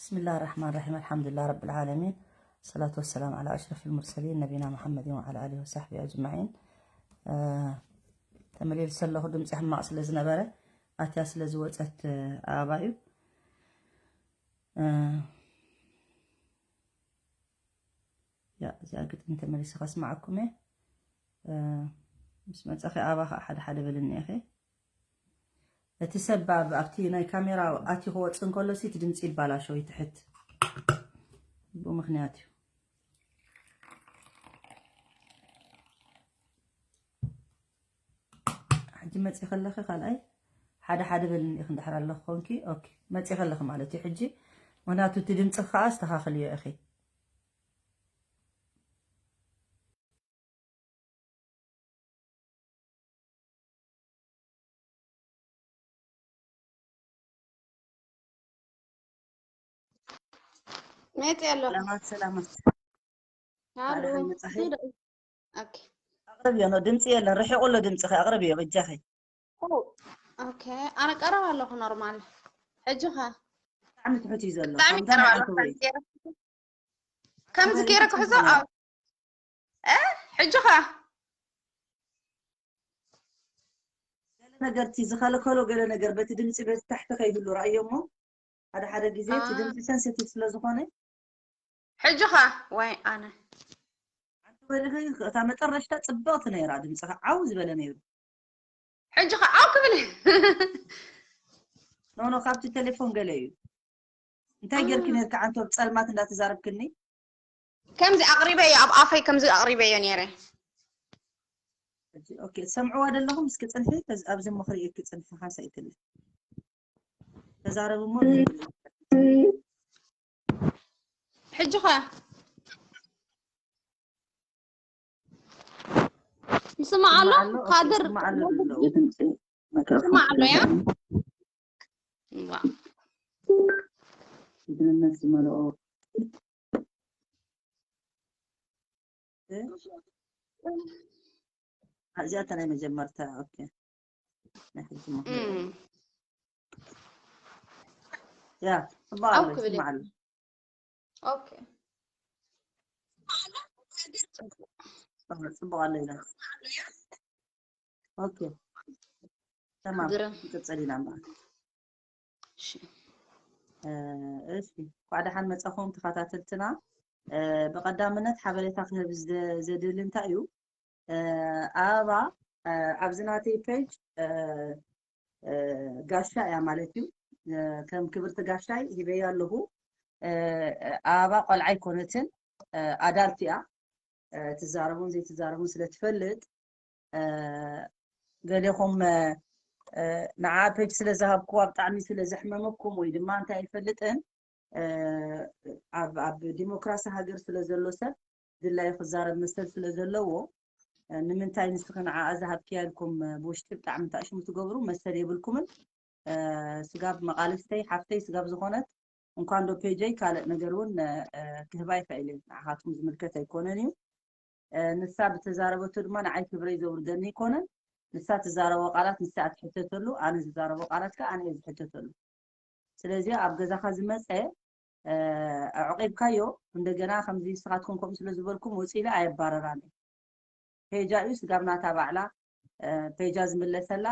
بسم الله الرحمن الرحيم. الحمد لله رب العالمين. الصلاة والسلام على أشرف المرسلين نبينا محمد وعلى آله وصحبه أجمعين. ተመሊሰ ኣለኹ፣ ድምፂ ሕማቕ ስለ ዝነበረ ኣትያ ስለ ዝወፀት ኣበባ እዩ። ያ እዚኣ ግጥሚ ተመሊሰ ከስማዓኩም እየ። ምስ መፀኺ ኣበባ ከዓ ሓደ ሓደ በልኒ ኢኺ። እቲ ሰብ ኣብቲ ናይ ካሜራ ኣትዩ ክወፅእ እንከሎ ሲ እቲ ድምፂ ይባላሾ ይትሕት። ብኡ ምክንያት እዩ። ሕጂ መፂ ከለኺ ካልኣይ ሓደ ሓደ በልኒ ኢኺ እንድሕር ኣለኺ ኮንኪ። ኦኬ፣ መፂ ከለኺ ማለት እዩ ሕጂ። ምክንያቱ እቲ ድምፂ ከዓ ኣስተኻኽልዮ ኢኺ። መፂ ኣሎ። ሰላማት ሰላማት። ሃሉ ሰላም መፃኺ። ኦኬ። ኣቕርብዮ ነው፣ ድምፂ የለን። ርሒቑ ኣሎ ድምፅኺ፣ ኣቕርብዮ በጃኺ። ኦኬ፣ ኣነ ቀረብ ኣለኹ ኖርማል። ሕጂ ኸ? ብጣዕሚ ትሑት እዩ ዘሎ። ብጣዕሚ ከምታ ቀረብ ናይ ኣለኹ። ዓንተቦይ። ከምዚ ገይረ ክሕዞ ኣብ እ ሕጂ ኸ? ገለ ነገር እቲ ዝኸለከሎ ገለ ነገር በቲ ድምፂ በቲ ታሕቲ ከይህሉ ረኣዮ እሞ ሓደ ሓደ ግዜ እቲ አ- ድምፂ ሰንሲቲቭ ስለ ዝኾነ ሕጂ ኸ? ወይ ኣነ ዓንተቦይ ርኺ እታ መጠረሽታ ፅብቕቲ ነይራ፣ ድምፅኻ ዓው ዝበለ ነይሩ። ሕጂ ኸ ኣብ ክብል ኖ ኖ፣ ካብቲ ቴሌፎን ገለ እዩ። እንታይ ጌርኪ ነርኪ ዓንቶ ብጸልማት እንዳተዛረብክኒ? ከምዚ ኣቕሪበዮ፣ ኣብ ኣፈይ ከምዚ ኣቕሪበዮ ነይረ። ኦኬ፣ ትሰምዕዋ ዘለኹም እስኪ ጽንሒ፣ ተዝ- ኣብዚ ምኽሪ እኪ ጽንሒ ሓንሳእ ይትሊ። ተዛረብ እሞ ሕጂ ኸ? ይስማዕ ኣሎ? ይስማዕ ኣሎ? ኦኬ፣ ካድር ይስማዕ ኣሎ ዘሎ። ይስማዕ ኣሎ ያ? እዋ። ድህነት ዝመልኦ እ? እዚኣ እታ ናይ መጀመርታ። ኦኬ፣ ናይ ሕጂ ምኽሪ። እም። ያ፣ ጽቡቕ ኣሎ፣ ኣብ ክብል ይስማዕ ኣሎ። ኦኬ። ጽቡቕ፣ ጽቡቕ ኣሎ ኢላ። ኦኬ፣ ተማም፣ ግርም። ንቅጽል ኢና እምበኣር። እሺ። እ፣ እሺ፣ እንኳዕ ደሓን መጻኹም ተኸታተልትና። እ፣ ብቐዳምነት ሓበሬታ ክህብ ዝደ-፣ ዘድሊ እንታይ እዩ? እ፣ ኣበባ፣ እ፣ ኣብዚ ናተይ ፔጅ፣ እ፣ እ፣ ጋሻ እያ ማለት እዩ። እ፣ ከም ክብርቲ ጋሻይ ሂበያ ኣለኹ። እ፣ ኣበባ ቆልዓ ኣይኮነትን፣ እ፣ ኣዳልት እያ። እ፣ ትዛረቡን ዘይትዛረቡን ስለ ትፈልጥ፣ እ፣ ገሌኹም፣ እ፣ እ፣ ንዓ ፔጅ ስለ ዝሃብኩዋ ብጣዕሚ ስለ ዘሕመመኩም ወይ ድማ እንታይ ኣይፈልጥን፣ እ፣ ኣብ፣ ኣብ ዲሞክራሲ ሃገር ስለ ዘሎ ሰብ ድላዩ ክዛረብ መሰል ስለ ዘለዎ፣ እ፣ ንምንታይ ንስኺ ንዓኣ ዝሃብክያ ኢልኩም፣ እ፣ ብውሽጢ ብጣዕሚ ታእሽሙ ትገብሩ መሰል የብልኩምን። እ፣ ስጋብ መቓልስተይ ሓፍተይ ስጋብ ዝኾነት እንኳን ዶ ፔጀይ ካልእ ነገር እውን፣ እ፣ እ፣ ክህባ ይኽእል እዩ። ንዓኻትኩም ዝምልከት ኣይኮነን እዩ። እ፣ ንሳ ብተዛረበቶ ድማ ንዓይ ክብረይ ዘውርደኒ ኣይኮነን። ንሳ ትዛረቦ ቃላት ንሳ ትሕተተሉ፣ ኣነ ዝዛረቦ ቃላት ከኣ ኣነ እየ ዝሕተተሉ። ስለዚ ኣብ ገዛኻ ዝመጸ፣ እ፣ ኣዕቂብካዮ፣ እንደገና ከምዚ ንስኻትኩም ከምኡ ስለ ዝበልኩም ውጽእ ኢለ ኣየባረራን እየ። ፔጃ እዩ ስጋብ ናታ ባዕላ፣ እ፣ ፔጃ ዝምለሰላ፣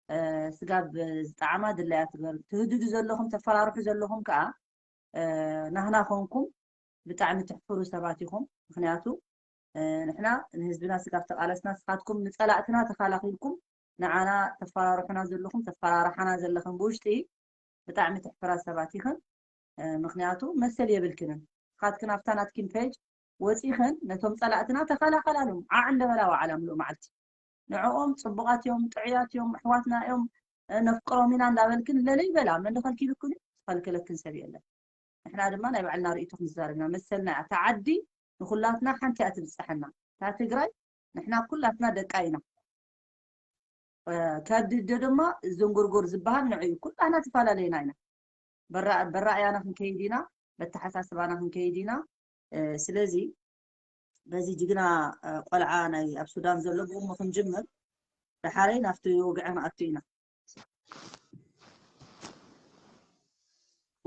እ፣ ስጋብ ዝጠዓማ ድላያ ትገር። ትህድዱ ዘለኹም፣ ተፈራርሑ ዘለኹም ከኣ፣ እ፣ ናህና ኮንኩም ብጣዕሚ ትሕፍሩ ሰባት ኢኹም። ምኽንያቱ፣ እ፣ ንሕና ንህዝብና ስጋብ ተቓለስና፣ ንስኻትኩም ንጸላእትና ተኻላኺልኩም ንዓና ተፈራርሑና ዘለኹም፣ ተፈራርሓና ዘለኽን ብውሽጢ ብጣዕሚ ትሕፍራ ሰባት ኢኽን። እ፣ ምኽንያቱ መሰል የብልክንን። ንስኻትክን ኣብታ ናትኪን ፔጅ ወጺኽን ነቶም ጸላእትና ተኸላኸላሎም። ዓዕ እንደበላ ዋዕላ ምሉእ መዓልቲ። ንዕኦም ጽቡቓት እዮም፣ ጥዑያት እዮም፣ ኣሕዋትና እዮም፣ እ፣ ነፍቅሮም ኢና እንዳበልክን ለለይ በላ። መን ከልኪልክን እዩ? ዝኸልክለክን ሰብ የለን። ንሕና ድማ ናይ ባዕልና ርእይቶ ክንዛረብ ኢና። መሰልና እያ። እታ ዓዲ ንኹላትና ሓንቲ እያ ትብጽሐና። እታ ትግራይ ንሕና ኩላትና ደቃ ኢና። እ፣ ከድደ ድማ ዝንጉርጉር ዝበሃል ንዑ እዩ። ኩላና ተፈላለዩና ኢና። በራ-፣ በራእያና ክንከይድ ኢና፣ በተሓሳስባና ክንከይድ ኢና። እ፣ ስለዚ በዚ ጅግና፣ እ፣ ቆልዓ ናይ ኣብ ሱዳን ዘሎ ብእሙ ክንጅምር፣ ደሓረይ ናብቲ ወግዒ ንኣቱ ኢና።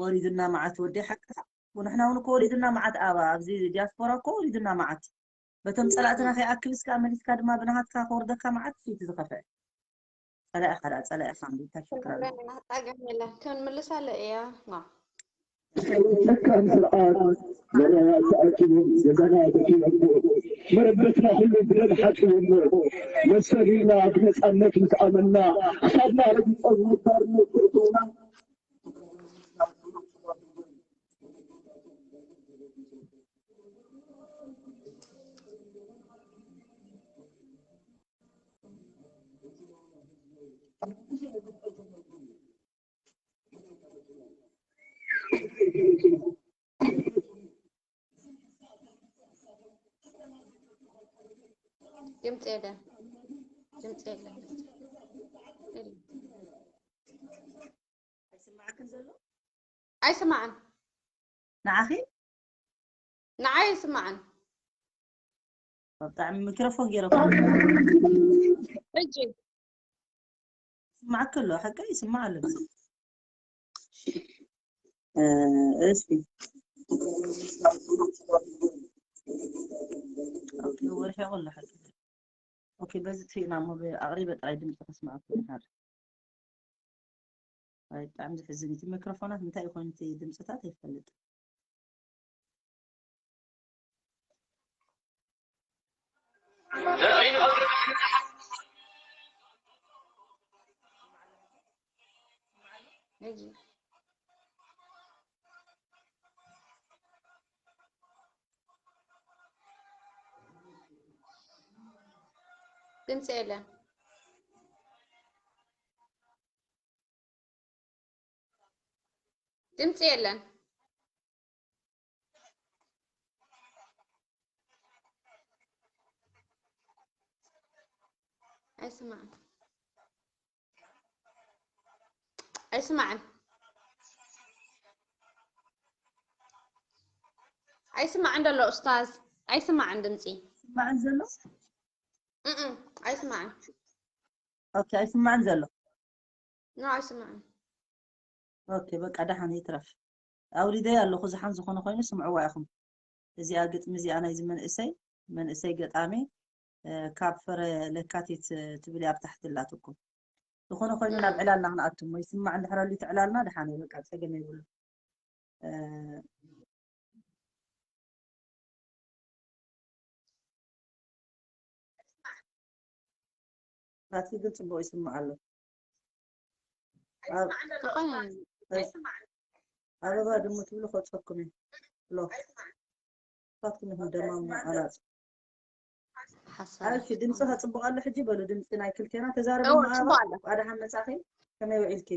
ወሪዱና መዓት ወዲ ሓቅኻ። ንሕና እውን እኮ ወሪዱና መዓት ኣባ ኣብዚ ዲያስፖራ እኮ ወሪዱና መዓት። በቶም ጸላእትና ከይኣክልስ ከኣ መሊስካ ድማ ብናሃትካ ከወርደካ መዓት እዩ እቲ ዝኸፍአ። ጸላኢኻ ደኣ ጸላኢኻ እምቢ እንታይ ሽክር ኣለዎ? ጣገም የለን ክንምልሳለ እያ ና ለካም ስርዓት ገበያ ተኣኪቦም ገዛና ተኪቦሞ መረበትና ኩሉ ብደም ሓፂቦሞ መሰል ኢልና ብነፃነት ምስ ኣመና ክሳድና ረጊፆም ንባርነት ዘእተውና ድምፂ የለን ድምፂ የለን ኣይስማዕክን ዘሎ ኣይስማዕን ንዓኺ ንዓይ ኣይስማዕን ብጣዕሚ ሚክሮፎን ገይረ ሕጂ ይስማዕክ ኣሎ ሓቂ ይስማዕ ኣሎ እስኪ ወርሒ ኣሎ ሓቂ ኦኬ በዚ ትሪእና እሞ ኣቕሪበ ጥራይ ድምፂ ከስማዕኩም ይሓር ኣይ ብጣዕሚ ዘሕዝን እቲ ማይክሮፎናት እንታይ ይኾን እቲ ድምፅታት ኣይፈልጥ ድምፂ የለን ድምፂ የለን ኣይስማዕን ኣይስማዕን ኣይስማዕን ዘሎ ኡስታዝ ኣይስማዕን ድምፂ ስማዕን ዘሎ እም ኣይስማዕን ኦኬ ኣይስማዕን ዘሎ ኖ ኣይስማዕን ኦኬ በቃ ደሓን ይትረፍ ኣውሪደያ ኣለኹ ዝሓን ዝኾነ ኮይኑ ስምዕዋ ኢኹም እዚኣ ግጥሚ እዚኣ ናይዚ መንእሰይ መንእሰይ ገጣሚ ካብ ፍረ ለካቲት ትብል ኣብ ታሕቲ ኣላትኩም ዝኾነ ኮይኑ ናብ ዕላልና ክንኣትሞ ይስማዕ እንድሕር ኣሉ ትዕላልና ደሓን እዩ በቃ ፀገም የብሉ ናትኪ ግን ፅቡቅ ይስማዕ ኣሎ ኣበባ ድሙ ትብሉ ከፀኩም እየ ሎ ሳትኩም ይኹን ደማሙ ኣናፁ ሓሳብ እሺ ድምፂ ከፅቡቕ ኣሎ ሕጂ በሉ ድምፂ ናይ ክልቴና ተዛረቡ እወ ማኣባ ፅቡቕ ኣሎ ኣደሓን መፃኺ ከመይ ውዒልኪ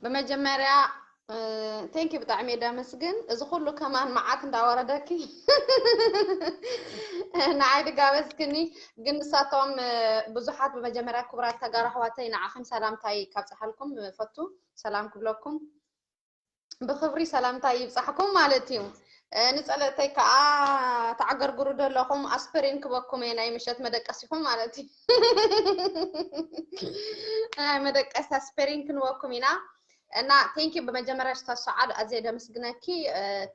ብመጀመርያ ቴንኪ ብጣዕሚ እየ ደመስግን እዚ ኩሉ ከማን መዓት እንዳወረደኪ ንዓይ ድጋበዝክኒ ግን ንሳቶም ብዙሓት ብመጀመርያ ክቡራት ተጋሩ ኣሕዋተይ ንዓኽን ሰላምታይ ካብፅሓልኩም ፈቱ ሰላም ክብለኩም ብኽብሪ ሰላምታ ይብፃሕኩም ማለት እዩ። ንፀለእተይ ከዓ ተዓገርግሩ ዘለኹም ኣስፕሪን ክበኩም እየ ናይ ምሸት መደቀሲኹም ማለት እዩ። ናይ መደቀሲ ኣስፕሪን ክንበኩም ኢና እና ቴንኪ ብመጀመርያ ሽታ ሰዓድ ኣዝየ ደመስግነኪ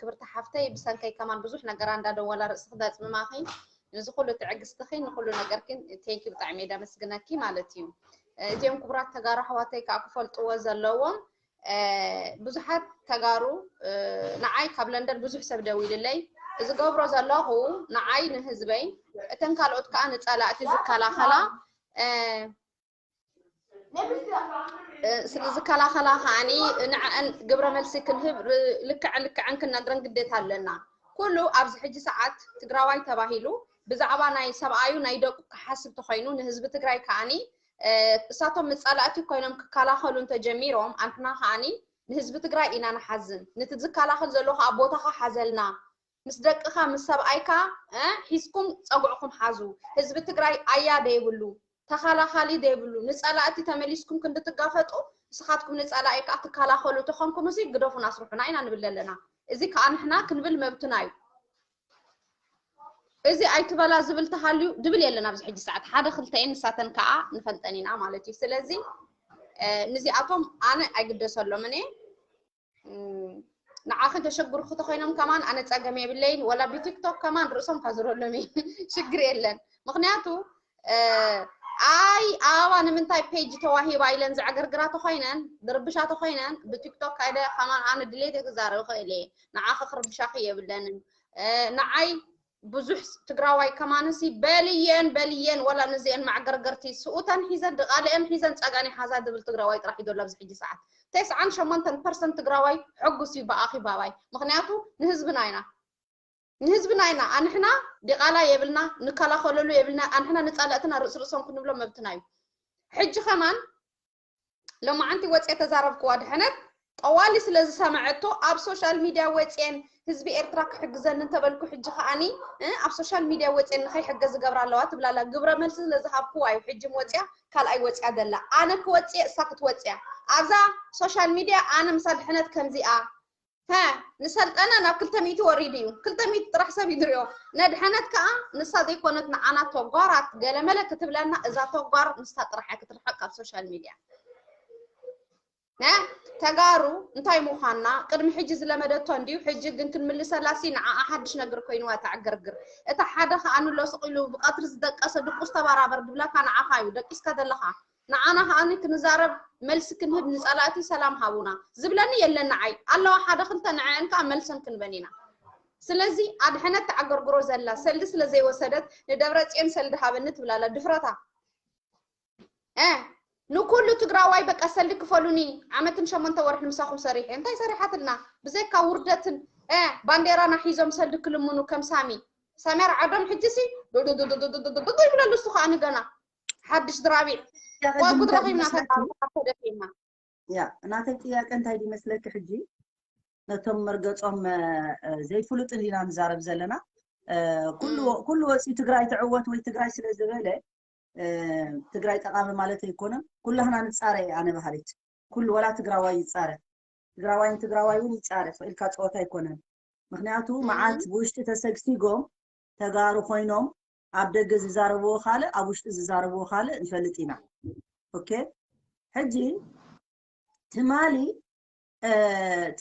ክብርቲ ሓፍተይ ብሰንከይ ከማን ብዙሕ ነገራ እንዳደወላ ርእስኺ ዘፅምማኺ ንዚ ኩሉ ትዕግስትኺ ንኩሉ ነገርኪን ቴንኪ ብጣዕሚ እየ ደመስግነኪ ማለት እዩ። እዚኦም ክቡራት ተጋሩ ኣሕዋተይ ከዓ ክፈልጥዎ ዘለዎም ብዙሓት ተጋሩ ንዓይ ካብ ለንደን ብዙሕ ሰብ ደዊልለይ ዝገብሮ ዘለኹ ንዓይ ንህዝበይ እተን ካልኦት ከዓ ንፀላእቲ ዝከላኸላ ዝከላኸላ ከዓኒ ንዕአን ግብረ መልሲ ክንህብ ልክዕ ልክዐን ክነግረን ግዴታ ኣለና ኩሉ ኣብዚ ሕጂ ሰዓት ትግራዋይ ተባሂሉ ብዛዕባ ናይ ሰብኣዩ ናይ ደቁ ክሓስብ ተኮይኑ ንህዝቢ ትግራይ ከዓኒ እሳቶም መፃላእቲ ኮይኖም ክከላኸሉ እንተጀሚሮም ኣንሕና ከዓኒ ንህዝቢ ትግራይ ኢና ንሓዝን ንቲ ዝከላኸል ዘሎ ከዓ ቦታኻ ሓዘልና ምስ ደቅኻ ምስ ሰብኣይካ ሒዝኩም ፀጉዕኩም ሓዙ ህዝቢ ትግራይ ኣያ ደይብሉ ተኻላኻሊ ደይብሉ ንፀላእቲ ተመሊስኩም ክንዲ ትጋፈጡ ንስኻትኩም ንፀላኢ ከዓ ትከላኸሉ ተኾንኩም እዚ ግደፉና ስርሑና ኢና ንብል ዘለና እዚ ከዓ ንሕና ክንብል መብትና እዩ እዚ ኣይትበላ ዝብል ተሃልዩ ድብል የለን ኣብዚ ሕጂ ሰዓት ሓደ ክልተኤን ንሳተን ከዓ ንፈልጠን ኢና ማለት እዩ ስለዚ ንዚኣቶም ኣነ ኣይግደሰሎምን እየ ንዓኺ ተሸግሩኺ ተኾይኖም ከማን ኣነ ጸገም የብለይን። ወላ ብቲክቶክ ከማን ርእሶም ካዝረሎም እዩ። ሽግር የለን። ምኽንያቱ ኣይ ኣበባ ንምንታይ ፔጅ ተዋሂባ ኢለን ዘዕገርግራ ተኾይነን ዝርብሻ ተኾይነን ብቲክቶክ ካይደ ከማን ኣነ ድሌት ክዛረብ ክእል እየ። ንዓኺ ክርብሻኺ የብለንን። ንዓይ ብዙሕ ትግራዋይ ከማንሲ በልየን በልየን ወላ ንዚአን ማዕገርገርቲ ስኡተን ሒዘን ድቓልአን ሒዘን ጸጋኒ ሓዛ ድብል ትግራዋይ ጥራሕ ይደሎ ኣብዚ ሕጂ ሰዓት። ተስዓን ሸሞንተን ፐርሰንት ትግራዋይ ሕጉስ እዩ ብኣኺ ባባይ። ምኽንያቱ ንህዝብና ኢና ንህዝብና ኢና ኣንሕና ዲቓላ የብልና ንከላኸለሉ የብልና ኣንሕና ንጻላእትና ርእስ ርእሶም ክንብሎ መብትና እዩ። ሕጂ ከማን ሎማዓንቲ ወፅየ ተዛረብክዋ ድሕነት ጠዋሊ ስለ ዝሰመዐቶ ኣብ ሶሻል ሚድያ ወፅየን ህዝቢ ኤርትራ ክሕግዘኒ እንተበልኩ ሕጂ ከዓኒ ኣብ ሶሻል ሚድያ ወፅየን ንኸይሕገዝ ዝገብራ ኣለዋ ትብላላ ግብረ መልሲ ስለ ዝሃብክዋ እዩ ሕጂ ወፅያ ካልኣይ ወፅያ ዘላ ኣነ ክወፅየ እሳ ክትወፅያ ኣብዛ ሶሻል ሚድያ ኣነ ምሳ ድሕነት ከምዚኣ ሀ ንሰልጠነ ናብ ክልተ ሚእቲ ወሪዱ እዩ። ክልተ ሚእቲ ጥራሕ ሰብ ይድርዮ። ነድሐነት ከኣ ንሳ ዘይኮነት ንዓና ተጓራት ገለመለ ክትብለና እዛ ተጓር ንሳ ጥራሕ እያ ክትርሕቕ ካብ ሶሻል ሚድያ። ነ ተጋሩ እንታይ ምዃንና ቅድሚ ሕጂ ዝለመደቶ እንድዩ ሕጂ ግን ክንምልሰላሲ ንዓኣ ሓድሽ ነገር ኮይንዋ ተዕገርግር። እታ ሓደ ከኣ ንሎ ስቕ ኢሉ ብቐትሪ ዝደቀሰ ድቁስ ተባራበር ድብለካ ንዓኻ እዩ ደቂስካ ዘለኻ። ንዓና ከኣ ክንዛረብ መልሲ ክንህብ ንጸላእቲ ሰላም ሃቡና ዝብለኒ የለን ንዓይ ኣለዋ ሓደ ክልተ ንዐአን ከኣ መልሰን ክንበን ኢና ስለዚ ኣድሐነት ተዓገርግሮ ዘላ ሰልዲ ስለ ዘይወሰደት ንደብረጽዮን ሰልዲ ሃበኒ ትብላላ ድፍረታ እ ንኩሉ ትግራዋይ በቃ ሰልዲ ክፈሉኒ ዓመትን ሸሞንተ ወርሒ ምሳኹም ሰሪሐ እንታይ ሰሪሓትልና ብዘይካ ውርደትን እ ባንዴራና ሒዞም ሰልዲ ክልምኑ ከም ሳሚ ሰመር ዓዶም ሕጂ ሲ ዱዱዱዱዱዱዱ ይብለሉ እሱ ከኣ ንገና ሓድሽ ድራቢዕ ዋጉድ ረኺብና ተደፊና ያ እናተይ ጥያቄ እንታይ ድመስለኪ ሕጂ ነቶም መርገጾም ዘይፍሉጥ እንዲና ንዛረብ ዘለና ኩሉ ወፂኡ ትግራይ ትዕወት ወይ ትግራይ ስለ ዝበለ ትግራይ ጠቃሚ ማለት ኣይኮነን ኩላህና ንፃረ ኣነ ባህሪት ኩሉ ወላ ትግራዋይ ይፃረ ትግራዋይን ትግራዋይ እውን ይፃረ ኢልካ ፀወታ ኣይኮነን ምክንያቱ መዓት ብውሽጢ ተሰግሲጎም ተጋሩ ኮይኖም ኣብ ደገ ዝዛረብዎ ካልእ ኣብ ውሽጢ ዝዛረብዎ ካልእ ንፈልጥ ኢና ኦኬ ሕጂ ትማሊ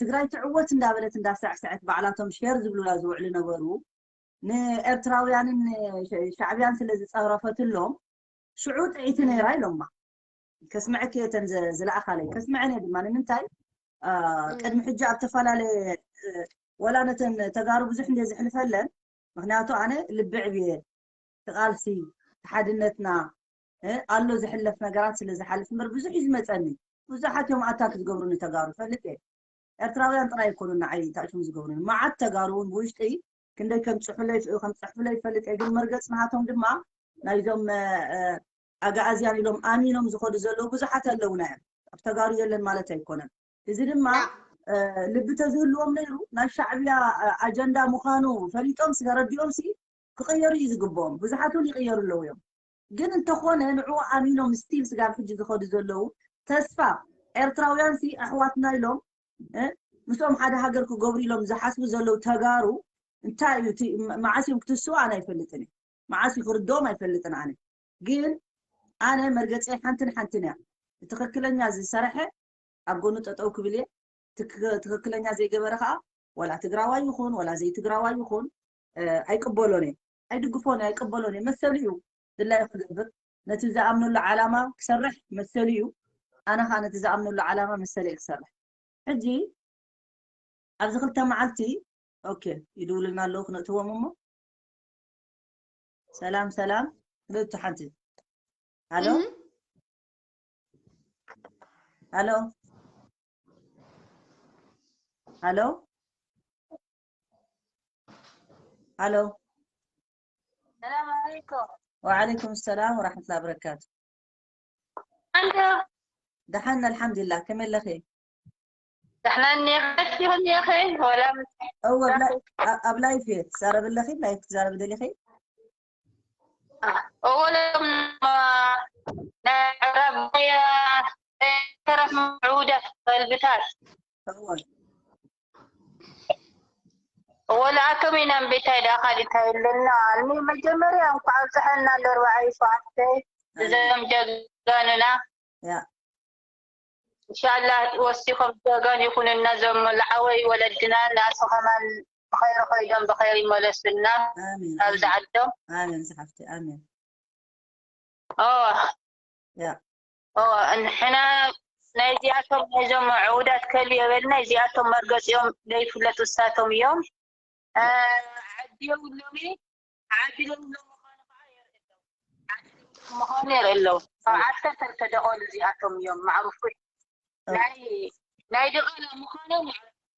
ትግራይ ትዕወት እንዳበለት እንዳሳዕሰዐት ባዕላቶም ሼር ዝብሉላ ዝውዕሉ ነበሩ ንኤርትራውያንን ሻዕብያን ስለ ዝፀረፈትሎም ሽዑ ጥዒቲ ነይራ ኢሎማ ከስምዐኪ እየ ተን ዝለኣኻለይ ከስምዐን እየ ድማ ንምንታይ ቅድሚ ሕጂ ኣብ ተፈላለየ ወላ ነተን ተጋሩ ብዙሕ እንደ ዝሕልፈለን ምክንያቱ ኣነ ልቢ ዕብየ ትቃልሲ ሓድነትና ኣሎ ዝሕለፍ ነገራት ስለ ዝሓልፍ እምበር ብዙሕ እዩ ዝመፀኒ ብዙሓት እዮም ኣታክ ዝገብሩኒ ተጋሩ ፈልጥ እየ ኤርትራውያን ጥራይ ኣይኮኑን ንዓይ ታእሽም ዝገብሩኒ መዓት ተጋሩ እውን ብውሽጢ ክንደይ ከም ጽሑለይ ከም ጽሕፍለይ ይፈልጥ እየ ግን መርገጽ ናሃቶም ድማ ናይዞም ኣጋኣዝያን ኢሎም ኣሚኖም ዝኸዱ ዘለዉ ብዙሓት ኣለውና እዮም ኣብ ተጋሩ የለን ማለት ኣይኮነን እዚ ድማ ልቢ ተዝህልዎም ነይሩ ናይ ሻዕብያ ኣጀንዳ ምዃኑ ፈሊጦም ሲ ተረዲኦም ሲ ክቕየሩ እዩ ዝግብኦም ብዙሓት እውን ይቕየሩ ኣለዉ እዮም ግን እንተኾነ ንዕኡ ኣሚኖም ስቲል ስጋብ ሕጂ ዝኸዱ ዘለዉ ተስፋ ኤርትራውያን ሲ ኣሕዋትና ኢሎም ምስኦም ሓደ ሃገር ክገብሩ ኢሎም ዝሓስቡ ዘለዉ ተጋሩ እንታይ እዩ እቲ መዓስ እዮም ክትስኡ ኣነ ኣይፈልጥን እዩ መዓስ እዩ ክርድኦም ኣይፈልጥን ኣነ ግን ኣነ መርገፀይ ሓንትን ሓንትን እያ ትክክለኛ ዝሰረሐ ኣብ ጎኑ ጠጠው ክብል እየ ትክክለኛ ዘይገበረ ከዓ ወላ ትግራዋይ ይኹን ወላ ዘይትግራዋይ ይኹን ኣይቅበሎን እየ ኣይድግፎን እየ ኣይቅበሎን እየ መሰሉ እዩ ድላዩ ክገብር ነቲ ዝኣምነሉ ዓላማ ክሰርሕ መሰሉ እዩ ኣነ ከዓ ነቲ ዝኣምነሉ ዓላማ መሰለ እየ ክሰርሕ ሕጂ ኣብዚ ክልተ መዓልቲ ኦኬ ይድውልና ኣለዉ ክነእትዎም እሞ ሰላም ሰላም ክልተ ሓንቲ ኣሎ ኣሎ ኣሎ ኣሎ ሰላም ዓለይኩም ወዓለይኩም ሰላም ወራሕመቱላ በረካቱ ኣንተ ደሓን ኣልሓምዱሊላህ ከመይ ኣለኺ ደሕና እኒኻ እኒኻ ወላ እወ ኣብ ላይፍ እየ ትዛረቢ ኣለኺ ላይፍ ትዛረቢ ደሊኺ እወ ሎም ናይ ዕራብ ናይ ተረፍ ምዑዳት ፈልብታት እወ ወላ ኣቶም ኢና ቤታይ ደኣ ካሊእ እንታይ ኣለና ኣልሚ መጀመርያ እንኳዕ ኣብፀሐና ለርባዓይ ሸውዓተ እዞም ጀጋኑና ያ እንሻላ ወሲኾም ጀጋኑ ይኹኑና፣ ዞም ለዓወይ ወለድና፣ ንኣሱ ከማን ብኸይሪ ከይዶም ብኸይሪ ይመለሱልና ኣሜን ኣብዚ ዓዶም። ኣሜን ዝሓፍቲ ኣሜን ኦ ያ ኦ እንሕና ናይዚኣቶም ናይዞም ዕውዳት ከልቢ የበልና፣ እዚኣቶም መርገፂኦም ዘይፍለጡ እሳቶም እዮም። ዓዲ የብሎም ዓዲ የብሎም ምዃኑ ከዓ የርኢ ኣለዉ። ዓዲ የብሎም ምዃኑ የርኢ ኣለዉ። ኣብ ዓሰርተ ክልተ ደቆል እዚኣቶም እዮም ማዕሩፍ። ናይ ናይ ድቓላ ምዃኖም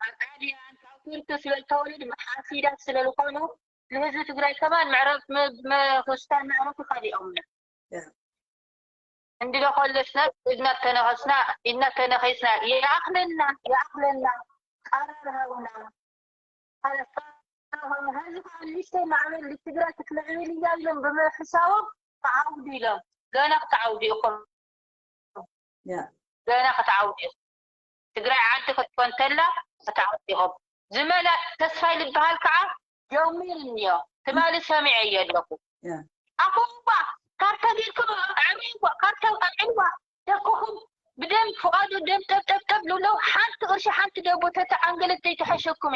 ኣብ ጣልያን ካብ ቱርኪ ስለ ዝተወለዱ ሓሲዳት ስለ ዝኾኑ ንህዝቢ ትግራይ ከማን ምዕረፍ መክስታን ምዕረፍ ይኸሊኦምና ያ እንድዶ ከለስና እናተነኸስና እናተነኸስና ይኣኽለና ይኣኽለና ቃራር ሃውና ሀዚ ከዓ ንእሽተይ ማዕበል ትግራይ ክትምዕብል እያ ኢሎም ብምሕሳቦም ተዓውዱ ኢሎም ገና ክትዓውዱ ኢኹም ያ ገና ክትዓውዱ ኢኹም ትግራይ ዓዲ ክትኮን ተላ ክትዓውዱ ኢኹም ዝመላ ተስፋይ ዝበሃል ከዓ ጀሚሩ እኒኦ ትማሊ ሰሚዐ እየ ኣለኹ ያ ኣኹዋ ካርታ ጌርኩም ኣዕርይዋ ካርታ ኣዕልዋ ደቅኹም ብደም ፍቓዱ ደም ጠብጠብጠብ ልብለው ሓንቲ ቅርሺ ሓንቲ ደቦ ተተዓንገለት ዘይተሐሸኩሚ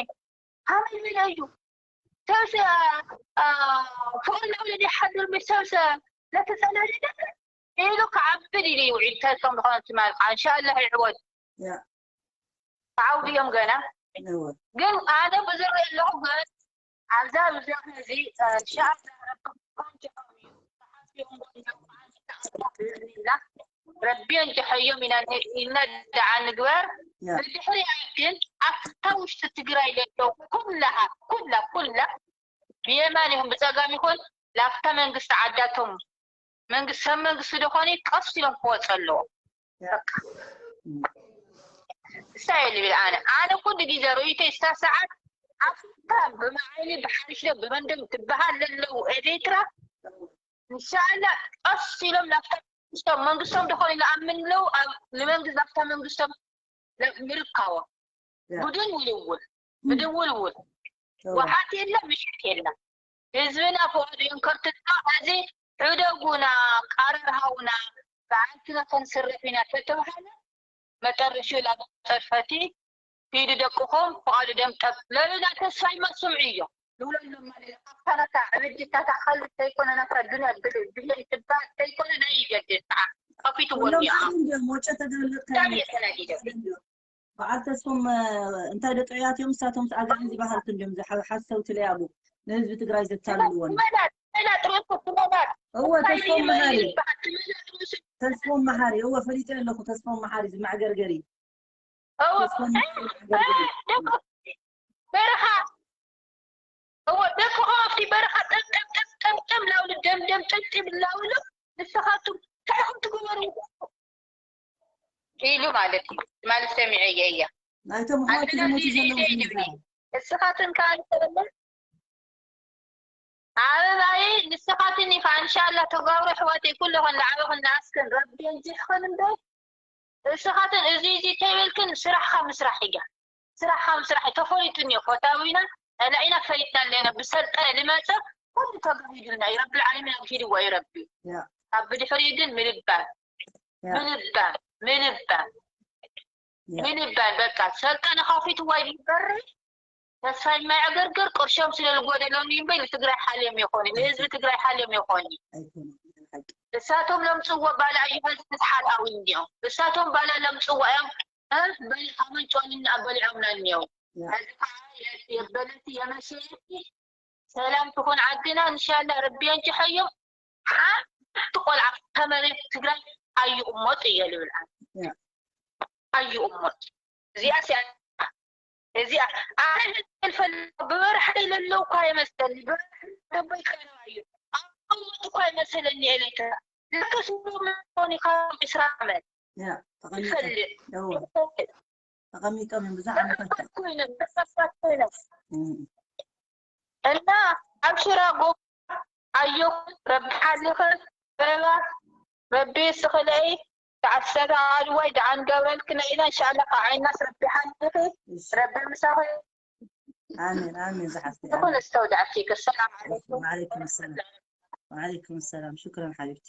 ከመይ ዝበለ እዩ ሰብሰ ፍቕሪ ለውለድ ይሓድር ምስ ሰብሰ ለተጸለለ ኢሉ ክዓብድ ኢሉ ይውዒል ተልቶም ዝኾነ ትማል እንሻላ ይዕወድ ያ ተዓውድዮም ገና እወ ግን ኣነ ብዝርኢ ኣለኹ ግን ኣብዛ ብዘ እዚ ሻ ረቢ እንጀሐዮም ኢና ኢልና ደዓ ንግበር ያ ብድሕሪኣ ግን ኣብታ ውሽጢ ትግራይ ለለው ኩላሃ ኩላ ኩላ ብየማን ይኹን ብፀጋም ይኹን ላፍታ መንግስቲ ዓዳቶም መንግስቲ ሰብ መንግስቲ ደኾነ ቀስ ኢሎም ክወፁ ኣለዎም ያ እሳየ ልብል ኣነ ኣነ ኩሉ ግዜ ርእይተይ ስታ ሰዓት ኣብታ ብመዓይኒ ብሓሪሽ ዶ ብመንደም ትበሃል ለለው ኤርትራ እንሻላ ቀስ ኢሎም ናብታ መንግስቶም መንግስቶም ደኾነ ይኣምን ለው ኣብ ንመንግስት ናብታ መንግስቶም ምርካቦም ያ ብድን ውልውል ብድን ውልውል እወ ወሓት የለ ምሽት የለ ህዝብና ፍቓዱ የንከርትቶ ሕዚ ሕደጉና ቃረር ሃውና በዓልትና ከንስርሕ ኢና ተተባሃለ መጠረሹ ላብ ፀርፈቲ ሂዱ ደቅኹም ፍቓዱ ደም ጠብ ለሉና ተስፋ ይመስምዑ እዮም ልውለሎም ማለት ካብታ ናታ ዕብድታታ ካልእ ተይኮነ ናታ ዱንያ ብል ዱንያ ይትበሃል ተይኮነ ናይ ይገድል ከዓ ከፊትዎ ኩሎም እኒኣ ሓደ እንዲዮም ወጨ ተገለጥካ ብጣዕሚ እየ ተናዲደ በዓል ተስፎም እንታይ ዶ ጥዑያት እዮም እሳቶም ኣጋንዚ ባህልቲ እንዲዮም ዝሓሰውቲ ለያቡ ንህዝቢ ትግራይ ዘታልልዎን ትመናት ትመናት ርእሱ ትመናት እወ ተስፎም መሃሪ ትመናት ርእሱ ተስፎም መሃሪ እወ ፈሊጠ ኣለኹ ተስፎም መሃሪ ዝማዕገርገሪ እወ ተስፎም መሃሪ ዝማዕገርገሪ ደቂ በረኻ እወ ደቅኹም ኣብቲ በረኻ ጠምጠምጠምጠምጠም ላውሉ ደምደም ጥምጥም ላውሉ ንስኻትኩም እንታይ ኢኹም ትግበሩ ኢሉ ማለት እዩ ማለት ሰሚዐ እየ እያ ናይቶም ኣሕዋት ዝሞቱ ዘለዉ ዝምዛና እስኻትን ከዓ ንሰለለ ኣበባይ ንስኻትን ኢኻ እንሻላ ተጋብሮ ኣሕዋተይ ኩለኽን ላዕበኽን ንኣስክን ረቢ የንጅሕኽን እምበር እስኻትን እዚ እዚ ተይበልክን ስራሕኻ ምስራሕ እያ ስራሕኻ ምስራሕ ተፈሊጡ እኒኦ ፈታዊና ጠላዒና ፈሊጥና ኣለና ብሰልጠነ ልመፀ ኩሉ ተጋሂዱልና እዩ ረቢ ልዓለሚን ኣግሂድዎ እዩ ረቢ ያ ኣብ ብድሕሪኡ ግን ምልባል ያ ምልባል ምልባል ያ ምልባል በቃ ሰልጠነ ከፊትዋ ይበሪ ተስፋ የማይዕገርግር ቅርሾም ስለ ዝጎደሎም እዩ እምበር ንትግራይ ሓልዮም ይኾኑ ንህዝቢ ትግራይ ሓልዮም ይኾኑ ኣይኮነን ሓቂ እሳቶም ለምፅዎ ባላ እዩ ህዝቢ ዝሓልኣዊ እንዲኦም እሳቶም ባላ ለምፅዎ እዮም እ በሊዖምን ጨኒና በሊዖምና እኒኦም ያ ሕዚ ከዓ የበለቲ የመሸየቲ ሰላም ትኹን ዓድና እንሻላ ረቢ የንጭሐዮም ሓንቲ ቆልዓ ካብ መሬት ትግራይ ኣይቕመጡ እየ ልብል ኣነ ያ ኣይቕመጡ እዚኣ ሲያ እዚኣ ኣነ ህዝቢ ፈልፈል ብበረሓ ለለው እኳ የመስለኒ በረሓ ደቦይ ቀረባ እዩ ኣቐመጡ እኳ ይመሰለኒ ኤሌትራ ለከስ ሆኒ ካብ ዕስራ ዓመት ያ ተቐሚጦም ይፈልጥ እወ ተቐሚጦም እዮም ብዙሕ ዓመታት ኮይነ መሳሳት ኮይነ እም። እና ኣብሽራ ጎ ኣዮ ረቢ ሓሊኸ በረባ ረቢ ስኽለይ ተዓሰተ ኣድዋይ ደዓን ገብረልክነ ኢና እንሻላ ካብ ዓይናስ ረቢ ሓሊኸ እሺ ረቢ ምሳኸ ኣሜን ኣሜን ዝሓፍቲ ዝኾነ ኣሜን ዝተወዳእኪ ከሰላም ዓለይኩም ወዓለይኩም ሰላም ወዓለይኩም ሰላም ሽክረን ሓቢብቲ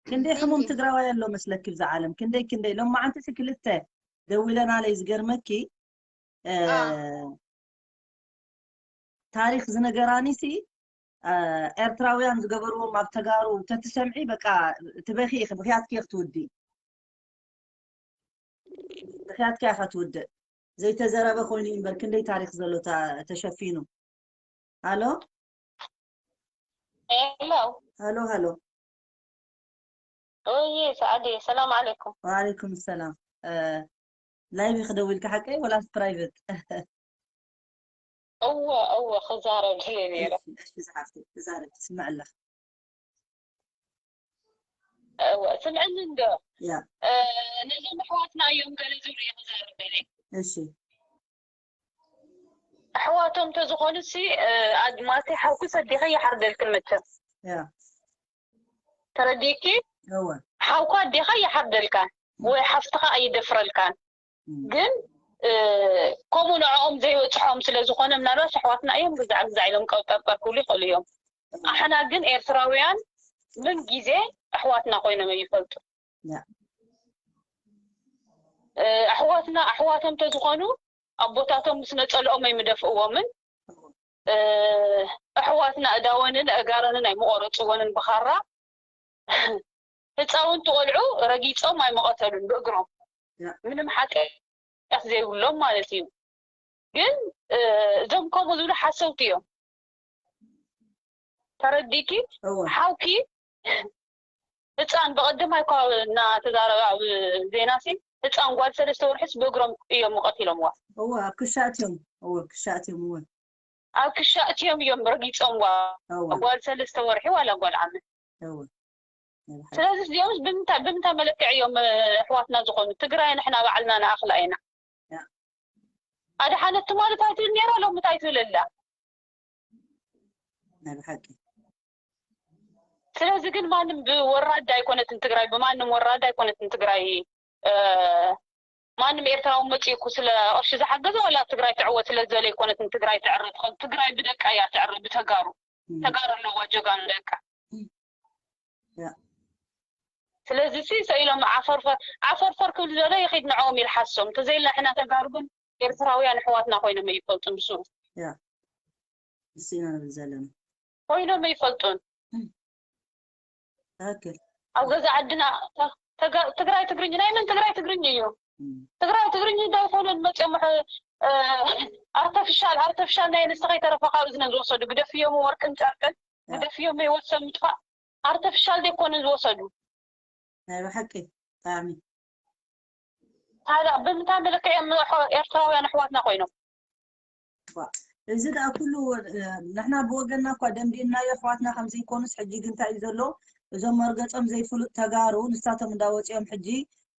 ክንደይ ሕሙም ትግራዋይ ኣሎ መስለኪ ብዛ ዓለም ክንደይ ክንደይ ሎማዓንቲ ሲ ክልተ ደዊለናለይ ዝገርመኪ፣ እ፣ አ፣ ታሪኽ ዝነገራኒሲ፣ እ፣ ኤርትራውያን ዝገበርዎም ኣብ ተጋሩ ተትሰምዒ፣ በቃ ትበኺ ኢኺ፣ ብኽያትኪ ኢኺ ትውድኢ። ብኽያትካ ኢኻ ትውድእ። ዘይተዘረበ ኮይኑ እዩ እምበር ክንደይ ታሪኽ ዘሎ ተ-፣ ተሸፊኑ። ሃሎ? ሄሎ። ሃሎ፣ ሃሎ። ወይ ሰዓዲ፣ ሰላም ዓለይኩም። ወዓለይኩም ሰላም። እ፣ ላይቭ ኢኺ ደዊልካ ሓቀይ ወላስ ፕራይቬት? እወ፣ እወ፣ ክዛረብ ድልየ ነይረ። እሺ፣ እሺ፣ ዝሓፍተይ፣ ተዛረቢ፣ ትስምዕ ኣለኻ። እወ፣ ስምዕኒ እንዶ። ያ፣ እ፣ ነዞም ኣሕዋትና እዮም ገለ ዝብሉ እዮም ክዛረብ ኢለ። እሺ። ኣሕዋቶም ተዝኾኑሲ፣ እ፣ ኣድ-፣ ማለተይ ሓውኪ ሰዲኸ ይሓርደልክን መቸም። ያ፣ ተረዲእኪ? እወ። ሓውካ ኣዴኻ ይሓርደልካን ወይ ሓፍትኻ ኣይደፍረልካን። እም፣ ግን፣ እ፣ ከምኡ ንዕኦም ዘይበጽሖም ስለ ዝኾነ ምናልባት ኣሕዋትና እዮም ግዛዕ ግዛዕ ኢሎም ቀብጠርጠር ክብሉ ይኽእሉ እዮም። ኣሕና ግን ኤርትራውያን ምን ግዜ ኣሕዋትና ኮይኖም ይፈልጡ። ያ። እ፣ ኣሕዋትና ኣሕዋቶም ተዝኾኑ ኣቦታቶም ምስ ነጸልኦም ኣይምደፍእዎምን። እ፣ ኣሕዋትና እዳወንን ኣእጋረንን ኣይምቆረጽዎንን ብኻራ። ህፃውንቲ ቆልዑ ረጊጾም ኣይምቐተሉን ብእግሮም። ያ። ምንም ሓጢኣት ዘይብሎም ማለት እዩ። ግን፣ እ፣ እዞም ከምኡ ዝብሉ ሓሰውቲ እዮም። ተረዲኪ? እወ። ሓውኪ ህፃን ብቐደማይ እኳ እናተዛረበ ኣብ ዜና ሲ፣ ህፃን ጓል ሰለስተ ወርሒስ ብእግሮም እዮም ቀቲሎምዋ። እወ፣ ኣብ ክሻ ኣትዮም። እወ፣ ክሻ ኣትዮም፣ እወ። ኣብ ክሻ እትዮም እዮም ረጊጾምዋ። እወ፣ ጓል ሰለስተ ወርሒ ዋላ ጓል ዓመት። እወ። ናይ ብሓቂ። ስለዚ እዚኦምስ ብምንታይ፣ ብምንታይ መለክዒ እዮም፣ እ፣ ኣሕዋትና ዝኾኑ? ትግራይ ንሕና ባዕልና ንኣኽላ ኢና። ያ። ኣድሓነት ትማሊ እንታይ ትብል ነይራ፣ ሎሚ እንታይ ትብል ኣላ? ናይ ብሓቂ። ስለዚ ግን ማንም ብወራዳ ኣይኮነትን ትግራይ፣ ብማንም ወራዳ ኣይኮነትን ትግራይ። እ፣ ማንም ኤርትራዊ መፂኡ እኮ ስለ ቅርሺ ዝሓገዘ ዋላ ትግራይ ትዕወት ስለ ዝበለ ኣይኮነትን ትግራይ ትዕረ ትኸውን። ትግራይ ብደቃ እያ ትዕረ፣ ብተጋሩ። እም። ተጋሩ ኣለዋ ጀጋኑ ደቃ። ያ። ስለዚ ሲ ሰኢሎም ዓፈርፈር፣ ዓፈርፈር ክብል ዝበለ ይኺድ ንዕኦም ይልሓሶም። እንተዘይልና ሕና ተጋሩ ግን ኤርትራውያን ኣሕዋትና ኮይኖም ኣይፈልጡን ብስሩ። ያ። እሱ ኢና ንብል ዘለና። ኮይኖም ኣይፈልጡን። ትክክል። ኣብ ገዛ ዓድና ተ-፣ ተጋ-፣ ትግራይ ትግርኛ፣ ናይ መን ትግራይ ትግርኛ እዩ? እም። ትግራይ ትግርኛ እንዳይኮነን መፅኦም ሕ-፣ እ፣ ኣርተፊሻል፣ ኣርተፊሻል ናይ ኣንስቲ ከይተረፈ ካብ እዝነን ዝወሰዱ፣ ግደፍዮም ወርቅን ጨርቅን፣ ያ። ግደፍዮም ህይወት ሰብ ምጥፋእ፣ ኣርተፊሻል ዘይኮነን ዝወሰዱ። ናይ ብሓቂ ብጣዕሚ። ታዲያ ብምንታይ መለክዒ እዮም ኣሕ-፣ ኤርትራውያን ኣሕዋትና ኮይኖም? ዋ፣ እዚ ደኣ ኩሉ፣ እ፣ ንሕና ብወገንና እኳ ደንቢእናዮ ኣሕዋትና ከም ዘይኮኑስ፣ ሕጂ ግን እንታይ እዩ ዘሎ? እዞም መርገጾም ዘይፍሉጥ ተጋሩ ንሳቶም እንዳወፂኦም ሕጂ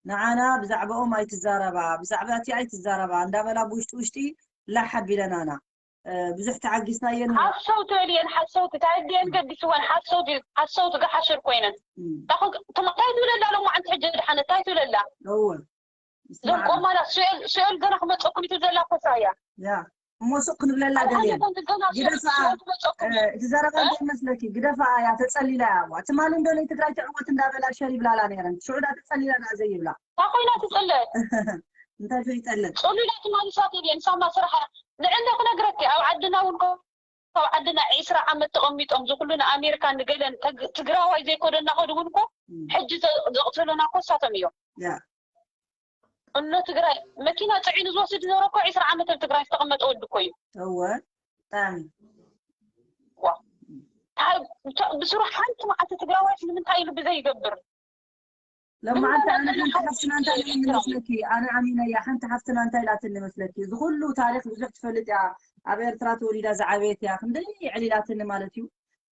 ንዓና ብዛዕባኦም ኣይትዛረባ፣ ብዛዕባ እቲ ኣይትዛረባ እንዳበላ ብውሽጢ ውሽጢ ላሕ ኣቢለናና። እ፣ ብዙሕ ተዓጊስናየን። ሓሰውቲ በልየን፣ ሓሰውቲ፣ እንታይ ድየን ገዲስወን? ሓሰውቲ፣ ሓሰውቲ ገሓሽር ኮይነን። እም፣ ታኹ-፣ ትማ-፣ እንታይ ትብለላ ሎማዓንቲ ሕጂ ድሓነት እንታይ ትብለላ? እወ። እዞም ይስማዕ። ቆማላት፣ ስኤል፣ ስኤል ገና ክመፀኩም እዩ ትብል ዘላ ኮሳ እያ። ያ፣ እሞ ሱቕ ክንብለላ ኣብ ሓደ ደልየን። ጎን ገና ስኤል፣ ግደፋ፣ ስኤል ክመፀኩም እ፣ እዩ። እቲ ዘረባ እ? እንታይ መስለኪ? ግደፋ እያ፣ ተጸሊላ እያ። እዋ፣ ትማሊ እንዶ ናይ ትግራይ ትዕወት እንዳበላ ሸር ይብላላ ነይረን። ሽዑ ዳ ተጸሊላ ዳ ዘይብላ። እንታይ ኮይና ትጽለ? እንታይ ፈይጠለን? ጽሉላት ማለት እየን፣ ሳማ ስራሓ። ንዕና ክነግረኪ፣ ኣብ ዓድና እውን እኮ፣ ኣብ ዓድና ዒስራ ዓመት ተቐሚጦም፣ ዝኹሉ ንኣሜሪካ ንገለን ተግ-፣ ትግራዋይ ዘይኮነ እናኸዱ እውን እኮ፣ እም፣ ሕጂ ዘ-፣ ዘቕተሉና እኮ እሳቶም እዮም። ያ። እኖ ትግራይ መኪና ጽዒኑ ዝወስድ ዝነበረ እኮ ዒስራ ዓመት ኣብ ትግራይ ዝተቐመጠ ወዲ እኮ እዩ። እወ፣ ብጣዕሚ። ዋ። ታ-፣ ብታ-፣ ብስሩ ሓንቲ መዓልቲ ትግራዋይስ ንምንታይ ኢሉ ብዘይ ይገብር? ለማዓንቲ ኣነ እና ሓንቲ ሓፍትና እንታይ ኢላትኒ መስለኪ? ኣነ ኣሚነያ ሓንቲ ሓፍትና እንታይ ኢላትኒ መስለኪ? እዚ ኩሉ ታሪኽ ብዙሕ ትፈልጥ እያ። ኣብ ኤርትራ ተወሊዳ ዝዓበየት እያ። ክንደይ ዕሊላትኒ ማለት እዩ።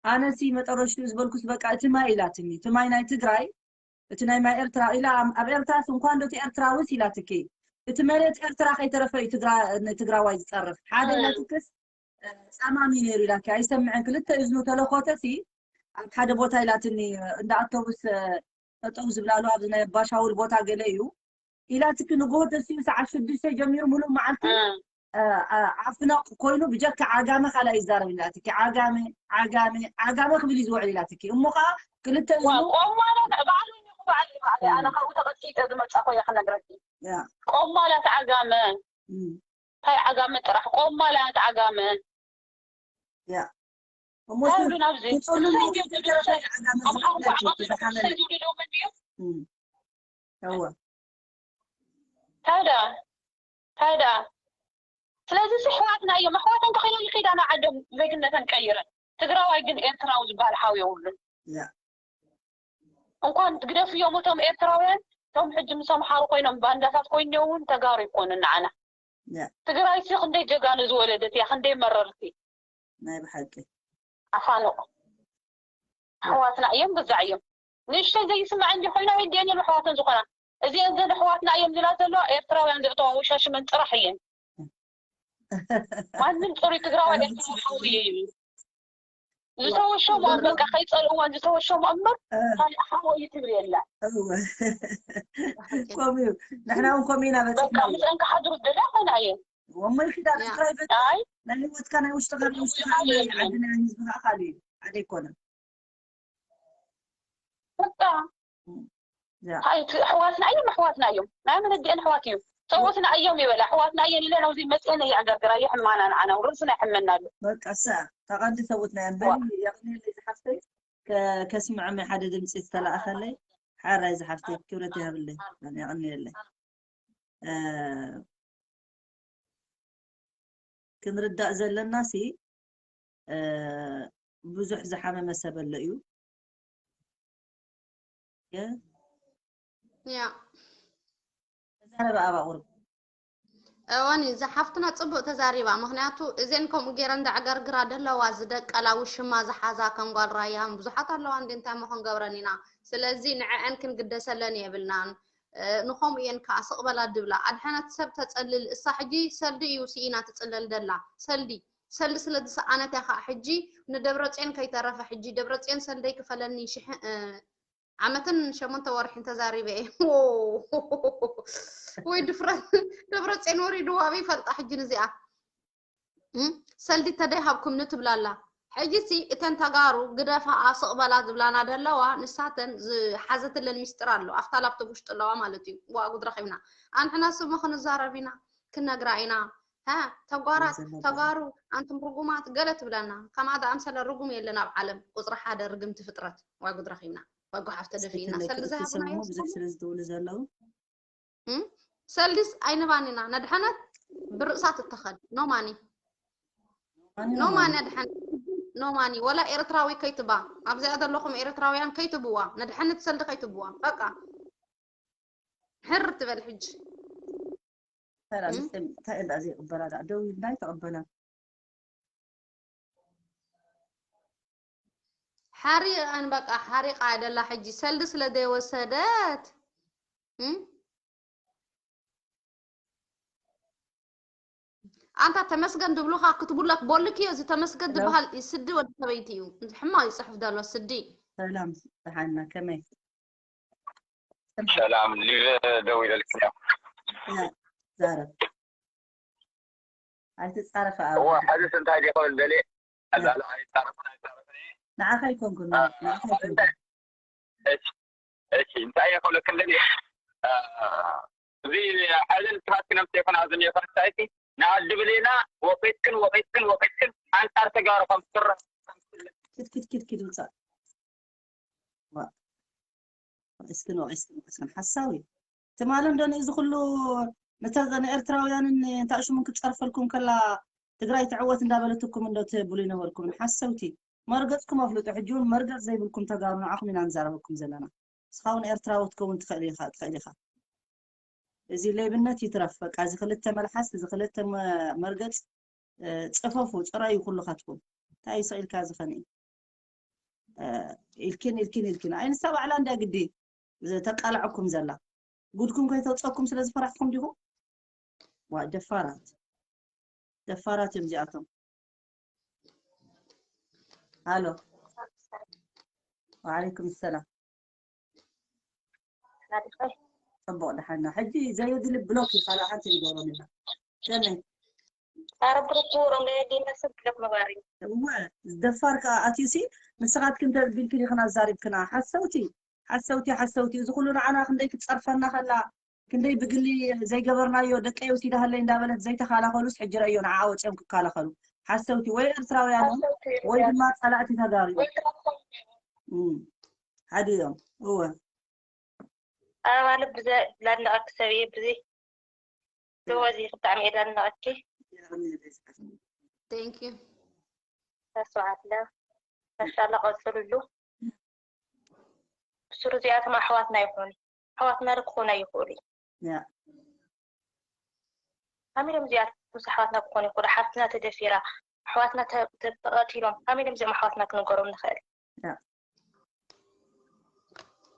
ኣነሲ መጠረሽትኡ ዝበልኩስ በቃ እቲ ማይ ኢላትኒ። እቲ ማይ ናይ ትግራይ፣ እቲ ናይ ማይ ኤርትራ ኢላ፣ ኣብ፣ ኣብ ኤርትራስ እንኳን ዶ እቲ ኤርትራውስ ኢላትኪ። እቲ መሬት ኤርትራ ከይተረፈ እዩ ትግራ-፣ ንትግራዋይ ዝጸርፍ። ሓደ እም። ኢላትክስ፣ እ፣ ጸማም እዩ ነይሩ ኢላትኪ። ኣይሰምዕን። ክልተ እዝኑ ተለኾተሲ ኣብ ሓደ ቦታ ኢላትኒ፣ እንዳ ኣውቶቡስ፣ እ፣ ጠጠው ዝብላሉ ኣብዚ ናይ ባሻውል ቦታ ገለ እዩ። ኢላትኪ ንግሆ ተሲኡ ሰዓት ሽዱሽተ ጀሚሩ ሙሉእ መዓልቲ፣ እም። እ፣ እ፣ ዓፍና ኮይኑ ብጀካ ዓጋመ ካልኣይ ይዛረብ ኢላትኪ። ዓጋመ፣ ዓጋመ፣ ዓጋመ ክብል እዩ ዝውዕል ኢላትኪ። እሞ ኸዓ ክልተ ዋ፣ እዝኑ ቆማላ ባዕሉ እዩ፣ ባዕሉ፣ ባዕሉ። እም። ኣነ ካብኡ ተቐጥቂጠ ዝመጻኹ እየ ክነግረኪ። ያ። ቆማላት ዓጋመ እንታይ ዓጋመ ጥራሕ ቆማላት ዓጋመ ያ ታውሉ ናብዚ ቁጽሉ ዘይተደረፈ ዓጋመ ዝሓመል ሰልዲ ይብልዎ ምን ድዩ እወ ታዳ ታዳ ስለዚ ኣሕዋትና እዮም ኣሕዋት እንተኾይና ንኺዳና ዓዶም ዜግነተን ቀይረን ትግራዋይ ግን ኤርትራዊ ዝበሃል ሓው የብሉን ያ እንኳን ግደፍዮም እቶም ኤርትራውያን እቶም ሕጂ ምስ ኣምሓሩ ኮይኖም ባንዳታት ኮይኖም እውን ተጋሩ ይኮኑ ንዓና ያ ትግራይ ሲ ክንደይ ጀጋኑ ዝወለደት እያ ክንደይ መረርቲ ናይ ብሓቂ ኣፋንቕ ኣሕዋትና እዮም ገዛዕ እዮም ንእሽተይ ዘይስማዕ እንዲ ኮይና ወይ ዲየን እዮም ኣሕዋተን ዝኾና እዚአን ዘን ኣሕዋትና እዮም ዝላ ዘለዋ ኤርትራውያን ዘእተዋ ወሻሽመን ጥራሕ እየን ማንም ፅሩይ ትግራዋይ ኤርትራዊ ሓውየ እዩ ዝተወሸሙ በቃ ከይፀልእወን ዝተወሸሙ እምበር ካልእ ሓወ እዩ ትብል የላ ከምኡ እዩ ንሕና እውን ከምኡ ኢና በቃ በፂሕና ምስአን ክሓድሩ ዝደልያ ኮይና እየን ወሞይ ኪዳ ትግራይ በ ኣይ ናይ ህይወትካ ናይ ውሽጥኻ ናይ ውሽጥኻ ዓድና ህዝብኻ ካልእ እዩ ዓደይ ኣይኮነን በቃ ያ ኣይ ኣሕዋትና እዮም ኣሕዋትና እዮም ናይ መነዲአን ኣሕዋት እዩ ሰዎትና እዮም ይበላ ኣሕዋትና እየን ኢለን ኣብዚ መፅአን እየ ኣጋግራ የሕማና ንዓና ርእስና ይሕመናሉ በቃ እሳ ተቐንዲ ሰብኡትና እያ በል የቕንየለይ ዝሓፍተይ ከ- ከስምዐመይ ሓደ ድምፂ ዝተላእኸለይ ሓራይ ዝሓፍተይ ክብረት ይሃብለይ የቕንየለይ እ፣ ክንርዳእ ዘለና ሲ እ፣ ብዙሕ ዝሓመመ ሰብ ኣሎ እዩ የ- ያ ተዛረበ ኣባ ቁርብ እወን እዩ ዝሓፍትና ፅቡቅ ተዛሪባ ምክንያቱ እዜን ከምኡ ገይረን ዳዕገርግራ ደለዋ ዝደቀላ ውሽማ ዝሓዛ ከም ጓል ራያን ብዙሓት ኣለዋ እንዲ እንታይ ሞ ክንገብረን ኢና ስለዚ ንዐአን ክንግደሰለን የብልናን እ፣ ንከምኡ እየን ከዓ ስቅበላ ድብላ ኣድሐነት ሰብ ተፀልል እሳ ሕጂ ሰልዲ እዩ ስኢና ትፅለል ደላ ሰልዲ ሰልዲ ስለ ዝሰኣነት እያ ከዓ ሕጂ ንደብረፅዮን ከይተረፈ ሕጂ ደብረፅዮን ሰልደይ ክፈለኒ ሽሕ እ፣ ዓመትን ሸሞንተ ወርሕን ተዛሪበ እየ ወይ ድፍረት ደብረፅዮን ወሪድዋ ኣበይ ይፈልጣ ሕጂ ንዚኣ እም? ሰልዲ ተደይ ሃብኩምኒ ትብላላ ሕጂ ሲ እተን ተጋሩ ግደፋ ኣስቕ በላ ዝብላና ደለዋ ንሳተን ዝሓዘትለን ሚስጥር ኣሎ ኣብታ ላፕቶፕ ውሽጢ ኣለዋ ማለት እዩ ዋጉድ ረኺብና ኣንሕና ስሙ ክንዛረብ ኢና ክነግራ ኢና ሀ ተጓራት ተጋሩ ኣንቱም ርጉማት ገለ ትብለና ከማኣ ዝኣምሰለ ርጉም የለን ኣብ ዓለም ቁፅሪ ሓደ ርግምቲ ፍጥረት ዋጉድ ረኺብና ዋጉ ሓፍ ተደፊእና ሰልዲ ዝሃብናዮ ብዙሕ ስለ ዝደውሉ ዘለዉ እም? ሰልዲስ ኣይንባን ኢና ነድሐነት ብርእሳ ትተኸል no money no money ኣድሐን no money ወላ ኤርትራዊ ከይትባ ኣብዚኣ ዘለኹም ኤርትራውያን ከይትብዋ ነድሐነት ሰልዲ ከይትብዋ በቃ ሕር ትበል ሕጂ ሰላም እንታይ እንዳ ዘይቅበላ ደኣ ደው ኢልና ይተቀበላ ሓሪቀን በቃ ሓሪቃ ደላ ሕጂ ሰልዲ ስለ ዘይወሰደት እም? ኣንታ ተመስገን ዝብሉኻ ክትቡለክ ቦልክ እዩ እዚ ተመስገን ዝበሃል ስዲ ወዲ ሰበይቲ እዩ ሕማቅ ይፅሕፍ ዘሎ ስዲ ሰላም ደሓና ከመይ ሰላም ሊቭ ደው ኢለልክያ ዛረብ ኣይትፃረፈ ኣብ እዋ ሓደስ እንታይ ዲኸውን ደልየ ኣላለ ኣይፃረፍን ኣይፃረፍን እየ ንዓኻ ኣይኮንኩን ንዓኻ ኣይኮንኩን እሺ እንታይ የኸብለክን ደልየ እዚ ሓይልን ስራትክን ኣምፅእኹን ኣብዚ ኔፈርሳይቲ ንኣድብሌና ወቂጥክን ወቂጥክን ወቂጥክን ኣንፃር ተጋሩ ከም ትስራሕ ኪድ ኪድ ኪድ ኪድ ውፃእ እስክን ወቂስክን ወቂስክን ሓሳዊ ትማሊ እንዶ ንእዚ ኩሉ ንኤርትራውያንን እንታይ ሽሙን ክትፀርፈልኩም ከላ ትግራይ ትዕወት እንዳበለትኩም እንዶ ትብሉ ይነበርኩም ሓሰውቲ መርገፅኩም ኣፍልጡ ሕጂ እውን መርገፅ ዘይብልኩም ተጋሩ ንዓኹም ኢና ንዛረበኩም ዘለና ንስኻ እውን ኤርትራዊ ክትከውን ትኽእል ኢኻ ትኽእል ኢኻ እዚ ሌብነት ይትረፍ በቃ እዚ ክልተ መልሓስ እዚ ክልተ መርገፅ ፅፈፉ ፅረዩ ኩልኻትኩም እንታይ እዩ ስቕ ኢልካ ዝኸን እዩ ኢልኪን ኢልኪን ኢልኪን ኣይ ንሳ ባዕላ እንዳ ግዲ ተቃልዐኩም ዘላ ጉድኩም ከይተውፀኩም ስለ ዝፈራሕኩም ዲኹም ዋ ደፋራት ደፋራት እዮም እዚኣቶም ሃሎ ወዓለይኩም ሰላም ፅቡቅ ደሓና ሕጂ ዘየድሊ ብሎክ እዩ ካልእ ሓንቲ ንገሮም ኢና ከመይ ኣረ ብሩክ ሮም ናይ ዲና ሰብ ክለፍ መባሪ እወ ደፋር ከዓ ኣትዩሲ ንስኻትክን ተቢልክን ኢኽን ኣዛሪብክና ሓሰውቲ ሓሰውቲ ሓሰውቲ እዚ ኩሉ ንዓና ክንደይ ክትፀርፈና ከላ ክንደይ ብግሊ ዘይገበርናዮ ደቀይ ወሲዳሃለይ እንዳበለት ዘይተኻላኸሉስ ሕጂ ረእዮ ንዓ ወፂኦም ክካላኸሉ ሓሰውቲ ወይ ኤርትራውያን እዮም ወይ ድማ ፀላእቲ ተጋሩ እዮም። እም፣ ሓደ እዮም። እወ። ኣበባ ልብ ዘ- ላድንቐኪ ሰብ እየ ብዚ ብወዚ ብጣዕሚ እየ ላድንቐኪ። Thank you። ተስዋዓትለ ማሻላ ቀፅልሉ። ብስሩ እዚኣቶም ኣሕዋትና ይኾኑ ኣሕዋትና ዶ ክኾኑ ኣይኽእሉ እዩ። ያ ከመይ ኢሎም እዚኣቶም ምስ ኣሕዋትና ክኾኑ ይኽእሉ? ሓፍትና ተደፊራ ኣሕዋትና ተ- ተ- ተቐቲሎም ከመይ ኢሎም እዚኦም ኣሕዋትና ክንገሮም ንኽእል? ያ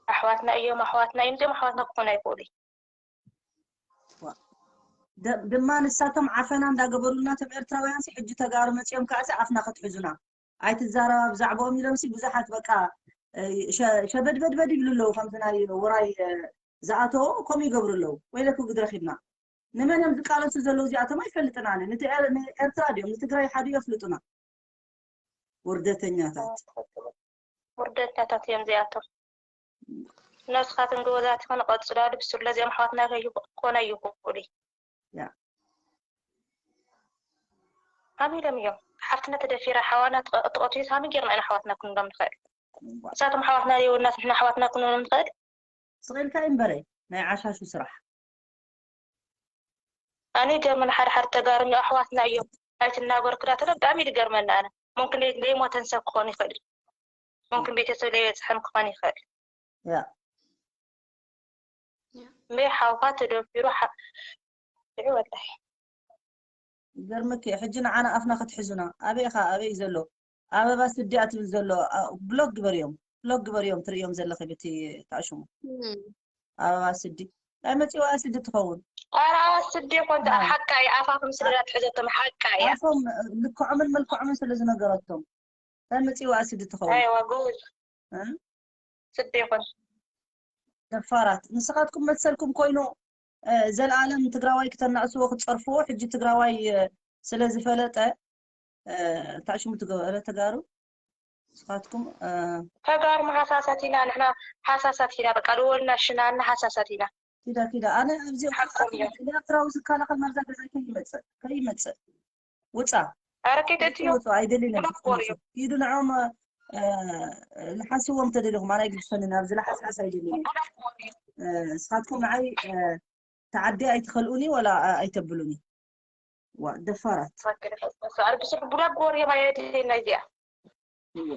ኣሕዋትና እዮም ኣሕዋትና እዮም እዚኦም ኣሕዋትና ክኾኑ ኣይኽእሉ እዩ። ደ- ድማ ንሳቶም ዓፈና እንዳገበሩልና እቶም ኤርትራውያን ሲ ሕጂ ተጋሩ መፂኦም ከዓ ሲ ኣፍና ክትሕዙና ኣይትዛረባ ብዛዕባኦም ኢሎም ሲ ብዙሓት በቃ እ፣ ሸ- ሸበድበድበድ ይብሉ ኣለዉ ከምቲ ናይ ውራይ እ፣ ዝኣተዎ ከምኡ ይገብሩ ኣለዉ ወይለኩ ግድረኪብና ንመን እዮም ዝቃለሱ ዘለዉ እዚኣቶም ኣይፈልጥን ኣነ ንቲ ኤር- ንኤርትራ ድዮም ንትግራይ ሓዱ የፍልጡና ውርደተኛታት ውርደኛታት እዮም እዚኣቶም። ነስኻትን ጎበዛትኽን ቀፅላሉ ብስለ እዚኦም ኣሕዋትና ከይኮነ ይኽእሉ እዩ። ያ ከመይ ኢሎም እዮም ሓፍትና ተደፊራ ሓዋና ትቐ- ትቐትሉስ ከመይ ጌርና ኢና ኣሕዋትና ክንብሎም ንኽእል? ንሳቶም ኣሕዋትና የብልናስ ንሕና ኣሕዋትና ክንብሎም ንኽእል? ስቕ ኢልካ እዩ እምበረይ ናይ ዓሻሹ ስራሕ ኣነ ይገርመኒ ሓደ ሓደ ተጋሩ እኒኦ ኣሕዋትና እዮም ኣይትናገሩ ክዳተሎ ብጣዕሚ እዩ ዝገርመኒ ኣነ። ሙምክን ለይ- ለይሞተን ሰብ ክኾን ይኽእል እዩ። ሙምክን ቤተሰብ ለይበፅሐን ክኾን ይኽእል። ያ እምበይ ሓውካ ተደፊሩ ሓ- ድዒ ወላሂ ይገርመኪ ሕጂ ንዓና ኣፍና ክትሕዙና ኣበይ ኢኻ ኣበይ እዩ ዘሎ ኣበባ ስዲ ኣትብል ዘሎ ኣ- ብሎክ ግበርዮም ብሎክ ግበርዮም ትርእዮም ዘለኺ ብቲ ታሽሙ እም፣ ኣበባ ስዲ ናይ መፂዋ ስዲ ትኸውን ኧረ ኣዋ ስዲ ይኮን ኣዎ። ሓቃ እዩ ኣፋ ከም ስድራ ትሕዘቶም ሓቃ እያ ኣፎም ልክዖምን መልክዖምን ስለ ዝነገረቶም ናይ መፂዋ ስዲ ትኸውን ኣይዋ ጎበዝ እ? ስዲ ይኮን ደፋራት ንስኻትኩም መሰልኩም ኮይኑ እ፣ ዘልኣለም ትግራዋይ ክተናእስዎ ክትፀርፍዎ ሕጂ ትግራዋይ እ፣ ስለ ዝፈለጠ እ፣ እንታይ ሽሙ ትገበረ ተጋሩ ንስኻትኩም እ፣ ተጋሩ ሃሳሳት ኢና ንሕና ሃሳሳት ኢና በቃ ደወልና ሽናና ሃሳሳት ኢና ኪዳ ኪዳ ኣነ ኣብዚ ሓቆም እዮም ኤርትራዊ ዝከላኸል ናብዛ ገዛ ከይመፅእ ከይመፅእ ውፃ ኣረ ከይተእትዮ ውፃ ኣይደልን ብሎክ ጎርዮ ሂዱ ንዖም እ፣ ልሓስዎም ተደሊኹም ኣነ ኣይግድሰንን ኣብዚ ልሓስሓስ ኣይደልን ብሎክ ጎርዮ እ፣ ንስኻትኩም ንዓይ እ፣ ተዓዲ ኣይትኸልኡኒ ወላ እ፣ ኣይተብሉኒ ዋ ደፋራት ኣረ ብስሩ ብሎክ ጎርዮ ማየድና እዚኣ እየ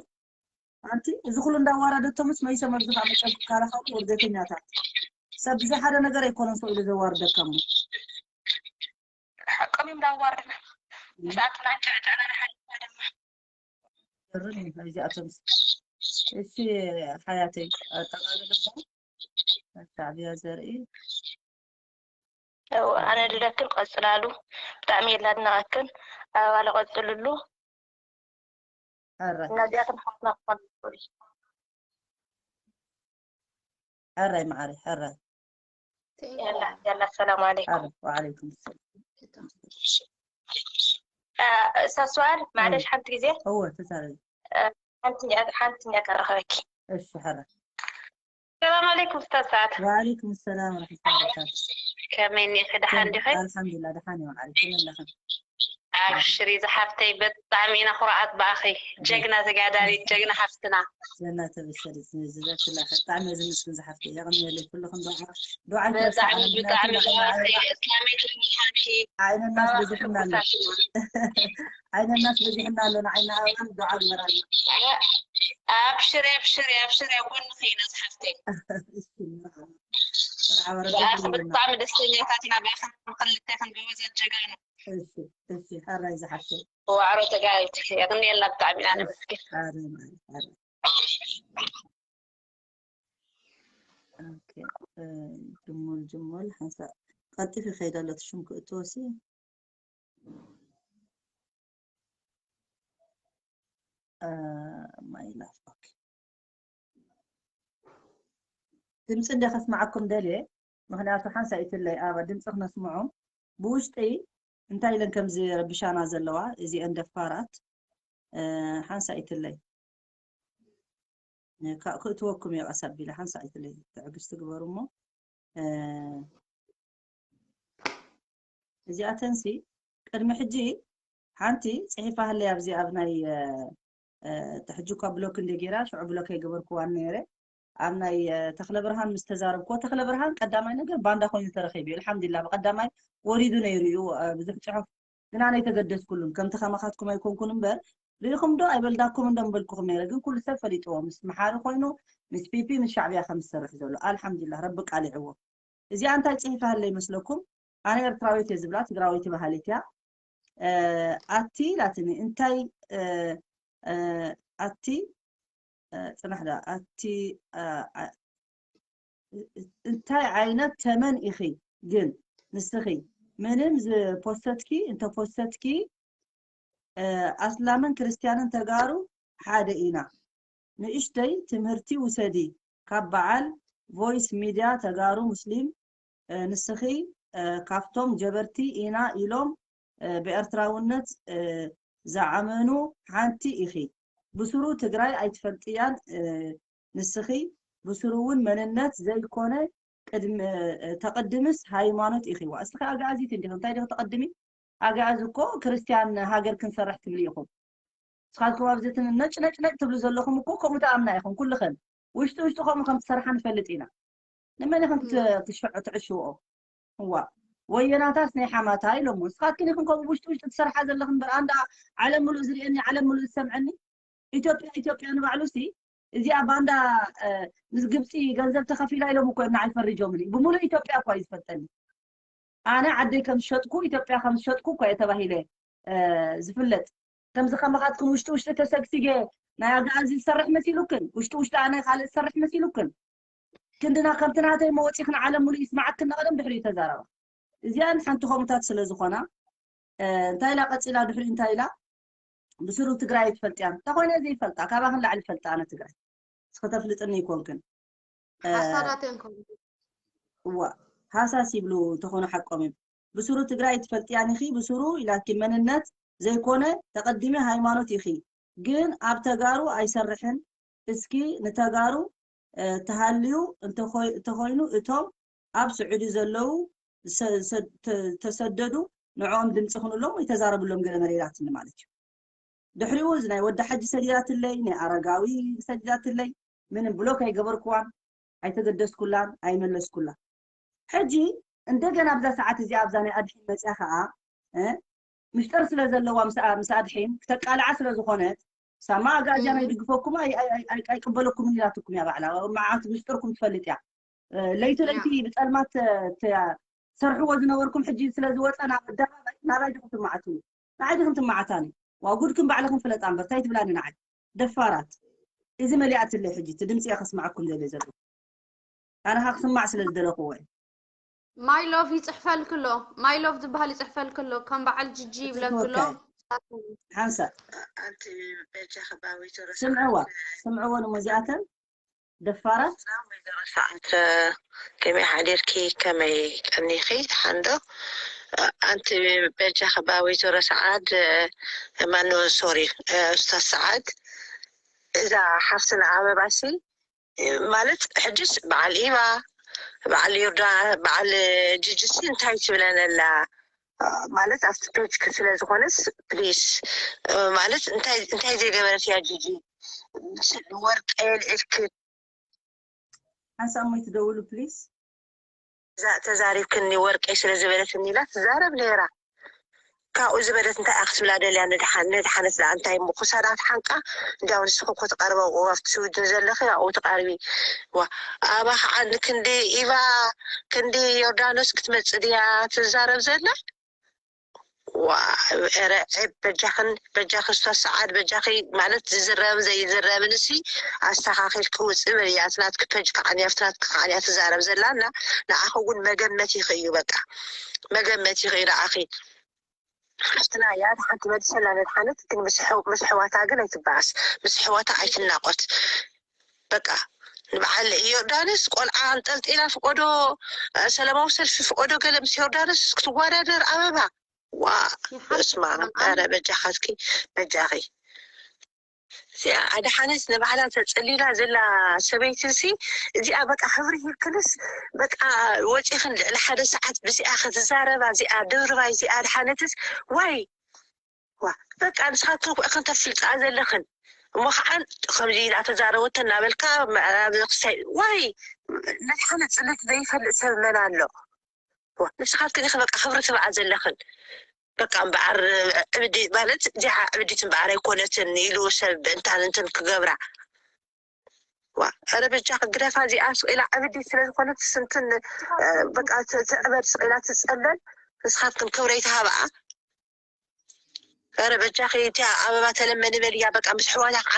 ኣንቲ እዚ ኩሉ እንዳዋረደቶምስ መይሶም ኣብዚ ከዓ መፀም ክከላኸሉ ውርደተኛታት ሰብ ብዘይ ሓደ ነገር ኣይኮነን ሰው ኢሉ ዘዋርደካ እሞ ሓቆም እንዳዋርድና ምስኣትና ጨዕጨዕና ንሓልፍና ድማ ገርም እዩ እዚኣቶም እሺ ሓያተይ ኣጠቓልል እሞ ሻዕብያ ዘርኢ ያው ኣነ ድለክን ቀጽላሉ ብጣዕሚ የላድነቐክን ኣባባለ ቀጽልሉ ሕራይ እነዚኣቶም ሓትና ክኾን ይኽእሉ ሕራይ መዓሪ ሕራይ Thank የላ you። የላ ሰላም ኣለይኩም ሕራይ ወዓለይኩም ሰላም እሳ ሰዋል ማለሽ ሓንቲ ግዜ እወ ተዛረቢ ሓንቲ እኛ- ሓንቲ እኛ ከረኸበኪ እሺ ሕራይ ሰላም ኣለይኩም ስታሳት ወዓለይኩም ሰላም ወረሕመቱላሂ ወበረካቱ ከመይ እኒኺ ደሓን ዲኺ ኣልሓምዱሊላህ ደሓን እየ መዓሪ ከመይ ኣለኽን ኣብሽሪ ዝሓፍተይ ብጣዕሚ ኢና ኩርዓት ብኣኺ ጀግና ተጋዳሊት ጀግና ሓፍትና ዘና ተበሰሪ ዝዘክላ ብጣዕሚ እየ ዝምስግን ዝሓፍተይ የቐንየለይ ኩልኽን ዱዓ ዱዓ ብጣዕሚ ኣይትረስዓኒ ብጣዕሚ ምኽንያቱ ንዓይ ብኣኺ እስላመይ ትምኒኻንኪ ዓይነናስ በዚሕና ኣሎ ዓይነናስ በዚሕና ኣሎ ንዓይና ሃዋን ዱዓ ግበራልና ኣብሽሪ ኣብሽሪ ኣብሽሪ ኣብ ጎንኺ ኢና ዝሓፍተይ እሺ መርሓባ መርሓባ ረቢ ብኣኺ ይበልና ብጣዕሚ ደስተኛታት ኢና ብኣኺ ክልቴኽን ጎበዛት ጀጋኑ እሺ እሺ ሕራይ ዝሓፍተይ ዋዕሮ ተጋይት የቕንየልና ብጣዕሚ ኢና ነመስግን ኣረ ማሪ ኣረ ኦኬ እ፣ ጅሙል ጅሙል ሓንሳ ቀልጢፍ ይኸይድ ኣሎ እቲ ሽም ክእትዎ ሲ እ፣ ማይ ላፍ ኦኬ ድምፂ እንደ ከስማዓኩም ደልየ ምክንያቱ ሓንሳ ይትለይ ኣባ ድምፂ ክነስምዖም ብውሽጢ እንታይ ኢለን ከም ዝረብሻና ዘለዋ እዚአን ደፋራት እ፣ ሓንሳ ይትለይ እ፣ ካ- ክእትወኩም እየ ቀስ ኣቢለ ሓንሳ ይትለይ ትዕግስቲ ግበሩ እሞ እ፣ እዚኣተንሲ ቅድሚ ሕጂ ሓንቲ ጽሒፋ ህለይ ኣብዚ ኣብ ናይ ሕጂ እኳ ብሎክ እንደ ጌራ ሽዑ ብሎክ ኣይገበርክዋን ነይረ። ኣብ ናይ ተክለ ብርሃን ምስ ተዛረብክዎ፣ ተክለ ብርሃን ቀዳማይ ነገር ባንዳ ኮይኑ ተረኺቡ እዩ። ኣልሓምዱሊላ ብቀዳማይ ወሪዱ ነይሩ እዩ ብዙሕ ጽሑፍ፣ ግና ኣይተገደስኩሉን። ከምቲ ከማኻትኩም ኣይኮንኩን እምበር፣ ርኢኹም ዶ ኣይበልዳኩም እንዶ ምበልኩኹም ነይረ። ግን ኩሉ ሰብ ፈሊጥዎ ምስ መሓሪ ኮይኑ ምስ ፒፒ ምስ ሻዕብያ ከም ዝሰርሕ ዘሎ። ኣልሓምዱሊላ ረቢ ቃሊዕዎ። እዚኣ እንታይ ጽሒፋ ህለ ይመስለኩም? ኣነ ኤርትራዊት እየ ዝብላ፣ ትግራወይቲ በሃሊት እያ። ኣቲ ኢላትኒ። እንታይ ኣቲ ጽናሕ ዳ ኣቲ እንታይ ዓይነት ተመን ኢኺ ግን ንስኺ? ምንም ዝፖስተትኪ እንተፖስተትኪ ኣስላምን ክርስትያንን ተጋሩ ሓደ ኢና። ንእሽተይ ትምህርቲ ውሰዲ ካብ በዓል ቮይስ ሚድያ ተጋሩ ሙስሊም። ንስኺ ካብቶም ጀበርቲ ኢና ኢሎም ብኤርትራውነት ዝዓመኑ ሓንቲ ኢኺ። ብስሩ ትግራይ ኣይትፈልጥያን ንስኺ። ብስሩ እውን መንነት ዘይኮነ ተቐድምስ ሃይማኖት ኢኺዋ። እስኺ ኣግኣዚት እንዲኹ እንታይ ዲኹ ተቐድሚ? ኣግኣዚ እኮ ክርስትያን ሃገር ክንሰርሕ ትብሊ ኢኹም። ንስኻትኩም ኣብዚ ነጭ ነጭ ነጭ ትብሉ ዘለኹም እኮ ከምኡ ትኣምና ኢኹም ኩልኽን። ውሽጢ ውሽጢ ከምኡ ከም ትሰርሓ ንፈልጥ ኢና። ንመን ኢኽን ትሸዑ ትዕሽውኦ? እዋ ወየናታስ ናይ ሓማታ ኢሎሞ። ንስኻትክን ኢኽን ከምኡ ውሽጢ ውሽጢ ትሰርሓ ዘለኽን እምበር ኣንዳ ዓለም ምሉእ ዝርእየኒ ዓለም ምሉእ ዝሰምዐኒ። ኢትዮጵያ ኢትዮጵያ ንባዕሉ ሲ እዚኣ ባንዳ ምስ ግብፂ ገንዘብ ተኸፊላ ኢሎም እኮ እዮም ንዓይ ፈሪጆምኒ። ብምሉእ ኢትዮጵያ እኳ እዩ ዝፈልጠኒ። ኣነ ዓደይ ከም ዝሸጥኩ ኢትዮጵያ ከም ዝሸጥኩ እኳ እየ ተባሂለ ዝፍለጥ። ከምዚ ከማኻትኩም ውሽጢ ውሽጢ ተሰግሲገ ናይ ኣግኣዚ ዝሰርሕ መሲሉክን ውሽጢ ውሽጢ ኣነ ካልእ ዝሰርሕ መሲሉክን ክንድና ከምቲ ናተይ መወፂኽን ዓለም ሙሉእ ይስማዓክን ንቐደም ድሕሪኡ ተዛረባ። እዚኣን ሓንቲ ከምኡታት ስለ ዝኾና እንታይ ኢላ ቀፂላ ድሕሪኡ እንታይ ኢላ ብስሩ ትግራይ ትፈልጥያን እንተኾይነ ዘይፈልጣ ካባኽን ላዕሊ ፈልጣ ኣነ ትግራይ እስኸተፍልጥኒ ይኮንክን ሓሳዳት እዮም ከምኡ እዋ ሃሳስ ይብሉ እንተኾኑ ሓቆም እዮም። ብስሩ ትግራይ ትፈልጥያን ኢኺ ብስሩ ኢላኪ መንነት ዘይኮነ ተቐዲሚ ሃይማኖት ኢኺ ግን ኣብ ተጋሩ ኣይሰርሕን። እስኪ ንተጋሩ ተሃልዩ እንተኾይኑ እቶም ኣብ ስዑዲ ዘለዉ ተሰደዱ ንዕኦም ድምፂ ኩንሎም ወይ ተዛረብሎም ገለ መለ ኢላትኒ ማለት እዩ። ድሕሪኡ እዚ ናይ ወዲ ሓጂ ሰዲዳትለይ ናይ ኣረጋዊ ሰዲዳትለይ ምንም ብሎክ ኣይገበርክዋን ኣይተገደስኩላን ኣይመለስኩላን። ሕጂ እንደገና ኣብዛ ሰዓት እዚኣ ኣብዛ ናይ ኣድሒን መፅያ ከዓ ምሽጥር ስለ ዘለዋ ምስ ኣድሒን ክተቃልዓ ስለ ዝኾነት ሳማ ኣጋእዝያን ኣይድግፈኩም ኣይቅበለኩም ኢላትኩም እያ ባዕላ መዓት ምሽጥርኩም ትፈልጥ እያ። ለይቲ ለይቲ ብፀልማት ትሰርሕዎ ዝነበርኩም ሕጂ ስለ ዝወፀ ናብ ኣደባባይ ናባይ ዲኹም ትመዓትኒ? ንዓይ ዲኹም ትመዓታኒ? ዋው ጉድክን ባዕልኽን ፍለጣ እምበር ታይ ትብላኒ ንዓይ ደፋራት። እዚ መሊኣትለይ ሕጂ እቲ ድምፂ እየ ከስምዓኩም ደልየ ዘለኹ። ኣነ ከዓ ክስማዕ ስለ ዝደለኽዎ እየ። My love ይፅሕፈልኪ ኣሎ my love ዝበሃል ይፅሕፈልኪ ኣሎ ከም በዓል ጅጂ ይብለኪ ኣሎ። ሓንሳእ ኣንቲ በጃ ከባቢ ስምዕዋ ስምዕወን እሞ እዚኣተን ደፋራት ሰዓት ከመይ ሓዲርኪ ከመይ ቀኒኺ ሓንዶ ኣንቲ በጃ ከባቢ ዞረ ሰዓድ ማኖ ሶሪ ኡስታዝ ሰዓድ እዛ ሓፍትና ኣበባሲ ማለት ሕጅስ በዓል ኢባ በዓል ዮርዳ በዓል ጅጅሲ እንታይ ትብለነላ ማለት ኣብቲ ፔጅ ስለ ዝኾነስ ፕሊስ ማለት እንታይ እንታይ ዘይገበረት እያ ጅጂ ወርቀ ልዕልክ ሓንሳብ እሞ ትደውሉ ፕሊስ ተዛሪብክኒ ወርቀይ ስለ ዝበለትኒ ኢላ ትዛረብ ነይራ ካብኡ ዝበለት እንታይ እያ ክትብላ ደልያ ነድሓነት ደኣ እንታይ እሞ ክሳዳ ትሓንቃ እንዲያው ንስኺ እኮ ትቐርበ ኣብቲ ስዊድን ዘለኺ ኣብኡ ትቐርቢ ኣባ ከዓ ንክንዲ ኢቫ ክንዲ ዮርዳኖስ ክትመፅእ ድያ ትዛረብ ዘላ ዋ ረ ዔብ በጃኽን በጃኺ ስቶስ ሰዓድ በጃኺ ማለት ዝዝረብን ዘይዝረብን እሲ ኣስተኻኺልኪ ውፅእ በልያ እቲ ናትኪ ፔጅ ከዓ ኣብቲ ናትኪ ከዓ ትዛረብ ዘላ እና ንዓኺ እውን መገመቲኺ እዩ በቃ መገመቲኺ እዩ ንዓኺ ሓፍትና እያ ሓንቲ መልሰላ ነድሓነት ግን ምስ ኣሕዋታ ግን ኣይትበኣስ ምስ ኣሕዋታ ኣይትናቆት በቃ ንበዓል ዮርዳኖስ ቆልዓ ኣንጠልጢላ ፍቆዶ ሰላማዊ ሰልፊ ፍቆዶ ገለ ምስ ዮርዳኖስ ክትወዳደር ኣበባ ዋ በስመኣብ ኧረ በጃኻትኪ በጃኺ እዚኣ ኣድሓነት ንባዕላ ተጸሊላ ዘላ ሰበይቲ ሲ፣ እዚኣ በቃ ክብሪ ሂብክንስ፣ በቃ ወጺኽን ልዕሊ ሓደ ሰዓት ብዚኣ ክትዛረባ፣ እዚኣ ድብርባይ፣ እዚኣ ኣድሓነትስ ዋይ። ዋ፣ በቃ ንስኻትክን ኩዕኽን ተፍልጣ ዘለኽን እሞ ከዓ ከምዚ ኢላ ተዛረበቶ እናበልካ ምዕራብ ክሳይ ዋይ። ናይ ሓመድ ጽልት ዘይፈልጥ ሰብ መን ኣሎ? ዋ፣ ንስኻትክን ኢኺ በቃ ክብሪ ትብዓ ዘለኽን። በቃ እምበኣር ዕብዲ ማለት እዚኣ ዕብዲት እምበኣር ኣይኮነትን ኢሉ ሰብ እንታን እንትን ክገብራ። ዋ፣ ኧረ በጃ ክግደፋ እዚኣ ስቕ ኢላ ዕብዲት ስለ ዝኾነት ስንትን በቃ ትዕበድ ስቕ ኢላ ትጸለል። ንስኻትክን ክብረይ ተሃብኣ። ኧረ በጃኺ እቲኣ ኣበባ ተለመኒ በልያ በቃ ምስ ሕዋታ ከዓ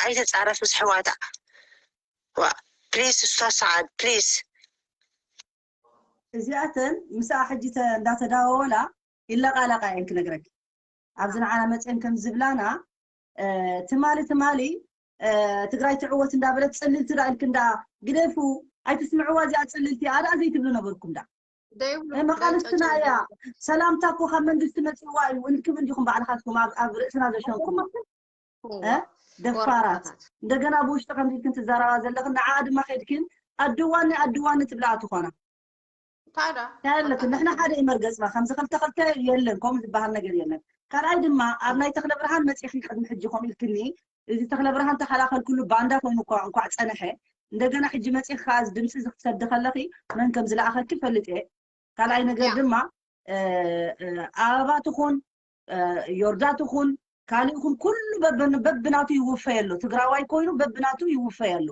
ኣይትጻረፍ ምስ ሕዋታ። ዋ ፕሊስ እሷ ሰዓድ ፕሊስ። እዚኣተን ምስኣ ሕጂ እንዳተዳወላ ይለቓለቓ እየን ክነግረኪ። ኣብዚ ንዓና መፅአን ከም ዝብላና ትማሊ ትማሊ ትግራይ ትዕወት እንዳበለት ፅልልቲ ዳ ኢልክ እንዳ ግደፉ ኣይትስምዕዋ እዚኣ ፅልልቲ ኣዳ ዘይትብሉ ነበርኩም ዳ መቃልስትና እያ። ሰላምታ እኮ ካብ መንግስቲ መፅዋ እዩ እንክም እንዲኹም ባዕልካትኩም ኣብ ርእስና ዘሸንኩም ደፋራት እንደገና ብውሽጢ ከምዚ ኢልክን ትዛረባ ዘለኽን ንዓ ድማ ከድክን ኣድዋኒ ኣድዋኒ ትብላ ትኾና ታለክን ንሕና ሓደ እዩ መርገፅና ከምዚ ክልተ ክልተ የለን ከምኡ ዝበሃል ነገር የለን። ካልኣይ ድማ ኣብ ናይ ተክለ ብርሃን መፂእኺ ቅድሚ ሕጂ ከምኡ ኢልክኒ እዚ ተክለ ብርሃን ተኸላኸልክሉ ባንዳ ኮይኑ እኳ እንኳዕ ፀነሐ እንደገና ሕጂ መፂእኺ ከዓ እዚ ድምፂ እዚ ክትሰዲ ከለኺ መን ከም ዝለኣኸኪ ፈልጥ እየ። ካልኣይ ነገር ድማ ኣበባ ትኹን ዮርዳ ትኹን ካልእ ይኹን ኩሉ በብናቱ ይውፈይ ኣሎ። ትግራዋይ ኮይኑ በብናቱ ይውፈይ ኣሎ።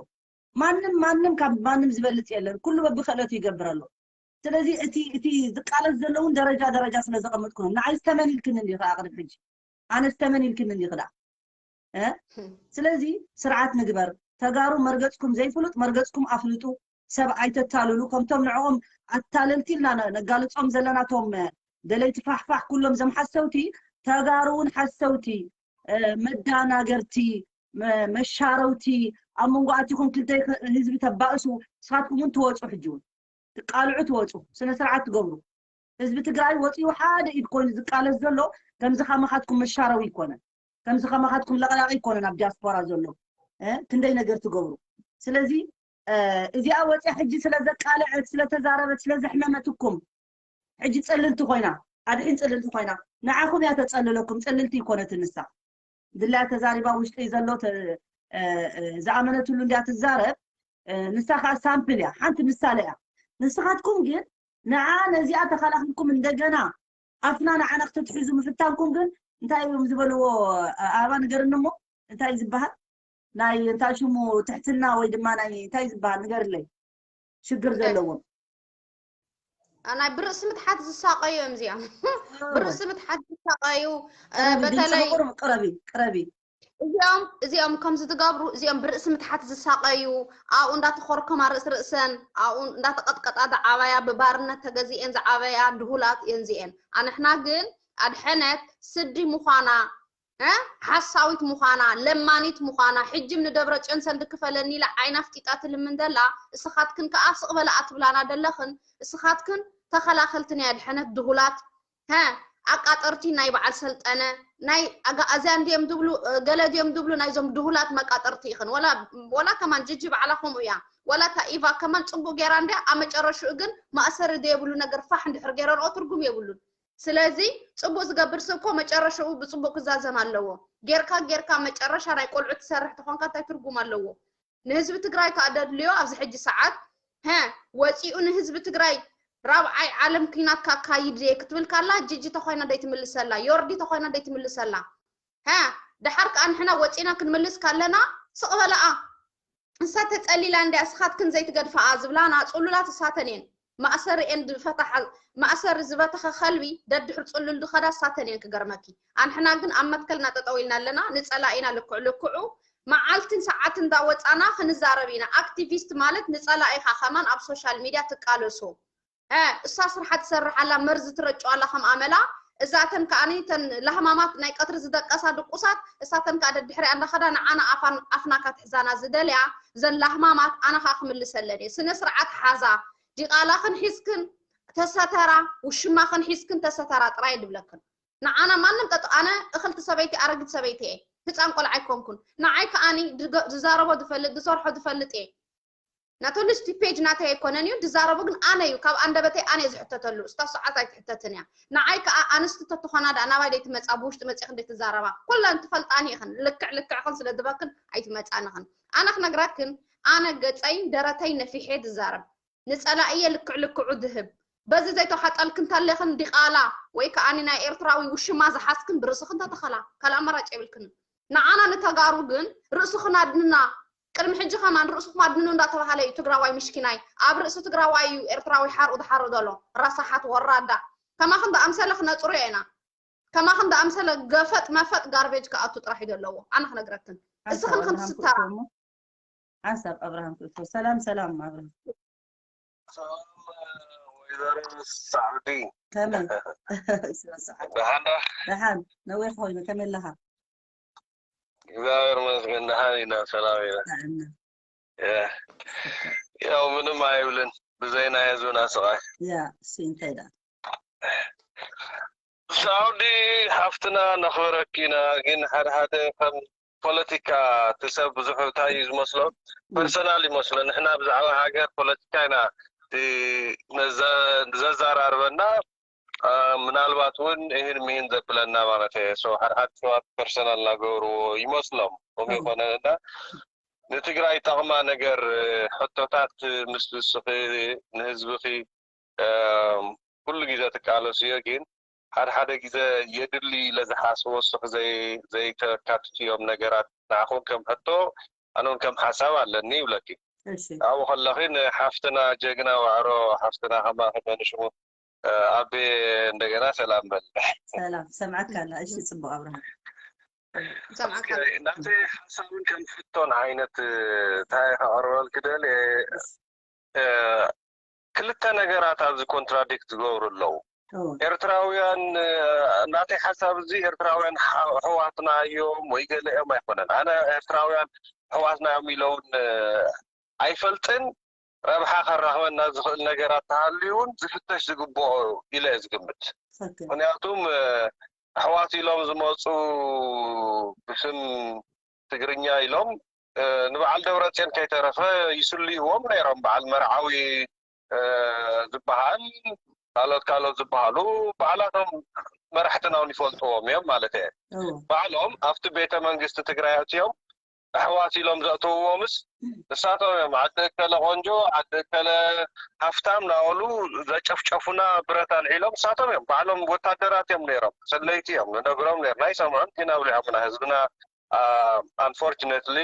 ማንም ማንም ካብ ማንም ዝበልፅ የለን። ኩሉ በብክእለቱ ይገብር ኣሎ። ስለዚ እቲ እቲ ዝቃለስ ዘለውን ደረጃ ደረጃ ስለ ዘቐመጥኩ ነው። ንዓይ ዝተመን ኢልክኒ እንዲ ከዓ ቅድም ሕጂ ኣነ ዝተመን ኢልክኒ እንዲ ክዳ ስለዚ ስርዓት ንግበር። ተጋሩ መርገፅኩም ዘይፍሉጥ መርገፅኩም ኣፍልጡ። ሰብ ኣይተታልሉ። ከምቶም ንዕኦም ኣታለልቲ ኢልና ነጋልፆም ዘለናቶም ደለይቲ ፋሕፋሕ ኩሎም ዘም ሓሰውቲ ተጋሩ እውን ሓሰውቲ መዳናገርቲ መሻረውቲ ኣብ መንጎ ኣቲኹም ክልተ ህዝቢ ተባእሱ ንስኻትኩም እውን ትወፁ ሕጂ እውን ትቃልዑ ትወፁ ስነ ስርዓት ትገብሩ ህዝቢ ትግራይ ወፂኡ ሓደ ኢድ ኮይኑ ዝቃለስ ዘሎ ከምዚ ከማኻትኩም መሻረዊ ይኮነን ከምዚ ከማኻትኩም ለቕላቂ ይኮነን ኣብ ዲያስፖራ ዘሎ ክንደይ ነገር ትገብሩ ስለዚ እዚኣ ወፂያ ሕጂ ስለዘቃለዐት ስለተዛረበት ስለዘሕመመትኩም ሕጂ ፀልልቲ ኮይና ኣድሒን ፅልልቲ ኮይና ንዓኹም እያ ተፀልለኩም ፅልልቲ ይኮነትን ንሳ ድላያ ተዛሪባ ውሽጢ ዘሎ ዝኣመነትሉ እንዲያ ትዛረብ ንሳ ከዓ ሳምፕል እያ ሓንቲ ምሳሌ እያ ንስኻትኩም ግን ንዓ ነዚኣ ተኸላኺልኩም እንደገና ኣፍና ንዓና ክተትሕዙ ምፍታንኩም ግን እንታይ እዮም ዝበልዎ ኣበባ ንገርኒ እሞ እንታይ ዝበሃል ናይ እንታይ ሽሙ ትሕትና ወይ ድማ ናይ እንታይ ዝበሃል ንገርለይ ሽግር ዘለዎም ናይ ብርእሲ ምትሓት ዝሳቀዩ እዮም እዚኦም ብርእሲ ምትሓት ዝሳቀዩ በተለይ ቅረቢ ቅረቢ እዚኦም እዚኦም ከምዚ ትገብሩ እዚኦም ብርእሲ ምትሓት ዝሳቀዩ ኣብኡ እንዳተኾርከማ ርእስ ርእሰን ኣብኡ እንዳተቀጥቀጣ ዝዓበያ ብባርነት ተገዚኤን ዝዓበያ ድሁላት እየን እዚኤን ኣንሕና ግን ኣድሐነት ስዲ ምዃና ሓሳዊት ምዃና ለማኒት ምዃና ሕጅም ንደብረፅዮን ሰልዲ ክፈለኒ ኢላ ዓይና ኣፍጢጣ ትልምን ዘላ እስኻትክን ከዓ ስቕ በላ ኣትብላና ዘለኽን እስኻትክን ተኸላኸልቲ ናይ ኣድሐነት ድሁላት ኣቃጠርቲ ናይ በዓል ሰልጠነ ናይ ኣጋኣዝያን ድዮም ድብሉ ገለ ድዮም ድብሉ ናይዞም ድሁላት መቃጠርቲ ኢኽን ወላ ከማን ጅጂ በዓላ ከምኡ እያ ወላ እታ ኢቫ ከማን ፅቡቅ ገይራ እንድያ ኣብ መጨረሽኡ ግን ማእሰሪ ዘየብሉ ነገር ፋሕ እንድሕር ገይረንኦ ትርጉም የብሉን ስለዚ ፅቡቅ ዝገብር ሰብ እኮ መጨረሽኡ ብፅቡቅ ክዛዘም ኣለዎ ጌርካ ጌርካ መጨረሻ ናይ ቆልዑ ትሰርሕ ተኾንካ እንታይ ትርጉም ኣለዎ ንህዝቢ ትግራይ ከዓ ደድልዮ ኣብዚ ሕጂ ሰዓት ሀ ወፂኡ ንህዝቢ ትግራይ ራብዓይ ዓለም ኩናት ካካይድ እየ ክትብል ካላ ጅጂ ተኮይና ደይትምልሰላ ዮርዲ ተኮይና ደይትምልሰላ ሀ ደሓር ከዓ ንሕና ወፂና ክንምልስ ካለና ስቕ በለኣ ንሳ ተፀሊላ እንድያ እስኻትክን ዘይትገድፈኣ ዝብላና ፅሉላት እሳተን እየን ማእሰሪ እየን ዝፈታሓ ማእሰሪ ዝበተኸ ከልቢ ደድሕር ፅሉል ዝኸዳ እሳተን እየን ክገርመኪ ኣንሕና ግን ኣብ መትከልና ጠጠው ኢልና ኣለና ንፀላኢና ልክዕ ልክዑ መዓልትን ሰዓትን እንዳወፃና ክንዛረብ ኢና ኣክቲቪስት ማለት ንፀላኢኻ ከማን ኣብ ሶሻል ሚድያ ትቃለሶ እሳ ስርሓ ትሰርሕ ኣላ መርዚ ትረጭ ኣላ ከም ኣመላ እዛተን ከዓኒ ተን ላህማማት ናይ ቀትሪ ዝደቀሳ ድቁሳት እሳተን ከዓ ደድሕሪያ እንዳኸዳ ንዓና ኣፍና ካትሕዛና ዝደልያ ዘን ላህማማት ኣነ ከዓ ክምልሰለን እየ ስነ ስርዓት ሓዛ ዲቓላኽን ሒዝክን ተሰተራ ውሽማኽን ሒዝክን ተሰተራ ጥራይ ድብለክን ንዓና ማንም ጠጥ ኣነ እኽልቲ ሰበይቲ ኣረጊት ሰበይቲ እየ ህፃን ቆልዓ ኣይኮንኩን። ንዓይ ከዓኒ ዝዛረቦ ዝፈልጥ፣ ዝሰርሖ ዝፈልጥ እየ። ናቶልስቲ ፔጅ ናተይ ኣይኮነን እዩ ዝዛረቦ፣ ግን ኣነ እዩ፣ ካብ ኣንደበተይ ኣነ እየ ዝሕተተሉ። እስታ ሰዓት ኣይትሕተትን እያ። ንዓይ ከዓ ኣንስቲ ተትኾና ዳ ናባይ ደይትመፃ፣ ብውሽጢ መፂኽን ደይትዛረባ። ኩለን ትፈልጣኒ ኢኽን፣ ልክዕ ልክዕኽን ስለ ዝበክን ኣይትመፃንኽን። ኣነ ክነግራክን፣ ኣነ ገፀይን ደረተይ ነፊሐ ዝዛረብ፣ ንፀላእየ ልክዕ ልክዑ ዝህብ። በዚ ዘይተሓጠልክን ተሌኽን ዲቓላ ወይ ከዓ ናይ ኤርትራዊ ውሽማ ዝሓዝክን ብርእስኽን ተተኸላ፣ ካልእ ኣማራጭ የብልክንን። ንዓና ንተጋሩ ግን ርእስኽን ኣድንና፣ ቅድሚ ሕጂ ከማን ርእስኹም ኣድንኑ እንዳተባሃለ እዩ ትግራዋይ ምሽኪናይ። ኣብ ርእሲ ትግራዋይ እዩ ኤርትራዊ ሓርኡ ዝሓርእ ዘሎ። ረሳሓት ወራዳ። ከማኽን ዝኣምሰለ ክነፅሩ ኢና። ከማኽን ዝኣምሰለ ገፈጥ መፈጥ ጋርቤጅ ክኣቱ ጥራሕ እዩ ዘለዎ። ኣነ ክነግረክን። እስኽን ክንስታ ሓንሳብ ኣብርሃም ክእቶ። ሰላም ሰላም ኣብርሃም። ሰላም ወይዘሮ ሳዕዲ ከመይ? ደሓን ዶ? ደሓን ነዊሕ ኮይኑ ከመይ ኣለኻ? እግዚኣብሔር ይመስገን ደሓን ኢና፣ ሰላም ኢና። ጥዕና። ያ። ያው ምንም ኣይብልን ብዘይ ናይ ህዝብና ስቓይ። ያ እሱ እንታይ ደኣ? ሳውዲ ሓፍትና ነኽብረኪ ኢና፣ ግን ሓደ ሓደ ከም ፖለቲካ እቲ ሰብ ብዙሕ እንታይ እዩ ዝመስሎ ፐርሰናል ይመስሎ። ንሕና ብዛዕባ ሃገር ፖለቲካ ኢና እቲ ነዘ- ዘዘራርበና፣ አ፣ ምናልባት እውን ይህን ምሂን ዘብለና ማለት እየ። So ሓደ ሓደ ሰባት ፐርሰናል እናገበርዎ ይመስሎም። ከምኡ እም። ይኮነ እና ንትግራይ ጠቕማ ነገር ሕቶታት ምስ ንስኺ ንህዝብኺ እ፣ ኩሉ ግዜ ትቃለስዮ፣ ግን ሓደ ሓደ ግዜ የድሊ ኢለ ዝሓስቦ ንስኺ ዘይ- ዘይተካትትዮም ነገራት ንዓኹም ከም ሕቶ ኣነ እውን ከም ሓሳብ ኣለኒ ይብለኪ። እሺ ኣብኡ ከለኺ ንሓፍትና ጀግና ዋዕሮ ሓፍትና ከማኺ መንሽሙ እ፣ ኣቤ እንደገና ሰላም በል። ሰላም ሰምዓካ ኣላ። እሺ ጽቡቕ ኣብርሃም። ሰምዓካ ኦኬ፣ ናተይ ሓሳብን ከም ሕቶን ዓይነት እ፣ እንታይ ከቕርበልኪ ደልየ እ፣ ክልተ ነገራት ኣብዚ ኮንትራዲክት ዝገብሩ ኣለዉ። እዎ ኤርትራውያን እ፣ ናተይ ሓሳብ እዚ ኤርትራውያን ሓ- ኣሕዋትና እዮም ወይ ገለ እዮም ኣይኮነን። ኣነ ኤርትራውያን ኣሕዋትና እዮም ኢለውን እ፣ ኣይፈልጥን። ረብሓ ከራኽበና ዝኽእል ነገራት ተሃልዩ እውን ዝፍተሽ ዝግብኦ ኢለ እየ ዝግምት። ትኽክል። ምክንያቱም እ፣ ኣሕዋት ኢሎም ዝመፁ ብስም ትግርኛ ኢሎም እ፣ ንበዓል ደብረፅዮን ከይተረፈ ይስልይዎም ነይሮም። በዓል መርዓዊ እ፣ ዝበሃል ካልኦት ካልኦት ዝበሃሉ ባዕላቶም መራሕትና እውን ይፈልጥዎም እዮም ማለት እየ። እዎ ባዕሎም ኣብቲ ቤተ መንግስቲ ትግራይ ኣትዮም ኣሕዋት ኢሎም ዘእተውዎምስ ንሳቶም እዮም። ዓዲ እከለ ቆንጆ፣ ዓዲ እከለ ሃፍታም ናበሉ ዘጨፍጨፉና ብረት ኣልዒሎም ንሳቶም እዮም። ባዕሎም ወታደራት እዮም ነይሮም፣ ሰለይቲ እዮም። ንነግሮም ነይርና ኣይሰምዑን፣ ግን ኣብሊዖምና ህዝብና ኣንፎርችነትሊ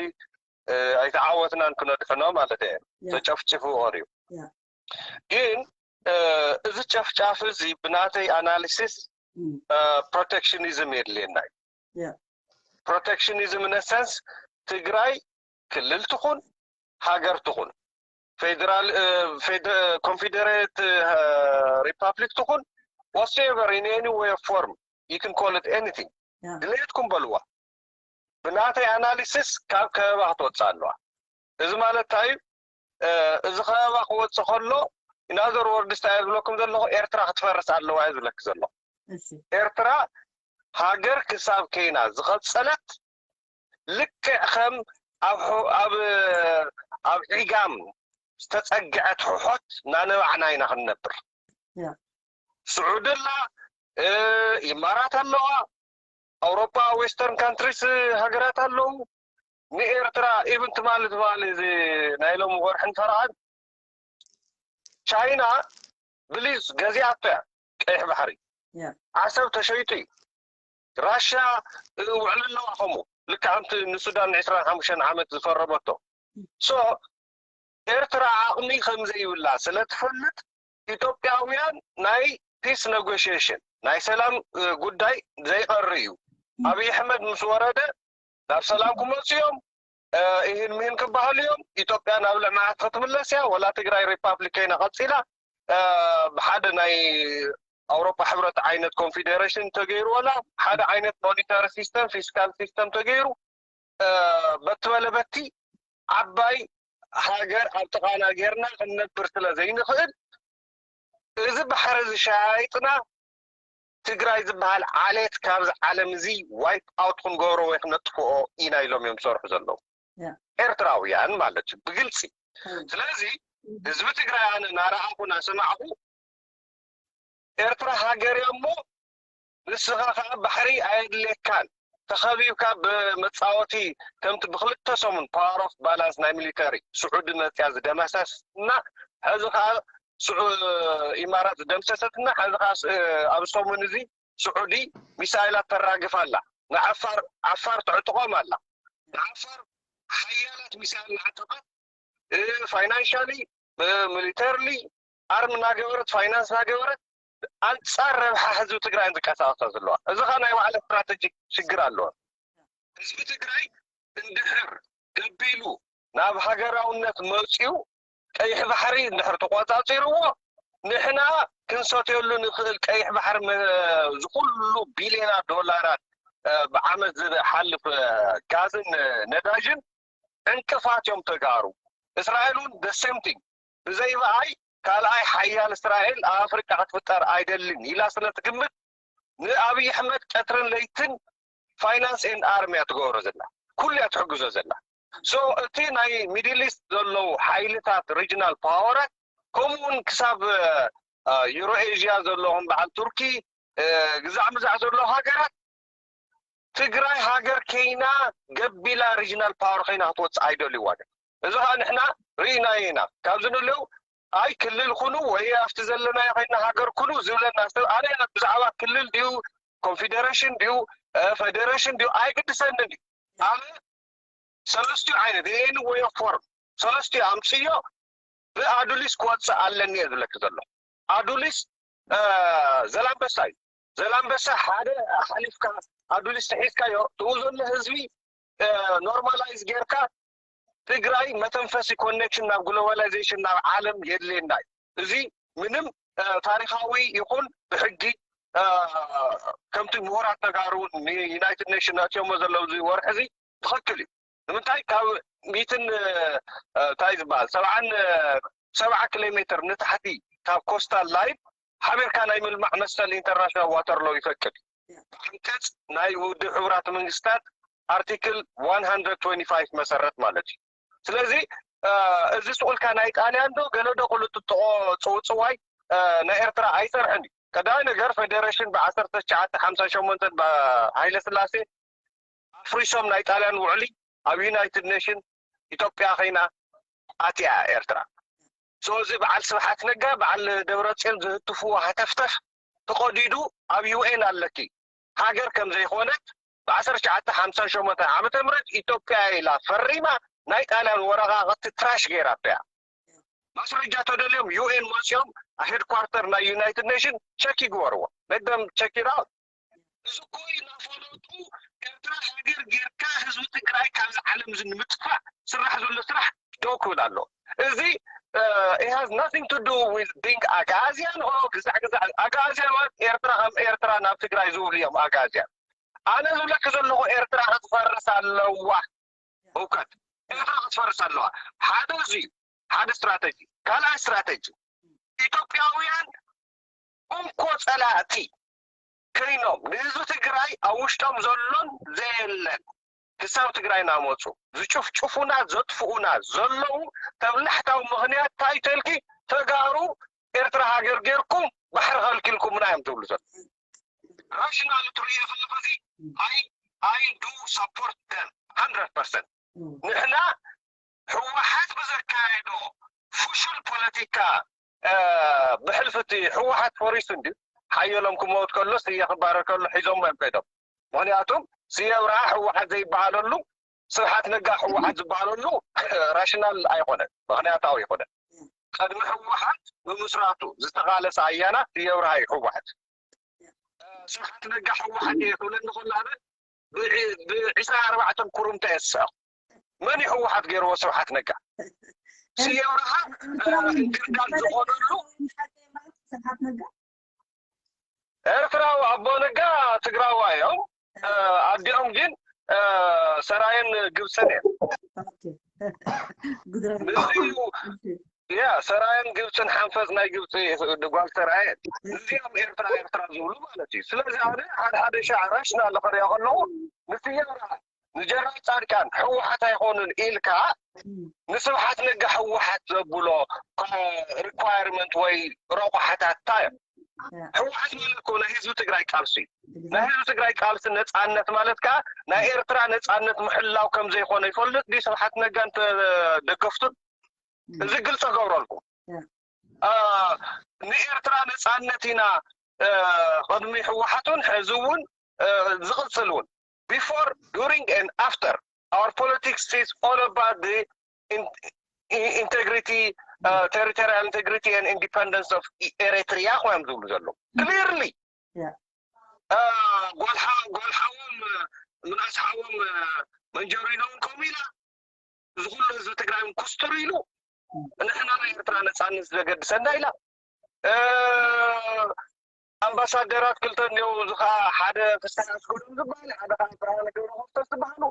ኣይተዓወትናን ክነድሕኖ ማለት እየ። ያ ተጨፍጭፉ ቀርዩ። ያ ግን እ፣ እዚ ጨፍጫፍ እዚ ብናተይ ኣናሊሲስ እም፣ ፕሮቴክሽኒዝም የድልየና እዩ። ያ ፕሮቴክሽኒዝም ኢን ሰንስ ትግራይ ክልል ትኹን ሃገር ትኹን ፌደራል ኮንፌደሬት ሪፓብሊክ ትኹን whatever in any way of form you can call it anything ያ ድሌትኩም በልዋ ብናተይ ኣናሊሲስ ካብ ከበባ ክትወፅእ ኣለዋ። እዚ ማለት እንታይ እዩ? እ፣ እዚ ከበባ ክወፅእ ከሎ in other words እንታይ እየ ዝብለኩም ዘለኹ ኤርትራ ክትፈርስ ኣለዋ እየ ዝብለኪ ዘለኹ። እሺ ኤርትራ ሃገር ክሳብ ከይና ዝቐፀለት ልክዕ ከም ኣብ ሑ- ኣብ ኣብ ዒጋም ዝተፀግዐት ሕሖት እናነባዕና ኢና ክንነብር። ያ ስዑዲ ኣላ፣ እ፣ ኢማራት ኣለዋ፣ ኣውሮፓ ዌስተርን ካንትሪስ ሃገራት ኣለዉ። ንኤርትራ ኢቭን ትማሊ ትማሊ እዚ ናይ ሎሚ ወርሕን ፈረቓን ቻይና ብሊዝ ገዚኣቶ እያ ቀይሕ ባሕሪ ያ ዓሰብ ተሸይጡ እዩ። ራሻ እ፣ ውዕል ኣለዋ ከምኡ ልክዕ ከምቲ ንሱዳን ዕስራን ሓሙሽተን ዓመት ዝፈረመቶ። ሶ ኤርትራ ዓቕሚ ከም ዘይብላ ስለ ትፈልጥ ኢትዮጵያውያን ናይ ፒስ ኔጎሽሽን ናይ ሰላም እ፣ ጉዳይ ዘይቐሪ እዩ። ኣብይ ኣሕመድ ምስ ወረደ ናብ ሰላም ክመፁ እዮም። እ፣ ይህን ምህን ክበሃሉ እዮም። ኢትዮጵያ ናብ ልምዓት ክትምለስ እያ ወላ ትግራይ ሪፓብሊክ ከይና ቀፂላ እ፣ ብሓደ ናይ ኣውሮፓ ሕብረት ዓይነት ኮንፌደሬሽን ተገይሩ ወላ ሓደ ዓይነት ሞኒታሪ ሲስተም ፊስካል ሲስተም ተገይሩ እ፣ በቲ በለ በቲ ዓባይ ሃገር ኣብ ጥቓና ጌርና ክንነብር ስለ ዘይንኽእል እዚ ባሕሪ እዚ ሸያይጥና ትግራይ ዝበሃል ዓሌት ካብዚ ዓለም እዚ wipe out ክንገብሮ ወይ ክነጥፍኦ ኢና ኢሎም እዮም ዝሰርሑ ዘለዉ። ያ። ኤርትራውያን ማለት እዩ ብግልፂ። እ። ስለዚ ህዝቢ ትግራይ ኣነ ናረኣኹ ናሰማዕኹ ኤርትራ ሃገር እያ እሞ ንስኻ ከዓ ባሕሪ ኣየድልየካን ተኸቢብካ ብመፃወቲ ከምቲ ብክልተ ሰሙን power of balance ናይ ሚሊተሪ ስዑዲ መፅያ ዝደመሰስና ሕዚ ከዓ ስዑ ኢማራት ዝደምሰሰትና ሕዚ ከዓ ስ- ኣብ ሰሙን እዚ ስዑዲ ሚሳይላት ተራግፍ ኣላ። ንዓፋር ዓፋር ተዕጥቖም ኣላ። ንዓፋር ሓያላት ሚሳይል ንዓጠቐት financially militarily ኣርም እናገበረት finance እናገበረት ኣንፃር ረብሓ ህዝቢ ትግራይ ዝንቀሳቀሳ ዘለዋ። እዚ ከዓ ናይ ባዕላ strategic ሽግር ኣለዋ። ህዝቢ ትግራይ እንድሕር ገቢሉ ናብ ሃገራውነት መፅዩ ቀይሕ ባሕሪ እንድሕር ተቆፃፂርዎ ንሕና ክንሰትየሉ ንኽእል ቀይሕ ባሕሪ መ- ዝኩሉ ቢልዮናት ዶላራት እ፣ ብዓመት ዝሓልፍ እ፣ ጋዝን እ፣ ነዳጅን ዕንቅፋት እዮም ተጋሩ። እስራኤል እውን the same thing ብዘይ ብኣይ ካልኣይ ሓያል እስራኤል ኣብ ኣፍሪቃ ክትፍጠር ኣይደልን ኢላ ስለ ትግምት ንኣብይ ኣሕመድ ቀትርን ለይትን finance and arm እያ ትገብሮ ዘላ ኩሉ እያ ትሕግዞ ዘላ so እቲ ናይ middle east ዘለዉ ሓይልታት regional power ኣት ከምኡ እውን ክሳብ euro asia ዘለዎም በዓል ቱርኪ ግዛዕ ምዛዕ ዘለዉ ሃገራት ትግራይ ሃገር ከይና ገቢላ regional power ከይና ክትወፅእ ኣይደልይዋን እዚ ከዓ ንሕና ርኢናዮ ኢና ካብዚ ንልው ኣይ ክልል ኩኑ ወይ ኣብቲ ዘለናዮ ኮይና ሃገር ኩኑ ዝብለና ሰብ ኣነ ብዛዕባ ክልል ድዩ confederation ድዩ federation ድዩ ኣይግድሰንን እዩ ኣነ ሰለስቲኡ ዓይነት any way of form ሰለስቲኡ ኣምፅዮ ብኣዱሊስ ክወፅእ ኣለኒ እየ ዝብለኪ ዘሎ ኣዱሊስ ዘላንበሳ እዩ ዘላንበሳ ሓደ ሓሊፍካ ኣዱሊስ ተሒዝካዮ ትኡ ዘሎ ህዝቢ normalize ጌርካ ትግራይ መተንፈሲ connection ናብ globalization ናብ ዓለም የድልየና እዩ እዚ ምንም ታሪካዊ ይኹን ብሕጊ ከምቲ ምሁራት ተጋሩ ን united nation ኣእትዮሞ ዘለዉ እዚ ወርሒ እዚ ትኽክል እዩ ንምንታይ ካብ ሚትን እንታይ ዝበሃል ሰብዓን ሰብዓ ኪሎ ሜትር ንታሕቲ ካብ coastal line ሓቢርካ ናይ ምልማዕ መሰል international water law ይፈቅድ እዩ ብዓንቀፅ ናይ ውድብ ሕቡራት መንግስታት article one hundred twenty five መሰረት ማለት እዩ ስለዚ እዚ ስቁልካ ናይ ጣልያን ዶ ገለ ዶ ክልጥጥቆ ፅውፅዋይ ናይ ኤርትራ ኣይፀርሕን እዩ ቀዳማይ ነገር federation ብ ዓሰርተ ትሽዓተ ሓምሳ ሸሞንተ ሃይለ ስላሴ ኣፍሪሶም ናይ ጣልያን ውዕሊ ኣብ united nation ኢትዮጵያ ከይና ኣትያ ኤርትራ so እዚ በዓል ስብሓት ነጋ በዓል ደብረፅዮን ዝህትፍዎ ሃተፍተፍ ተቐዲዱ ኣብ UN ኣለኪ ሃገር ከም ዘይኮነት ብ ዓሰርተ ትሽዓተ ሓምሳ ሸሞንተ ዓመተ ምህረት ኢትዮጵያ ኢላ ፈሪማ ናይ ጣልያን ወረቓቕቲ trash ገይራቶ እያ ማስረጃ ተደልዮም UN መፅዮም headquarter ናይ united nation check ይግበርዎ let them check it out እዚ እኮ እናፈለጡ ኤርትራ ሃገር ጌርካ ህዝቢ ትግራይ ካብዚ ዓለም እዚ ንምጥፋእ ስራሕ ዘሎ ስራሕ ደው ክብል ኣሎ እዚ it has nothing to do with being ኣጋዝያን ኦ ግዛዕ ግዛዕ ኣጋዝያን ማለት ኤርትራ ከም ኤርትራ ናብ ትግራይ ዝብሉ እዮም ኣጋዝያን ኣነ ዝብለኪ ዘለኹ ኤርትራ ክትፈርስ ኣለዋ ህውከት ኤርትራ ክትፈርስ ኣለዋ ሓደ እዚ ሓደ strategy ካልኣይ strategy ኢትዮጵያውያን እንኮ ፀላእቲ ከይኖም ንህዝቢ ትግራይ ኣብ ውሽጦም ዘሎን ዘየለን ክሳብ ትግራይ እናመፁ ዝጭፍጭፉና ዘጥፍኡና ዘለዉ ተብላሕታዊ ምኽንያት እንታይ ተልኪ ተጋሩ ኤርትራ ሃገር ጌርኩም ባሕሪ ከልኪልኩምና እዮም ትብሉ ዘሎ rational ትርእዮ ከለኹ እዚ I I do support them hundred percent ንሕና ህወሓት ብዘካየዶ ፍሹል ፖለቲካ ብሕልፊ እቲ ህወሓት ፈሪሱ እንድዩ ሓየሎም ክመውት ከሎ ስየ ክባረር ከሎ ሒዞሞ እዮም ከይዶም ምክንያቱም ስየ ኣብርሃ ህወሓት ዘይበሃለሉ ስብሓት ነጋ ህወሓት ዝበሃለሉ rational ኣይኮነን ምክንያታዊ ኣይኮነን ቅድሚ ህወሓት ብምስራቱ ዝተቃለሰ ኣያና ስየ ኣብርሃ እዩ ህወሓት ስብሓት ነጋ ህወሓት እየ ክብለኒ ከሎ ኣነ ብዒስራ ኣርባዕተን ኩርምታ እየ ዝስዕቕ መን እዩ ህወሓት ገይርዎ ስብሓት ነጋ ስየ ኣብርሃ እንክርዳድ ዝኾነሉ ስብሓት ነጋ ኤርትራዊ ኣቦ ነጋ ትግራዋ እዮም ኣዲኦም ግን ሰራየን ግብፅን እዮም ጉድራ ምስኡ ያ ሰራየን ግብፅን ሓንፈፅ ናይ ግብፂ ጓል ሰራየን እዚኦም ኤርትራ ኤርትራ ዝብሉ ማለት እዩ። ስለዚ ኣነ ሓደ ሓደ ሻዕ ራሽናል ክሪኦ ከለኹ ንስያራ ንጀነራል ፃድቃን ህወሓት ኣይኮኑን ኢልካ ንስብሓት ነጋ ህወሓት ዘብሎ ሪኳየርመንት ወይ ረቑሓታት እንታይ እዮም? ህወሓት ማለት እኮ ናይ ህዝቢ ትግራይ ቃልሲ እዩ። ናይ ህዝቢ ትግራይ ቃልሲ ነፃነት ማለት ከዓ ናይ ኤርትራ ነፃነት ምሕላው ከም ዘይኮነ ይፈልጥ ድዩ ስብሓት ነጋን ደገፍቱን? እዚ ግልፂ ገብረልኩም። ንኤርትራ ነፃነት ኢና ቅድሚ ህወሓት እውን ሕዚ እውን ዝቕፅል እውን before, during and after. Our politics is all about the integrity, territorial integrity and independence of Eritrea እዮም ዝብሉ ዘለዉ clearly. ጓልሓዎም ምናስሓዎም መንጀሪኖ እውን ከምኡ ኢላ እዚ ኩሉ ህዝቢ ትግራይ እውን ኩስትር ኢሉ ንሕና ናይ ኤርትራ ነፃነት ዘገድሰና ኢላ። ኣምባሳደራት ክልተ እኒው እዚ ከዓ ሓደ ፍስሓ ኣስገዶም ዝበሃል ሓደ ከዓ ብርሃነ ገብረክርስቶስ ዝበሃሉ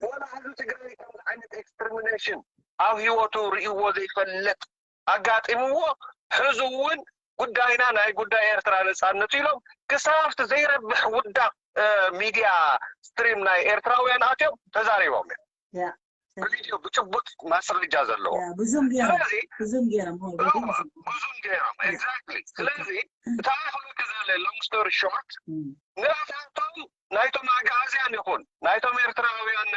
ወላ ህዝቢ ትግራይ ከምዚ ዓይነት ኤክስትርሚኔሽን ኣብ ህይወቱ ርእይዎ ዘይፈልጥ ኣጋጢምዎ ሕዚ እውን ጉዳይና ናይ ጉዳይ ኤርትራ ነፃነት ኢሎም ክሳብቲ ዘይረብሕ ውዳቕ ሚድያ ስትሪም ናይ ኤርትራውያን ኣትዮም ተዛሪቦም እዮም። ብቪድዮ ብጭቡጥ ማስረጃ ዘለዎ ብዙም ገይሮም ስለዚ ብዙም ገይሮም ብዙም ገይሮም exactly። ስለዚ እታ ክብለኪ ዘለ long story short ንኣታቶም ናይቶም ኣግኣዝያን ይኹን ናይቶም ኤርትራውያን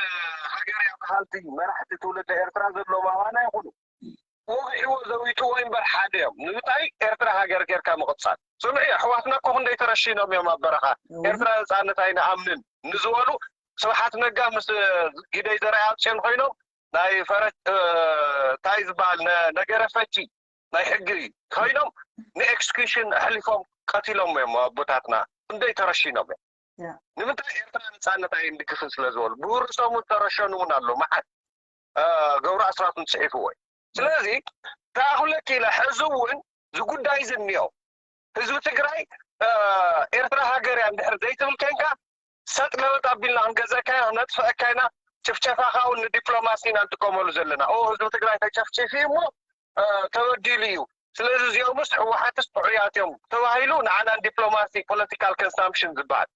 ሃገርያ በሃልቲ መራሕቲ ትውልደ ኤርትራ ዘለዎም ኣባና ይኹኑ ወግሕዎ ዘዊጥዎ እምበር ሓደ እዮም። ንምንታይ ኤርትራ ሃገር ጌርካ ምቕፃል? ስምዒ ኣሕዋትና እኮ ክንደይ ተረሺኖም እዮም ኣብ በረኻ። ኤርትራ ነፃነት ኣይንኣምንን ንዝበሉ ስብሓት ነጋ ምስ ጊደይ ዘርኣይ ኣብፅዮን ኮይኖም ናይ ፈረ እንታይ ዝበሃል ነገረ ፈቺ ናይ ሕጊ ኮይኖም ንኤክስኪሽን ኣሕሊፎም ቀቲሎም እዮም ኣቦታትና። ክንደይ ተረሺኖም እዮም። ንምንታይ ኤርትራ ነፃነት ኣይንድግፍን ስለ ዝበሉ ብውርሶም ዝተረሸኑ እውን ኣሎ መዓት ገብሩ ኣስራት እውን ፅሒፍዎ እዩ። ስለዚ ተኣኽለኪ ኢለ ሕዚ እውን እዚ ጉዳይ እዚ እኒኦ ህዝቢ ትግራይ ኤርትራ ሃገር እያ እንድሕር ዘይትብል ኮይንካ ሰጥ ለበጥ ኣቢልና ክንገዘካ ኢና ክነጥፍአካ ኢና። ጭፍጨፋኻ እውን ንዲፕሎማሲ ኢና ንጥቀመሉ ዘለና። ኦ ህዝቢ ትግራይ ተጨፍጪፉ እሞ ተበዲሉ እዩ። ስለዚ እዚኦምስ ህወሓትስ ጥዑያት እዮም ተባሂሉ ንዓና ንዲፕሎማሲ ፖለቲካል ኮንሳምፕሽን ዝበሃል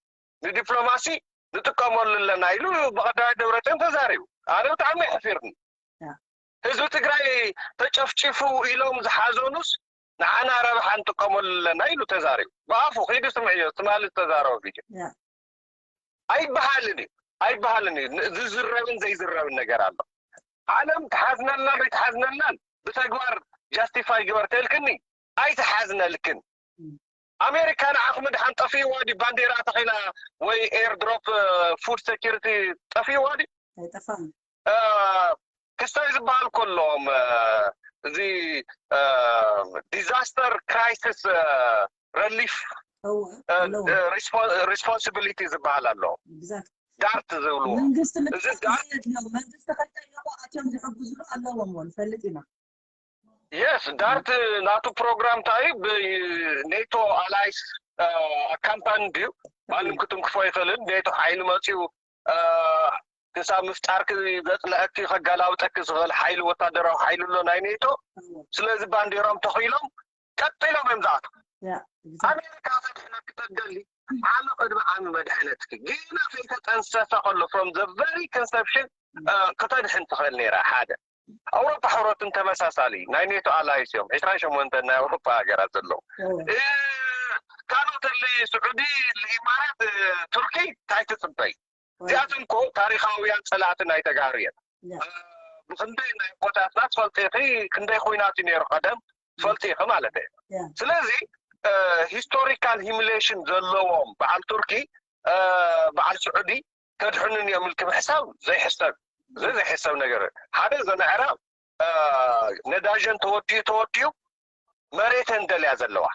ንዲፕሎማሲ ንጥቀመሉ ኣለና ኢሉ ብቐዳማይ ደብረፅዮን ተዛሪቡ። ኣነ ብጣዕሚ የሕፊርኒ። ህዝቢ ትግራይ ተጨፍጪፉ ኢሎም ዝሓዘኑስ ንዓና ረብሓ ንጥቀመሉ ኣለና ኢሉ ተዛሪቡ። ብኣፉ ኪዱ ስምዕዮ ትማሊ ዝተዛረበ ቪድዮ። ኣይበሃልን እዩ ኣይበሃልን እዩ። ዝዝረብን ዘይዝረብን ነገር ኣሎ። ዓለም ትሓዝነልና ወይ ትሓዝነልናን ብተግባር ጃስቲፋይ ግበር ተልክኒ ኣይትሓዝነልክን። ኣሜሪካ ንዓኹም ድሓን ጠፊእዋ ድዩ ባንዴራ ተኺላ ወይ ኤርድሮፕ ፉድ ሴኪሪቲ ጠፊእዋ ድዩ? ኣይጠፋን። ክስታይ ዝበሃል ከሎም እዚ ዲዛስተር ክራይሲስ ረሊፍ ሪስፖንሲቢሊቲ ዝበሃል ኣሎ። ዳርት ዝብልዎ መንግስቲ ምጥቃስ የድልዮም። መንግስቲ ከይጠየቁ ኣትዮም ዝሕግዙሉ ኣለዎም ንፈልጥ ኢና። የስ ዳርት ናቱ ፕሮግራም እንታይ ብኔቶ ኣላይስ ካምፓኒ ድዩ ማንም ክትንክፎ ይኽእልን ኔቶ ሓይሊ መፅኡ ክሳብ ምፍጣርኪ ዘፅልዐኪ ከጋላብጠኪ ዝኽእል ሓይሊ ወታደራዊ ሓይሊ ኣሎ ናይ ኔቶ። ስለዚ ባንዴራም ተኺሎም ቀጢሎም እዮም ዝኣትዉ። ኣሜሪካ ተድሕነኪ ተደሊ ዓሚ ቅድሚ ዓሚ መድሐነትኪ ገና ከይተጠንሰሰ ከሎ from the very conception ክተድሕን ትኽእል ነይራ ሓደ ኣውሮፓ ሕብረትን ተመሳሳሊ ናይ ኔቶ ኣላይስ እዮም ዕስራን ሸሞንተን ናይ ኣውሮፓ ሃገራት ዘለዉ ካልኦት እሊ ስዑዲ ኢማራት ቱርኪ እንታይ ትፅበይ እዚኣቶም እኮ ታሪካውያን ፀላእቲ ናይ ተጋሩ እዮም ብክንደይ ናይ ኣቦታትና ትፈልጢ ኢኺ ክንደይ ኩናት እዩ ነይሩ ቀደም ትፈልጢ ኢኺ ማለት እዩ ስለዚ historical humiliation ዘለዎም በዓል ቱርኪ በዓል ስዑዲ ከድሕኑን እዮም ኢልኪ ምሕሳብ ዘይሕሰብ እዚ ዘይሕሰብ ነገር ሓደ እዘን ኣዕራብ ነዳጀን ተወዲኡ ተወዲኡ መሬተን ደልያ ዘለዋ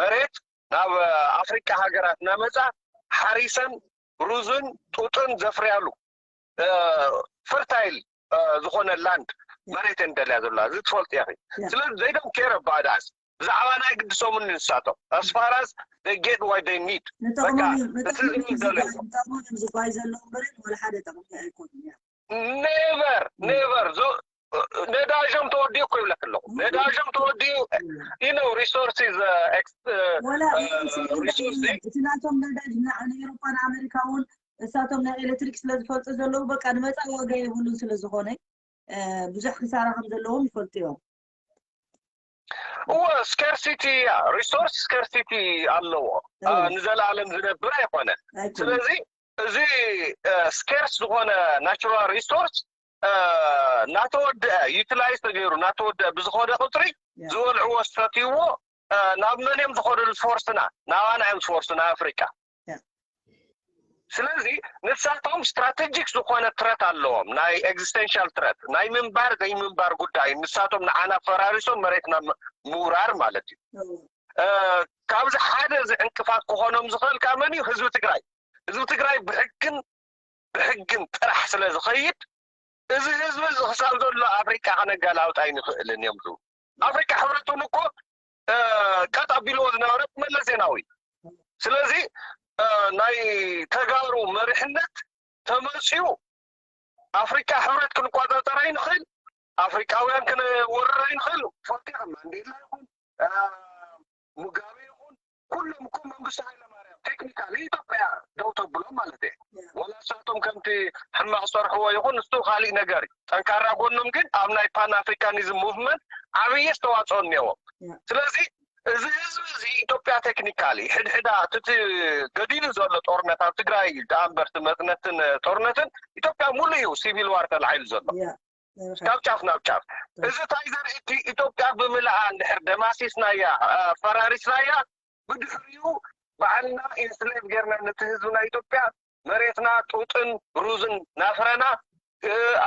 መሬት ናብ ኣፍሪቃ ሃገራት እናመፃ ሓሪሰን ሩዝን ጡጥን ዘፍርያሉ ፈርታይል ዝኾነ ላንድ መሬተን ደልያ ዘለዋ እዚ ትፈልጡ ኢኺ ስለዚ they don't care about us ብዛዕባ ናይ ግድሶምን ንሳቶም as far as they get what they need ንጠቕሞም እዮም ንጠቕሞም እዮም ዝጓይ ዘለዎም በሬት ወላ ሓደ ጠቕሚ ኣይኮኑን እዮም never never ነዳጆም ተወዲኡ እኮ ይብለክ ኣለኹ። ነዳጆም ተወዲኡ you know resources ወላ እቲ ናቶም ነዳጅ ንኤሮፓ ንኣሜሪካ እውን እሳቶም ናይ ኤሌክትሪክ ስለ ዝፈልጡ ዘለዉ በቃ ንመፃ ዋጋ የብሉን ስለ ዝኾነ ብዙሕ ክሳራ ከም ዘለዎም ይፈልጡ እዮም። እወ ስካርሲቲ ያ ሪሶርስ ስካርሲቲ ኣለዎ። ንዘለኣለም ዝነብር ኣይኮነ። ስለዚ እዚ ስኬርስ ዝኾነ ናቹራል ሪሶርስ እናተወደአ ዩቲላይዝ ተገይሩ እናተወደአ ብዝኸደ ቁፅሪ ዝበልዕዎ ዝሰትይዎ ናብ መን እዮም ዝኸዱ? ዝፎርስና ናባና እዮም ዝፎርሱ ናብ ኣፍሪቃ። ስለዚ ንሳቶም ስትራቴጂክ ዝኾነ ትረት ኣለዎም፣ ናይ ኤግዚስተንሻል ትረት ናይ ምንባር ዘይምንባር ጉዳይ። ንሳቶም ንዓና ፈራሪሶም መሬትና ምውራር ማለት እዩ። ካብዚ ሓደ እዚ ዕንቅፋት ክኾኖም ዝኽእል ካብ መን እዩ? ህዝቢ ትግራይ። ህዝቢ ትግራይ ብሕግን ብሕግን ጥራሕ ስለ ዝኸይድ እዚ ህዝቢ እዚ ክሳብ ዘሎ ኣፍሪቃ ከነጋላብጥ ኣይንኽእልን እዮም ዝብሉ። ኣፍሪቃ ሕብረት እውን እኮ ቀጥ ኣቢልዎ ዝነበረ መለስ ዜናዊ። ስለዚ ናይ ተጋሩ መሪሕነት ተመፅዩ ኣፍሪቃ ሕብረት ክንቆፃፀር ኣይንኽእል፣ ኣፍሪቃውያን ክንወርር ኣይንኽእል። ፎርቴ ማንዴላ ይኹን ሙጋቤ ይኹን ኩሎም እኮ መንግስቱ ሃይለማርያም ቴክኒካሊ ኢትዮጵያ ደው ተብሎም ማለት እየ። ወላ ንሳቶም ከምቲ ሕማቕ ዝሰርሕዎ ይኹን ንሱ ካሊእ ነገር እዩ። ጠንካራ ጎኖም ግን ኣብ ናይ ፓን ኣፍሪካኒዝም ሙቭመንት ዓብዪ ኣስተዋፅኦ እኒአዎም። ስለዚ እዚ ህዝቢ እዚ ኢትዮጵያ ቴክኒካሊ ሕድሕዳ እቲ ገዲሉ ዘሎ ጦርነት ኣብ ትግራይ ደኣ እምበር እቲ መፅነትን ጦርነትን ኢትዮጵያ ሙሉ እዩ ሲቪል ዋር ተላዒሉ ዘሎ ካብ ጫፍ ናብ ጫፍ። እዚ እንታይ ዘርኢ እቲ ኢትዮጵያ ብምልኣ እንድሕር ደማሲስናያ ፈራሪስናያ ብድሕሪኡ ባዕልና ኢንስሌቭ ጌርና ነቲ ህዝቢ ናይ ኢትዮጵያ መሬትና ጡጥን ሩዝን ናፍረና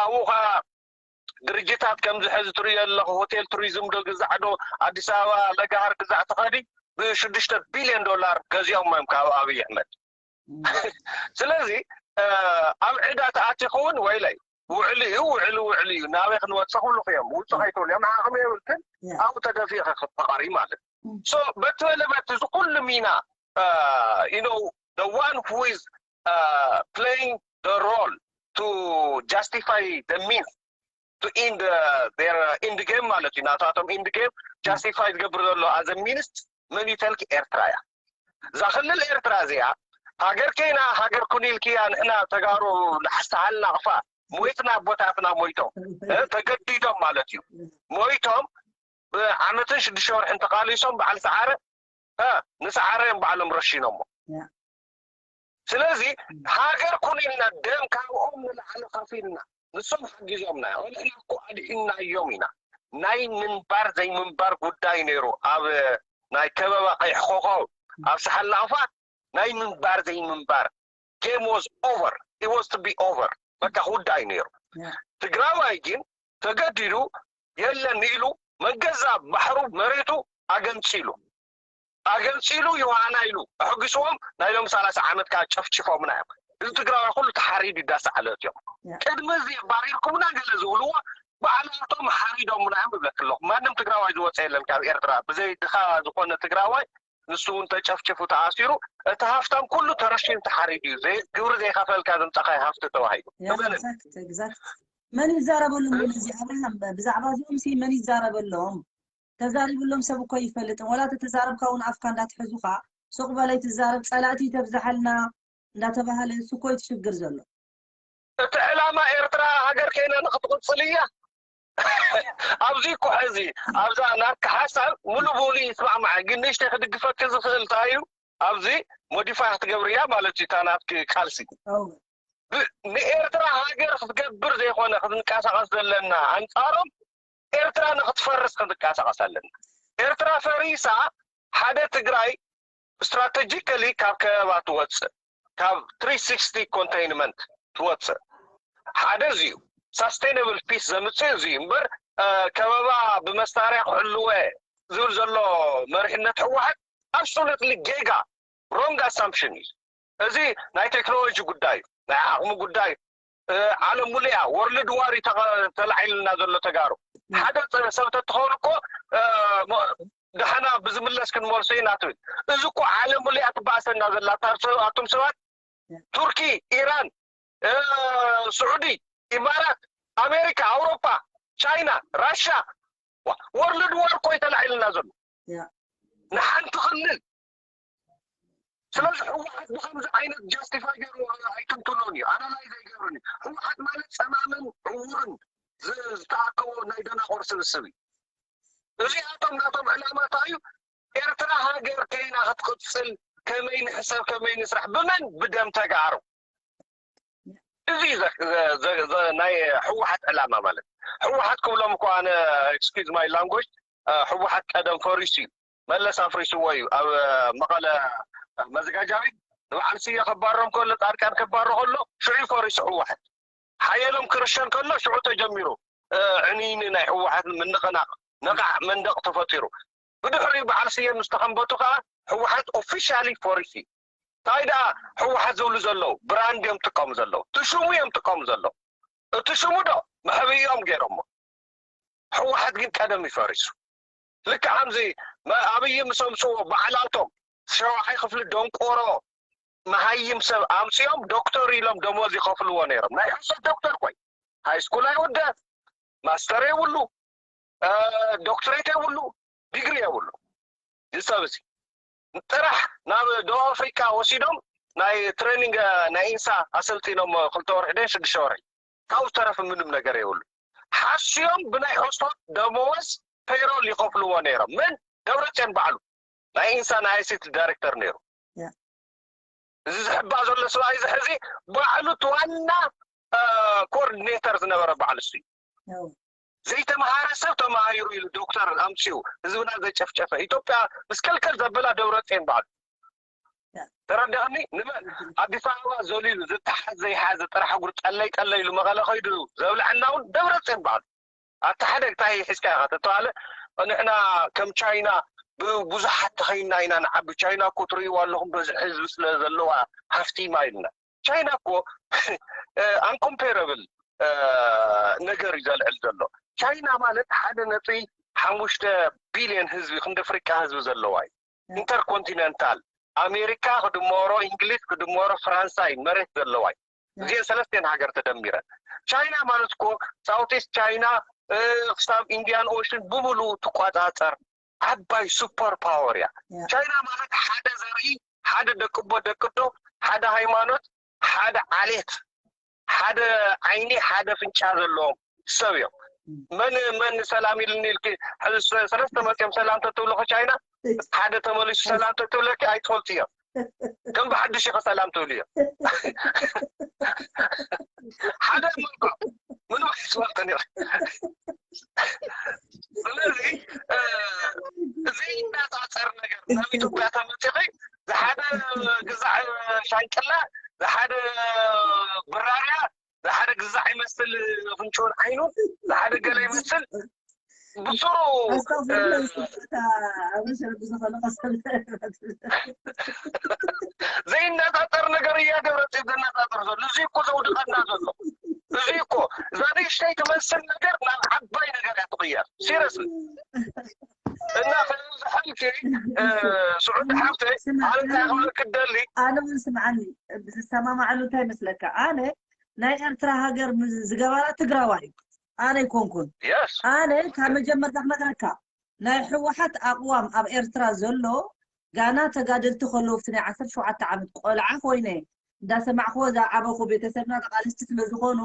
ኣብኡ ከዓ ድርጅታት ከምዚ ሕዚ ትሪኦ ኣለኹ ሆቴል ቱሪዝም ዶ ግዛዕ ዶ ኣዲስ ኣበባ ለጋሃር ግዛዕ ትኸዲ ብሽዱሽተ ቢልዮን ዶላር ገዚኦም እዮም ካብ ኣብይ ኣሕመድ። ስለዚ ኣብ ዕዳ ተኣቲኹ እውን ወይለይ ውዕሊ እዩ ውዕሊ ውዕሊ እዩ ናበይ ክንወፅእ ክብሉኽ እዮም ውፅእ ከይትብሉ እዮም ዓቕሚ የብልክን ኣብኡ ተደፊእኺ ክትፈቐሪ ማለት so በቲ በለ በቲ እዚ ኩሉ ሚና you know the one who is uh, playing the role to justify the means to end uh, their uh, end game ማለት እዩ ናታቶም end game justify ዝገብር ዘሎ as a means መን እዩ ተልኪ ኤርትራ እያ እዛ ክልል ኤርትራ እዚኣ ሃገር ከይና ሃገር ኩን ኢልክያ ንሕና ተጋሩ ንሓስሓልና ቅፋ ሞይትና ኣቦታትና ሞይቶም ተገዲዶም ማለት እዩ ሞይቶም ብዓመትን ሽዱሽተ ወርሕን ተቃሊሶም በዓል ሰዓረ ንሰዓረ እዮም ባዕሎም ረሺኖሞ ስለዚ ሃገር ኩን ኢልና ደም ካብኦም ንላዕሊ ከፊልና ንሶም ሓጊዞምና ቆልዕና እኮ ኣድሒንናዮም ኢና ናይ ምንባር ዘይምንባር ጉዳይ ነይሩ ኣብ ናይ ከበባ ቀይሕ ኮኸብ ኣብ ሰሓል ናቕፋ ናይ ምንባር ዘይምንባር game was over it was to be over በቃ ጉዳይ ነይሩ ትግራዋይ ግን ተገዲዱ የለን ኢሉ መንገዛ ባሕሩ መሬቱ ኣገንፂሉ ኣገንፂሉ ዮሃና ኢሉ ኣሕጒስዎም ናይ ሎም ሰላሳ ዓመት ከዓ ጨፍጭፎምና እዮም እዚ ትግራዋይ ኩሉ ተሓሪዱ ይዳሳዕለት እዮም ቅድሚ እዚ ባሪርኩምና ገለ ዝብልዎ ባዕላቶም ሓሪዶምና እዮም ይብለክ ኣለኹ ማንም ትግራዋይ ዝወፀ የለን ካብ ኤርትራ ብዘይ ድኻ ዝኾነ ትግራዋይ ንሱ እውን ተጨፍጭፉ ተኣሲሩ እቲ ሃፍታም ኩሉ ተረሺኑ ተሓሪዱ እዩ ግብሪ ዘይከፈልካ ዘምፃኻይ ሃፍቲ ተባሂሉ መን ይዛረበሉ እዚ ኣብርሃም ብዛዕባ እዚኦም ሲ መን ይዛረበሎም ተዛሪብሎም ሰብ እኮ ይፈልጥን ወላ ተተዛረብካ እውን ኣፍካ እንዳትሕዙካ ሱቅ በለይ ትዛረብ ፀላእቲ ተብዝሓልና እንዳተባሃለ እሱ እኮ ትሽግር ዘሎ እቲ ዕላማ ኤርትራ ሃገር ከይና ንክትቕፅል እያ ኣብዚ እኮ ሕዚ ኣብዛ ናትካ ሓሳብ ሙሉ ብሙሉ ይስማዕማዕ ግን ንእሽተይ ክድግፈኪ ዝኽእል እንታይ እዩ ኣብዚ ሞዲፋይ ክትገብርያ ማለት እዩ እታ ናትኪ ቃልሲ ንኤርትራ ሃገር ክትገብር ዘይኮነ ክትንቀሳቀስ ዘለና ኣንፃሮም ኤርትራ ንክትፈርስ ክንንቀሳቀስ ኣለና ኤርትራ ፈሪሳ ሓደ ትግራይ ስትራተጂካሊ ካብ ከበባ ትወፅእ ካብ ትሪ ሲክስቲ ኮንቴይንመንት ትወፅእ ሓደ እዚ እዩ ሳስቴናብል ፒስ ዘምፅእ እዚ እዩ እምበር ከበባ ብመሳርያ ክሕልወ ዝብል ዘሎ መሪሕነት ህወሓት ኣብሶሉትሊ ጌጋ ሮንግ ኣሳምፕሽን እዩ እዚ ናይ ቴክኖሎጂ ጉዳይ እዩ ናይ ዓቕሚ ጉዳይ እዩ ዓለም ሙሉያ ወርልድ ዋር እዩ ተላዒልና ዘሎ ተጋሩ ሓደ ሰብ ተትኸውን እኮ ደሓና ብዝምለስ ክንመልሶ ኢና ትብል እዚ እኮ ዓለም ሙሉያ ትባእሰና ዘላ ኣቱም ሰባት ቱርኪ ኢራን ስዑዲ ኢማራት ኣሜሪካ ኣውሮፓ ቻይና፣ ራሻ፣ ወርልድ ዋር እኮ እዩ ተላዒልና ዘሎ ያ ንሓንቲ ክልል። ስለዚ ህወሓት ብከምዚ ዓይነት ጃስቲፋይ ገይሩ ኣይትንትኖን እዩ፣ ኣናላይዝ ኣይገብርን እዩ። ህወሓት ማለት ፀማምን ዕውርን ዝ- ዝተኣከቦ ናይ ደናቆር ስብስብ እዩ። እዚኣቶም ናቶም ዕላማ እንታይ እዩ? ኤርትራ ሃገር ከይና ክትቅፅል ከመይ ንሕሰብ፣ ከመይ ንስራሕ፣ ብመን? ብደም ተጋሩ። እዚ እዩ ዘ- ዘ- ዘ- ዘ- ናይ ህወሓት ዕላማ ማለት። ህወሓት ክብሎም እኮ ኣነ፣ excuse my language፣ ህወሓት ቀደም ፈሪሱ እዩ። መለስ ኣፍሪስዎ እዩ። ኣብ መቐለ መዘጋጃ ቤት ንበዓል ስየ ከባሮም ከሎ፣ ፃድቃን ከባሮ ከሎ ሽዑ ፈሪሱ ህወሓት። ሓየሎም ክርሸን ከሎ ሽዑ ተጀሚሩ ዕንይኒ ናይ ህወሓት ምንቕናቕ፣ ነቓዕ መንደቕ ተፈጢሩ። ብድሕሪኡ በዓል ስየ ምስ ተኸንበቱ ከዓ ህወሓት ኦፊሻሊ ፈሪሱ እዩ። እንታይ ደኣ ህወሓት ዝብሉ ዘለዉ ብራንድ እዮም ጥቀሙ ዘለዉ፣ እቲ ሽሙ እዮም ጥቀሙ ዘለዉ። እቲ ሽሙ ዶ መሕብኦም ገይሮሞ። ህወሓት ግን ቀደም ይፈሪሱ። ልክዕ ከምዚ መ- ኣብይ ምስ ኣምፅዎ ባዕላቶም ሸውዓይ ክፍሊ ደንቆሮ መሃይም ሰብ ኣምፅኦም ዶክተር ኢሎም ደሞዝ ይኸፍልዎ ነይሮም። ናይ ሕሶት ዶክተር ኮይ ሃይስኩል ኣይወደ፣ ማስተር የብሉ፣ ዶክትሬት የብሉ፣ ዲግሪ የብሉ። እዚ ሰብ እዚ ጥራሕ ናብ ደቡብ ኣፍሪካ ወሲዶም ናይ ትሬኒንግ ናይ ኢንሳ ኣሰልጢኖም ክልተ ወርሒ ደ ሽዱሽተ ወርሒ ካብኡ ዝተረፈ ምንም ነገር የብሉ። ሓስዮም ብናይ ሕሶት ደመወዝ ፔሮል ይኸፍልዎ ነይሮም። ምን ደብረፅዮን ባዕሉ ናይ ኢንሳ ናይ ኣይሲቲ ዳይሬክተር ነይሩ። ያ። እዚ ዝሕባእ ዘሎ ሰብኣይ እዚ ሕዚ ባዕሉ እቲ ዋና ኮኦርዲኔተር ዝነበረ ባዕሉ እሱ እዩ። ያው ዘይተምሃረ ሰብ ተማሂሩ ኢሉ ዶክተር ኣምፅኡ ህዝብና ዘጨፍጨፈ ኢትዮጵያ ምስ ከልከል ዘበላ ደብረፅዮን ባዕሉ ያ። ተረዳእኒ ንበል ኣዲስ ኣበባ ዘሊሉ ዝተሓዝ ዘይሓዘ ጥራሕ እግሩ ጠለይ ጠለይ ኢሉ መቐለ ከይዱ ዘብልዐና እውን ደብረፅዮን ባዕሉ ኣቲ ሓደ እንታይ ሒዝካ ኢኻ ተተባለ ንሕና ከም ቻይና ብዙሓት ተኸይና ኢና ንዓቢ ቻይና እኮ ትርእይዋ ኣለኹም በዚ ህዝቢ ስለ ዘለዋ ሃፍቲማ ኢልና ቻይና እኮ ኣንኮምፔረብል ነገር እዩ ዘልዕል ዘሎ ቻይና ማለት ሓደ ነጥቢ ሓሙሽተ ቢልዮን ህዝቢ ክንዲ ኣፍሪቃ ህዝቢ ዘለዋ እዩ ኢንተርኮንቲነንታል ኣሜሪካ ክድመሮ እንግሊዝ ክድመሮ ፈረንሳይ መሬት ዘለዋ እዩ እዚአን ሰለስቲአን ሃገር ተደሚረን ቻይና ማለት እኮ ሳውት ኢስት ቻይና ክሳብ ኢንዲያን ኦሽን ብምሉ ትቋፃፀር ዓባይ ሱፐር ፓወር እያ ቻይና ማለት ሓደ ዘርኢ ሓደ ደቅቦ ደቅዶ ሓደ ሃይማኖት ሓደ ዓሌት ሓደ ዓይኒ ሓደ ፍንጫ ዘለዎም ሰብ እዮም መን መን ሰላም ኢልኒ ኢልኪ ሰለስተ መፅኦም ሰላም ተትብልኺ ቻይና ሓደ ተመሊሱ ሰላም ተትብለኪ ኣይትፈልጥዮ ከም ብሓድሽ ኢኸ ሰላም ትብልዮ ሓደ መልክዖም ምንም ኣይትፈልጥን ኢኺ ስለዚ ዘይናፃፀር ነገር ናብ ኢትዮጵያ ተመፂኺ ዝሓደ ግዛዕ ሻንቅላ ዝሓደ ብራርያ ዝሓደ ግዛዕ ይመስል ኣፍንጭኡን ዓይኑን ዝሓደ ገለ ይመስል ብስሩ ኣስታፍርላ ይስጣታ ኣብ ርእሲ ረቢ ዝኾነ ቀሰብ ዘይነፃፀር ነገር እያ ደብረፅዮን ዘነፃፅር ዘሎ እዚ እኮ ዘውድቐና ዘሎ እዚ እኮ እዛ ንእሽተይ ትመስል ነገር ናብ ዓባይ ነገር እያ ትቕየር ሲረስ እና ዝሓልኪ ስዑድ ሓፍተይ ኣነ እንታይ ክብለክ ደሊ ኣነ እውን ስምዓኒ ዝሰማማዓሉ እንታይ ይመስለካ ኣነ ናይ ኤርትራ ሃገር ዝገበራ ትግራዋይ እዩ ኣነ ኣይኮንኩን ኣነ ካብ መጀመርታ ክነግረካ ናይ ህወሓት ኣቕዋም ኣብ ኤርትራ ዘሎ ጋና ተጋደልቲ ከለዉ ኣብቲ ናይ ዓሰርተ ሸውዓተ ዓመት ቆልዓ ኮይነ እንዳሰማዕክዎ ዝዓበኹ ቤተሰብና ተቓለስቲ ስለ ዝኾኑ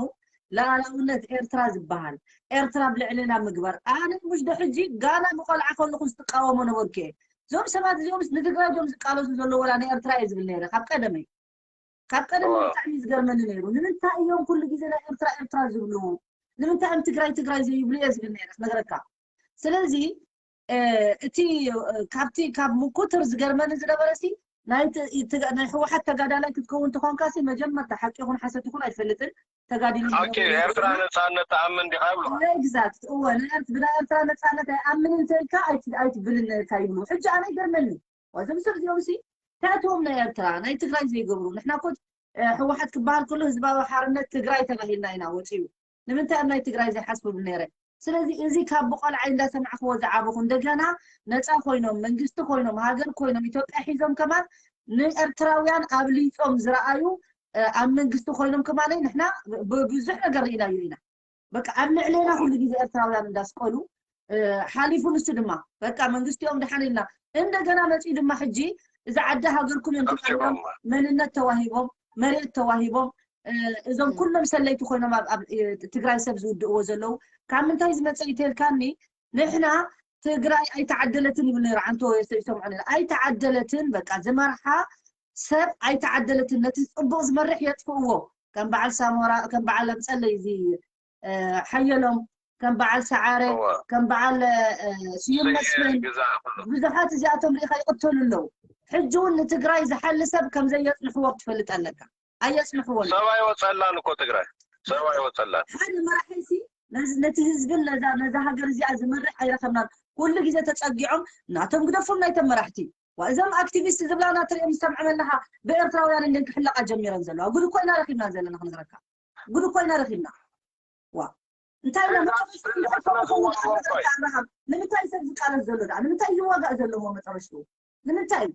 ልኣላውነት ኤርትራ ዝበሃል ኤርትራ ኣብ ልዕልና ምግባር ኣነ ሙሽ ዶ ሕጂ ጋና ብቆልዓ ከለኹ ዝትቃወሞ ነበርኩ እየ እዞም ሰባት እዚኦምስ ንትግራይ ዶም ዝቃለሱ ዘለዉ ወላ ንኤርትራ እየ ዝብል ነይረ ካብ ቀደመይ ካብ ቀደም ብጣዕሚ ዝገርመኒ ነይሩ ንምንታይ እዮም ኩሉ ግዜ ናይ ኤርትራ ኤርትራ ዝብሉ ንምንታይ እዮም ትግራይ ትግራይ ዘይብሉ እየ ዝብል ነይረ ክነግረካ ስለዚ እቲ ካብቲ ካብ ምኩትር ዝገርመኒ ዝነበረ ሲ ናይ ህወሓት ተጋዳላይ ክትከውን ተኾንካ ሲ መጀመርታ ሓቂ ይኹን ሓሰት ይኹን ኣይፈልጥን ተጋዲሉ ኤርትራ ነፃነት ተኣምን ዲኻ ይብሉ ኤግዛክት እወ ብናይ ኤርትራ ነፃነት ኣይኣምን እንተልካ ኣይትብልን ነርካ ይብሉ ሕጂ ኣነ ይገርመኒ እዞም ሰብ እዚኦም ሲ እንታይ እቶም ናይ ኤርትራ ናይ ትግራይ ዘይገብሩ ንሕና ኮ ህወሓት ክበሃል ከሎ ህዝባዊ ሓርነት ትግራይ ተባሂልና ኢና ወፂኡ ንምንታይ ኣብ ናይ ትግራይ ዘይሓስብሉ ነይረ ስለዚ እዚ ካብ ብቆልዓይ እንዳሰማዕክዎ ዝዓበኹ እንደገና ነፃ ኮይኖም መንግስቲ ኮይኖም ሃገር ኮይኖም ኢትዮጵያ ሒዞም ከማን ንኤርትራውያን ኣብሊፆም ዝረኣዩ ኣብ መንግስቲ ኮይኖም ከማን ንሕና ብዙሕ ነገር ርኢናዮ ኢና በቃ ኣብ ልዕሌና ኩሉ ግዜ ኤርትራውያን እንዳስቀሉ፣ እ፣ ሓሊፉ ንሱ ድማ በቃ መንግስቲኦም ደሓን ኢልና እንደገና መጺኡ ድማ ሕጂ እዚ ዓዲ ሃገርኩም እዮም ትብሉ፣ መንነት ተዋሂቦም፣ መሬት ተዋሂቦም፣ እ፣ እዞም ኩሎም ሰለይቲ ኮይኖም ኣብ፣ ኣብ፣ እ፣ ትግራይ ሰብ ዝውድእዎ ዘለዉ ካብ ምንታይ ዝመጸ ይተልካኒ? ንሕና ትግራይ ኣይተዓደለትን ይብል ነይሩ። ዓንቶ ይሰምዑ ነይሩ። ኣይተዓደለትን፣ በቃ ዝመርሓ ሰብ ኣይተዓደለትን። ነቲ ጽቡቕ ዝመርሕ የጥፍእዎ። ከም በዓል ሳሞራ፣ ከም በዓል ኣምጸለይ እዚ፣ እ፣ ሓየሎም፣ ከም በዓል ሰዓረ፣ እወ። ከም በዓል፣ እ፣ ስዩም ስየ መስፍን፣ ግዛዕ ኩሉ። ብዙሓት እዚኣቶም ርኢኻ ይቕተሉ ኣለዉ። ሕጂ እውን ንትግራይ ዝሓሊ ሰብ ከም ዘየጽንሕዎ ክትፈልጥ ኣለካ። ኣየጽንሕዎን። ሰብ ኣይወጸላን እኮ ትግራይ። ሰብ ኣይወጸላን። ሓደ መራሒሲ ነዚ፣ ነቲ ህዝብን ነዛ፣ ነዛ ሃገር እዚኣ ዝመርሕ ኣይረኸብናን። ኩሉ ግዜ ተጸጊዖም ናቶም ግደፎም ናይቶም መራሕቲ። ዋ፣ እዞም ኣክቲቪስት ዝብላና ትሪኦም ዝሰምዐም ኣለኻ፣ ብኤርትራውያን እንደን ክሕለቓ ጀሚረን ዘለዋ። ጉድ እኮ ኢና ረኺብና ዘለና ክነግረካ። ጉድ እኮ ኢና ረኺብና። ዋ፣ እንታይ ኢና እዛ መጨረሻ እንታይ ክኸውን ክነግረካ ኣብርሃም? ንምንታይ ሰብ ዝቃለስ ዘሎ ደኣ? ንምንታይ ይዋጋእ ዘሎ እሞ መጨረሽትኡ? ንምንታይ?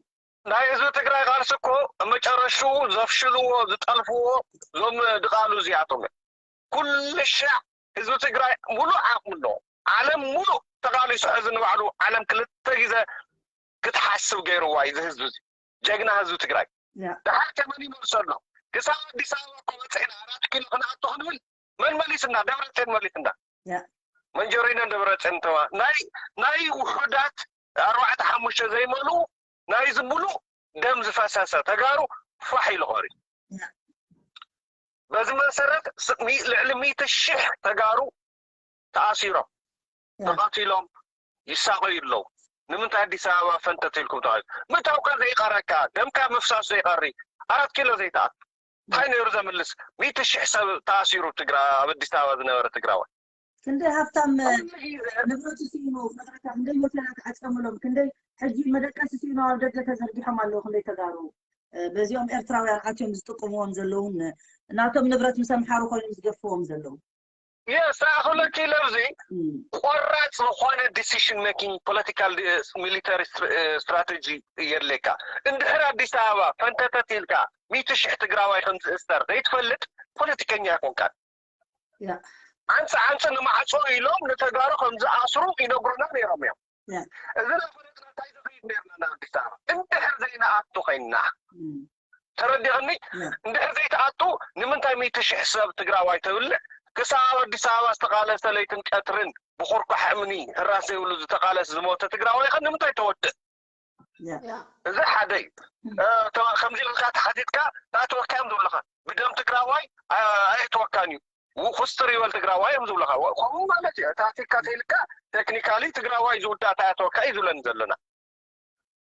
ናይ ህዝቢ ትግራይ ቃልሲ እኮ መጨረሽትኡ ዘፍሽልዎ፣ ዝጠልፍዎ እዞም ድቓሉ እዚኣቶም እዮም። ኩሉ ሻዕ ህዝቢ ትግራይ ሙሉእ ዓቕሚ ኣለዎ። ዓለም ሙሉእ ተቓሊሱ ሕዚ ንባዕሉ ዓለም ክልተ ግዜ ክትሓስብ ገይርዋ እዩ እዚ ህዝቢ እዚ። ጀግና ህዝቢ ትግራይ። ያ። ደሓር ከ መን ይመልሶ ኣሎ? ክሳብ ኣዲስ ኣበባ እኮ በፂሕና ኣራት ኪሎ ክንኣቱ ክንብል መን መሊስና? ደብረፅዮን መሊስና። ያ። መንጀሪኖን ደብረፅዮን ተማ-፣ ናይ፣ ናይ ውሑዳት ኣርባዕተ ሓሙሽተ ዘይመልኡ ናይ ዝምሉ ደም ዝፈሰሰ ተጋሩ ፋሕ ኢሉ ኸሪ። ያ። በዚ መሰረት ስ-፣ ሚ-፣ ልዕሊ ሚእቲ ሺሕ ተጋሩ ተኣሲሮም፣ ያ። ተቐቲሎም፣ ይሳቐዩ ኣለዉ። ንምንታይ ኣዲስ ኣበባ ፈንተት ኢልኩም ተባሂሉ? ምእታውካ ዘይቐረካ፣ ደምካ ምፍሳሱ ዘይቐሪ፣ ኣራት ኪሎ ዘይትኣቱ። እንታይ ነይሩ ዘምልስ? ሚእቲ ሺሕ ሰብ ተኣሲሩ ትግራ-፣ ኣብ ኣዲስ ኣበባ ዝነበረ ትግራዋይ። ክንደይ ሃፍታም፣ እ፣ ኩሉ ግዜ ንብረቱ ስኢኑ፣ መድረካ ክንደይ ሆቴላት ዓጸምሎም፣ ክንደይ ሕጂ መደቀሲ ስኢኑ ኣብ ደገ ተዘርጊሖም ኣለዉ፣ ክንደይ ተጋሩ። እ፣ በዚኦም ኤርትራውያን ኣትዮም ዝጥቅምዎም ዘለዉን ናቶም ንብረት ምስ ኣምሓሩ ኮይኖም ዝገፍዎም ዘለዉ። የስ፣ ኣኽለኪ ለብዚ እም። ቆራጽ ዝኾነ ዲሲሽን ሜኪንግ ፖለቲካል ዲ-፣ ሚሊተሪ ስትር-፣ እ፣ ስትራቴጂ የድልየካ። እንድሕር ኣዲስ ኣበባ ፈንተተት ኢልካ ሚእቲ ሽሕ ትግራዋይ ከም ዝእሰር ዘይትፈልጥ ፖለቲከኛ ኣይኮንካን። ያ። ዓንፂ ዓንፂ ንማዕፆ ኢሎም ንተጋሩ ከም ዝኣስሩ ይነግሩና ነይሮም እዮም። ያ። እዚ ናይ ፈለጥና እንታይ ዝኸይድ ነይርና ናብ ኣዲስ ኣበባ? እንድሕር ዘይንኣቱ ኮይንና። እም። ተረዲኽኒ? ያ። እንድሕር ዘይትኣቱ ንምንታይ ሚእቲ ሽሕ ሰብ ትግራዋይ ተብልዕ? ክሳብ ኣብ ኣዲስ ኣበባ ዝተቓለሰ ለይትን ቀትርን ብኹርኳሕ እምኒ ህራስ ዘይብሉ ዝተቓለስ ዝሞተ ትግራዋይ ኸ ንምንታይ ተወድእ? ያ። ያ። እዚ ሓደ እዩ። እም። እ፣ ተባ-፣ ከምዚ ኢልካ ተሓቲትካ፣ ተኣትወካ እዮም ዝብሉኻ። ብደም ትግራዋይ፣ ኣ-፣ ኣየእትወካን እዩ። ው-፣ ኩስትር ይበል ትግራዋይ እዮም ዝብሉኻ። ወ-፣ ከምኡ ማለት እዩ። ተኣቲካ ተይልካ፣ ቴክኒካሊ ትግራዋይ ዝውዳእ ተኣትወካ እዩ ዝብለኒ ዘለና።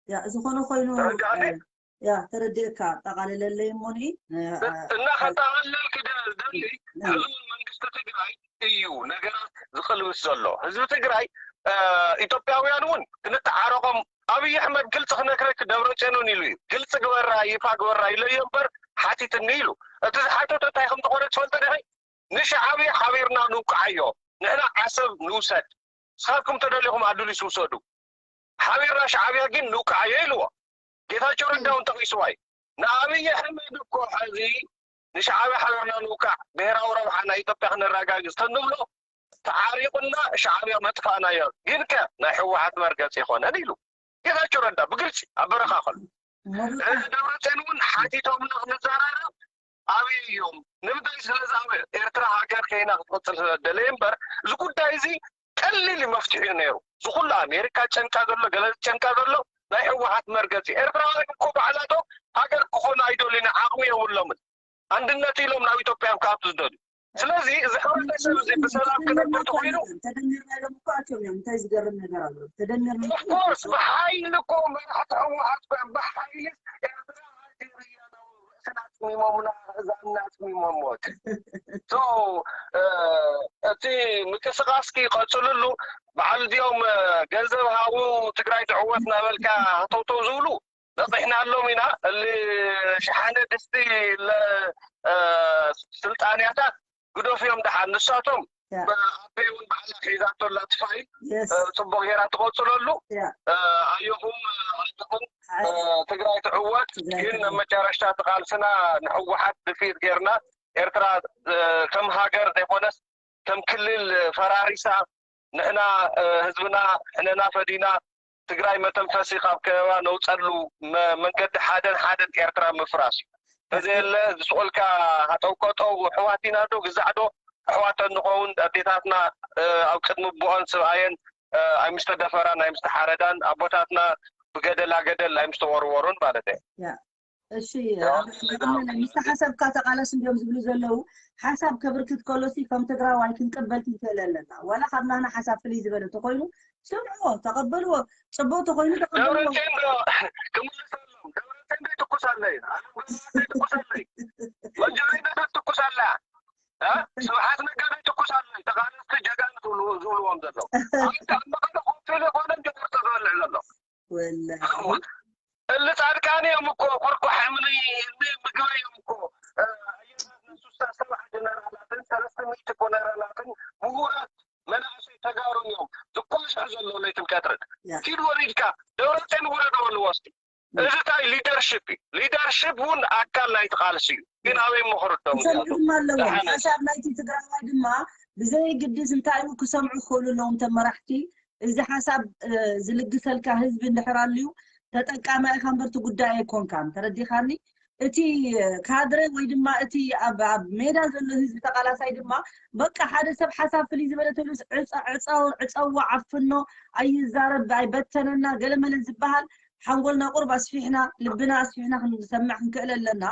ያ፣ ዝኾነ ኮይኑ፣ ተረዳእኒ? እ፣ ያ፣ ተረዲእካ፣ ኣጠቓልለለይ እሞኒ፣ እ፣ እ፣ እ፣ እናኸጠቓለልክ ደ-፣ ደሊ፣ እ። ሕዚ እውን መንግስቲ ትግራይ እዩ ነገራት ዝቕልብስ ዘሎ። ህዝቢ ትግራይ፣ እ፣ ኢትዮጵያውያን እውን ክንተዓረቖም ኣብይ ኣሕመድ ግልፂ ክነግረክ ደብረፅዮን እውን ኢሉ እዩ። ግልፂ ግበራ፣ ይፋ ግበራ ኢለዮ እምበር ሓቲትኒ ኢሉ። እቲ ዝሓተቶ እንታይ ከም ዝኾነ ትፈልጦ ዲኺ? ንሻዕብያ ሓቢርና ንውቅዓዮ። ንሕና ዓሰብ ንውሰድ። ንስኻትኩም ተደሊኹም ኣዱሊስ ውሰዱ። ሓቢርና ሻዕብያ ግን ንውቅዓዮ ኢልዎ። ጌታቸው ረዳ እውን ጠቒስዋ እዩ። ንኣብይ ኣሕመድ እኮ ሕዚ ንሻዕብያ ሓቢርና ንውቃዕ፣ ብሄራዊ ረብሓ ናይ ኢትዮጵያ ክነረጋግፅ ተንብሎ፣ ተዓሪቑና ሻዕብያ መጥፋእናዮ። ግን ከ ናይ ህወሓት መርገፂ ኣይኮነን ኢሉ ጌታቸው ረዳ ብግልፂ ኣብ በረኻ ከሎ። መብዛሕትኡ እዚ ደብረፅዮን እውን ሓቲቶምና ክንዘራረብ ኣበይ እዮም? ንምንታይ? ስለዚ ኣብ ኤርትራ ሃገር ከይና ክትቕፅል ስለ ደለየ እምበር፣ እዚ ጉዳይ እዚ ቀሊል እዩ መፍትሒኡ ነይሩ። እዚ ኩሉ ኣሜሪካ ጨንቃ ዘሎ፣ ገለ ጨንቃ ዘሎ ናይ ህወሓት መርገፂ። ኤርትራውያን እኮ ባዕላቶም ሃገር ክኾኑ ኣይደልዩን፣ ዓቕሚ የብሎምን። ኣንድነት ኢሎም ናብ ኢትዮጵያ እዮም ክኣቱ ዝደልዩ። ስለዚ እዚ ሕብረተሰብ እዚ ብሰላም ክነብር ተኾይኑ፣ ተደሚርና ኢሎም እኮ ኣትዮም እዮም። እንታይ ዝገርም ነገር ኣሎ? ተደሚርና ኢሎም ኦፍኮርስ፣ ብሓይሊ እኮ መራሕቲ ህወሓት እኮ እዮም። ብሓይሊ ኤርትራ ሃገር እያ ነው ርእስና ኣጽሚሞምና፣ ህዝብና ኣጽሚሞምዎት። So፣ እ፣ እቲ ምንቅስቃስኪ ቀጽልሉ። በዓል እዚኦም፣ እ፣ ገንዘብ ሃቡ ትግራይ ትዕወት እናበልካ ሃተውተው ዝብሉ በፂሕናሎም ኢና። እሊ ሸሓነ ድስቲ ለ-፣ እ፣ ስልጣንያታት ግደፍዮም ደሓን። ንሳቶም ያ። ኣበይ እውን ባዕላ ሒዛቶ ኣላ እቲ ፋይል፣ የስ። እ፣ ጽቡቕ ጌራ ትቐጽለሉ። ያ። እ፣ ኣየኹም፣ እ፣ ኣለኹም፣ ኣይ። እ፣ ትግራይ ትዕወት። ትግራይ ግን ትዕወት። ኣብ መጨረሽታ እቲ ቃልስና ንህወሓት ድፊት ጌርና ኤርትራ፣ እ፣ ከም ሃገር ዘይኮነስ ከም ክልል ፈራሪሳ ንሕና ህዝብና ሕነና ፈዲና ትግራይ መተንፈሲ ካብ ከበባ ነውፀሉ መንገዲ ሓደን ሓደን ኤርትራ ምፍራስ እዩ። ተዘየለ ዝስቆልካ ሃጠውቀጠው ኣሕዋት ኢና ዶ ግዛዕ ዶ ኣሕዋት እንኸውን ኣዴታትና ኣብ ቅድሚ ቦኦን ስብኣየን ኣይምስተደፈራን ኣይምስተሓረዳን ኣቦታትና ብገደላ ገደል ኣይምስተወርወሩን ማለት እየ። እሺ ምስቲ ሓሳብካ ተቃለስ እንዲዮም ዝብሉ ዘለዉ ሓሳብ ከብርክት ከሎሲ ከም ትግራዋይ ክንቅበል ክንክእል ኣለና። ዋላ ካብ ናህና ሓሳብ ፍልይ ዝበለ ተኮይኑ ስምዕዎ፣ ተቐበልዎ። ፅቡቅ ተኮይኑ ተቐበልዎ። ክምልሰሎም ደብረፅዮን ዘይትኩስ ኣለ ዘይትኩስ ኣለ መንጀሬ ትኩስ ኣለ ስብሓት ነጋ ዘይትኩስ ኣለ ተቃለስቲ ጀጋኑ ዝብልዎም ዘለዉ መቐለ ኮንፌል የኮነን ጀርተ ዝበልዕ ዘሎ ወላ እሊ ጻድቃን እዮም እኮ ኮርኮ ሓምሊ እሊ ምግበይ እዮም እኮ ኣየናት ንሱ ሰብዓ ጀነራላትን ሰለስተ ሚእቲ ኮነራላትን ምሁራት መናእሰይ ተጋሩን እዮም ዝኮስሑ ዘለዉ ለይትን ቀትርን ኪድ ወሪድካ ደብረፅዮን ውረዶ በልዎ እስቲ እዚ ታይ ሊደርሽፕ እዩ ሊደርሽፕ እውን ኣካል ናይቲ ቃልሲ እዩ ግን ኣበይ ምክርዶም ክሰምዑ ድማ ኣለዎም ሓሳብ ናይቲ ትግራዋይ ድማ ብዘይ ግድስ እንታይ ክሰምዑ ክኽእሉ ኣለዎም ተመራሕቲ እዚ ሓሳብ ዝልግሰልካ ህዝቢ እንድሕር ኣልዩ ተጠቃማይ ኢኻ እምበር እቲ ጉዳይ ኣይኮንካን ተረዲኻኒ እቲ ካድረ ወይ ድማ እቲ ኣብ ሜዳ ዘሎ ህዝቢ ተቃላሳይ ድማ በቃ ሓደ ሰብ ሓሳብ ፍልይ ዝበለ ተብሉስ ዕፀዎ ዓፍኖ ኣይዛረብ ኣይበተነና ገለመለ ዝበሃል ሓንጎልና ቁርብ ኣስፊሕና ልብና ኣስፊሕና ክንሰምዕ ክንክእል ኣለና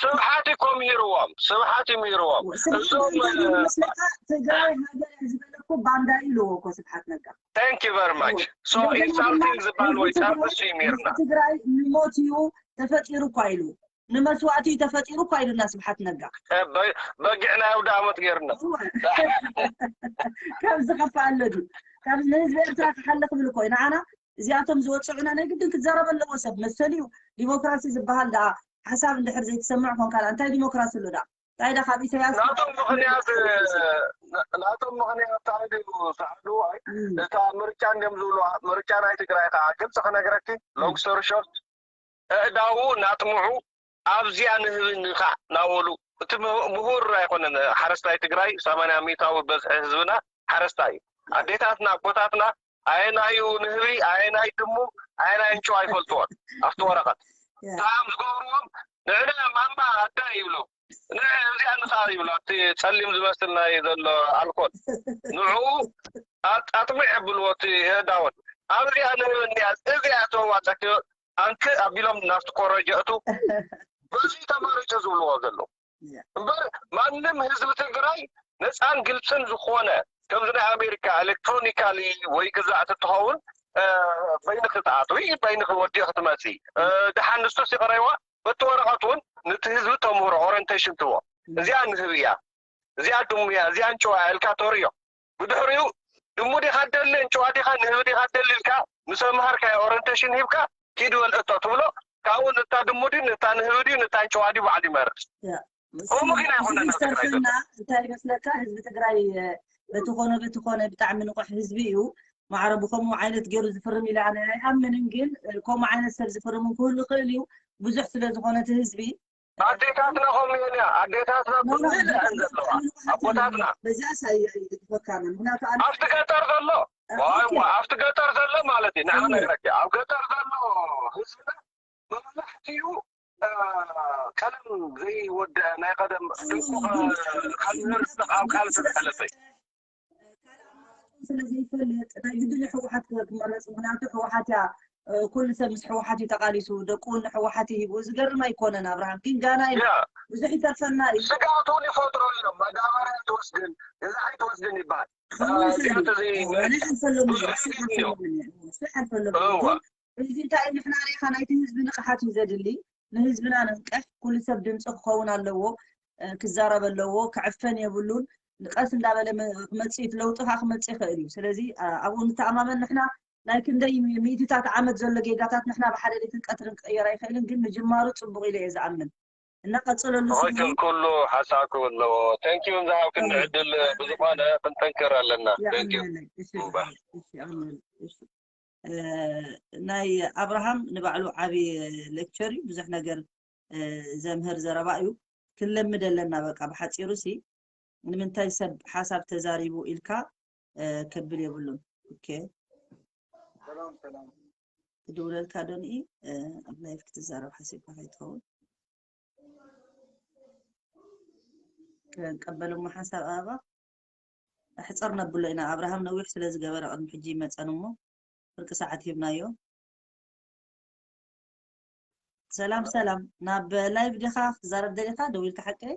ስብሓት እዩ ኮሚርዎም ስብሓት እዩ ሚርዎም ስብሓት መስለካ ትግራይ ሃገር ዝበለኩ ባንዳ ኢልዎ እኮ ስብሓት ነጋ thank you very much so insulting ዝበሃል ወይ ሳርክስ እዩ ሚርና ትግራይ ንሞት እዩ ተፈጢሩ እኳ ኢሉ ንመስዋእቲ እዩ ተፈጢሩ እኳ ኢሉና ስብሓት ነጋ በጊዕ ናይ ኣውደ ኣመት ገይርና ካብ ዝኸፍእ ኣሎ ድዩ ካብ ንህዝቢ ኤርትራ ክሓሊ ክብል እኮ እዩ ንዓና እዚኣቶም ዝወፅዑና ናይ ግድን ክዘረብ ኣለዎ ሰብ መሰል እዩ ዲሞክራሲ ዝበሃል ደኣ ሓሳብ እንድሕር ዘይትሰምዕ ኮንካ እንታይ ዲሞክራሲ ኣሎ ደኣ እንታይ ዳ ካብ ኢሳያስ ናቶም ምክንያት ናቶም ምክንያት ታይሉ ሳዕዱ እታ ምርጫ እንዲም ዝብሉ ምርጫ ናይ ትግራይ ከዓ ግልፂ ክነግረኪ long story short ኣእዳዉ ናጥምዑ ኣብዚኣ ንህብኒ ከዓ ናበሉ እቲ ምሁር ኣይኮነን ሓረስታይ ትግራይ ሰማንያ ሚታዊ በዝሒ ህዝብና ሓረስታይ እዩ ኣዴታትና ኣቦታትና ኣየናዩ ንህቢ ኣየናይ ድሙ ኣየናይ እንጭዋ ኣይፈልጥዎን ኣብቲ ወረቐት ሰላም ዝገብርዎም ንዕነ ማማ ኣዳ ይብሉ ንዕ እዚኣ ንሳ ይብሉ ኣብቲ ፀሊም ዝመስል ናይ ዘሎ ኣልኮል ንዕኡ ኣጥሚዕ የብልዎ እቲ የእዳወን ኣብዚኣ ንህቢ እኒኣ እዚኣ ተዋፀኪ ኣንክ ኣቢሎም ናብቲ ኮረጆ እቱ በዚ ተመሪፁ ዝብልዎ ዘለዉ እምበር ማንም ህዝቢ ትግራይ ነፃን ግልፅን ዝኾነ ከምዚ ናይ ኣሜሪካ ኤሌክትሮኒካሊ ወይ ግዛእ ትትኸውን በይንኺ ትኣትዊ በይንኺ ወዲእኺ ትመፂ ድሓን ንሱስ ይቕረይዋ በቲ ወረቐት እውን ነቲ ህዝቢ ተምህሮ ኦሪንቴሽን ትቦ እዚኣ ንህብ እያ እዚኣ ድሙ እያ እዚኣ እንጭዋ እያ ኢልካ ተርእዮ ብድሕሪኡ ድሙ ዲኻ ደሊ እንጭዋ ዲኻ ንህብ ዲኻ ደሊ ኢልካ ምስ ኣምሃርካዮ ኦሪንቴሽን ሂብካ ኪድ በል እቶ ትብሎ ካብኡ ንታ ድሙ ድዩ ንታ ንህብ ድዩ ንታ እንጭዋ ድዩ በዓል ይመርፅ ከምኡ ግን ኣይኮነን ኣብ ትግራይ ዘሎ እንታይ ይመስለካ ህዝቢ ትግራይ በቲ ኮነ በቲ ኮነ ብጣዕሚ ንቑሕ ህዝቢ እዩ ማዕረ ብከምኡ ዓይነት ገይሩ ዝፍርም ኢለ ኣነ ኣይኣምንን ግን ከምኡ ዓይነት ሰብ ዝፍርም ክህሉ ይኽእል እዩ ብዙሕ ስለ ዝኾነ እቲ ህዝቢ ኣዴታትና ከምኡ እየን እያ ኣዴታትና ብዝልዕን ዘለዋ ኣቦታትና በዚኣስ ኣይግድፈካን ምክንያቱ ኣነ ኣብቲ ገጠር ዘሎ ዋይ ዋይ ኣብቲ ገጠር ዘሎ ማለት እዩ ንዓኽ ነግረኪ ኣብ ገጠር ዘሎ ህዝብና መብዛሕትኡ ቀለም ዘይወደአ ናይ ቀደም ድንቁ ካብ ምህር ኣብ ቃል ዝተሓለፈ እዩ ስለ ዘይፈልጥ ናይ ግድን ህወሓት ክመረፅ ምክንያቱ ህወሓት እያ ኩሉ ሰብ ምስ ህወሓት እዩ ተቃሊሱ ደቁ እውን ንህወሓት ይሂቡ ዝገርም ኣይኮነን ኣብርሃም ግን ጋና እዩ ብዙሕ ይተርፈና እዩ ስጋቱ ይፈጥሮ እዮም መዳበርያ ትወስድን ገዛ ኣይትወስድን ይበሃል ሓልፈሎም ሓልፈሎም እዚ እንታይ ንሕና ሪኢኻ ናይቲ ህዝቢ ንቕሓት እዩ ዘድሊ ንህዝብና ንንቅሕ ኩሉ ሰብ ድምፂ ክኸውን ኣለዎ ክዛረብ ኣለዎ ክዕፈን የብሉን ንቀስ እንዳበለ ክመፅእ እቲ ለውጢ ከዓ ክመፅእ ይኽእል እዩ ስለዚ ኣብኡ ንተኣማመን ንሕና ናይ ክንደይ ሚእትታት ዓመት ዘሎ ጌጋታት ንሕና ብሓደ ሌትን ቀትርን ክቅየር ኣይኽእልን ግን ምጅማሩ ፅቡቅ ኢለ እየ ዝኣምን እና ቀፅለሉ ትክክል ኩሉ ሓሳብ ክብል ኣለዎ thank you ንዝሃብክኒ ዕድል ብዝኮነ ክንጠንክር ኣለና thank you ናይ ኣብርሃም ንባዕሉ ዓብዪ lecture እዩ ብዙሕ ነገር ዘምህር ዘረባ እዩ ክንለምድ ኣለና በቃ ብሓፂሩ ሲ ንምንታይ ሰብ ሓሳብ ተዛሪቡ ኢልካ እ፣ ከብል የብሉን። ኦኬ። ሰላም ሰላም። ክድውለልካ ዶ ንኢ እ፣ ኣብ ላይፍ ክትዛረብ ሓሲብካ ከይትኸውን። ክንቀበል እሞ ሓንሳብ ኣበባ ኣሕፀር ነብሎ ኢና። ኣብርሃም ነዊሕ ስለ ዝገበረ ቅድሚ ሕጂ ይመፀን እሞ ፍርቂ ሰዓት ሂብናዮ። ሰላም ሰላም፣ ናብ ላይቭ ዲኻ ክትዛረብ ደሊኻ? ደዊልካ ሓቀይ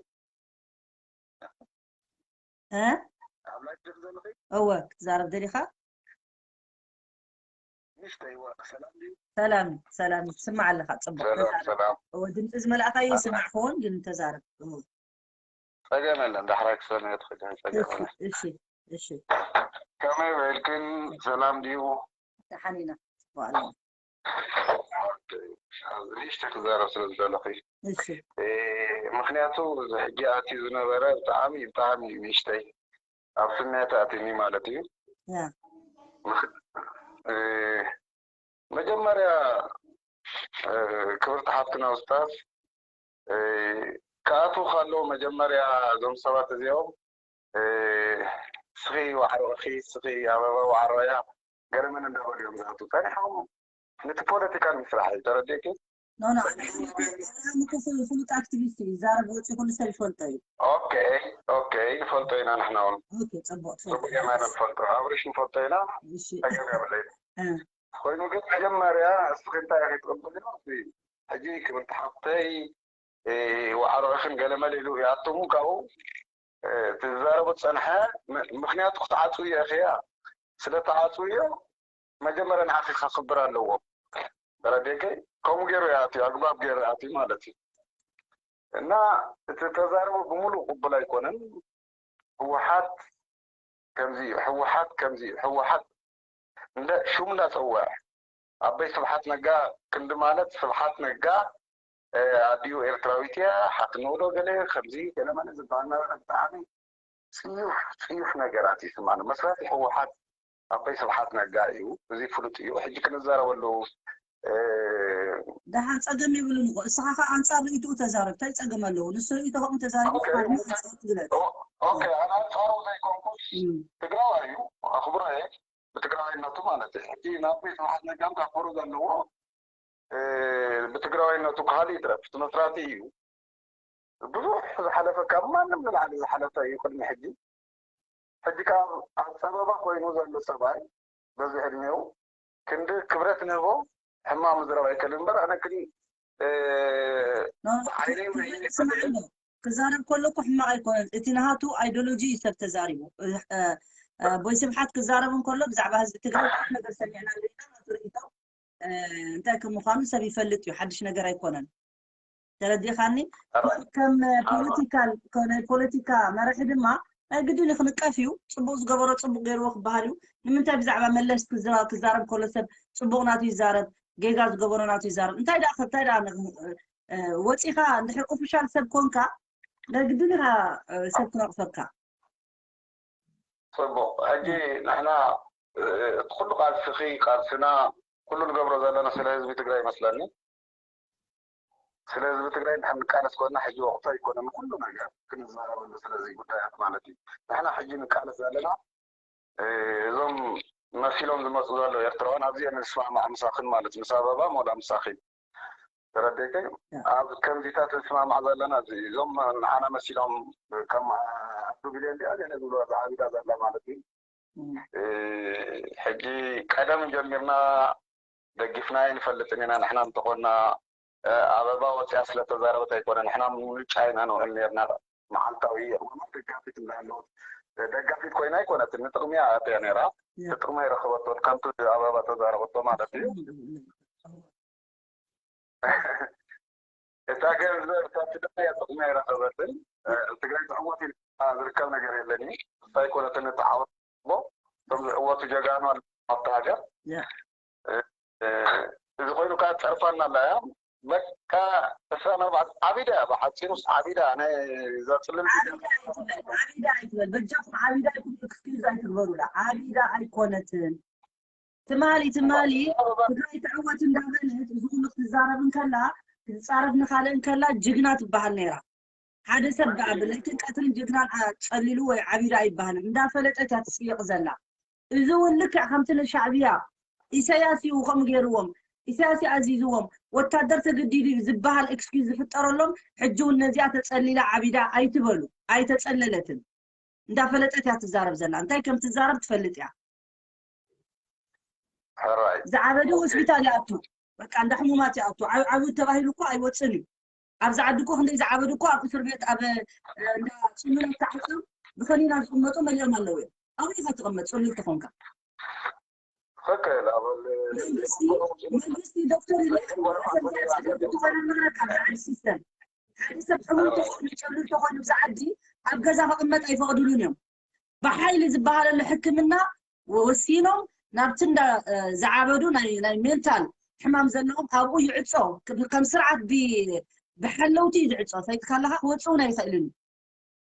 እ ኣብ ላይፍ ዘለኺ እወ ክትዛረብ ደሊኻ? ምሽተይ ወ ሰላም ድዩ? ሰላም ሰላም፣ ትስማዕ ኣለኻ? ፅቡቅ ሰላም ተዛረብ። ሰላም። እወ ድምፂ ዝመላእካዮ ይስማዕ ክኸውን ግን ተዛረብ። እወ። ጸገም የለን፣ ዳሕራይ ክሰምዕ ትኽእል ኢኻ፣ ጸገም እሺ የለን። እሺ እሺ። ከመይ ውዒልክን? ሰላም ድዩ? ደሓን ኢና። ጽቡቅ ኣለና። ንእሽተይ ክዛረብ ስለ ዝደለኹ እዩ። እሺ እ፣ ምኽንያቱ እዚ ሕጂ ኣትዩ ዝነበረ ብጣዕሚ ብጣዕሚ ንእሽተይ ኣብ ስምዒት ኣትዩኒ ማለት እዩ። ያ ምኽ- እ፣ መጀመርያ እ፣ ክብርቲ ሓፍትና ውስታዝ እ፣ ክኣትዉ ከለዉ መጀመርያ እዞም ሰባት እዚኦም እ፣ ስኺ ዋዕሮ እኺ፣ ስኺ ኣበባ ዋዕሮ እያ፣ ገለመን እንዳበሉ እዮም ዝኣትዉ ጸኒሖም። ነቲ ፖለቲካል ምስራሕ እዩ ተረዲእኪ? ኖ ኖ፣ ኣብርሃም እኮ ፍሉ- ፍሉጥ ኣክቲቪስት እዩ። ይዛረብ ወፂኡ ኩሉ ሰብ ይፈልጦ እዩ። ኦኬ ኦኬ፣ ንፈልጦ ኢና ንሕና እውን ኦኬ፣ ፅቡቅ ጽቡቅ ትፈልጦ ኢና ንፈልጦ፣ ኣብርሽ ንፈልጦ ኢና። እሺ ጸገም የብለይ። እ፣ ኮይኑ ግን መጀመርያ እስኺ እንታይ ኢኺ ትቕበልዮ? ሕጂ ክብርቲ ሓፍተይ እ፣ ዋዕሮ ኢኽን ገለመለ ኢሉ ይኣትሙ ካብኡ እ፣ ትዛረቡ ጸንሐ። ም- ምኽንያቱ ክትዓጽውዮ ኢኽያ። ስለ ተዓጽውዮ መጀመርያ ንዓኺ ከኽብር ኣለዎ። ተረዲእከይ? ከምኡ ገይሩ ይኣትዩ፣ ኣግባብ ገይሩ ይኣትዩ ማለት እዩ። እና እቲ ተዛረቡ ብምሉእ ቅቡል ኣይኮነን። ህወሓት ከምዚ እዩ፣ ህወሓት ከምዚ እዩ፣ ህወሓት እንደ ሹም እንዳፀወዐ ኣበይ ስብሓት ነጋ ክንዲ ማለት ስብሓት ነጋ እ፣ ኣዲኡ ኤርትራዊት እያ ሓክነውዶ ገለ ከምዚ ገለ መለ ዝበሃል ነበረ። ብጣዕሚ ጽዩፍ ጽዩፍ ነገራት ይስማዕኒ። መስራቲ ህወሓት ኣቦይ ስብሓት ነጋ እዩ። እዚ ፍሉጥ እዩ። ሕጂ ክንዛረበሉ እ፣ ደሓን ጸገም የብሉን እኮ። እስኻ ኸኣ ኣንጻር ርእይትኡ ተዛረብ። እንታይ ጸገም ኣለዎ? ንሱ ርእይቶ ከምኡ ተዛሪቡ ኦኬ። ንስኻ ድማ ኣንጻሩ ግለጽ። ኦ- ኦኬ፣ ኣነ ኣንጻሩ ዘይኮንኩስ እም፣ ትግራዋይ እዩ፣ ኣኽብሮ እየ ብትግራዋይነቱ ማለት እዩ። ሕጂ ንኣቦይ ስብሓት ነጋም ከኽብሮ ዘለዎ እ፣ ብትግራዋይነቱ ካልእ ይትረፍ እቲ መስራቲ እዩ። ብዙሕ ዝሓለፈ ካብ ማንም ንላዕሊ ዝሓለፈ እዩ ቅድሚ ሕጂ። ሕጂ ካብ ኣብ ጸበባ ኮይኑ ዘሎ ሰብኣይ በዚ ዕድሜኡ ክንዲ ክብረት ንህቦ ሕማቕ ምዝራብ ኣይከልን እምበር ኣነ ግን እ፣ ኖ፣ ብዓይነይ ክዛረብ ስማዕ ኣሎ። ክዛረብ ከሎ እኮ ሕማቕ ኣይኮነን። እቲ ናሃቱ ኣይዲዮሎጂ እዩ ሰብ ተዛሪቡ። እ፣ እ፣ ኣቦይ ስብሓት ክዛረብ እንከሎ ብዛዕባ ህዝቢ ትግራይ ብዙሕ ነገር ሰሚዕና ኣለና። ናቱ ርእይቶ እ፣ እንታይ ከም ምዃኑ ሰብ ይፈልጥ እዩ። ሓድሽ ነገር ኣይኮነን። ተረዲኻኒ? ከም ፖለቲካል ናይ ፖለቲካ መራሒ ድማ ናይ ግድን እዩ ክንቀፍ እዩ። ጽቡቅ ዝገበሮ ጽቡቅ ገይርዎ ክበሃል እዩ። ንምንታይ ብዛዕባ መለስ ክዝራ- ክዛረብ ከሎ ሰብ ጽቡቅ ናቱ ይዛረብ፣ ጌጋ ዝገበሮ ናቱ ይዛረብ? እንታይ ደኣ እንታይ ደኣ ን- እ፣ ወጺኻ እንድሕር ኦፊሻል ሰብ ኮንካ ናይ ግድን ኢኻ እ፣ ሰብ ክነቕፈካ። ጽቡቕ። ሕጂ ንሕና እ፣ እቲ ኩሉ ቃልስኺ ቃልስና ኩሉ ንገብሮ ዘለና ስለ ህዝቢ ትግራይ ይመስለኒ። ስለ ህዝቢ ትግራይ ንሕና ንቃለስ ኮንና ሕጂ ወቕቱ ኣይኮነን ኩሉ ነገር ክንዛረበሉ ስለዚ ጉዳያት ማለት እዩ። ንሕና ሕጂ ንቃለስ ዘለና እ፣ እዞም መሲሎም ዝመፁ ዘለዉ ኤርትራውያን ኣብዚኦም ንስማማዕ ምሳኽን ማለት ምስ ኣበባ ሞላ ምሳኺን ተረዲእከ ኣብ ከምዚታት ንስማማዕ ዘለና እዚ እዞም ንዓና መሲሎም ከም ኣዱ ብሌን ዲኣ ገለ ዝብሎ ዓቢዳ ዘላ ማለት እዩ። እ፣ ሕጂ ቀደም ጀሚርና ደጊፍና ኣይንፈልጥን ኢና። ንሕና እንተኾንና እ፣ ኣበባ ወፂኣ ስለተዛረበት ኣይኮነ ንሕና ምርጫ ኢና ንውዕል ነርና። መዓልታዊ የማማ ደጋፊት እንዳሃለወት ደጋፊት ኮይና ኣይኮነትን ንጥቕሚ እያ ኣትያ ነይራ። ንጥቕሚ ኣይረኸበቶን ከምቲ ኣበባ ተዛረበቶ ማለት እዩ። እታ ገንዘብ እታ ትደልያ ጥቕሚ ኣይረኸበትን። እ፣ ትግራይ ትዕወት ኢልካ ዝርከብ ነገር የለን እዩ። እሳ ኣይኮነትን እትዓወት እሞ እቶም ዝዕወቱ ጀጋኑ ኣለዉ ኣብቲ ሃገር። እ፣ እዚ ኮይኑ ከዓ ፀርፋና ኣላ እያ። በቃ ዕስራን ኣርባዕተን ዓቢዳ እያ ብሓፂሩ ዓቢዳ ናይ እዛ ፅልምቲ ዓቢዳ ኣይትበል፣ ዓቢዳ ኣይትበል። በጃኹም ዓቢዳ ኣይትበሉ፣ ክስኪዝ ኣይትግበሩላ። ዓቢዳ ኣይኮነትን። ትማሊ ትማሊ ትግራይ ትዕወት እንዳበለት እዚ ኩሉ ክትዛረብ እንከላ ክትፃረፍ ንካልእ እንከላ ጅግና ትበሃል ነይራ። ሓደ ሰብ ብኣብ ለይትን ቀትርን ጀግናን ኣ- ጸሊሉ ወይ ዓቢዱ ኣይበሃልን። እንዳፈለጠት እያ ትጽይቕ ዘላ። እዚ እውን ልክዕ ከምቲ ንሻዕብያ ኢሳያስ እዩ ከምኡ ገይርዎም፣ ኢሳያስ እዩ ኣዚዝዎም፣ ወታደር ተገዲዱ እዩ ዝበሃል ኤክስኪዝ ዝፍጠረሎም። ሕጂ እውን ነዚኣ ተጸሊላ ዓቢዳ ኣይትበሉ። ኣይተጸለለትን። እንዳፈለጠት እያ ትዛረብ ዘላ። እንታይ ከም ትዛረብ ትፈልጥ እያ። ሕራይ ዝዓበደ ሆስፒታል ይኣቱ፣ በቃ እንዳ ሕሙማት ይኣቱ። ዓብ- ዓብዩ ተባሂሉ እኮ ኣይወፅን እዩ። ኣብዚ ዓዲ እኮ ክንደይ ዝዓበዱ እኮ ኣብ እስር ቤት ኣብ እ፣ እንዳ ፅሉላት ተዓፅዮም ብኸኒና ዝቕመጡ መሊኦም ኣለዉ እዮም። ኣብኡ ኢኻ ትቕመጥ ፅሉል ተኾንካ። ትኽክል። ኣብ መንግስቲ መንግስቲ ዶክተር ኢሉ ዝኮነ ምክረት ካብ ዝዓዲ ሲስተም ሓደ ሰብ ሕሙም ተኾይኑ ጨሉል ተኾይኑ ብዚ ዓዲ ኣብ ገዛ ክቕመጥ ኣይፈቕድሉን እዮም። ብሓይሊ ዝበሃለሉ ሕክምና ወሲኖም ናብቲ እንዳ እ፣ ዝዓበዱ ናይ ናይ ሜንታል ሕማም ዘለዎም ኣብኡ ይዕጾ። ከም ከም ስርዓት ብ- ብሓለውቲ እዩ ዝዕጾ። ፈይጥካ ኣለኻ ክወጽእ እውን ኣይኽእልን እዩ።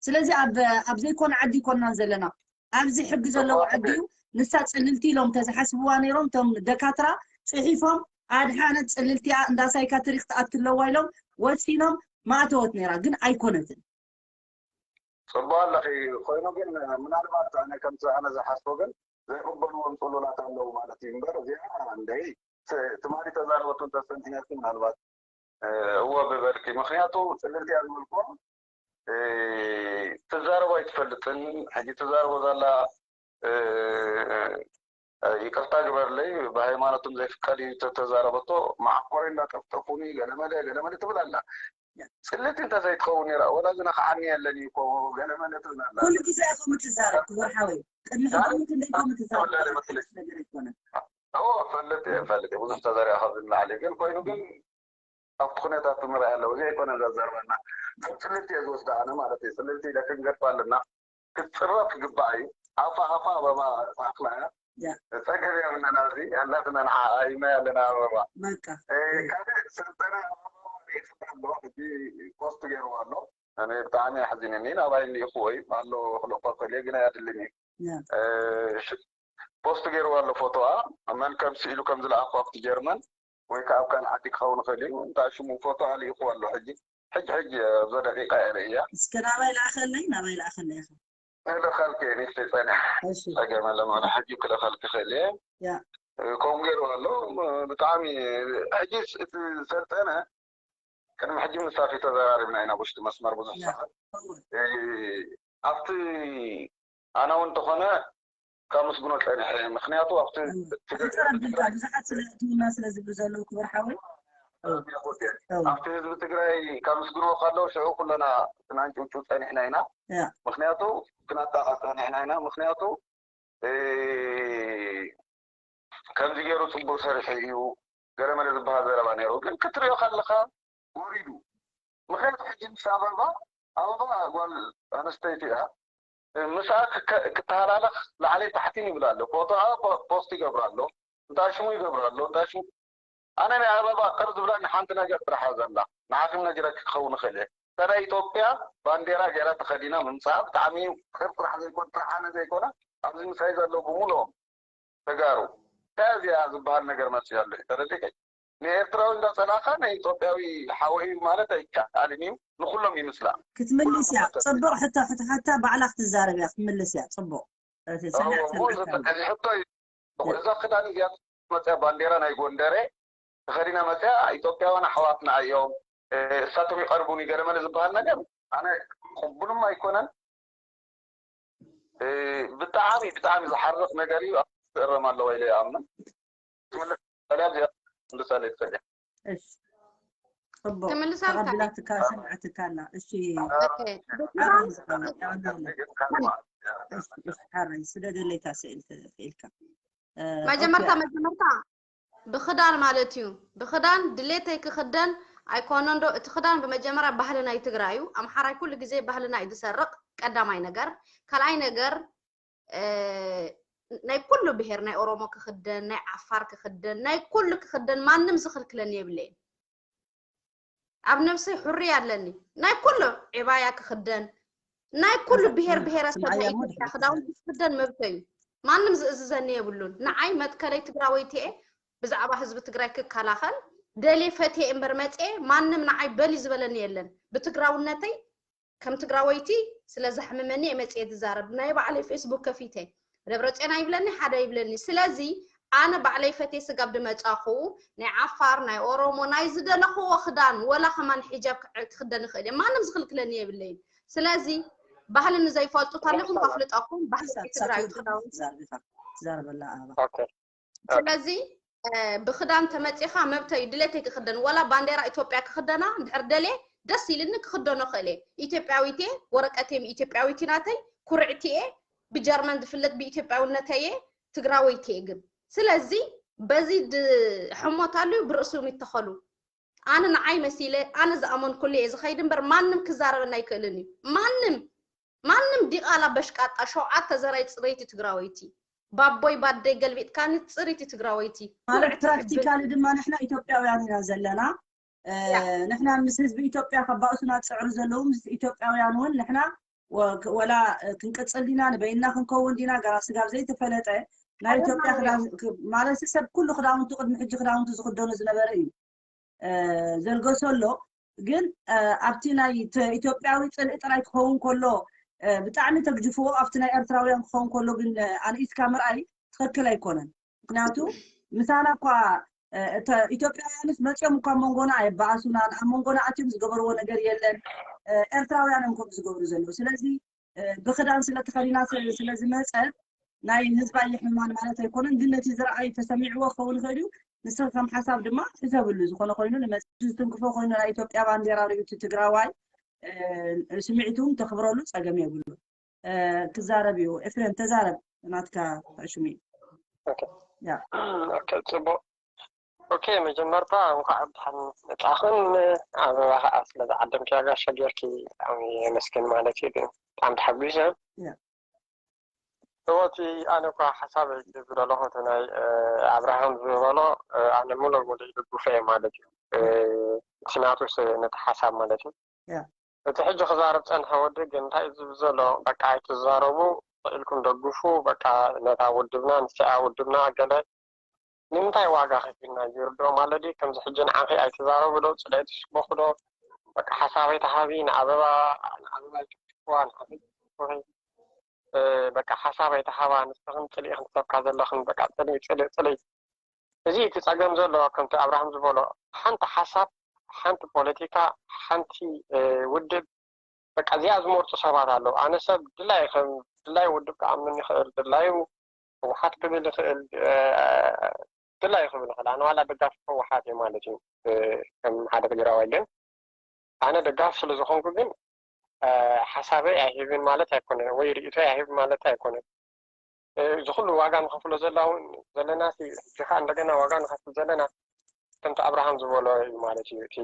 ስለዚ ኣብ ኣብ ዘይኮነ ዓዲ ይኮንናን ዘለና። ኣብዚ ሕጊ ዘለዎ ዓዲ እዩ። ንሳ ጽልልቲ ኢሎም ተዝሓስብዋ ነይሮም እቶም ደካትራ ጽሒፎም ኣድሓነት ጽልልቲያ እንዳ ሳይካትሪክ ትኣቱ ኣለዋ ኢሎም ወሲኖም ማእተወት ነይራ፣ ግን ኣይኮነትን። ፅቡቅ ኣለኺ። ኮይኑ ግን ምናልባት ኣነ ከምቲ ኣነ ዝሓስቦ ግን ዘይቅበልዎም ፅሉላት ኣለዉ ማለት እዩ እምበር እዚኣ እንደይ ት- ትማሊ ተዛረበቱ እንተሰሚዕናሲ ምናልባት እ፣ እወ ብበልኪ። ምክንያቱ ፅልልቲ እያ ዝበልኩም እ፣ ትዛረቦ ኣይትፈልጥን። ሕጂ ትዛረቦ ዘላ እ፣ ይቅርታ ግበርለይ ብሃይማኖትም ዘይፍቀድ እዩ ተተዛረበቶ መዓኮረ እንዳጠፍጠፉኒ ገለመለ ገለመለ ትብል ኣላ። ፅልልቲ እንተዘይትኸውን ነራ ወላ ዝነኽዓኒ የለን እዩ እኮ ገለመለ ትብል ኣላ። ኩሉ ግዜ ኢኹም ትዛረብ ክቡር ሓወይ። ቅድሚ ሕጂ እውን ክንደይ ኢኹም ትዛረብ ተወላደ ዘለኹም መስለኝ። ሓድሽ ነገር ኣይኮነን። እዎ ፈልጥ እየ ፈልጥ እየ ብዙሕ ተዘሪኣ ካብዚ ንላዕሊ ግን ኮይኑ ግን ኣብቲ ኩነታት ትምርኣይ ኣለዉ እዚ ኣይኮነን ዘዘርበና። ካብ ፅልልቲ እየ ዝወስዳ ኣነ ማለት እዩ። ፅልልቲ ኢለ ክንገድፋ ኣለና። ክትፅረፍ ይግባእ እዩ። ኣፋ ኣፋ ኣበባ ተኣኽላ እያ። ያ። ፀገም የብልና ናብዚ ያላትና ንዓ ኣይና ያለና ኣበባ በቃ እ፣ ካልእ ስልጠና ኣበባ ይፅበ ኣሎ ሕጂ ፖስት ገይርዎ ኣሎ። ኣነ ብጣዕሚ ኣሕዚንኒ ናባይ እንዲኢኽዎ እዩ ኣሎ ክልእኮ ክእል እየ ግን ኣያድልን እዩ። ያ። እ፣ ሽ- ፖስት ገይርዎ ኣሎ ፎቶኣ መን ከም ስኢሉ ከም ዝለኣኹ ኣብቲ ጀርመን ወይ ከዓ ኣብ ካልእ ዓዲ ክኸውን ይኽእል እዩ። እንታይ ሽሙ ፎቶኣ ልኢኽዎ ኣሎ ሕጂ ሕጂ ሕጂ ኣብዛ ደቂቃ እየ ርእያ። እስከ ናባይ ለኣኸለይ ናባይ ለኣኸለይ ኢኻ። ክልእኸልኪ እየ ንእሽተይ ፀንሕ እሺ ፀገም ኣለ ማለት ሕጂ ክልእኸልኪ ክእል እየ። ያ ከምኡ ገይሩ ኣሎ ብጣዕሚ ሕጂ እቲ ሰልጠነ ቅድሚ ሕጂ ምሳኺ ተዘራሪብና ኢና ውሽጢ መስመር ብዙሕ ያ ሰዓት እወ እ፣ ኣብቲ ኣነ እውን እንተኾነ ካመስግኖ ፀኒሐ ምክንያቱ ኣብቲ እወ ሕፅር ኣቢልካ ብዙሓት ስለ እትውና ስለ ዝብሉ ዘለዉ ክቡር ሓወይ እወ እወ ኣብቲ ህዝቢ ትግራይ ካመስግኖ ከለዉ ሽዑ ኩለና ክናንጭውጭው ፀኒሕና ኢና ያ ምክንያቱ ክናጣቃ ፀኒሕና ኢና ምክንያቱ እ፣ ከምዚ ገይሩ ፅቡቅ ሰሪሑ እዩ ገለመለ ዝበሃል ዘረባ ነይሩ ግን ክትሪኦ ከለካ ወሪዱ ምክንያቱ ሕጂ ምስ ኣበባ ኣበባ ጓል ኣነስተይቲ እያ ምስኣ ክከ- ክተሃላለኽ ላዕለይ ታሕቲን ይብል ኣሎ ፎቶኣ ፖ- ፖስት ይገብር ኣሎ እንታይ ሽሙ ይገብር ኣሎ እንታይ ሽሙ ኣነ ናይ ኣበባ ቅር ዝብላኒ ሓንቲ ነገር ጥራሕ እያ ዘላ ንዓኺም ነጊረኪ ክኸውን ይኽእል እየ እንተ ናይ ኢትዮጵያ ባንዴራ ገይራ ተኸዲና ምምፅኣ ብጣዕሚ ቅር ጥራሕ ዘይኮን ጥራሕ ኣነ ዘይኮነ ኣብዚ ምሳይ ዘለዉ ብምልኦም ተጋሩ እንታይ እዚኣ ዝበሃል ነገር መፅኡ ኣሎ እዩ ተረዲእከ ንኤርትራዊ እንዳፀላእካ ናይ ኢትዮጵያዊ ሓወይ ማለት ኣይከኣልን እዩ ንኩሎም ይምስላ ክትምልስ እያ ፅቡቅ ሕቶ ሕቶ ሓታ ባዕላ ክትዛረብ እያ ክትምልስ እያ ፅቡቅ እቲ ሰናዕ እሞ እዚ ሰማዕካ እዚ ሕቶ እዩ እዛ ክዳን እዚኣ መፅያ ባንዴራ ናይ ጎንደረ ተኸዲና መፅያ ኢትዮጵያውያን ኣሕዋትና እዮም እሳቶም ይቐርቡኒ ገለመለ ዝበሃል ነገር ኣነ ቅቡልም ኣይኮነን ብጣዕሚ ብጣዕሚ ዝሓርቕ ነገር እዩ ክእረም ኣለዋ ኢለ ይኣምን ትምልስ እዚኣ ትምልሳ ለይትፈልያ እሺ ፅቡቅ ትምልሳ እንታይ? ተቐቢላትካ ሰምዓትካ ኣላ እሺ ኦኬ። ሓረይ ዝሓወይ ኣበባ ኣላ። እሺ እሺ ሓረይ ስደደለይ እታ ስእሊ ተኽኢልካ እ፣ መጀመርታ ኦኬ። መጀመርታ ብክዳን ማለት እዩ ብክዳን ድሌተይ ክክደን ኣይኮነን ዶ እቲ ክዳን ብመጀመርያ ባህሊ ናይ ትግራይ እዩ ኣምሓራይ ኩሉ ግዜ ባህልና እዩ ዝሰርቕ ቀዳማይ ነገር ካልኣይ ነገር እ፣ ናይ ኩሉ ብሄር ናይ ኦሮሞ ክክደን ናይ ዓፋር ክክደን ናይ ኩሉ ክክደን ማንም ዝኽልክለኒ የብለይን ኣብ ነብሰይ ሕሩይ ኣለኒ ናይ ኩሉ ዕባያ ክክደን ናይ ኩሉ ብሄር ብሄረሰብ ናይ ኢትዮጵያ ክዳውንቲ ክክደን መብተይ እዩ ማንም ዝእዝዘኒ የብሉን ንዓይ መትከለይ ትግራወይቲ እየ ብዛዕባ ህዝቢ ትግራይ ክከላኸል ደልየ ፈትየ እምበር መፅየ ማንም ንዓይ በሊ ዝበለኒ የለን ብትግራውነተይ ከም ትግራወይቲ ስለ ዘሕምመኒ እየ መፅየ ዝዛረብ። ናይ ባዕለይ ፌስቡክ ከፊተ ደብረፅዮን ኣይብለኒ ሓደ ይብለኒ። ስለዚ ኣነ ባዕለይ ፈትየ ስጋብ ድመፃኹ ናይ ዓፋር ናይ ኦሮሞ ናይ ዝደለኽዎ ክዳን ወላ ከማን ሒጃብ ክዕ- ክኽደን ይኽእል እየ። ማንም ዝኽልክለኒ የብለይን። ስለዚ ባህሊ ንዘይፈልጡ ታሪኹም ከፍልጠኩም ባህሊ ትግራይ ክዳውንቲ ትዛረበላ ኣበባ ኦኬ ስለዚ ብክዳን ተመፂኻ መብተይ ድሌተይ ክክደን ወላ ባንዴራ ኢትዮጵያ ክክደና እንድሕር ደልየ ደስ ኢልኒ ክክደኖ ክእል እየ። ኢትዮጵያዊት እየ፣ ወረቀተይ ኢትዮጵያዊት ናተይ ኩርዕቲ እየ፣ ብጀርመን ዝፍለጥ ብኢትዮጵያውነተይ እየ፣ ትግራወይቲ እየ ግን ስለዚ በዚ ሕሞት ኣልዩ ብርእሶም ይተኸሉ። ኣነ ንዓይ መሲለ ኣነ ዝኣመንኩሉ እየ ዝኸይድ እምበር ማንም ክዛረበና ኣይክእልን እዩ። ማንም ማንም ዲቓላ በሽቃጣ ሸውዓተ ዘራይ ፅረይቲ ትግራወይቲ ባቦይ ባደይ ገልቢጥካኒ ፅሪቲ ትግራወይቲ ማለት ፕራክቲካሊ ድማ ንሕና ኢትዮጵያውያን ኢና ዘለና። ንሕና ምስ ህዝቢ ኢትዮጵያ ከባእሱና ዝፅዕሩ ዘለዉ ምስ ኢትዮጵያውያን እውን ንሕና ወላ ክንቅፅል ዲና ንበይንና ክንከውን ዲና ገና ስጋብ ዘይተፈለጠ ናይ ኢትዮጵያ ማለት ሰብ ኩሉ ክዳውንቱ ቅድሚ ሕጂ ክዳውንቱ ዝክደኖ ዝነበረ እዩ ዘልገሶ ኣሎ። ግን ኣብቲ ናይ ኢትዮጵያዊ ፅልኢ ጥራይ ክኸውን ከሎ ብጣዕሚ ተግጅፍዎ ኣብቲ ናይ ኤርትራውያን ክኸውን ከሎ ግን ኣንኢትካ ምርኣይ ትኽክል ኣይኮነን። ምክንያቱ ምሳና እኳ ኢትዮጵያውያንስ መፅኦም እኳ መንጎና ኣየባኣሱናን ኣብ መንጎና ኣትዮም ዝገበርዎ ነገር የለን። ኤርትራውያን እዮም ከምኡ ዝገብሩ ዘለዉ። ስለዚ ብክዳን ስለተኸዲና ስለዝመፀት ናይ ህዝባ የሕምማን ማለት ኣይኮነን። ግን ነቲ ዝረኣዩ ተሰሚዕዎ ክኸውን ይኽእል እዩ። ንስኺ ከም ሓሳብ ድማ ሕሰብሉ። ዝኾነ ኮይኑ ንመፅእ ዝትንክፎ ኮይኑ ናይ ኢትዮጵያ ባንዴራ ርእዩ እቲ ትግራዋይ ስምዒቱ እውን ተኽብረሉ ፀገም የብሉ። ክዛረብ እዩ። ኤፍሬም ተዛረብ ናትካ ዕሽሚ ጽቡቅ። ኦኬ መጀመርታ እንኳዕ ብድሓን መጻእኽን ኣበባ ከዓ ስለ ዝዓደምክያ ጋሻ ጌርኪ ብጣዕሚ የመስግን ማለት እዩ። ብጣዕሚ ተሓጒሰ። እወቲ ኣነ እኳ ሓሳብ ዝደለኹ እቲ ናይ ኣብርሃም ዝበሎ ኣነ ሙሉ ሙሉ ይድግፎ እየ ማለት እዩ። እቲ ናቱስ ነቲ ሓሳብ ማለት እዩ። እቲ ሕጂ ክዛረብ ፀንሐ ወዲ ግን እንታይ እዩ ዝብል ዘሎ በቃ ኣይትዛረቡ ኢልኩም ደግፉ በቃ ነታ ውድብና ንስኣ ውድብና ገለ ንምንታይ ዋጋ ከፊልና ይርድኦም ኣለዲ ከምዚ ሕጂ ንዓኺ ኣይትዛረቡ ዶ ፅልኢ ትስበኹ ዶ በቃ ሓሳብ ኣይትሃቢ ንኣበባ ንኣበባ ኣይትኩዋ ንሓፈይ በቃ ሓሳብ ኣይትሃባ ንስኽን ፅልኢ ክንሰብካ ዘለኽን በቃ ፅልኢ ፅልኢ ፅልኢ እዚ እቲ ፀገም ዘሎ ከምቲ ኣብርሃም ዝበሎ ሓንቲ ሓሳብ ሓንቲ ፖለቲካ ሓንቲ ውድብ በቃ እዚኣ ዝመርፁ ሰባት ኣለዉ ኣነ ሰብ ድላይ ከም ድላይ ውድብ ክኣምን ይኽእል ድላዩ ህወሓት ክብል ይኽእል ድላዩ ክብል ይኽእል ኣነ ዋላ ደጋፊ ህወሓት እየ ማለት እዩ ከም ሓደ ትግራዋይ ግን ኣነ ደጋፊ ስለ ዝኾንኩ ግን ሓሳበይ ኣይህብን ማለት ኣይኮነን ወይ ርእቶይ ኣይህብ ማለት ኣይኮነን እዚ ኩሉ ዋጋ ንኸፍሎ ዘላ እውን ዘለና ሕጂ ከዓ እንደገና ዋጋ ንኸፍል ዘለና ከምቲ ኣብርሃም ዝበሎ እዩ ማለት እዩ እቲ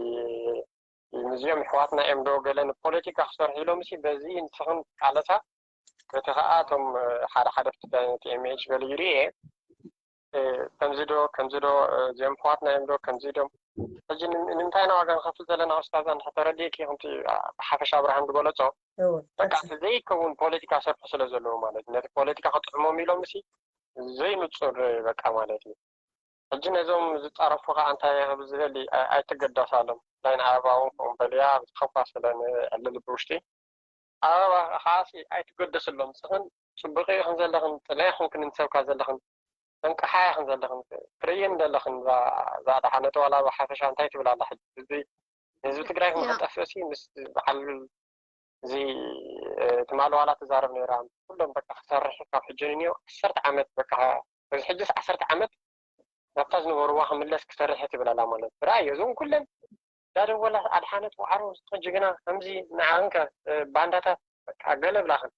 ምዚኦም ኣሕዋትና እዮም ዶ ገለ ንፖለቲካ ክሰርሑ ኢሎም ሲ በዚ ንስኽን ቃለሳ በቲ ከዓ እቶም ሓደ ሓደ ፍትዳይነት ኤምኤች በሉ ይርኤ ከምዚ ዶ ከምዚ ዶ እዚኦም ኣሕዋትና እዮም ዶ ከምዚ ዶም ሕጂ ንምንታይ ኢና ዋጋ ንኸፍል ዘለና ኡስታዛ እንድሕር ተረዲእኪ ከምቲ ብሓፈሻ ኣብርሃም ዝበለፆ በቃ እቲ ዘይከውን ፖለቲካ ሰርሑ ስለ ዘለዉ ማለት እዩ ነቲ ፖለቲካ ክጥዕሞም ኢሎም ሲ ዘይንፁር በቃ ማለት እዩ ሕጂ ነዞም ዝፃረፉ ከዓ እንታይ ክብል ዝደሊ ኣይትገደሳሎም ናይ ንኣበባ እውን ከምኡ በልያ ብዝኸፋ ስለ ንዕልል ብውሽጢ ኣበባ ከዓ ሲ ኣይትገደስሎም ንስኽን ፅቡቅ ኢኽን ዘለኽን ጥላይ ኹንክን ንሰብካ ዘለኽን እንቅሓ ኢኽን ዘለኽን ትርእይን ዘለኽን እዛ ደሓነት ዋላ ብሓፈሻ እንታይ ትብል ኣላ ሕጂ ህዝቢ ህዝቢ ትግራይ ንኸጠፍእ ሲ ምስ በዓል እዚ ትማሊ ዋላ ትዛረብ ነይራ ኩሎም በቃ ክሰርሕ ካብ ሕጂ ንኒዮ ዓሰርተ ዓመት በቃ እዚ ሕጅስ ዓሰርተ ዓመት ናብታ ዝነበርዋ ክምለስ ክሰርሕ ትብል ኣላ ማለት ብራእዮ እዞም ኩለን ዳደወላ ኣድሓነት ዋዕሮ ጅግና ከምዚ ንዓኽንከ ባንዳታት በቃ ገለ ብላኽን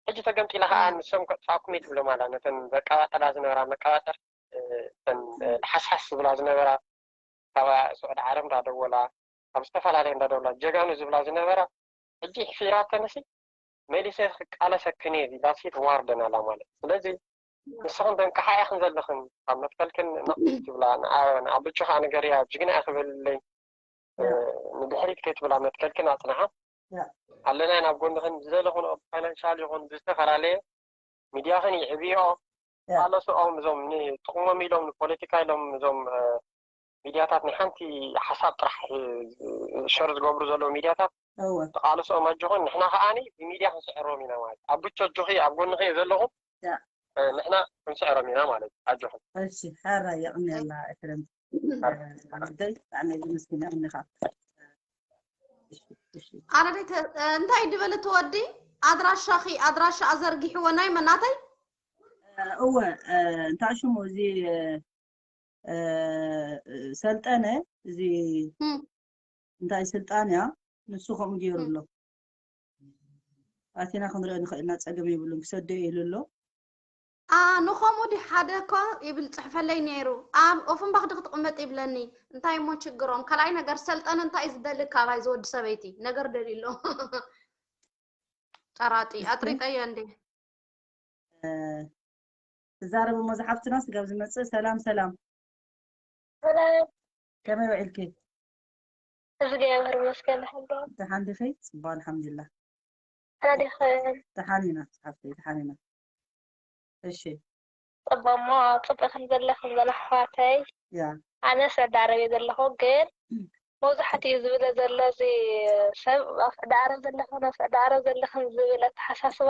ሕጂ ተገምጢላ ከዓ ንሶም ከጥፋእኩም እየ ትብሎም ኣላ ነተን ዘቀባጠላ ዝነበራ መቀባጠር እተን ሓስሓስ ዝብላ ዝነበራ ካብ ስዑድ ዓረብ እንዳደወላ ካብ ዝተፈላለየ እንዳደወላ ጀጋኑ ዝብላ ዝነበራ ሕጂ ሕፊራተንሲ መሊሰ ክቃለሰክን እየ ኢላሲ ትዋርደን ኣላ ማለት ስለዚ ንስኽን ደንቅሓ ኢኽን ዘለኽን ካብ መትከልክን ነቕስ ትብላ ንኣበቹ ከዓ ንገርያ ጅግና ኢኺ በልለይ ንድሕሪት ከይትብላ መትከልክን ኣፅንሓ ኣለና ናብ ጎንኽን ብዘለኹን ፋይናንሻል ይኹን ብዝተፈላለየ ሚድያኽን ይዕብዮ ኣለስኦም እዞም ንጥቕሞም ኢሎም ንፖለቲካ ኢሎም እዞም ሚድያታት ናይ ሓንቲ ሓሳብ ጥራሕ ሸር ዝገብሩ ዘለዉ ሚድያታት እወ ተቃልሶኦም ኣጆኹን። ንሕና ከዓኒ ብሚድያ ክንስዕሮም ኢና ማለት ኣብ ብቾ ኣጆኺ ኣብ ጎንኺ እየ ዘለኹም። ያ። ንሕና ክንስዕሮም ኢና ማለት ኣጆኹም። እሺ፣ ሓራ የቕንየልና ኤፍሬም። ወደይ ብጣዕሚ እየ ዝመስግን። የቕንኻ። እሺ፣ እሺ። ኣረደይ እንታይ ድበለ ትወዲ ኣድራሻኺ ኣድራሻ ኣዘርጊሕዎ ናይ መናተይ እወ እንታይ ሽሙ እዚ ሰልጠነ እዚ እንታይ ስልጣን እያ ንሱ ከምኡ ገይሩ ኣሎ። ኣቲና ክንሪኦ ንኽእል ኢና፣ ጸገም የብሉን። ክሰዶ ኢሉ ኣሎ። ኣ ንኸምኡ ዲ ሓደ እኮ ይብል ጽሕፈለይ ነይሩ ኣብ ኦፍንባክ ዲ ክትቕመጥ ይብለኒ። እንታይ እሞ ችግሮም? ካልኣይ ነገር ሰልጠነ እንታይ እዩ ዝደሊ ካባይ ዝወዲ ሰበይቲ ነገር ደልዩ ኣሎ። ጠራጢ ኣጥሪጠዮ እንዴ? ትዛረብ እሞ ዝሓፍትና ስጋብ ዝመጽእ። ሰላም ሰላም፣ ሰላም ከመይ ውዒልኪ? እግዚኣብሔር ይመስገን። ሓንዶ ደሓን ዲኺ? ጽቡቕ ኣልሓምዱሊላህ። ኣዲኽን ደሓን ኢና ሓፍተይ፣ ደሓን ኢና። እሺ ጽቡቕ እሞ ጽቡቕ ከም ዘለኽን ዘላ ኣሕዋተይ ያ ኣነ ስዕዲ ዓረብ እየ ዘለኹ፣ ግን መብዛሕትኡ ዝብለ ዘሎ እዚ ሰብ ኣብ ስዕዲ ዓረብ ዘለኽን ኣብ ስዕዲ ዓረብ ዘለኽን ዝብል ኣተሓሳስባ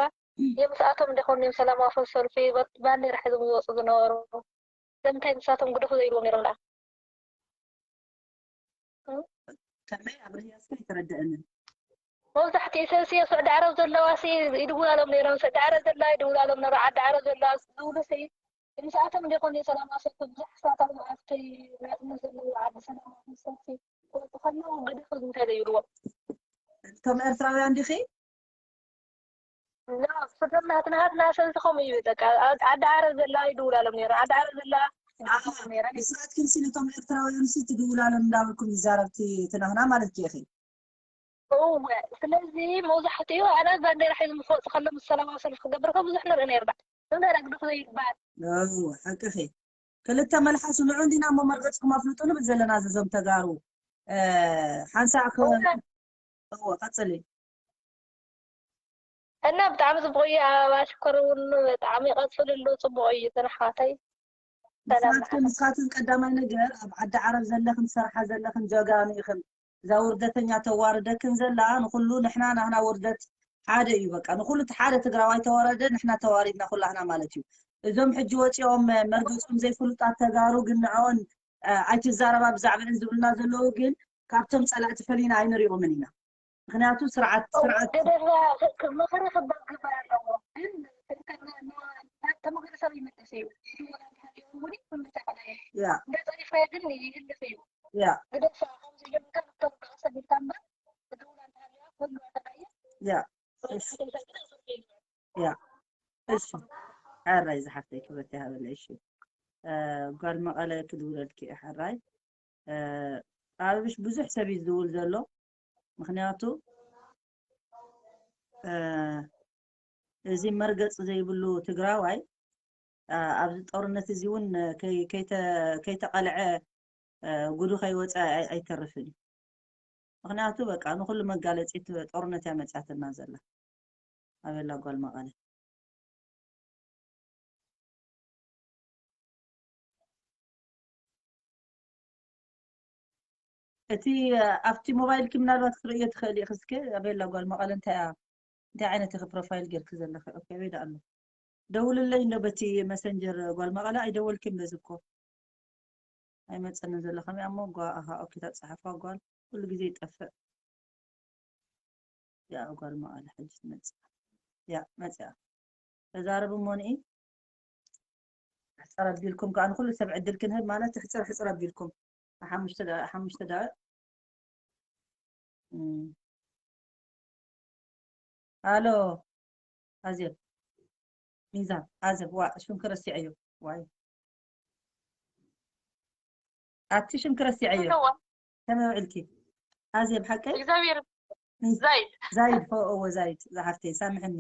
የምስኣቶም እንደኾኑ እዮም ሰላማዊ ሰልፊ ባንዴራ ሒዞም ዝወፁ ዝነበሩ። ስለምንታይ ንሳቶም ግደፉ ዘይብልዎም ነይሮም ደኣ? ከመይ ኣብርህያ እስከ ኣይተረደአንን። መብዛሕትኡ ሰብ ሲ ስዑዲ ዓረብ ዘለዋ ሲ ይድውላሎም ነይሮም። ስዑዲ ዓረብ ዘለዋ ይድውላሎም ነይሮም። ዓዲ ዓረብ ዘለዋ ዝብሉ ሲ ምስኣቶም እንዲኾን ሰላማዊ ሰልፊ ብዙሕ ሰባት ኣብ ኣብቲ ናጽነት ዘለዎ ዓዲ ሰላማዊ ሰልፊ ክወጡ ከለዉ ግደፉ እንታይ ዘይብልዎም። እቶም ኤርትራውያን ዲኺ? ላ ፍቶም ናትና ናትና ሰልፊ ከምኡ እዩ። በቃ ዓዲ ዓረብ ዘለዋ ይድውላሎም ነይሮም። ዓዲ ዓረብ ዘለዋ ይድውላሎም ነይሮም። ንስኻትክን ሲ ነቶም ኤርትራውያን ሲ ትድውላሎም እንዳበልኩም ይዛረብቲ ትናህና ማለት ዲኺ? እወ ስለዚ መብዛሕትኡ ኣነ ባንዴራ ሒዞም ክወፁ ከሎ ምስ ሰላማዊ ሰልፊ ክገብር ከ ብዙሕ ንርኢ ነይርና ንበላ ግደፉ ዘይበሃል እወ ሓቅኺ። ክልተ መልሓስ ንዑ እንዲና እሞ መርገፅኩም ኣፍልጡ ንብል ዘለና ዘዞም ተጋሩ። ሓንሳእ እወ ቀፅሊ። እና ብጣዕሚ ፅቡቅ እዩ። ኣበባ ሽኮር እውን ብጣዕሚ ቀፅልሉ፣ ፅቡቅ እዩ። ተነሓተይ ሰላም ንስኻትክን ንስኻትክን ቀዳማይ ነገር ኣብ ዓዲ ዓረብ ዘለኽን ትሰርሓ ዘለኽን ጀጋኑ ኢኽን። እዛ ውርደተኛ ተዋርደክን ዘላ ንኹሉ ንሕና ናህና ውርደት ሓደ እዩ። በቃ ንኹሉ እቲ ሓደ ትግራዋይ ተዋረደ ንሕና ተዋሪድና ኩላህና ማለት እዩ። እዞም ሕጂ ወፂኦም መርገፆም ዘይፍሉጣት ተጋሩ ግን ንዕኦን ኣይትዛረባ ብዛዕባአን ዝብሉና ዘለዉ ግን ካብቶም ፀላእቲ ፈሊና ኣይንሪኦምን ኢና። ምክንያቱ ስርዓት ስርዓት ገደፋ ምክሪ ክበሃል ኣለዎ። ግን ተመክሪ ሰብ ይምልስ እዩ። ይድወል እንተሃልዩ እውን ይምልስ ይኽእል እዩ። ያ እንደ ጸሪፍካዮ ግን ይህልፍ እዩ። ያ ግደፋ ከምዚ ኢሎም ካብ ተወቀ ሰብ ኢልካ እምበር ትድውል እንተሃልያ ኩሉ ተቀይር ያ እሺ ያ እሺ ሕራይ ዝሓፍተይ ክብረት ይሃበለይ። እሺ እ፣ ጓል መቐለ ክድውለልኪ እየ ሕራይ። እ፣ ኣብሽ ብዙሕ ሰብ እዩ ዝድውል ዘሎ። ምክንያቱ እ፣ እዚ መርገፂ ዘይብሉ ትግራዋይ እ፣ ኣብዚ ጦርነት እዚ እውን ከይ- ከይተ- ከይተቐልዐ እ፣ ጉዱ ከይወፀ ኣይ- ኣይተርፍን እዩ። ምክንያቱ በቃ ንኩሉ መጋለፂ እቲ ጦርነት እያ መፅያትና ዘላ። ኣበላ ጓል መቐለ እቲ ኣብቲ ሞባይልኪ ምናልባት ክትርእዮ ትኽእሊ ኢኺ። እስከ ኣበላ ጓል መቐለ እንታይ እያ እንታይ ዓይነት ኢኺ ፕሮፋይል ጌርኪ ዘለኺ? ኦኬ ኣበይ ደኣ ኣሎ? ደውልለይ እንዶ በቲ መሰንጀር ጓል መቐለ ኣይደወልክን በዚ እኮ ኣይመፀንን ዘሎ ከመይ ኣሞ ጓ ኣሃ ኦኬ ታፀሓፋ ጓል ኩሉ ግዜ ይጠፍእ። ያ ጓል መቐለ ሕጂ ትመፅእ ያ መፅያ ተዛረብ እሞ ንኢ ሕፅር ኣቢልኩም ከዓ ንኩሉ ሰብ ዕድል ክንህብ ማለት ሕፅር ሕፅር ኣቢልኩም ሓሙሽተ ደቂቕ ሓሙሽተ ደቂቕ ኣሎ ኣዜብ ሚዛን ኣዜብ ዋ ሽምክ ረሲዐዮ ዋይ ኣቲ ሽምክ ረሲዐዮ ከመይ ውዕልኪ ኣዜብ ሓቀይ እግዚኣብሔር ዛይድ ዛይድ ፎ እወ ዛይድ ዝሓፍተይ ሳምሕኒ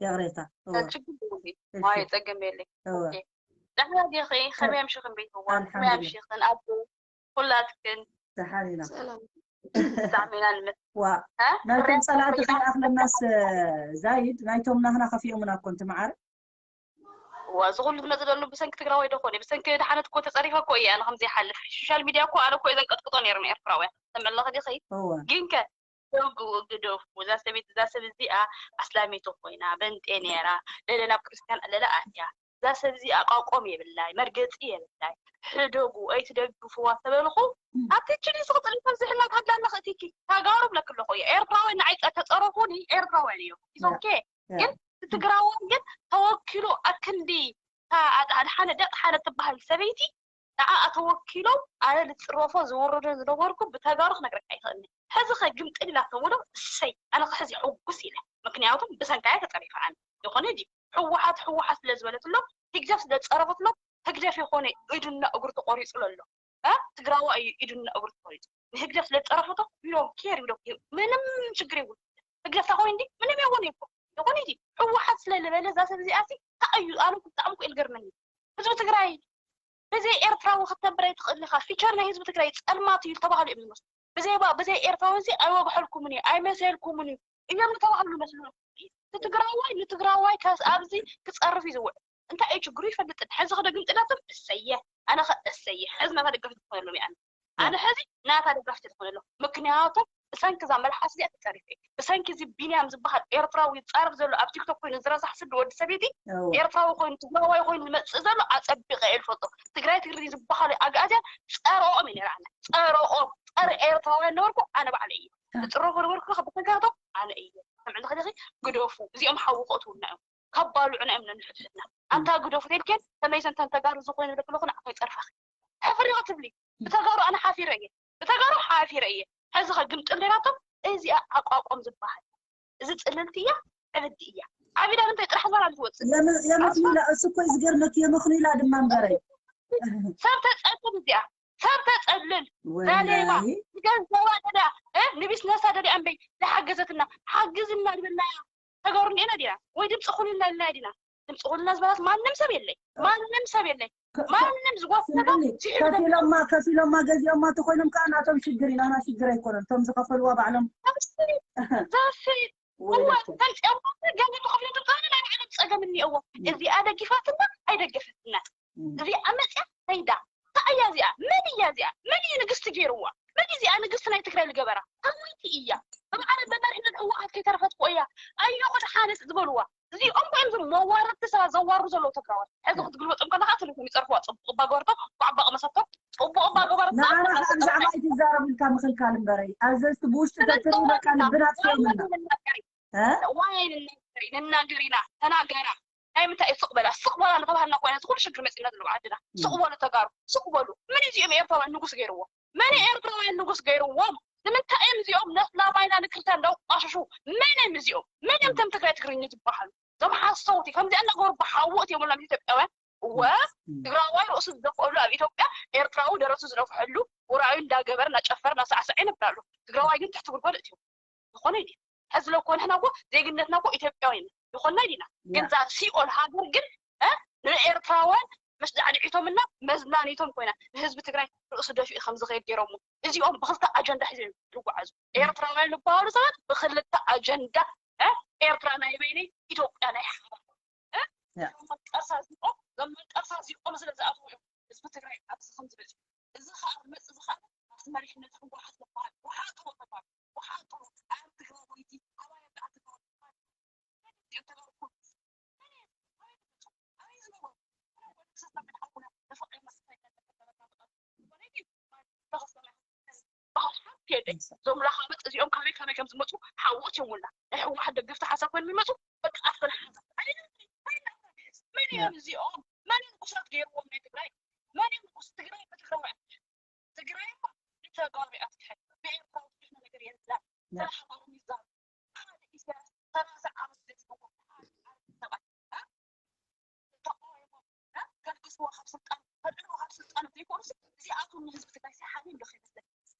ይቕሬታ እወ ችግር የለኝ። ዋይ ጸገም የለኝ። እወ ደሕና ዲኺ? ከመይ ኣምሽኽን ቤትዋ? ከመይ ኣምሽኽን ኣብ ኩላትክን? ደሓን ኢና ሰላም ብጣዕሚ ኢና ንመ ዋ ናይቶም ጸላእቲ ከይኣኽለናስ ዛይድ ናይቶም ናህና ከፊኦምና እኮ እንት መዓረ እዋ፣ እዚ ኩሉ ዝመፅእ ዘሎ ብሰንኪ ትግራዋይ ዶ ኮነ? ብሰንኪ ድሓነት እኮ ተፀሪፈ እኮ እየ ኣነ ከምዚ ይሓልፍ። ሶሻል ሚድያ እኮ ኣነ እኮ እየ ዘንቀጥቅጦ ነይሩ ንኤርትራውያን። ተመለኸ ዲኺ? እወ ግን ከ ደጉ ግደፉ። እዛ ሰበይቲ እዛ ሰብ እዚኣ ኣስላሚት ኮይና በንጤ ነይራ፣ ለለ ናብ ክርስትያን ለለ ኣትያ። እዛ ሰብ እዚኣ ኣቋቋም የብላይ፣ መርገፂ የብላይ። ሕደጉ፣ ኣይትደግፍዋ ተበልኹ ኣብቲ ችሊ ዝቕፅል ተብዝሕና ታዳና ክእቲኪ ታጋሩ ብለክ ኣለኹ እየ። ኤርትራውያን ንዓይ ፀ- ተፀረፉኒ ኤርትራውያን እዮም። ኢዞኬ ግን ትግራዋይ ግን ተወኪሉ ኣክንዲ ሓደ ደቂ ሓደ ትበሃል ሰበይቲ ንዓኣ ተወኪሎም ኣነ ዝፅረፎ ዝውርዶ ዝነበርኩ ብተጋሩ ክነግረካ ይኽእልኒ። ሕዚ ኸ ግምጥል ኢላቶም ወዶ እሰይ ኣነ ኸ ሕዚ ሕጉስ ኢለ ምክንያቱም ብሰንካያ ተፀሪፈ ኣነ ይኾነ ድዩ ህወሓት ህወሓት ስለ ዝበለትሎም ህግደፍ ስለ ዝፀረፈትሎም ህግደፍ የኾነ ኢዱና እግሩ ተቆሪፁ ለሎ እ ትግራዋ እዩ ኢዱና እግሩ ተቆሪፁ ንህግደፍ ስለ ዝፀረፈቶ ዊዶም ኬር ዊዶም ምንም ችግር የብሉ ህግደፍ ታኾነ እንዲ ምንም የኾነ ይኮ ይኾነ እንዲ ህወሓት ስለ ዝበለ እዛ ሰብ እዚኣ ሲ ታእዩ ኣነ ብጣዕሚ እኮ ኢልገርመኒ ህዝቢ ትግራይ ብዘይ ኤርትራዊ ክትነብር ኣይትኽእል ኢኻ። ፊቸር ናይ ህዝቢ ትግራይ ጸልማት እዩ ተባህሉ እዮም ዝመስሉ። ብዘይ ባ ብዘይ ኤርትራዊ እዚ ኣይወግሐልኩምን እዩ፣ ኣይመሰልኩምን እዩ እዮም ዝተባህሉ ይመስሉ። እቲ ትግራዋይ ንትግራዋይ ከስ ኣብዚ ክጸርፍ እዩ ዝውዕል። እንታይ እዩ ችግሩ ይፈልጥን። ሕዚ ከደግም ጥላቶም እሰየ ኣነ ከ እሰየ ሕዚ ናታ ደጋፊት ትኾነሎም እየ ኣነ። ኣነ ሕዚ ናታ ደጋፊት ትኾነሎም ምክንያቱም ብሰንኪ እዛ መልሓስ እዚኣ ተፀሪፈ እየ። ብሰንኪ እዚ ቢንያም ዝበሃል ኤርትራዊ ይፃረፍ ዘሎ ኣብ ቲክቶክ ኮይኑ ዝረሳሕ ስዲ ወዲ ሰበይቲ ኤርትራዊ ኮይኑ ትግራዋይ ኮይኑ ዝመፅእ ዘሎ ኣፀቢቀ እየ ዝፈልጦ። ትግራይ ትግርኝ ዝበሃሉ ኣግኣዝያን ፀረኦም እየ ነይረ ኣነ። ፀረኦም ፀረ ኤርትራውያን ነበርኩ ኣነ ባዕለ እየ። ዝፅረፉ ነበርኩ ከ ብሰንካቶም ኣነ እየ። ሰምዕልኺ ዲኺ ግደፉ። እዚኦም ሓዊ ከእትውና እዮም። ካብ ባልዑና እዮም ነንሕድሕድና። ኣንታ ግደፉ ተልኬን ከመይ ሰንተን ተጋሩ ዝኾይኑ ደክለኹ ንዓኹ ይፀርፋኺ። ሕፍሪ ክትብሊ ብተጋሩ ኣነ ሓፊረ እየ ብተጋሩ ሓፊረ እየ ሕዚ ከ ግምጥል ኔራቶም እዚኣ ኣቋቆም ዝበሃል እዚ ፅልልቲ እያ ዕብዲ እያ ዓቢዳ ንምንታይ ጥራሕ ዝበላ ትወፅእ የመኽኒላ እሱ እኮ ዝገርመክ የመኽኒላ ድማ እምበረይ ሰብ ተፀልል እዚኣ ሰብ ተፀልል ዛሌባ ዝገንዘባ ደልያ ንቢስነሳ ደልያ እምበይ ዝሓገዘትና ሓግዝና ዝበልናያ ተጋሩ እንዲና ዲና ወይ ድምፂ ኩንልና ኢልና ዲና ድምፂ ኩንልና ዝበላት ማንም ሰብ የለይ ማንም ሰብ የለይ ማንም ዝጎተታ ከፊሎማ ከፊሎማ ገዚኦማ ተኮይኖም ከዓ ናቶም ሽግር ኢና ና ሽግር ኣይኮነን እቶም ዝከፈልዋ ባዕሎም ዘፊ እዋ ተምፅኦም ገንዘብ ከፍሎም ተምፃ ናይ ባዕሎም ፀገም እኒኦዎ እዚኣ ደጊፋትና ኣይደገፈትና እዚኣ መፅያ ከይዳ እንታይ እያ እዚኣ መን እያ እዚኣ መን እዩ ንግስቲ ገይርዋ መን እዚኣ ንግስቲ ናይ ትግራይ ዝገበራ ከመይቲ እያ ብማዕረ በመሪሕነት ህወሓት ከይተረፈት ኮ እያ ኣዮ ክድሓነት ዝበልዋ እዚኦም ኮይም ዝም መዋረድቲ ሰባት ዘዋሩ ዘለዉ ትግራዋይ ሕዚ ክትግልበጦም ከለካ ትልኩም ይፀርፍዋ ፅቡቅ እባ ገበርቶ ጓዕባ ቅመሰቶ ፅቡቅ እባ ገበርቶ ንዓና ከዓ ብዛዕባ ኣይትዛረብ ኢልካ ምክልካል እምበረይ ኣዘዝቲ ብውሽጢ ተትርኢ በቃ ልብና ትሰምና ዋይ ንናገር ኢና ተናገራ ናይ ምንታይ እዩ ስቕ በላ ስቕ በላ እናተባሃልና ኮይና እዚ ኩሉ ሽግር መፂና ዘሎ ዓድና ስቕ በሉ ተጋሩ ስቕ በሉ ምን እዚኦም ኤርትራውያን ንጉስ ገይርዎ መን ኤርትራውያን ንጉስ ገይርዎም ንምንታይ እዮም እዚኦም ነስላማይና ንክርትያን እንዳቋሸሹ መን እዮም እዚኦም መን እዮም ተም ትግራይ ትግርኛ ዝበሃሉ እዞም ሓሰውቲ ከምዚኣ እናገበሩ ብሓውእ እዮም ናብ ኢትዮጵያውያን እወ ትግራዋይ ርእሱ ዝደፍአሉ ኣብ ኢትዮጵያ ኤርትራዊ ደረቱ ዝነፍሐሉ ውራዩ እንዳገበረ እናጨፈረ እናሳዕሰዐ ይነብር ኣሎ ትግራዋይ ግን ትሕቲ ጉድጓድ እትዮም ዝኾነ ድዩ ሕዚ ለኮ ንሕና ኮ ዜግነትና ኮ ኢትዮጵያዊ ኢና ይኮና ዲና ግን ዛ ሲኦል ሃገር ግን ንኤርትራውያን ምስ ዳዕድዒቶምና መዝናኒቶም ኮይና ንህዝቢ ትግራይ ርእሱ ደፊኡ ከም ዝኸይድ ገይሮሞ እዚኦም ብክልተ ኣጀንዳ ሒዞም ዝጓዓዙ ኤርትራውያን ዝበሃሉ ሰባት ብክልተ ኣጀንዳ ኤርትራ ናይ በይነይ ኢትዮጵያ ናይ ሓባር ዞም መቀርሳ እዚኦም ዞም መቀርሳ እዚኦም ስለ ዝኣትዉ እዮም ህዝቢ ትግራይ ኣብዚ ከም ዝበፅሑ እዚ ከዓ ዝመፅእ እዚ ከዓ ኣብቲ መሪሕነት ህወሓት ዝበሃል ውሓጡ ተባሉ ውሓጡ ኣብ ትግራወይቲ ኣባይ ኣዳዕ ትግራወይቲ እዞም ላኻምጥ እዚኦም ካበይ ካበይ ከም ዝመፁ ሓውት የሙላ ናይ ህወሓት ደገፍቲ ሓሳብ ኮይኖም ይመፁ በቃ ኣፈና ሓሳብ መን እዮም እዚኦም መን ንጉሳት ገይርዎም ናይ ትግራይ መን እዮም ንጉስ ትግራይ ብትግራውያን ትግራይ እኮ ንተጋሩ እያ ትድሕን ብኤርትራዊ ትድሕኖ ነገር የለን ስለ ሃገሮም ይዛረቡ ሓደ ኢሳያስ ሰላሳ ዓመት ስለ ዝገበሩ ሓደ ዓረብ ሰባት ተቃወሞም ገርግስዎ ካብ ስልጣን ከልዕልዎ ካብ ስልጣን ዘይኮኑስ እዚኣቶም ንህዝቢ ትግራይ ሓልዮም ዶ ከይመስለኪ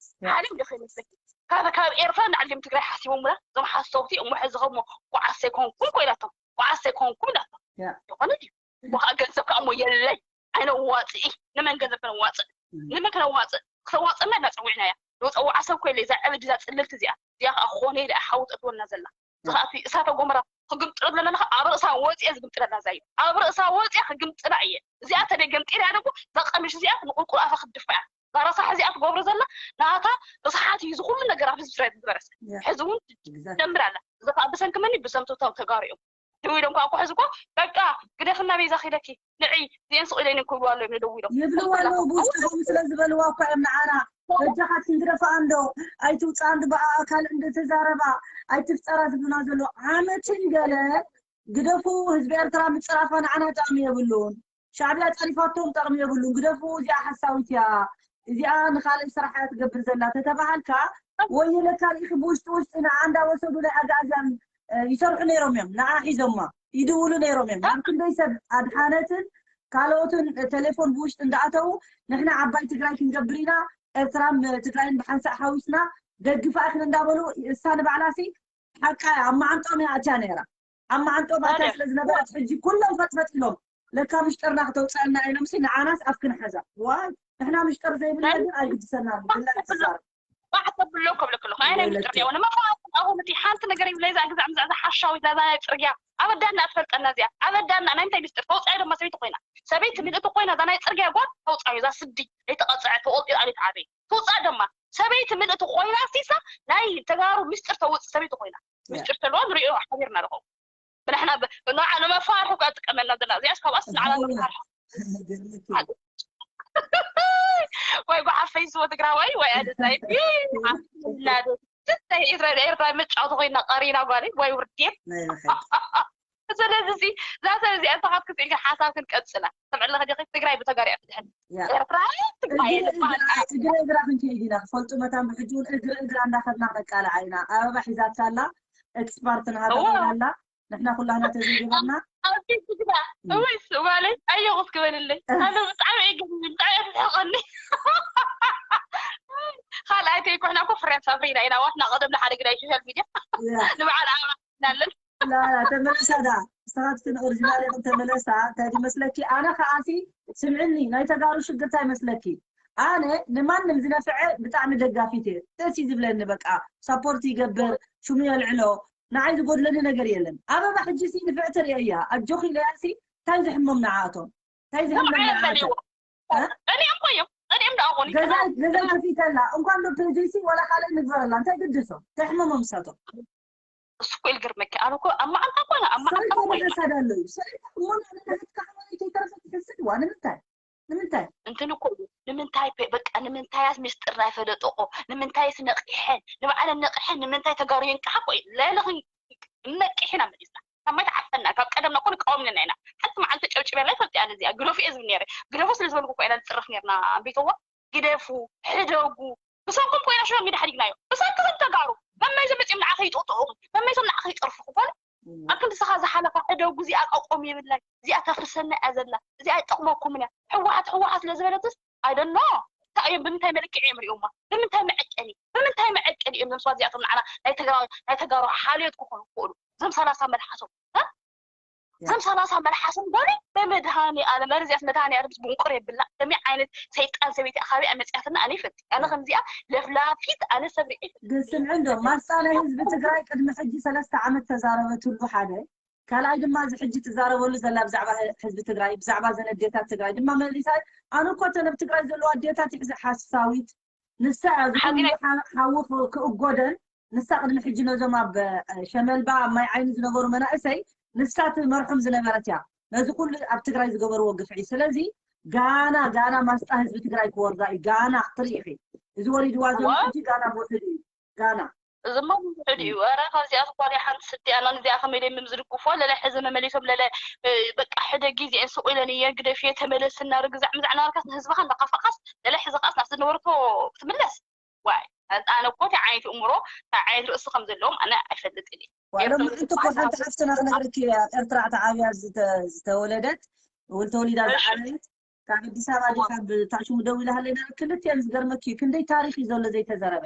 ሓልዮም ዶ ከይመስለኪ ካብ ካብ ኤርትራ ንዓድዮም ትግራይ ሓሲቦምላ እዞም ሓሰውቲ እሞ ሕዚ ከሞ ኳዓስ ኣይኮንኩም ኮይናቶም ኳዓስ ኣይኮንኩም ኢላቶም ዝኾነ ድዩ ወካ ገንዘብ ከዓ እሞ የለይ ኣይነዋፅኢ ንመን ገንዘብ ከነዋፅእ ንመን ከነዋፅእ ክተዋፅና ኢና ፀዊዕናያ ዝፀውዓ ሰብ ኮይለ እዛ ዕብድ እዛ ፅልልቲ እዚኣ እዚኣ ከዓ ክኾነ ኢለ ሓዊ ጠትወልና ዘላ ዝኸኣቲ እሳተ ጎመራ ክግምጥሎ ዘለና ኣብ ርእሳ ወፂአ ዝግምጥለና እዛ እዩ። ኣብ ርእሳ ወፂአ ክግምጥላ እየ። እዚኣ ተደይ ገምጢላ እያ ደሞ እዛ ቀሚሽ እዚኣ ንቁልቁል ኣፋ ክትድፋ እያ። እዛ ረሳሕ እዚኣ ትገብሮ ዘላ ናታ ርስሓት እዩ ዝኩሉ ነገር ኣብ ህዝቢ ትግራይ ዝበረሰ። ሕዚ እውን ትጀምር ኣላ። እዚ ከዓ ብሰንኪ መን እዩ? ብሰንኪ እቶም ተጋሩ እዮም። ደው ኢሎም ከዓ ክሕዙ እኮ በቃ ግደፍና ቤዛ ኪለኪ ንዒ ዜን ስቕ ኢለን ክብሉ ኣለዉ እዮም ደው ኢሎም። ይብልዋ ኣለዉ። ብውሽጥኹም ስለ ዝበልዋ እኮ እዮም ንዓና በጃኻት ክንግደፋ እንዶ ኣይትውፃ እንዶ ብኣካል እንደተዛረባ ኣይትፍፀራ ዝብሉና ዘሎ ዓመትን ገለ ግደፉ። ህዝቢ ኤርትራ ምፅራፋ ንዓና ጥቕሚ የብሉን። ሻዕብያ ፀሪፋቶም ጥቕሚ የብሉን። ግደፉ። እዚኣ ሓሳዊት እያ። እዚኣ ንኻልእ ስራሕ እያ ትገብር ዘላ ተተባሃልካ ወየለካ ርኢኺ ብውሽጢ ውሽጢ ንዓ እንዳወሰዱ ናይ ኣግኣዝያን ይሰርሑ ነይሮም እዮም። ንዓ ሒዞማ ይድውሉ ነይሮም እዮም። ናብ ክንደይ ሰብ ኣድሓነትን ካልኦትን ቴሌፎን ብውሽጢ እንዳኣተዉ ንሕና ዓባይ ትግራይ ክንገብር ኢና፣ ኤርትራን ትግራይን ብሓንሳእ ሓዊስና ደግፋ ኢኽን እንዳበሉ እሳ ንባዕላሲ ሓቃ ኣብ መዓንጣኦም እያ ኣትያ ነይራ። ኣብ መዓንጣኦም ኣትያ ስለ ዝነበረት ሕጂ ኩሎም ፈጥፈጥ ኢሎም ለካ ምሽጥርና ክተውፀአና ኢሎም ሲ ንዓናስ ኣፍ ክንሓዛ ዋይ ንሕና ምሽጥር ዘይብልና ግን ኣይግድሰና ብላ ትዛረብ ባዕተ ብሎ ከብለክ ኣለኹ ኣይ ናይ ምጥር ዲያው ንመፋት ኣሁን እቲ ሓንቲ ነገር ይብለ እዛ ግዛዕ ምዛዕ እዛ ሓሻዊት እዛ ናይ ፅርግያ ኣበዳና ትፈልጠና እዚኣ ኣበዳና ናይ ምንታይ ምስጥር ተውፃኢ ድማ ሰበይቲ ኮይና ሰበይቲ ምልእቲ ኮይና እዛ ናይ ፅርግያ ጓል ተውፃኢ እዛ ስዲ ዘይተቐፅዐ ተቆልጢ ኣሊት ዓበይ ተውፃእ ድማ ሰበይቲ ምልእቲ ኮይና ሲሳ ናይ ተጋሩ ምስጥር ተውፅ ሰበይቲ ኮይና ምስጥር ተልዋ ንሪኦ ሓቢርና ንኸው ብንሕና ንዓ ንመፋርሒ እኳ ጥቀመና ዘለና እዚኣስ ካብኣስ ንዓና ንመፋርሒ ወይ ጓሓፈይ ስወ ትግራዋይ ወይ ኣደዛይ ናደ ኤርትራ ኤርትራ መጫወቲ ኮይና ቀሪና ጓለይ ወይ ውርዴት ስለዚ እዚ እዛ ሰብ እዚኣ እንተኻት ክትኢልካ ሓሳብ ክንቀጽላ ተምዕለ ከዲኺ ትግራይ ብተጋሪኣ ትድሕን ኤርትራ ትግራይ እግረ እግራ ክንከይድ ኢና ክፈልጡ መታን ብሕጂ እውን እግረ እግራ እንዳኸድና ከቃልዓ ኢና ኣበባ ሒዛታ ኣላ ኤክስፓርት ናሃተላ ኣላ ንሕና ኩላና ተዘይገበርና እወይስ ጓለይ ኣየኹስ ክበልለይ ኣነ ብጣዕሚ እየ ገርሚ ብጣዕሚ እየ ትስሕቀኒ ካልኣይ ተይኮሕና እኮ ፍርያት ሳብሪና ኢና ዋትና ቀደም ንሓደ ግዳይ ሶሻል ሚድያ ንበዓል ኣበባ እናለን ተመለሳ ዳ ንስኻትክን ኦሪጂናል ኢኹም ተመለሳ እንታይ ድመስለኪ ኣነ ከዓሲ ስምዕኒ ናይ ተጋሩ ሽግር እንታይ መስለኪ ኣነ ንማንም ዝነፍዐ ብጣዕሚ ደጋፊት እየ ደስ እዩ ዝብለኒ በቃ ሳፖርት ይገብር ሽሙ የልዕሎ ንዓይ ዝጎድለኒ ነገር የለን ኣበባ ሕጂ ሲ ንፍዕቲ ርእያ ኣጆኺ ኢለያ ሲ እንታይ ዝሕሞም ንዓኣቶም እንታይ ዝሕሞም ንዓኣቶም እኔ እኮ እዮም እኔም ዳሆን ገዛ ገዛ ከፊተላ እንኳን ዶ ፔጅሲ ወላ ካልእ ንግበረላ እንታይ ግድሶም እንታይ ሕመሞም ንሳቶም እሱ እኮ ኢልግርመኪ ኣነ እኮ ኣብ መዓልታ ኮነ ኣብ መዓልታ ኮነ ሰሪታ ሓሳድ ኣለዩ ሰሪታ እሞ ንሕትካ ሓማለይ ከይተረፈ ትሕስድ ዋ ንምንታይ ንምንታይ እንትን እኮ እዩ ንምንታይ በቃ ንምንታያስ ምስጢር ናይ ፈለጠቆ ንምንታይስ ነቂሐን ንባዕለን ነቂሐን ንምንታይ ተጋሩ የንቅሓ እኮ እዩ ለለኽን ነቂሕ ኢና መሊስና ካብ ማይ ተዓፈና ካብ ቀደምና እኮ ንቃወም ነና ኢና ሓንቲ መዓልቲ ጨብጭበ ናይ ፈልጥ ኣነ እዚኣ ግደፉ እየ ዝብል ነረ ግደፉ ስለ ዝበልኩ እኮ ኢና ንፅረፍ ነርና ኣንቢተዋ ግደፉ ሕደጉ ብሰንኩም ኮይና ሽመ ሚዳ ሓዲግናዮ ብሰንኪ ዘም ተጋሩ መመይ ዘም መፅኦም ንዓኸ ይጥቕጥቑኹም መመይ ዘም ንዓኸ ይፀርፉኹ ኮነ ኣብ ክንዲ ስኻ ዝሓለፋ ሕደጉ እዚኣ ቀቆም የብላይ እዚኣ ተፍርሰና እያ ዘላ እዚኣ ኣይጠቕመኩምን እያ ሕወሓት ሕወሓት ስለ ዝበለትስ ኣይደኖ እንታይ እዮም ብምንታይ መልክዕ እዮም ሪኦማ ብምንታይ መዐቀኒ ብምንታይ መዐቀኒ እዮም ነምስዋት እዚኣቶም ንዓና ናይ ተጋሩ ናይ ተጋሩ ሓልዮት ክኾኑ ክኽእሉ እዞም ሰላሳ መልሓሶም እዞም ሰላሳ መልሓሶም ጓለይ በመድሃኒ ኣለም ኧረ እዚኣስ መድሃኒ ኣለም ብንቁር የብላ ከመይ ዓይነት ሰይጣን ሰበይቲ ካበይ መፅያትና ኣነ ይፈልጥ ኣነ ከምዚኣ ለፍላፊት ኣነ ሰብ ርዒ ግን ስምዒ እንዶ ማስጣ ናይ ህዝቢ ትግራይ ቅድሚ ሕጂ ሰለስተ ዓመት ተዛረበትሉ ሓደ ካልኣይ ድማ እዚ ሕጂ ትዛረበሉ ዘላ ብዛዕባ ህዝቢ ትግራይ ብዛዕባ ዘን ኣዴታት ትግራይ ድማ መሊሳ ኣነ እኮ ተን ኣብ ትግራይ ዘለዋ ኣዴታት ይሕዚ ሓሳዊት ንሳ እያ እዚ ኩሉ ሓዊ ክእጎደን ንሳ ቅድሚ ሕጂ ነዞም ኣብ ሸመልባ ኣብ ማይ ዓይኒ ዝነበሩ መናእሰይ ንሳ ትመርሖም ዝነበረት እያ ነዚ ኩሉ ኣብ ትግራይ ዝገበርዎ ግፍዒ ስለዚ ጋና ጋና ማስጣ ህዝቢ ትግራይ ክወርዳ እዩ ጋና ክትርኢ ኢኺ እዚ ወሪድዋ ዘሎ ሕጂ ጋና ብውሕድ እዩ ጋና እዝማ ብዙሕ ድዩ? ኧረ ካብዚኣ ዝኾነ ሓንቲ ስዲ ኣና ንዚኣ ከመይ ደይ ምም ዝድግፎ ለለ ሕዚ መመሊሶም ለለ በቃ ሕደ ጊዜ እንስቑ ኢለን እየን ግደፍዮ ተመለስ እና ርግዛዕ ምዛዕ ናርካስ ንህዝብኻ እንዳኻፈኻስ ለለ ሕዚ ኻስ ናብቲ ዝነበርቶ ክትምለስ ዋይ ኣነ እኮ እንታይ ዓይነት እምሮ እንታይ ዓይነት ርእሲ ከም ዘለዎም ኣነ ኣይፈልጥን እየ ዋሎም ምእንቲ እኮ ሓንቲ ሓፍትና ክነግረኪ ኣብ ኤርትራ ተዓብያ ዝተወለደት እውን ተወሊዳ ዝዓበየት ካብ ኣዲስ ኣበባ ዲ ካብ ታሽሙ ደው ኢላ ሃለና ክልቲኦም ዝገርመኪ እዩ ክንደይ ታሪክ እዩ ዘሎ ዘይተዘረበ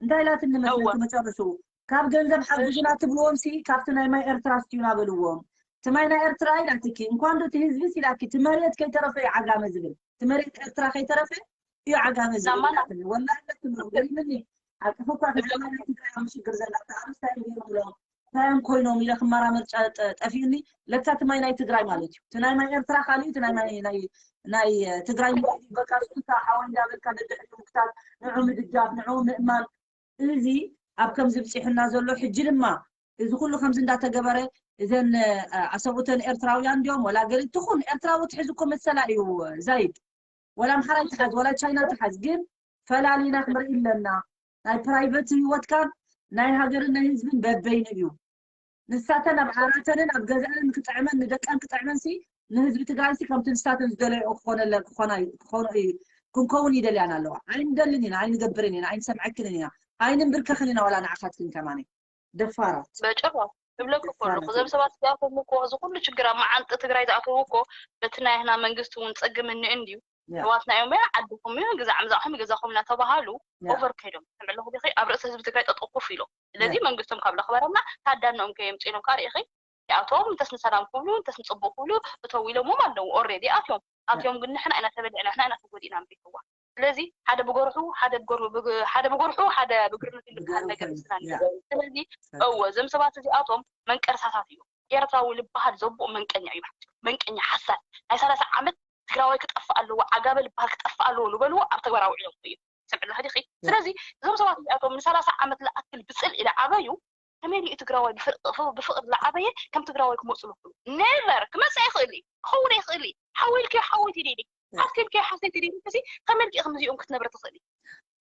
እንታይ ኢላትኒ መስለኪ መጨረሽኡ ካብ ገንዘብ ሓግዙና ትብልዎም ሲ ካብቲ ናይ ማይ ኤርትራ ስትዩና በልዎም እቲ ማይ ናይ ኤርትራ ኢላትኪ እንኳን ዶ እቲ ህዝቢ ሲ ኢላኪ እቲ መሬት ከይተረፈ እዩ ዓጋመ ዝብል እቲ መሬት ኤርትራ ከይተረፈ እዩ ዓጋመ ዝብል ኢላትኒ ወላ ኣለክም ገሪምኒ ኣቅፍኳ ከተማ ናይ ትግራይ ኣብ ሽግር ዘላ ተኣርስታ ይብሎም ታዮም ኮይኖም ኢለ ክመራመር ጠፊኡኒ። ለካ ትማይ ናይ ትግራይ ማለት እዩ። ትናይ ማይ ኤርትራ ካልእ እዩ። ትናይ ማይ ናይ ናይ ትግራይ በቃ ሱታ ሓወ እንዳበልካ ደድሕሪ ምክታት፣ ንዑ ምድጋፍ፣ ንዑ ምእማን፣ እዚ ኣብ ከምዚ ብፂሑና ዘሎ። ሕጂ ድማ እዚ ኩሉ ከምዚ እንዳተገበረ እዘን ኣሰብኡተን ኤርትራውያን እንዲኦም ወላ ገለ ትኹን ኤርትራዊ ትሕዝ እኮ መሰላ እዩ። ዛይድ ወላ ኣምሓራይ ትሓዝ ወላ ቻይና ትሓዝ፣ ግን ፈላሊና ክንርኢ ኣለና። ናይ ፕራይቨት ህይወትካን ናይ ሃገርን ናይ ህዝብን በበይኑ እዩ። ንሳተን ኣብ ዓራተንን ኣብ ገዛእንን ክጥዕመን ንደቀን ክጥዕመን ሲ ንህዝቢ ትግራይ ሲ ከምቲ ንሳተን ዝደለይኦ ክኾነለ ክኾና ክኾኑ እዩ ክንከውን ይደልያን ኣለዋ። ኣይንደልን ኢና፣ ኣይንገብርን ኢና፣ ኣይንሰምዐክንን ኢና፣ ኣይንንብርከኽን ኢና ዋላ ንዓኻትክን ከማነ ደፋራት። በጭራሽ እብለክ እኮ ኣለኹ። እዞም ሰባት እዚኣቶም እኮ እዚ ኩሉ ችግር ኣብ መዓንጢ ትግራይ ዝኣተዉ እኮ በቲ ናይ ህና መንግስቲ እውን ፀግም እንእን ድዩ ኣሕዋትና እዮም ያ ዓድኹም እዩ ግዛዕ ምዛዕኹም ገዛኹም እናተባሃሉ ኦቨር ከይዶም ትምዕለኹ ዲኺ ኣብ ርእሲ ህዝቢ ትግራይ ጠጠው ኮፍ ኢሎም። ስለዚ መንግስቶም ካብ ለኽበረና ታዳኖም ከየምፅኢሎም ካርኢኺ ኣቶም እንተስ ንሰላም ክብሉ እንተስ ንፅቡቅ ክብሉ እተው ኢሎሞም ኣለዉ። ኦሬዲ ኣትዮም ኣትዮም ግን ንሕና ኢና ተበሊዕና ንሕና ኢና ተጎዲእና ንሪክዋ። ስለዚ ሓደ ብጎርሑ ሓደ ብጎርሑ ሓደ ብጎርሑ ሓደ ብግርነቱ ዝበሃል ነገር ምስና ስለዚ እወ እዞም ሰባት እዚኣቶም መንቀርሳታት እዮም። ኤርትራዊ ዝበሃል ዘቦ መንቀኛ እዩ። መንቀኛ ሓሳድ ናይ ሰላሳ ዓመት ትግራዋይ ክጠፍእ ኣለዎ ዓጋበ ዝበሃል ክጠፍእ ኣለዎ ዝበልዎ ኣብ ተግባር ኣውዒሎም እዮም። ሰምዕለኺ ዲኺ? ስለዚ እዞም ሰባት እዚኣቶም ንሰላሳ ዓመት ዝኣክል ብፅልኢ ዝዓበዩ ከመይ ድዩ ትግራዋይ ብፍርቂ ብፍቅሪ ዝዓበየ ከም ትግራዋይ ክመፁ ዝኽእሉ? ኔቨር ክመፅእ ይኽእል እዩ ክኸውን ይኽእል እዩ። ሓወይ ኢልክዮ ሓወይቲ ደይደይ ሓፍቲ ኢልክዮ ሓፍተይቲ ደይደይ ከመይ ኢልኪ ከምዚኦም ክትነብሪ ትኽእሊ?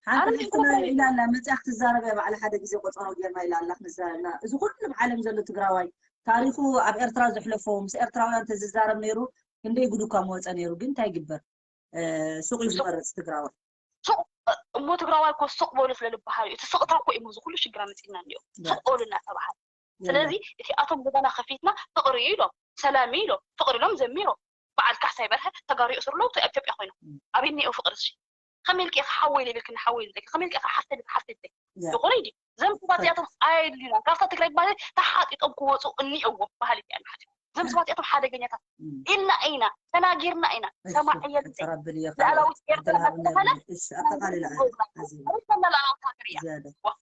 ሓንቲ ኣነ ሕፍትና ኢላ ኣላ መፅያ ክትዛረብ እያ ባዕላ ሓደ ግዜ ቆፀሮ ጌርና ኢላ ኣላ ክንዛረብና እዚ ኩሉ ኣብ ዓለም ዘሎ ትግራዋይ ታሪኹ ኣብ ኤርትራ ዘሕለፎ ምስ ኤርትራውያን ተዝዛረብ ነይሩ ክንደይ ጉድ እኳ ምወፀ ነይሩ ግን እንታይ ይግበር ሱቕ እዩ ዝመርፅ ትግራዋይ። ሱቕ እሞ ትግራዋይ እኮ ሱቕ በሉ ስለ ዝበሃል እዩ እቲ ስቕታ እኮ እዩ እዚ ኩሉ ሽግር ኣምፂእና እኒኦ ሱቕ በሉ እናተባሃል ስለዚ እቲኣቶም ጎደና ከፊትና ፍቕሪ እዩ ኢሎም ሰላም እዩ ኢሎም ፍቕሪ ኢሎም ዘሚሮም በዓል ካሕሳይ በርሀ ተጋሩ ይእስሩ ኣለዉ ኣብ ኢትዮጵያ ኮይኖም ኣበይ እኒኦ ፍቕሪ እሺ ከመይ ኢልኪ ኢኺ ሓወይ ኢልክኒ ሓወይ ኢልኪ ከመይ ኢልኪ ኢኺ ሓፍተይ ኢልኪ ሓፍተይ ኢልኪ ዝኾነ እዩ ድዩ እዞም ሰባት እዚኣቶም ኣየድልዩና ካብታ ትግራይ ማለት ተሓጢጦም ክወፁ እኒኦዎም ባህል እያ ማለት እዩ እዞም ሰባት እዚኣቶም ሓደገኛታት ኢልና ኢና ተናጊርና ኢና ሰማዕየልተይ ላዕላዊት ኤርትራ መተኸለ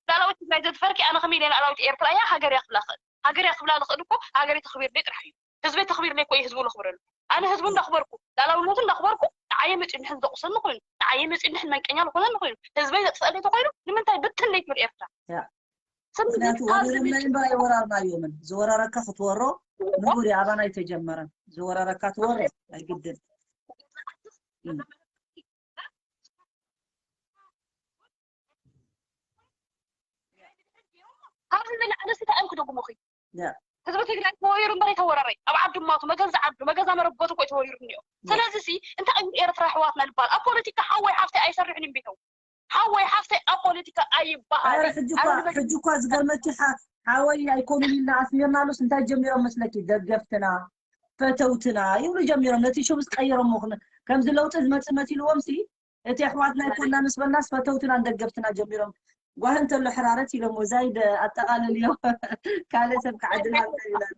ላዕላዊት ትግራይ ዘትፈርኪ ኣነ ከመይ ኢለ ላዕላዊት ኤርትራ እያ ሃገር እያ ክብላ ክእል ሃገር እያ ክብላ ዝኽእል እኮ ሃገር ተኽቢርለይ ጥራሕ እዩ ህዝበይ ተኽቢርለይ እኮ እዩ ህዝቡ ለኽብረሉ ኣነ ህዝቡ እንዳኽበርኩ ላዕላውነቱ እንዳኽበርኩ ንዓየ መፂኡ ንሕን ዘቑሰኒ ኮይኑ ንዓየ መፂኡ ንሕን መንቀኛ ዝኾነኒ ኮይኑ ህዝበይ ዘጥፈአለይ ተኮይኑ ንምንታይ ብትንለይ ትብል ኤርትራ ምክንያቱ ወሪርና እምበር ኣይወራርናዮምን ዝወረረካ ክትወሮ ንጉድ ኣባና ኣይተጀመረን ዝወረረካ ትወሮ ኣይግድን ካብዚ ንላዕሊ ስታ እዮም ክደግሙኺ ህዝቢ ትግራይ ተወሪሩ እምበር ኣይተወረረይ ኣብ ዓዱ ማቱ መገዛ ዓዱ መገዛ መረበቱ እኮ ተወሪሩ እኒኦ ስለዚ ሲ እንታይ እዩ ኤርትራ ኣሕዋትና ልባል ኣብ ፖለቲካ ሓወይ ሓፍተይ ኣይሰርሕን እምቢተው ሓወይ ሓፍተይ ኣብ ፖለቲካ ኣይበሃል ሕጂ እኳ ዝገርመኪ ሓወይ ኣይኮኑን ኢልና ኣስሚርናሉስ እንታይ ጀሚሮም መስለኪ ደገፍትና ፈተውትና ይብሉ ጀሚሮም ነቲ ሽምስ ቀይሮሞ ከምዚ ለውጢ ዝመፅእ መሲልዎም ሲ እቲ ኣሕዋትና ኣይኮንና ምስ በልናስ ፈተውትናን ደገፍትና ጀሚሮም ጓሂ እንተሎ ሕራረት ኢሎሞ ዛይድ ኣጠቓልልዮ ካልእ ሰብ ክዓድል ሃብና ይብላሉ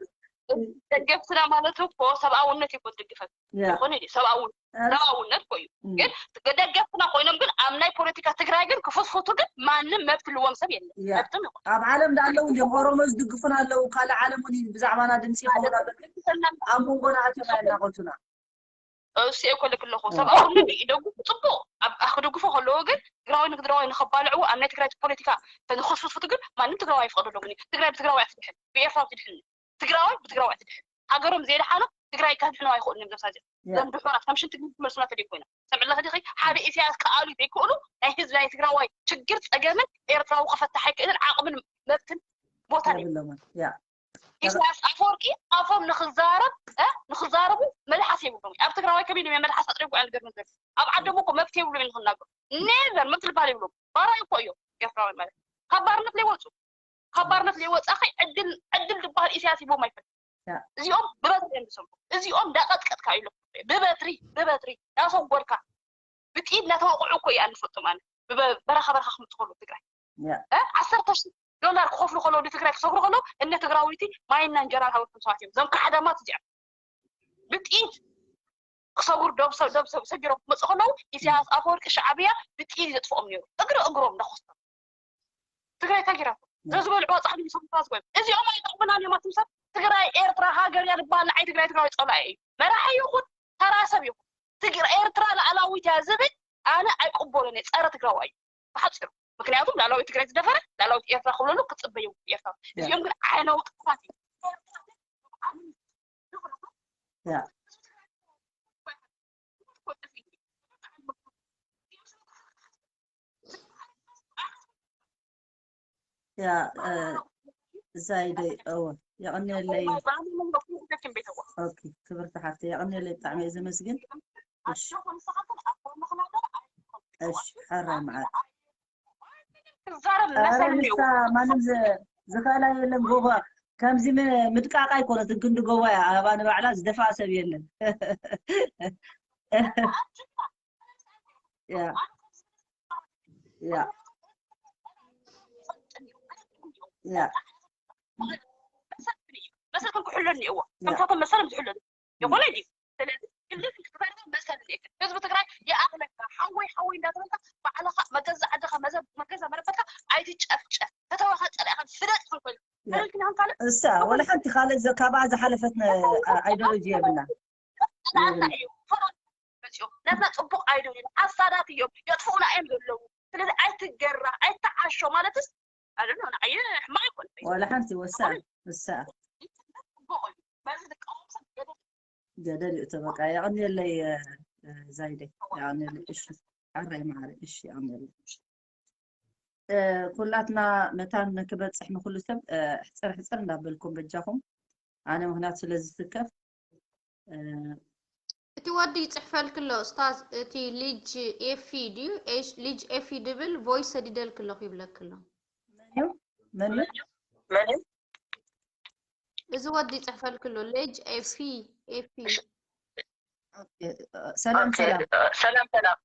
ደገፍትና ማለት እኮ ሰብኣውነት ይኮን ድግፈት ይኮነ ሰብኣውነት ሰብኣውነት እኮ እዩ ግን ደገፍትና ኮይኖም ግን ኣብ ናይ ፖለቲካ ትግራይ ግን ክፍትፍቱ ግን ማንም መብት ልዎም ሰብ የለን መብትም ይኮን ኣብ ዓለም ዳኣለው እዮም ኦሮሞ ዝድግፉን ኣለው ካልእ ዓለም እውን ብዛዕባና ድምፂ ይኸውን ኣሎ ግን ኣብ መንጎና ኣትዮም ኣየናቆቱና እሱ የኮልክ ኣለኹ ሰብኣውነት ይደጉ ፅቡቅ ክድግፉ ከለዎ ግን ትግራዊ ንትግራዊ ንከባልዕዎ ኣብ ናይ ትግራይ ፖለቲካ ንክስፍቱ ግን ማንም ትግራዊ ኣይፈቅደሎም ትግራይ ብትግራዊ ትድሕን ብኤርትራዊ ትድሕን ትግራዊ ብትግራዊ ትድሕን ሃገሮም ዘየድሓኖ ትግራይ ከድሕኖ ኣይኽእሉን እዮም ዘምሳዚኦም ዘም ድሑራት ከም ሽንቲ ግን ትመልሱና ተደይ ኮይና ሰምዕለኺ ዲኺ ሓደ ኢሳያስ ክኣሉ ዘይክእሉ ናይ ህዝቢ ናይ ትግራዋይ ችግር ፀገምን ኤርትራዊ ክፈታሕ ኣይክእልን ዓቕምን መብትን ቦታ የብሎምን ያ ኢሳያስ ኣፈወርቂ ኣፎም ንክዛረብ እ ንክዛረቡ መልሓስ የብሎም ኣብ ትግራዋይ ከመይ ኢሎም መልሓስ ኣጥሪጉ ኣልገርም ዘር ኣብ ዓዶም እኮ መብት የብሎም ንክናገሩ ኔቨር መብት ልባል የብሎም ባራይ እኮ እዮም ኤርትራዊ ማለት ካብ ባርነት ለይወፁ ካብ ባርነት ለይወፃ ከይ ዕድል ዕድል ዝበሃል ኢሳያስ ይቦም ኣይፈልጥ እዚኦም ብበትሪ እዮም ዝሰምሩ እዚኦም ዳቀጥቀጥካ ኢሎም ብበትሪ ብበትሪ ዳሰንጎልካ ብጥይት እናተወቅዑ እኮ እያ ንፈልጦ ማለት በረኻ በረኻ ክምፁ ከሎ ትግራይ ዓሰርተ ሺህ ዶላር ክኸፍሉ ከለዉ ንትግራይ ክሰግሩ ከለዉ እነ ትግራዊቲ ማይና እንጀራን ሃወትኩም ሰባት እዮም እዞም ካሕዳማት እዚኦም ብጥይት ክሰግሩ ደብሰው ደብሰው ሰጊሮም ክመፁ ከለዉ ኢሳያስ ኣፈወርቂ ሻዕብያ ብጥይት ዘጥፍኦም ነይሩ እግሪ እግሮም እንዳኮስቶም ትግራይ እንታይ ጌራቶ ዘዝበልዕዋ ፃሕሊ ዝሰምታ ዝኮይኑ እዚኦም ኣይጠቕሙናን እዮም። ኣቱም ሰብ ትግራይ ኤርትራ ሃገር እያ ዝበሃል ንዓይ ትግራይ ትግራዊ ፀላኢ እዩ። መራሒ ይኹን ተራ ሰብ ይኹን ትግር ኤርትራ ላዕላዊት እያ ዝብል ኣነ ኣይቅበሎን እየ። ፀረ ትግራዋይ እዩ ብሓፂሩ። ምክንያቱም ላዕላዊት ትግራይ ዝደፈረ ላዕላዊት ኤርትራ ክብለሉ ክፅበዩ ኤርትራ እዚኦም ግን ዓይነው ጥፋት እዩ። ያ ያ ዛይደይ እወ የቐንየለይ። ኦኬ ክብርቲ ሓፍተ የቐንየለይ ብጣዕሚ እየ ዘመስግን። እሺ ሓራ መዓት ትዛረብ መሰል እንዲሁ ንሳ ማንም ዝኸእላ የለን ጎባ ከምዚ ምድቃቕ ኣይኮነትን ክንዲ ጎባ እያ ኣባ ንባዕላ ዝደፍኣ ሰብ የለን። ያ ያ ያ መሰል ክሕሎ እኒእዎ ከምሳቶም መሰሎም ዝሕሎ ይኾነ ድዩ? ስለዚ ክልል ክትፈርም መሰል እኒኤክን ህዝቢ ትግራይ ይኣኽለካ ሓወይ ሓወይ እንዳተበልካ ባዕልኻ መገዛ ዓድኻ መገዛ መረበትካ ኣይትጨፍጨፍ ከተወኻ ፀላኢኻ ፍለጥ ክንኮይኑ ሕልልክን ከም ካልእ እሳ ወላ ሓንቲ ካልእ ካብኣ ዝሓለፈት ኣይደረጅ የብላ ጣና እዩ ፈረድ መፅኦም ነትና ፅቡቅ ኣይደልዩን ሓሳዳት እዮም የጥፍኡና እዮም ዘለዉ ስለዚ ኣይትገራ ኣይተዓሾ ማለትስ ኣይደልዩ ንዓየ ሕማቅ ይኮን ወላ ሓንቲ ወሳ እሳ ፅቡቅ እዩ በዚ ዝቃወም ሰብ ገደል ገደል እዩ ተበቃ ያቕንየለይ ዛይደ ያቕንየለይ እሺ ዓራይ ማዕረ እሺ ያቕንየለይ ኩላትና መታን ክበፅሕ ንኩሉ ሰብ ሕፅር ሕፅር እንዳበልኩም በጃኹም ኣነ ምክንያቱ ስለ ዝስከፍ እቲ ወዲ ይፅሕፈልክ ኣሎ ኡስታዝ እቲ ልጅ ኤፊ ድዩ ልጅ ኤፊ ድብል ቮይስ ሰዲደልክ ኣለኹ ይብለክ ኣሎ መን እዩ መን እዩ እዚ ወዲ ይፅሕፈልክ ኣሎ ልጅ ኤፊ ኤፊ ሰላም ሰላም ሰላም ሰላም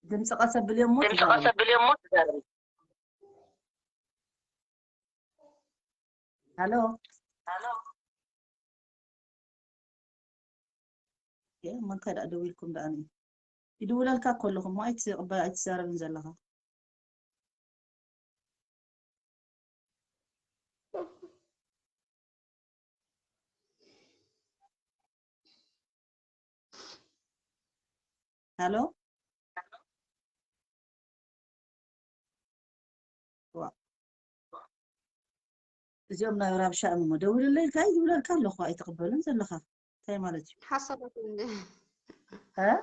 ድምፂ ቀሰብል እሞ ድምፂ ቀሰብል እሞ ትዛረብ ሃሎ መን ከ ደኣ ደዊልኩም ደኣ ይድውለልካ ከለኹ እሞ ኣይትዛረብን ዘለኻ ሃሎ እዚኦም ናይ ራብሻ እዮም እሞ ደውልለይ ኢልካ ይብለልካ ኣለኹ ኣይትቕበልን ዘለኻ እንታይ ማለት እዩ ሓሳባት እዮም እ?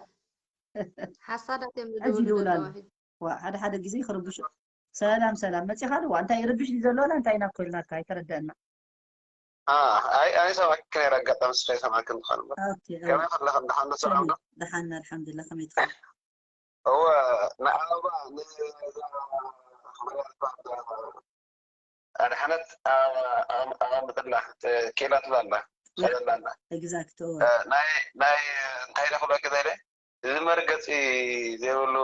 ሓሳዳት እዮም ሕጂ ይደውላሉ ዝደውሉ ዋ ሓደ ሓደ ግዜ ክርብሹ ሰላም ሰላም መፂኻ ድዋ እንታይ ይርብሽ ድዩ ዘሎ እንታይ ኢና ኮይልናካ ኣይተረደአና ኣይ ኣይ ሰማዕኪ ነይረ ኣጋጣሚ ስለ ሰማዕኪ እንትኾን እምበር ኦኬ ከመይ ከለኸ ደሓን ዶ ሰላም ዶ ደሓን ኣልሓምዱላ ከመይ ትኸ እወ ንኣበባ ንዛ መርያት ኣድሓነት ኣቐምጥላ ኬላ ትላላ ሰለላና exact ናይ ናይ እንታይ ዳ ክብለኪ ዘይለ እዚ መርገፂ ዘይብሉ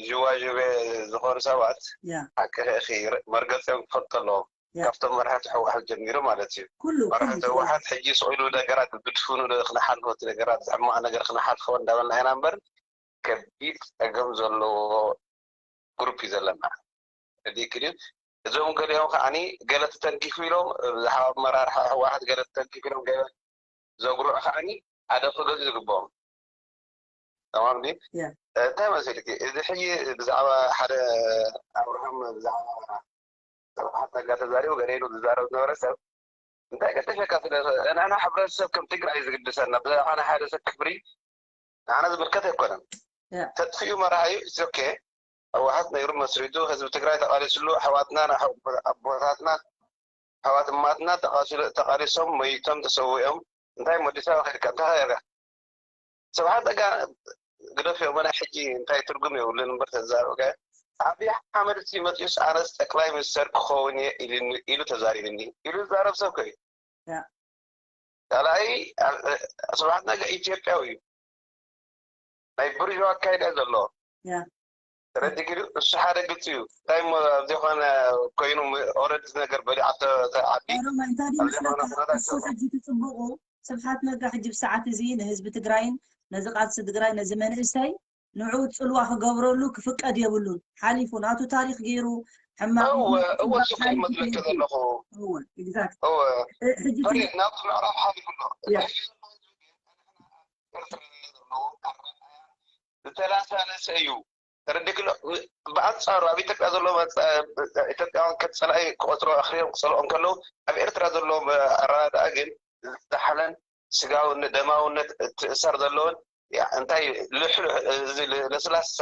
ዥዋዥቤ ዝኾኑ ሰባት ያ ሓቂ መርገፂኦም ክፈልጡ ኣለዎም ያ። ካብቶም መራሕቲ ህወሓት ጀሚሩ ማለት እዩ ኩሉ ኩሉ መራሕቲ ህወሓት ሕጂ ስቕ ኢሉ ነገራት ብድፉኑ ዶ ክነሓልፎ እቲ ነገራት ሕማቕ ነገር ክነሓልፎ እንዳበልና ኢና እምበር ከቢድ ፀገም ዘለዎ ግሩፕ እዩ ዘለና ረዲእኪ ድዩ እዞም ገሊኦም ከዓኒ ገለ ተተንኪፉ ኢሎም ብዛዕባ ኣመራርሓ ህወሓት ገለ ተተንኪፉ ኢሎም ገለ ዘጉርዑ ከዓኒ ኣደብ ክገዝኡ ዝግብኦም ተማም ድዩ ያ። እንታይ መሲልኪ እዚ ሕጂ ብዛዕባ ሓደ ኣብርሃም ብዛዕባ ስርዓት ነጋ ተዛሪቡ ገለ ኢሉ ዝዛረብ ዝነበረ ሰብ እንታይ ቀጠሸካ ስለ ንሕና ሕብረተሰብ ከም ትግራይ ዝግድሰና ብዛዕባ ናይ ሓደ ሰብ ክብሪ ንዓና ዝምልከት ኣይኮነን ያ። ተጥፊኡ መራሒ ኦኬ ህወሓት ነይሩ መስሪቱ ህዝቢ ትግራይ ተቃሊስሉ ኣሕዋትና ኣቦታትና ኣሕዋት እማትና ተቃሲሎ- ተቃሊሶም መይቶም ተሰዊኦም እንታይ እሞ ኣዲስ ኣበባ ከድካ እንታይ ከይርካ ስብሓት ነጋ ግደፍዮ መና ሕጂ እንታይ ትርጉም የብሉን እምበር ተዛረብካ ኣብይ ኣሕመድ ሲ መፅኡስ ኣነስ ጠቅላይ ሚኒስተር ክኸውን እየ ኢሉኒ- ኢሉ ተዛሪብኒ ኢሉ ዝዛረብ ሰብ ከዩ ያ። ካልኣይ ስብሓት ነጋ ኢትዮጵያዊ እዩ ናይ ብርዮ ኣካይዳ ዘሎ ያ። ረዲግሪ እሱ ሓደ ግልፂ እዩ እንታይ እሞ ኣብዘይኮነ ኮይኑ ኦረድ ነገር በሊዓ ዓዲ ኦሮሞ እንታይ ድዩ ኣብዚ መስለካ ኾነ ኩነታት እሱ ሕጂ ትፅቡቁ ስብሓት ነጋ ሕጂ ብሰዓት እዚ ንህዝቢ ትግራይን ነዚ ቃልሲ ትግራይ ነዚ መንእሰይ ንዑ ፅልዋ ክገብረሉ ክፍቀድ የብሉን ሓሊፉ ናቱ ታሪክ ገይሩ ሕማቕ እወ ይኹን እወ ጽቡቕ እሱ ሓይሊ ክመድለኪ ትህብ። ዘለኹ እወ exact እወ እ፣ ሕጂ እቲ ፈሪድ ናብቲ ምዕራብ ሓሊፉ ኣሎ ያ ኤርትራ ዘለዉ ኣረኣእያ ዝተላሳለሰ እዩ። ተረዲእክሎ? ብኣንጻሩ ኣብ ኢትዮጵያ ዘለዉ መጻ- ኢትዮጵያውያን ከም ጸላኢ ክቆጽሮ ኣኽሪሮም ክጸልኦም ከለዉ ኣብ ኤርትራ ዘለዎም ኣረዳድኣ ግን ዝሓለን ስጋውነት ደማውነት ትእሰር ዘለውን ያ እንታይ ልሕሉሕ እዚ ል- ለስላሳ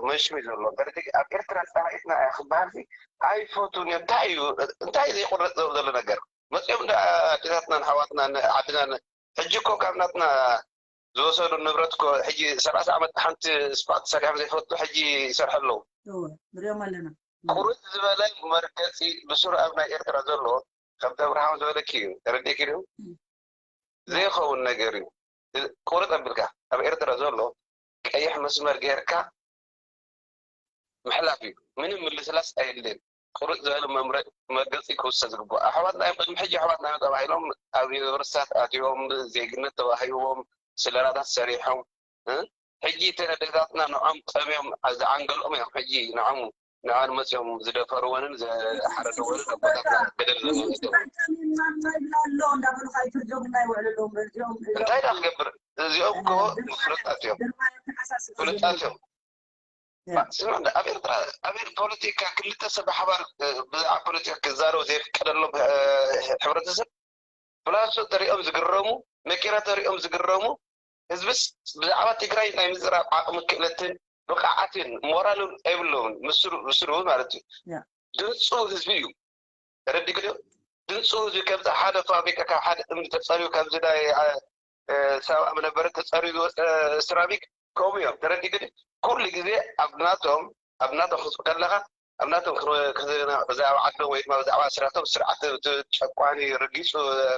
መንሽም እዩ ዘለዎ። ተረዲእኪ? ኣብ ኤርትራ ጸላኢትና እያ ክበሃል ሲ ኣይፈቱን እዮም። እንታይ እዩ እንታይ ዘይቁረጽ ዘሎ ነገር መጺኦም እንደ ኣዴታትናን ኣሕዋትናን ዓድናን ሕጂ እኮ ካብ ናትና ዝወሰዱ ንብረት እኮ ሕጂ ሰላሳ ዓመት ሓንቲ ስፓልት ሰሪሖም ዘይፈቱ ሕጂ ይሰርሑ ኣለዉ። እወ ንሪኦም ኣለና። ቁርጥ ዝበለ መርገፂ ብስሩ ኣብ ናይ ኤርትራ ዘሎ ከም ተብርሃም ዝበለኪ እዩ። ተረዲእኪ ድዩ? ዘይኸውን ነገር እዩ። ቁርጥ ኣቢልካ ኣብ ኤርትራ ዘሎ ቀይሕ መስመር ጌርካ ምሕላፍ እዩ። ምንም ምልስላስ ኣየድልን። ቁርጥ ዝበለ መምረ- መርገፂ ክውሰድ ዝግባእ ኣሕዋትና እዮም። ቅድሚ ሕጂ ኣሕዋትና እዮም ተባሂሎም ኣብ ዩኒቨርሲታት ኣትዮም ዜግነት ተዋሂቦም ስለራታት ሰሪሖም እ? ሕጂ ተረደታትና ንዖም ጠምዮም ዝዓንገልኦም እዮም። ሕጂ ንዖም ንዖም መፅዮም ዝደፈርወንን ዝሓረድወንን ኣቦታትና ገደል ዘለዉ ጠሚምና ማይ ብላ ኣሎ እንዳበሉ ከይትርጀሙና ይውዕሉ ኣለዉ። እዚኦም እንታይ ዳ ክገብር እዚኦም እኮ ፍሉጣት እዮም። ፍሉጣት እዮም። ስምዕ እንዳ ኣብ ኤርትራ ኣብ ኤር- ፖለቲካ ክልተ ሰብ ብሓባር እ፣ ብዛዕባ ፖለቲካ ክዛረቡ ዘይፍቀደሎም እ፣ ሕብረተሰብ ፕላሶ ተሪኦም ዝግረሙ መኪና ተሪኦም ዝግረሙ ህዝብስ ብዛዕባ ትግራይ ናይ ምዝራብ ዓቕሚ ክእለትን ብቕዓትን ሞራልን ኣይብለውን ምስሩ ምስሩ ማለት እዩ። ያ። ድንፁ ህዝቢ እዩ። ተረዲእክዮ? ድንፁ ህዝቢ ከምዚ ሓደ ፋብሪካ ካብ ሓደ እምኒ ተፀርዩ ከምዚ ናይ እ፣ ሳባ መነበረ ተፀርዩ ዝወፀ ስራሚክ ከምኡ እዮም። ተረዲእክኒ? ኩሉ ግዜ ኣብ ናቶም ኣብ ናቶም ክትፅእ ከለኻ ኣብ ናቶም ክዛዕባ ዓዶም ወይ ድማ ብዛዕባ ስራቶም ስርዓት ጨቋኒ ረጊፁ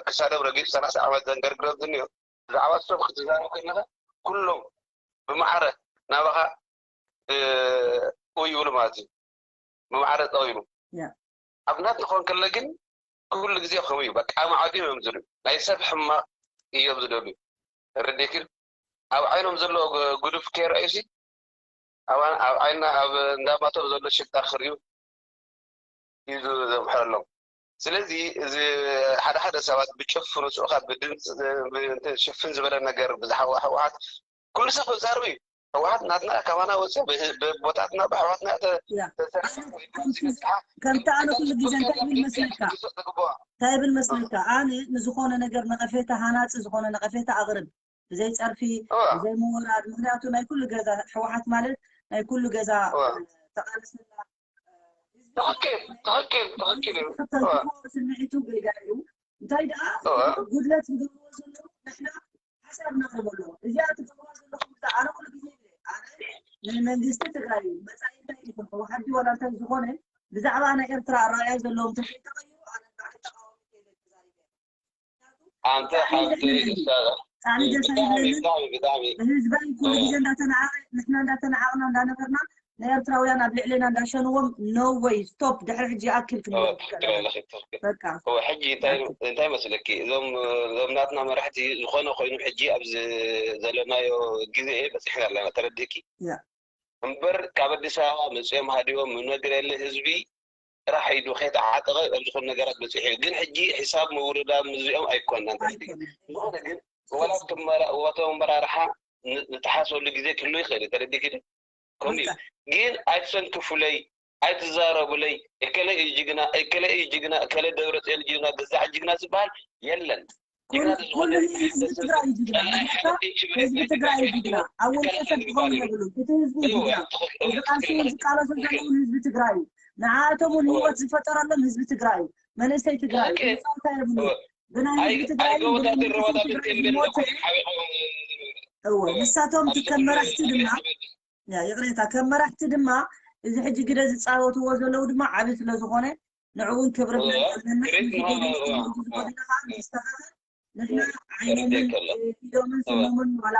ክሳዶም ረጊፁ ሰላሳ ዓመት ዘንገርግሮም ዝኒኦ ብዛዕባ እሶም ክትዛረብ ከለኻ ኩሎም ብማዕረ ናባኻ ኡይ ይብሉ ማለት እዩ። ብማዕረ ጠው ይብሉ። ኣብ ናት ዝኾን ከለ ግን ኩሉ ግዜ ከምኡ እዩ። በቃ ኣማዕድዮም እዮም ዝደልዩ። ናይ ሰብ ሕማቕ እዮም ዝደልዩ። ተረዲእኪ? ኣብ ዓይኖም ዘሎ ጉ- ጉድፍ ከይረኣዩሲ ኣብ ኣብ ዓይንና ኣብ እንዳማቶም ዘሎ ሽታ ክርእዩ እዩ ዘምሕረሎም። ስለዚ እዚ ሓደ ሓደ ሰባት ብጭፍኑ ስኡኻ ብድምፂ ብ- እንትን ሽፍን ዝበለ ነገር ብዛዕባ ህወሓት ኩሉ ሰብ ክዛረብ እዩ። ህወሓት ናትና ካባና ወፅያ ብቦታትና ብኣሕዋትና ከምቲ ኣነ ኩሉ ግዜ እንታይ ይብል መስለካ እንታይ ይብል መስለካ ኣነ ንዝኾነ ነገር ነቐፌታ ሃናፂ ዝኾነ ነቐፌታ ኣቕርብ ብዘይ ፀርፊ ብዘይ ምውራድ ምክንያቱ ናይ ኩሉ ገዛ ህወሓት ማለት ናይ ኩሉ ገዛ ተቃለሰላ ትክክል ትክክል ትክክል እዩ ስምዒቱ ገይዳ እዩ እንታይ ደኣ ጉድለት ዝገብርዎ ዘለዉ ንሕና ሓሳብ ነቕርበሉ እዚኣ ትገብርዋ ዘለኹም እዛ ኣነ ኩሉ ግዜ ይብል ኣነ ናይ መንግስቲ ትግራይ እዩ መፃኢ እንታይ ይኹን ህወሓት ድዩ ዋላ እንታይ ዝኾነ ብዛዕባ ናይ ኤርትራ ኣረኣእያ ዘለዎም ተዘይተቐይሩ ኣነ ባዕለ ተቃዋሚ ከይለ ተዛሪበ ኣንተ ሓንቲ ብጣዕሚ ደስ ኣይብለንን ብህዝበይ ኩሉ ግዜ እንዳተናዓቐ ንሕና እንዳተናዓቕና እንዳነበርና ንኤርትራውያን ኣብ ልዕሌና እንዳሸንዎም no way stop ድሕሪ ሕጂ ይኣክል ክንብል በቃ ሕጂ እንታይ መስለኪ እዞም እዞም ናትና መራሕቲ ዝኾነ ኮይኑ ሕጂ ኣብዚ ዘለናዮ ግዜ በፂሕና ኣለና ተረዲእኪ እምበር ካብ ኣዲስ ኣበባ መፅኦም ሃዲዎም ምነግር የለ ህዝቢ ጥራሕ ኢዱ ከይተዓጠቐ ኣብ ዝኾኑ ነገራት በፂሑ እዩ ግን ሕጂ ሒሳብ ምውርዳ ምዚኦም ኣይኮነን ዝኾነ ግን ዋላ እቶም ኣመራርሓ ንተሓሰሉ ግዜ ክህሉ ይኽእል እዩ ተረዲእኪ ከምኡ እዩ ግን ኣይትሰንክፉለይ ኣይትዛረቡለይ እከለ እዩ ጅግና እከለ እዩ ጅግና እከለ ደብረፅዮን ጅግና ገዛዕ ጅግና ዝበሃል የለን ኩሉ ህዝቢ ትግራይ እዩ ጅግና ህዝቢ ትግራይ እዩ ጅግና ኣብ ውልቀ ሰብ ክኸውን የብሉን እቲ ህዝቢ እዩ ጅግና እዚ ቃልሲ ዝቃለሱ ዘለውን ህዝቢ ትግራይ እዩ ንዓኣቶም እውን ህይወት ዝፈጠረሎም ህዝቢ ትግራይ እዩ መንእሰይ ትግራይ እዩ ፃውታ የብሉ ብናይ ህዝቢ ትግራይ ብናይ ህዝቢ ትግራይ ዝሞተ እወ ንሳቶም ከም መራሕቲ ድማ ይቕሬታ ከም መራሕቲ ድማ እዚ ሕጂ ግደ ዝፃወትዎ ዘለዉ ድማ ዓብዪ ስለ ዝኾነ ንዕውን ክብሪ ኣለና ዝጎድና ከዓ ይስተኻኸል ንሕና ዓይኖምን ኢዶምን ስሞምን ዋላ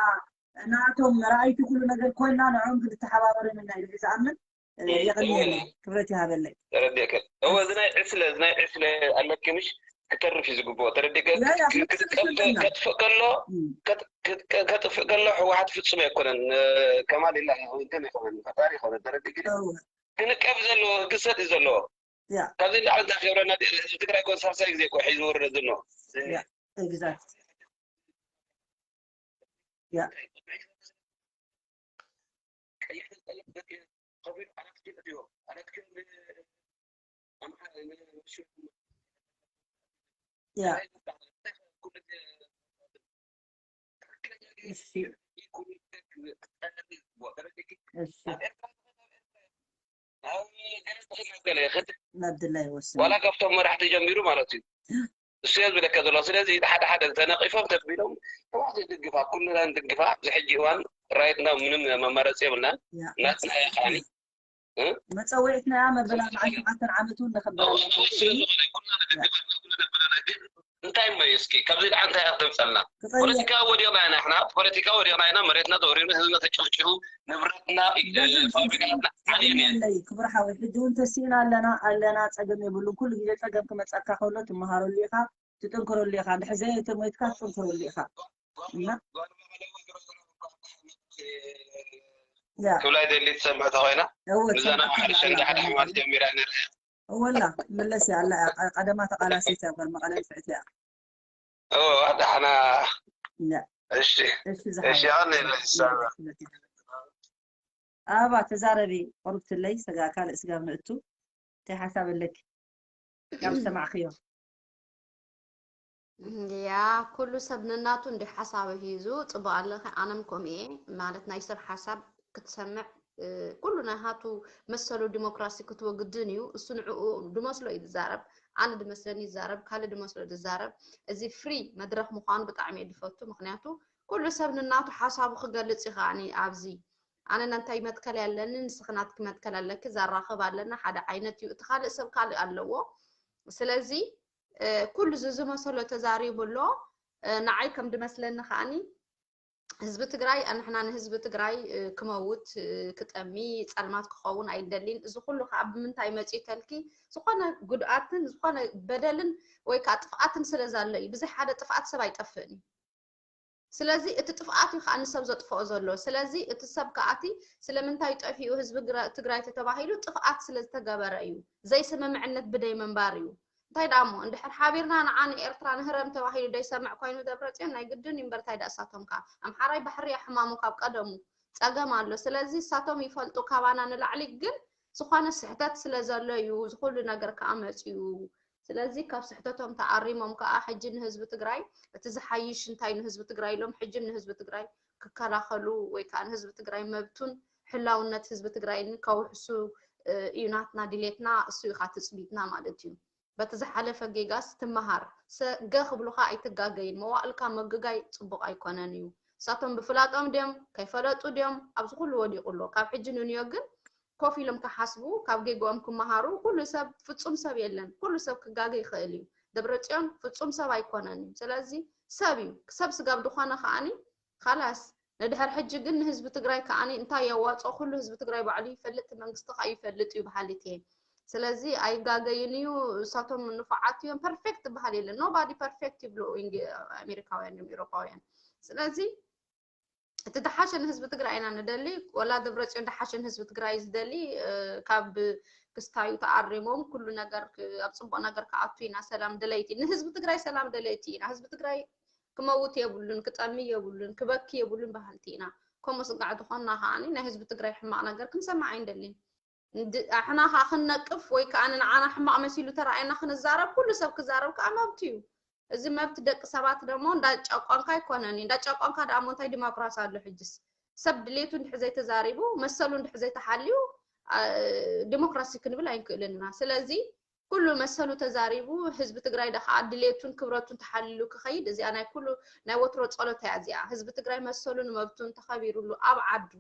ናቶም ረኣይቲ ኩሉ ነገር ኮይና ንዕኦም ክንተሓባበርም ኢና ኢሉ ዝኣምን የቐንየኒ ክብረት ይሃበለይ ተረዲእከ እወ እዚ ናይ ዕስለ እዚ ናይ ዕስለ ኣለኪ ምሽ ክተርፍ እዩ ዝግብኦ ተረዲእከ ከጥፍእ ከሎ ከጥፍእ ከሎ ህወሓት ፍጹም ኣይኮነን ከማል ኢላ እንትን ኣይኮነን ፈጣሪ ይኮነ ተረዲእኪ ክንቀፍ ዘለዎ ክሰጥ እዩ ዘለዎ። ያ ካብዚ ንላዕሊ እንታይ ክገብረና ድዩ? ህዝቢ ትግራይ እኮ ሳልሳይ ግዜ እኮ ሒዙ ወረደ ዘሎ። ያ exact ያ ቀይሕ ቀይሕ ከፊሉ ኣራት ኪሎ እዩ። ኣራት ኪሎ ን-፣ ኣምሓ-፣ ን-፣ ያ እሺ እሺ ገለ ይኽእል ናብ ድላይ ይወስን ዋላ ካብቶም መራሕቲ ጀሚሩ ማለት እዩ። እሱ እየ ዝብለካ ዘሎ። ስለዚ ሓደ ሓደ ተነቂፎም ተቢሎም ህወሓት ይድግፋ፣ ኩልና ንድግፋ። ኣብዚ ሕጂ እዋን ራይትና ምንም መመረፂ የብልናን። ያ ናትና እያ ከዓኒ መፀውዒትና እያ መበላ በዓል ሸውዓተን ዓመት እውን ነኸበላ እዋናዊ ስለ ዝኾነ ኩልና ንድግፋ፣ ኩልና ነብለና። ግን እንታይ እሞ እዩ እስኪ ካብዚ ደኣ እንታይ እያ ተምፀልና? ክቐይር ፖለቲካ ወዲቕና ኢና፣ ንሕና ፖለቲካ ወዲቕና ኢና። መሬትና ተወሪሩ፣ ህዝብና ተጨፍጭፉ፣ ንብረትና ፋብሪካትና ዓልየን እየን። ኣለይ ክቡር ሓወይ ሕጂ እውን ተሲእና ኣለና ኣለና ፀገም የብሉን ኩሉ ግዜ ፀገም ክመፀካ ከሎ ትመሃረሉ ኢኻ ትጥንክረሉ ኢኻ እንድሕር ዘየተሞይትካ ትጥንክረሉ ኢኻ እና ያ ክብላ ይደሊ ትሰምዕ ተኮይና እወ ምዛና ማሕረሻ እንዳ ሓደ ሕማል ጀሚራ ንርኢ። እወላ መለስ እያ ኣላ እያ ቀ- ቀደማ ተቃላሲት እያ ጓል መቐለ ንፍዕቲ እያ እወ ዳሕና ያ እሺ እሺ እሺ ኣነ ዝሓወይ ኣባ ተዛረቢ ቁሩብትለይ ስጋ ካልእ ስጋብ ንእቱ እንታይ ሓሳብ ኣለኪ ካብ ዝሰማዕክዮ ያ ኩሉ ሰብ ነናቱ እንዲ ሓሳብ ሂዙ ፅቡቅ ኣለኸ ኣነም ከምኡ እየ ማለት ናይ ሰብ ሓሳብ ክትሰምዕ እ፣ ኩሉ ናይ ሃቱ መሰሉ ዲሞክራሲ ክትወግድን እዩ እሱ ንዕኡ ድመስሎ እዩ ዝዛረብ ኣነ ድመስለኒ ይዛረብ ካልእ ድመስሎ ዝዛረብ እዚ ፍሪ መድረክ ምኳኑ ብጣዕሚ እየ ድፈቱ ምክንያቱ ኩሉ ሰብ ንናቱ ሓሳቡ ክገልፅ ይኸኣኒ ኣብዚ ኣነ ናንታይ መትከል ኣለኒ ንስኺ ናትኪ መትከል ኣለኪ ዘራኽብ ኣለና ሓደ ዓይነት እዩ እቲ ካልእ ሰብ ካልእ ኣለዎ ስለዚ ኩሉ ዝዝመሰሎ ተዛሪቡ ኣሎ ንዓይ ከም ድመስለኒ ከዓኒ ህዝቢ ትግራይ ኣንሕና ንህዝቢ ትግራይ ክመውት ክጠሚ ፀልማት ክኸውን ኣይደሊን እዚ ኩሉ ከዓ ብምንታይ መፂኡ ተልኪ ዝኾነ ጉድኣትን ዝኾነ በደልን ወይ ከዓ ጥፍኣትን ስለ ዘሎ እዩ ብዘይ ሓደ ጥፍኣት ሰብ ኣይጠፍእን እዩ ስለዚ እቲ ጥፍኣት እዩ ከዓ ንሰብ ዘጥፍኦ ዘሎ ስለዚ እቲ ሰብ ከዓቲ ስለምንታይ ጠፊኡ ህዝቢ ትግራይ ተተባሂሉ ጥፍኣት ስለ ዝተገበረ እዩ ዘይስምምዕነት ብደይ ምንባር እዩ እንታይ ደኣ እሞ እንድሕር ሓቢርና ንዓ ንኤርትራ ንህረም ተባሂሉ ደይሰምዕ ኮይኑ ደብረፅዮን ናይ ግድን እዩ እምበር እንታይ ደኣ እሳቶም ከ ኣምሓራይ ባሕሪ እያ ሕማሙ ካብ ቀደሙ ፀገም ኣሎ ስለዚ እሳቶም ይፈልጡ ካባና ንላዕሊ ግን ዝኾነ ስሕተት ስለ ዘሎ እዩ ዝኩሉ ነገር ከዓ መፅዩ ስለዚ ካብ ስሕተቶም ተኣሪሞም ከዓ ሕጂ ንህዝቢ ትግራይ እቲ ዝሓይሽ እንታይ ንህዝቢ ትግራይ ኢሎም ሕጂ ንህዝቢ ትግራይ ክከላኸሉ ወይ ከዓ ንህዝቢ ትግራይ መብቱን ሕላውነት ህዝቢ ትግራይን ከውሕሱ እዩ ናትና ድሌትና እሱ እዩ ከዓ ትፅቢትና ማለት እዩ በቲ ዝሓለፈ ጌጋስ ትመሃር ሰገ ክብሉካ ኣይትጋገይን መዋእልካ ምግጋይ ፅቡቅ ኣይኮነን እዩ እሳቶም ብፍላጦም ድዮም ከይፈለጡ ድዮም ኣብዚ ኩሉ ወዲቁ ኣሎ ካብ ሕጂ ንንዮ ግን ኮፍ ኢሎም ክሓስቡ ካብ ጌግኦም ክመሃሩ ኩሉ ሰብ ፍፁም ሰብ የለን ኩሉ ሰብ ክጋገ ይኽእል እዩ ደብረፅዮን ፍፁም ሰብ ኣይኮነን እዩ ስለዚ ሰብ እዩ ሰብ ስጋብ ዝኾነ ከዓኒ ካላስ ንድሕር ሕጂ ግን ንህዝቢ ትግራይ ከዓኒ እንታይ የዋፅኦ ኩሉ ህዝቢ ትግራይ ባዕሉ ይፈልጥ መንግስቲ ከዓ ይፈልጥ እዩ በሃሊት እየ ስለዚ ኣይጋገይን እዩ እሳቶም ንፉዓት እዮም perfect ዝበሃል የለን nobody perfect ይብሉ ኣሜሪካውያን እዮም ኤውሮጳውያን ስለዚ እቲ ደሓሸ ንህዝቢ ትግራይ ኢና ንደሊ ወላ ደብረፅዮን ደሓሸ ንህዝቢ ትግራይ ዝደሊ ካብ ክስታዩ ተኣሪሞም ኩሉ ነገር ኣብ ፅቡቅ ነገር ክኣቱ ኢና ሰላም ደለይቲ ንህዝቢ ትግራይ ሰላም ደለይቲ ኢና ህዝቢ ትግራይ ክመውት የብሉን ክጠሚ የብሉን ክበኪ የብሉን በሃልቲ ኢና ከምኡ ስጋዕ ዝኾንና ከዓ ናይ ህዝቢ ትግራይ ሕማቅ ነገር ክንሰማዕ ኣይንደልን ኣሕና ከዓ ክንነቅፍ ወይ ከዓ ንዓና ሕማቅ መሲሉ ተረኣየና ክንዛረብ ኩሉ ሰብ ክዛረብ ከዓ መብት እዩ እዚ መብት ደቂ ሰባት ደሞ እንዳጨቆንካ ኣይኮነን እዩ እንዳጨቆንካ ደኣ ሞ እንታይ ዲሞክራሲ ኣሎ ሕጅስ ሰብ ድሌቱ እንድሕ ዘይተዛሪቡ መሰሉ እንድሕ ዘይተሓልዩ ዲሞክራሲ ክንብል ኣይንክእልን ኢና ስለዚ ኩሉ መሰሉ ተዛሪቡ ህዝቢ ትግራይ ደኸዓ ድሌቱን ክብረቱን ተሓልሉ ክኸይድ እዚኣ ናይ ኩሉ ናይ ወትሮ ፀሎት እያ እዚኣ ህዝቢ ትግራይ መሰሉን መብቱን ተኸቢሩሉ ኣብ ዓዱ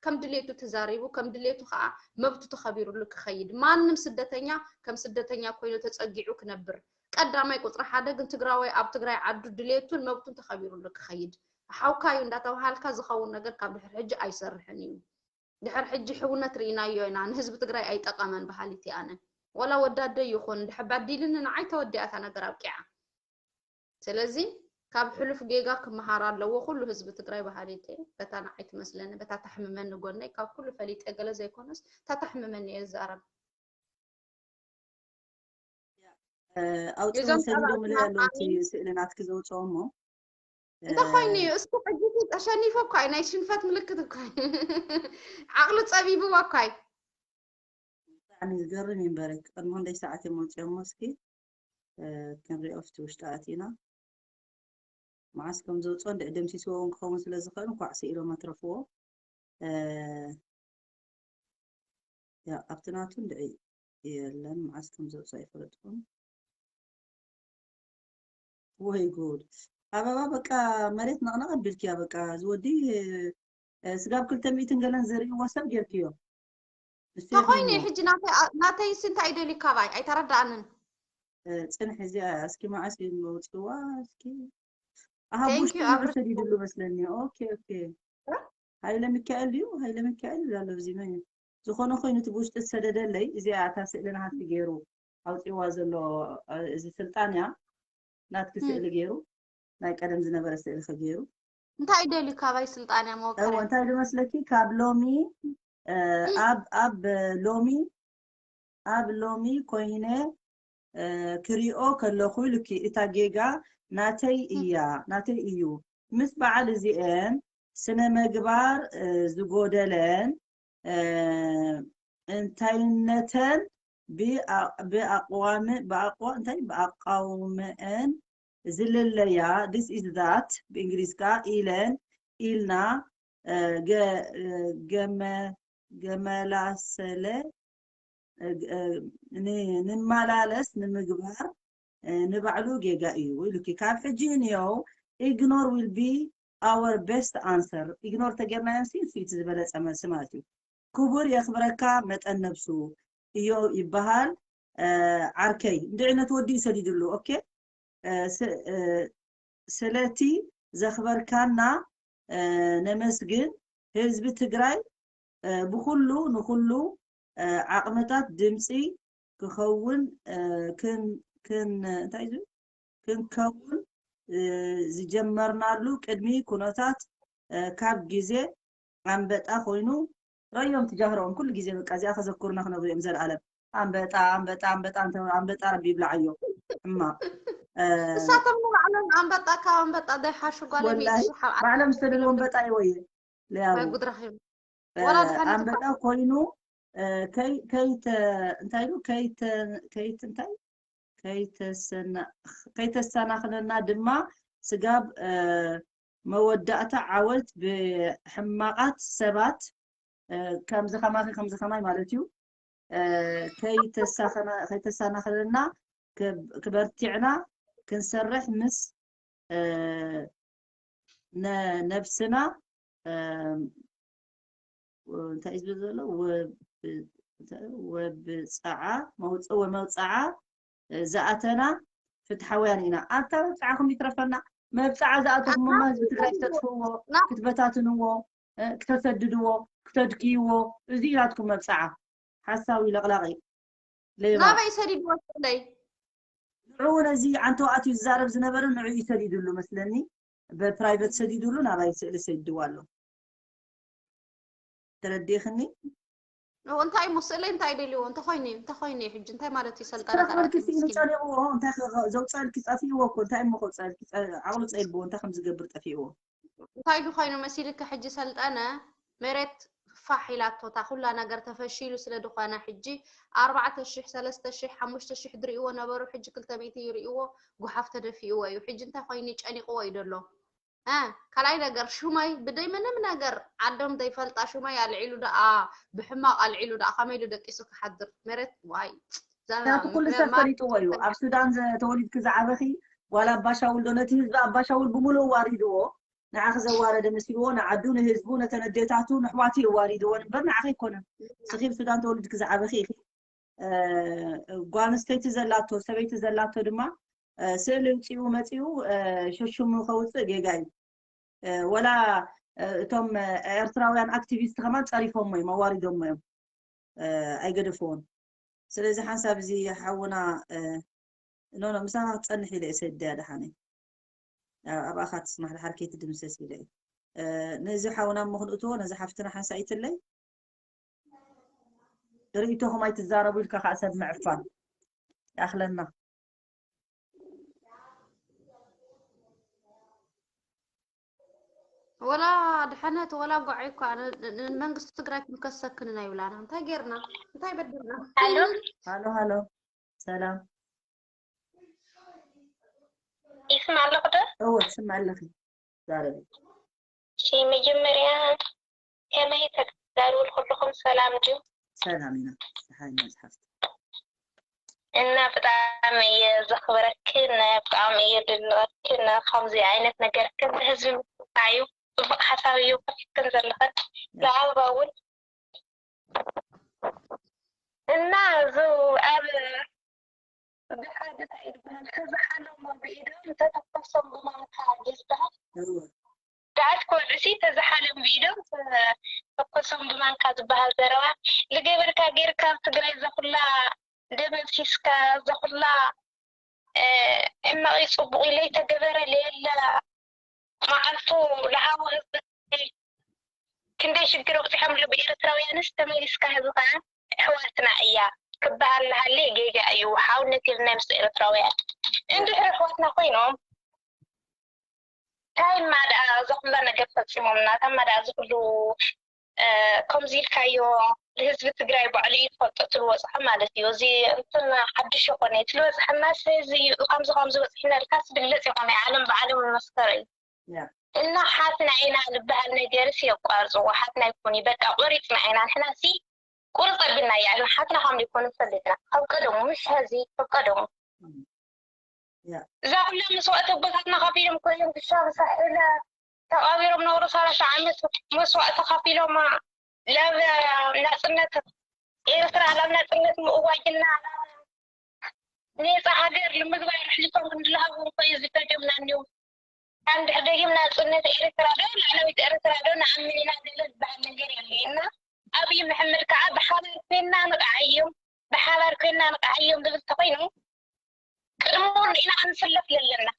ከም ድሌቱ ተዛሪቡ ከም ድሌቱ ከዓ መብቱ ተኸቢሩሉ ክኸይድ ማንም ስደተኛ ከም ስደተኛ ኮይኑ ተፀጊዑ ክነብር ቀዳማይ ቁፅሪ ሓደ ግን ትግራዋይ ኣብ ትግራይ ዓዱ ድሌቱን መብቱን ተኸቢሩሉ ክኸይድ ሓውካ እዩ እንዳተባሃልካ ዝኸውን ነገር ካብ ድሕር ሕጂ ኣይሰርሕን እዩ ድሕር ሕጂ ሕውነት ርኢናዮ ኢና ንህዝቢ ትግራይ ኣይጠቀመን በሃሊት ኣነ ወላ ወዳደይ ይኹን ድሕር በዲልኒ ንዓይ ተወዲኣታ ነገር ኣብቂዓ ስለዚ ካብ ሕሉፍ ጌጋ ክመሃር ኣለዎ ኩሉ ህዝቢ ትግራይ በሃሊት እየ። በታ ንዓይ ትመስለኒ፣ በታ ተሕምመኒ ጎነይ ካብ ኩሉ ፈሊጠ ገለ ዘይኮነስ፣ እታ ተሕምመኒ እየ ዝዛረብ። ኣውፅኡ ሰዲዶምለይ ኣለዉ፣ እቲ ስእሊ ናትኪ ዘውፅኦ እሞ እንተኾይኑ እዩ እስኪ ሕጂ ተሸኒፈ እኳ እዩ፣ ናይ ሽንፈት ምልክት እኳ እዩ። ዓቕሉ ፀቢብዎ እኳ እዩ። ብጣዕሚ ዝገርም እዩ እምበረ። ቅድሚ ክንደይ ሰዓት እዮም ወፂኦሞ? እስኪ ክንሪኦ ኣብቲ ውሽጢ ኣቲና መዓስ ከም ዘውፅኦ። እንድዒ ደምሲስዎ እውን ክኸውን ስለ ዝኽእል እንኳዕ ስኢሎም ኣትረፍዎ። ያ ኣብቲ ናቱ እንድዒ የለን፣ መዓስ ከም ዘውፅኦ ኣይፈለጥኩን። ወይ ጉድ! ኣበባ በቃ መሬት ነቕነቕ ኣቢልክያ። በቃ ዝወዲ ስጋብ ክልተ ሚእትን ገለን ዝርእይዎ ሰብ ጌርክዮ። ተኾይኑ ሕጂ ናተይስ እንታይ ይደልዩ ካባይ? ኣይተረዳኣንን። ፅንሕ እዚኣ እስኪ መዓስ እዩ መውፅዋ? እስኪ ኣሃ ብውሽጢ ሰዲድሉ መስለኒ። ኦኬ ኦኬ። ሃይለ ሚካኤል ድዩ? ሃይለ ሚካኤል ይብል ኣሎ። እዚ መን እዩ? ዝኾነ ኮይኑ እቲ ብውሽጢ ዝሰደደለይ እዚኣ እታ ስእሊ ናትኪ ገይሩ ኣውፂዋ ዘሎ እዚ ስልጣን እያ። ናትኪ ስእሊ ገይሩ ናይ ቀደም ዝነበረ ስእሊ ከገይሩ እንታይ ደልዩ ካባይ ስልጣን እያ መወከረ? እንታይ ዝመስለኪ ካብ ሎሚ ኣብ ኣብ ሎሚ ኣብ ሎሚ ኮይነ ክሪኦ ከለኹ ኢሉኪ እታ ጌጋ ናተይ እያ ናተይ እዩ ምስ በዓል እዚኤን ስነ መግባር ዝጎደለን እንታይነተን ብኣቋውመአን ዝልለያ this is that ብእንግሊዝ ከዓ ኢለን ኢልና ገመላሰለ ንመላለስ ንምግባር ንባዕሉ ጌጋ እዩ ኢሉኪ ካብ ሕጂ ንየው ignore will be our best answer ignore ተጌርናዮ ሲ እቲ ዝበለፀ መልሲ ማለት እዩ ክቡር የኽብረካ መጠን ነብሱ እዮ ይበሃል ዓርከይ እንድዒ ነቲ ወዲ እዩ ሰዲድሉ ኦኬ ስለቲ ዘኽበርካና ነመስግን ህዝቢ ትግራይ ብኩሉ ንኩሉ ዓቕምታት ድምፂ ክኸውን እንታይ ክንከውን ዝጀመርናሉ ቅድሚ ኩነታት ካብ ግዜ ኣንበጣ ኮይኑ ረዮም ትጃህረኦም ኩሉ ግዜ በቃ እዚኣ ከዘክሩና ክነብሩ እዮም ዘልኣለም ኣንበጣ ኣንበጣ ኣንበጣ ኣንበጣ ረቢ ይብልዓዮ ሕማቕ እሳቶም ንባዕሎም ኣንበጣ ካብ ኣንበጣ ደይሓሹ ጓለሚ ባዕሎም ዝተደልዎ ኣንበጣ ይወየ ለያቡ ኣንበጣ ኮይኑ እንታይ እንታይ ከይት እንታይ ከይተሰናኽለና ድማ ስጋብ መወዳእታ ዓወት ብሕማቓት ሰባት ከምዚ ከማኺ ከምዚ ከማይ ማለት እዩ ከይተሳናኽለና ክበርቲዕና ክንሰርሕ ምስ ነብስና እንታይ እዩ ዝብል ዘሎ ወብፀዓ መውፅዓ ዝኣተና ፍትሓውያን ኢና ኣብታ መብፅዓ ከም ይትረፈና መብፅዓ ዝኣተኹምማ ህዝቢ ትግራይ ክተጥፍዎ ክትበታትንዎ ክተሰድድዎ ክተድክይዎ እዚ ናትኩም መብፅዓ ሓሳዊ ለቕላቂ ሌባ ናበይ ሰዲድዎ ስለይ ንዑ ነዚ ዓንተው ኣትዩ ዝዛረብ ዝነበረ ንዑ ይሰዲድሉ መስለኒ ብፕራይቨት ሰዲድሉ ናባይ ስእሊ ሰዲድዋ ኣሎ ተረዲእኽኒ እንታይ እሞ ስእለይ እንታይ ደልዎ እንተኾይኑ እንተኾይኑ ሕጂ እንታይ ማለት እዩ ሰልጠነ ክረኽበልኪ ስኢኑ ጨኒቕዎ እንታይ ዘውፀልኪ ጠፊእዎ እኮ እንታይ እሞ ከውፀልኪ ዓቕሉ ፀይልብዎ እንታይ ከም ዝገብር ጠፊእዎ እንታይ ዝኾይኑ መሲልኪ ሕጂ ሰልጠነ መሬት ፋሕ ኢላቶ እታ ኩላ ነገር ተፈሺሉ ስለ ዝኾነ ሕጂ ኣርባዕተ ሽሕ ሰለስተ ሽሕ ሓሙሽተ ሽሕ ዝርእይዎ ነበሩ ሕጂ ክልተ ሚእቲ ይርእይዎ ጉሓፍ ተደፊእዎ እዩ ሕጂ እንታይ ኮይኑ ጨኒቕዎ እዩ ደሎ ካልኣይ ነገር ሹመይ ብደይ ምንም ነገር ዓዶም ዘይፈልጣ ሹመይ ኣልዒሉ ደኣ ብሕማቕ ኣልዒሉ ደኣ ከመይ ኢሉ ደቂሱ ክሓድር መሬት ዋይ ናቲ ኩሉ ሰብ ፈሊጥዎ እዩ ኣብ ሱዳን ተወሊድኪ ዝዓበኺ ጓል ኣባሻውል ዶ ነቲ ህዝቢ ኣባሻውል ብምሉእ ዋሪድዎ ንዓኺ ዘዋረደ መሲልዎ ንዓዱ ንህዝቡ ነተን ኣዴታቱ ንሕዋቱ የዋሪድወን እምበር ንዓኺ ኣይኮነን ስኺ ኣብ ሱዳን ተወሊድኪ ዝዓበኺ ኢኺ ጓል ኣንስተይቲ ዘላቶ ሰበይቲ ዘላቶ ድማ ስእሊ ውፅኡ መፂኡ ሸሽሙ ከውፅእ ጌጋ እዩ ወላ እቶም ኤርትራውያን ኣክቲቪስት ከማን ፀሪፎሞ እዮም ኣዋሪዶሞ እዮም ኣይገደፍዎን ስለዚ ሓንሳብ እዚ ሓውና ኖኖ ምሳና ክትፀንሕ ኢለ እየ ሰድያ ደሓነ ኣባኻ ትስማዕ፣ ድሓር ከይትድምሰስ ኢለ እየ። ነዚ ሓውና እሞ ክንእትዎ፣ ነዚ ሓፍትና ሓንሳኢትለይ ርእይቶኹም ኣይትዛረቡ ኢልካ ከዓ ሰብ ምዕፋን ይኣኽለና። ወላ ድሕነት ወላ ጓዕ እኳ ንመንግስቲ ትግራይ ክንከሰክንን ኣይብላና። እንታይ ጌርና? እንታይ በደልና? ሃሎ ሃሎ ሃሎ፣ ሰላም ይስማ ኣለኹ ዶ? እወ ትስምዒ ኣለኺ። ዛረቢ። እሺ መጀመርያ ከመይ ተጋሩ ኩልኹም ሰላም ድዩ? ሰላም ኢና። ፀሓይ መፅሓፍቲ እና ብጣዕሚ እየ ዘኽብረክን ብጣዕሚ እየ ልድንቐክን። ከምዚ ዓይነት ነገር ከም ህዝቢ ምፍታዩ ፅቡቕ ሓሳብ እዩ ከፊትክን ዘለኽን ብኣባ እውን እና እዚ ኣብ ብሓደ እንታይ እዩ ዝበሃል ተዝሓለሞ ብኢዶም እንተተኮሶም ብማንካ ዝበሃል እወ ደሓት ክወድእሲ ተዝሓለም ብኢዶም ተኮሶም ብማንካ ዝበሃል ዘረባ ልገበርካ ጌርካ ኣብ ትግራይ ዘኹላ ደመብሲስካ ዘኹላ ሕማቕ እዩ ፅቡቕ ኢለይ ተገበረ ለየለ መዓልቱ ለሃወ ህዝቢ ክንደይ ሽግር ኣውፂሖምሉ ብኤርትራውያንስ ተመሊስካ ህዚ ከዓ ኣሕዋትና እያ ክበሃል ለሃለ ጌጋ እዩ። ሓውነት የብልናይ ምስ ኤርትራውያን እንድሕር ኣሕዋትና ኮይኖም እንታይ እማ ደኣ እዚ ኩላ ነገር ፈፂሞምና እታ እማ ደኣ እዚ ኩሉ ከምዚ ኢልካዮ ንህዝቢ ትግራይ ባዕሉ እዩ ዝፈልጦ እቲ ዝወፅዖ ማለት እዩ። እዚ እንትን ሓድሽ ይኮነ እቲ ዝበፅሐና እዚ እዩ ከምዚ ከምዚ በፂሕና ኢልካስ ግለፅ ይኮነ ዓለም ብዓለም ዝመስከረ እዩ። እና ሓትና ኢና ዝበሃል ነገርስ የቋርፅዎ። ሓትና ይኩን በቃ ቆሪፅና ኢና ንሕና ሲ ቁርፅ ኣቢልና እያ ሓትና ከም ዘይኮኑ ፈሊጥና ካብ ቀደሙ ምስ ሐዚ ካብ ቀደሙ እዛ ኩላ መስዋእቲ ኣቦታትና ከፊሎም ኮይኖም ክሻ ብሳሕለ ተቃቢሮም ነብሩ ሰላሳ ዓመት መስዋእቲ ከፊሎም ናብ ናፅነት ኤርትራ ናብ ናፅነት ምእዋጅና ነፃ ሃገር ንምግባር ኣሕሊፎም ክንድልሃቡ እንኮዩ ዝፈጀምና እኒው እንድሕር ደጊም ናፅነት ኤርትራ ዶ ላዕለዊት ኤርትራ ዶ ንኣምን ኢና ገለ ዝበሃል ነገር የለ እና ኣብይ መሐመድ ከዓ ብሓባር ኮይና ንቃዓዮም ብሓባር ኮይና ንቃዓዮም ዝብል ተኮይኑ ቅድሚ ወዲእና ክንስለፍ ለለና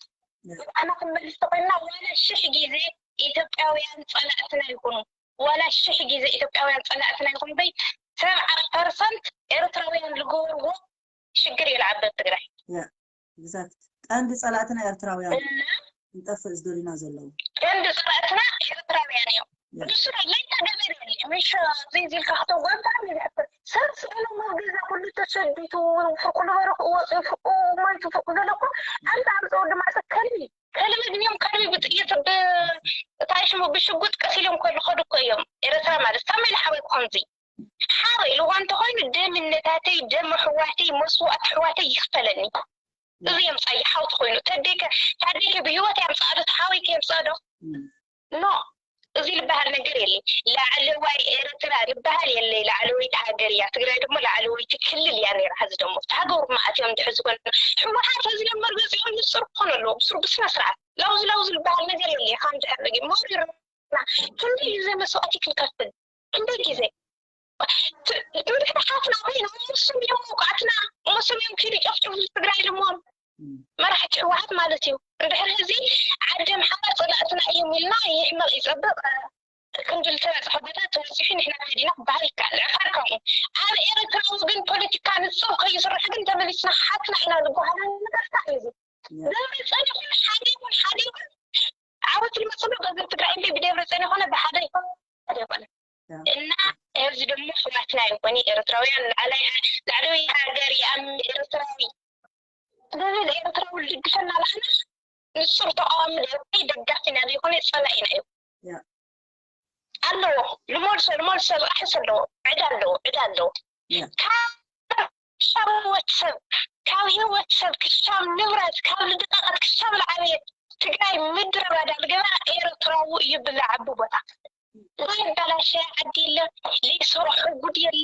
ኣና ክንመልስ ተኮይንና ዋላ ሽሕ ግዜ ኢትዮጵያውያን ፀላእትና ይኹኑ ዋላ ሽሕ ግዜ ኢትዮጵያውያን ፀላእትና ይኹኑ በይ ሰብዓ ፐርሰንት ኤርትራውያን ዝገበርዎ ሽግር እዩ ለዓበብ ትግራይ exact ቀንዲ ፀላእትና ኤርትራውያን ክንጠፍእ ዝደልዩና ዘለዉ ቀንዲ ፀላእትና ኤርትራውያን እዮም ብስሩ ለይታ ገበር የለ ምሽ ዘይዚልካ ክተጓ ብጣዕሚ ዝሕፍር ሰብ ስእሉ ኣብ ገዛ ኩሉ ተሰዲቱ ፍርቁ ነበረ ክእወፅ ፍርቁ ማይቱ ፍርቁ ገለኩ ሓንቲ ኣምፀ ወዲ ማዕፀ ከልቢ ከልቢ ግን እዮም ከልቢ ብጥይት ብታይ ሽሙ ብሽጉጥ ቀሲሎም ከሉ ከዱ እኮ እዮም ኤርትራ ማለት ከመይ ኢሉ ሓወይ ክኾንዚ ሓወይ ኢልዋ እንተኾይኑ ደምነታተይ ደም ኣሕዋተይ መስዋእቲ ኣሕዋተይ ይኽፈለኒ እዚ የምፃ ሓውቲ ኮይኑ ተደይከ ታደይከ ብሂወት ያምፃ ዶ ተሓወይ ከየምፃ ዶ ኖ እዚ ዝበሃል ነገር የለ ላዕለዋይ ኤርትራ ዝበሃል የለ ላዕለወይቲ ሃገር እያ ትግራይ ደሞ ላዕለወይቲ ክልል እያ ነይራ ሀዚ ደሞ እቲ ሃገሩ መዓት እዮም ድሕዚ ኮኑ ሕወሓት ሀዚ ደሞ መርገፂኦም ንፅር ክኾኑ ኣለዎ ብስሩ ብስነ ስርዓት ላውዚ ላውዚ ዝበሃል ነገር የለ ከም ድሕር መሪርና ክንደይ ግዜ መስዋእቲ ክንከፍል ክንደይ ግዜ ትምህርቲ ሓፍና ኮይና እሱም እዮም መውቃዕትና እሱም እዮም ኪዱ ጨፍጭፉ ትግራይ ኢልዎም መራሕቲ ህወሓት ማለት እዩ እንድሕር ህዚ ዓዲ ኣምሓራ ፀላእትና እዮም ኢልና ይሕመቕ ይፀብቕ ክንዲ ዝተበፅሐ ቦታ ተበፂሑ ንሕና ከዲና ክበሃል ይከኣል ዕፋር ከምኡ ኣብ ኤርትራ ግን ፖለቲካ ንፅር ከይስራሕ ግን ተመሊስና ሓፍና ኢና ዝበሃሉ ነገርታ እዩ ደብረፅዮን ይኹን ሓደ ይኹን ሓደ ይኹን ዓወት ዝመፅሉ ገንዘብ ትግራይ እንደ ብደብረፅዮን ይኮነ ብሓደ ይኮነ ሓደ ይኮነ እና እዚ ደግሞ ሕዋትና ይኮነ ኤርትራውያን ላዕለወይ ሃገር ይኣምን ኤርትራዊ ዝብል ኤርትራዊ ዝድግፈና ላዕና ንሱር ተቃዋሚ ዘይኮነ ደጋፊና ዘይኮነ ፀላኢና እዩ ኣለዎ ልመልሶ ልመልሶ ዝኣሕስ ኣለዎ ዕዳ ኣለዎ ዕዳ ኣለዎ ካብ ክሻብ ህይወት ሰብ ካብ ህይወት ሰብ ክሻብ ንብረት ካብ ልድቃቀት ክሻብ ልዓበየ ትግራይ ምድረ ባዳ ልገበራ ኤርትራዊ እዩ ብላ ዓቢ ቦታ ዘይበላሸ ዓዲ የለ ዘይሰርሖ ጉድ የለ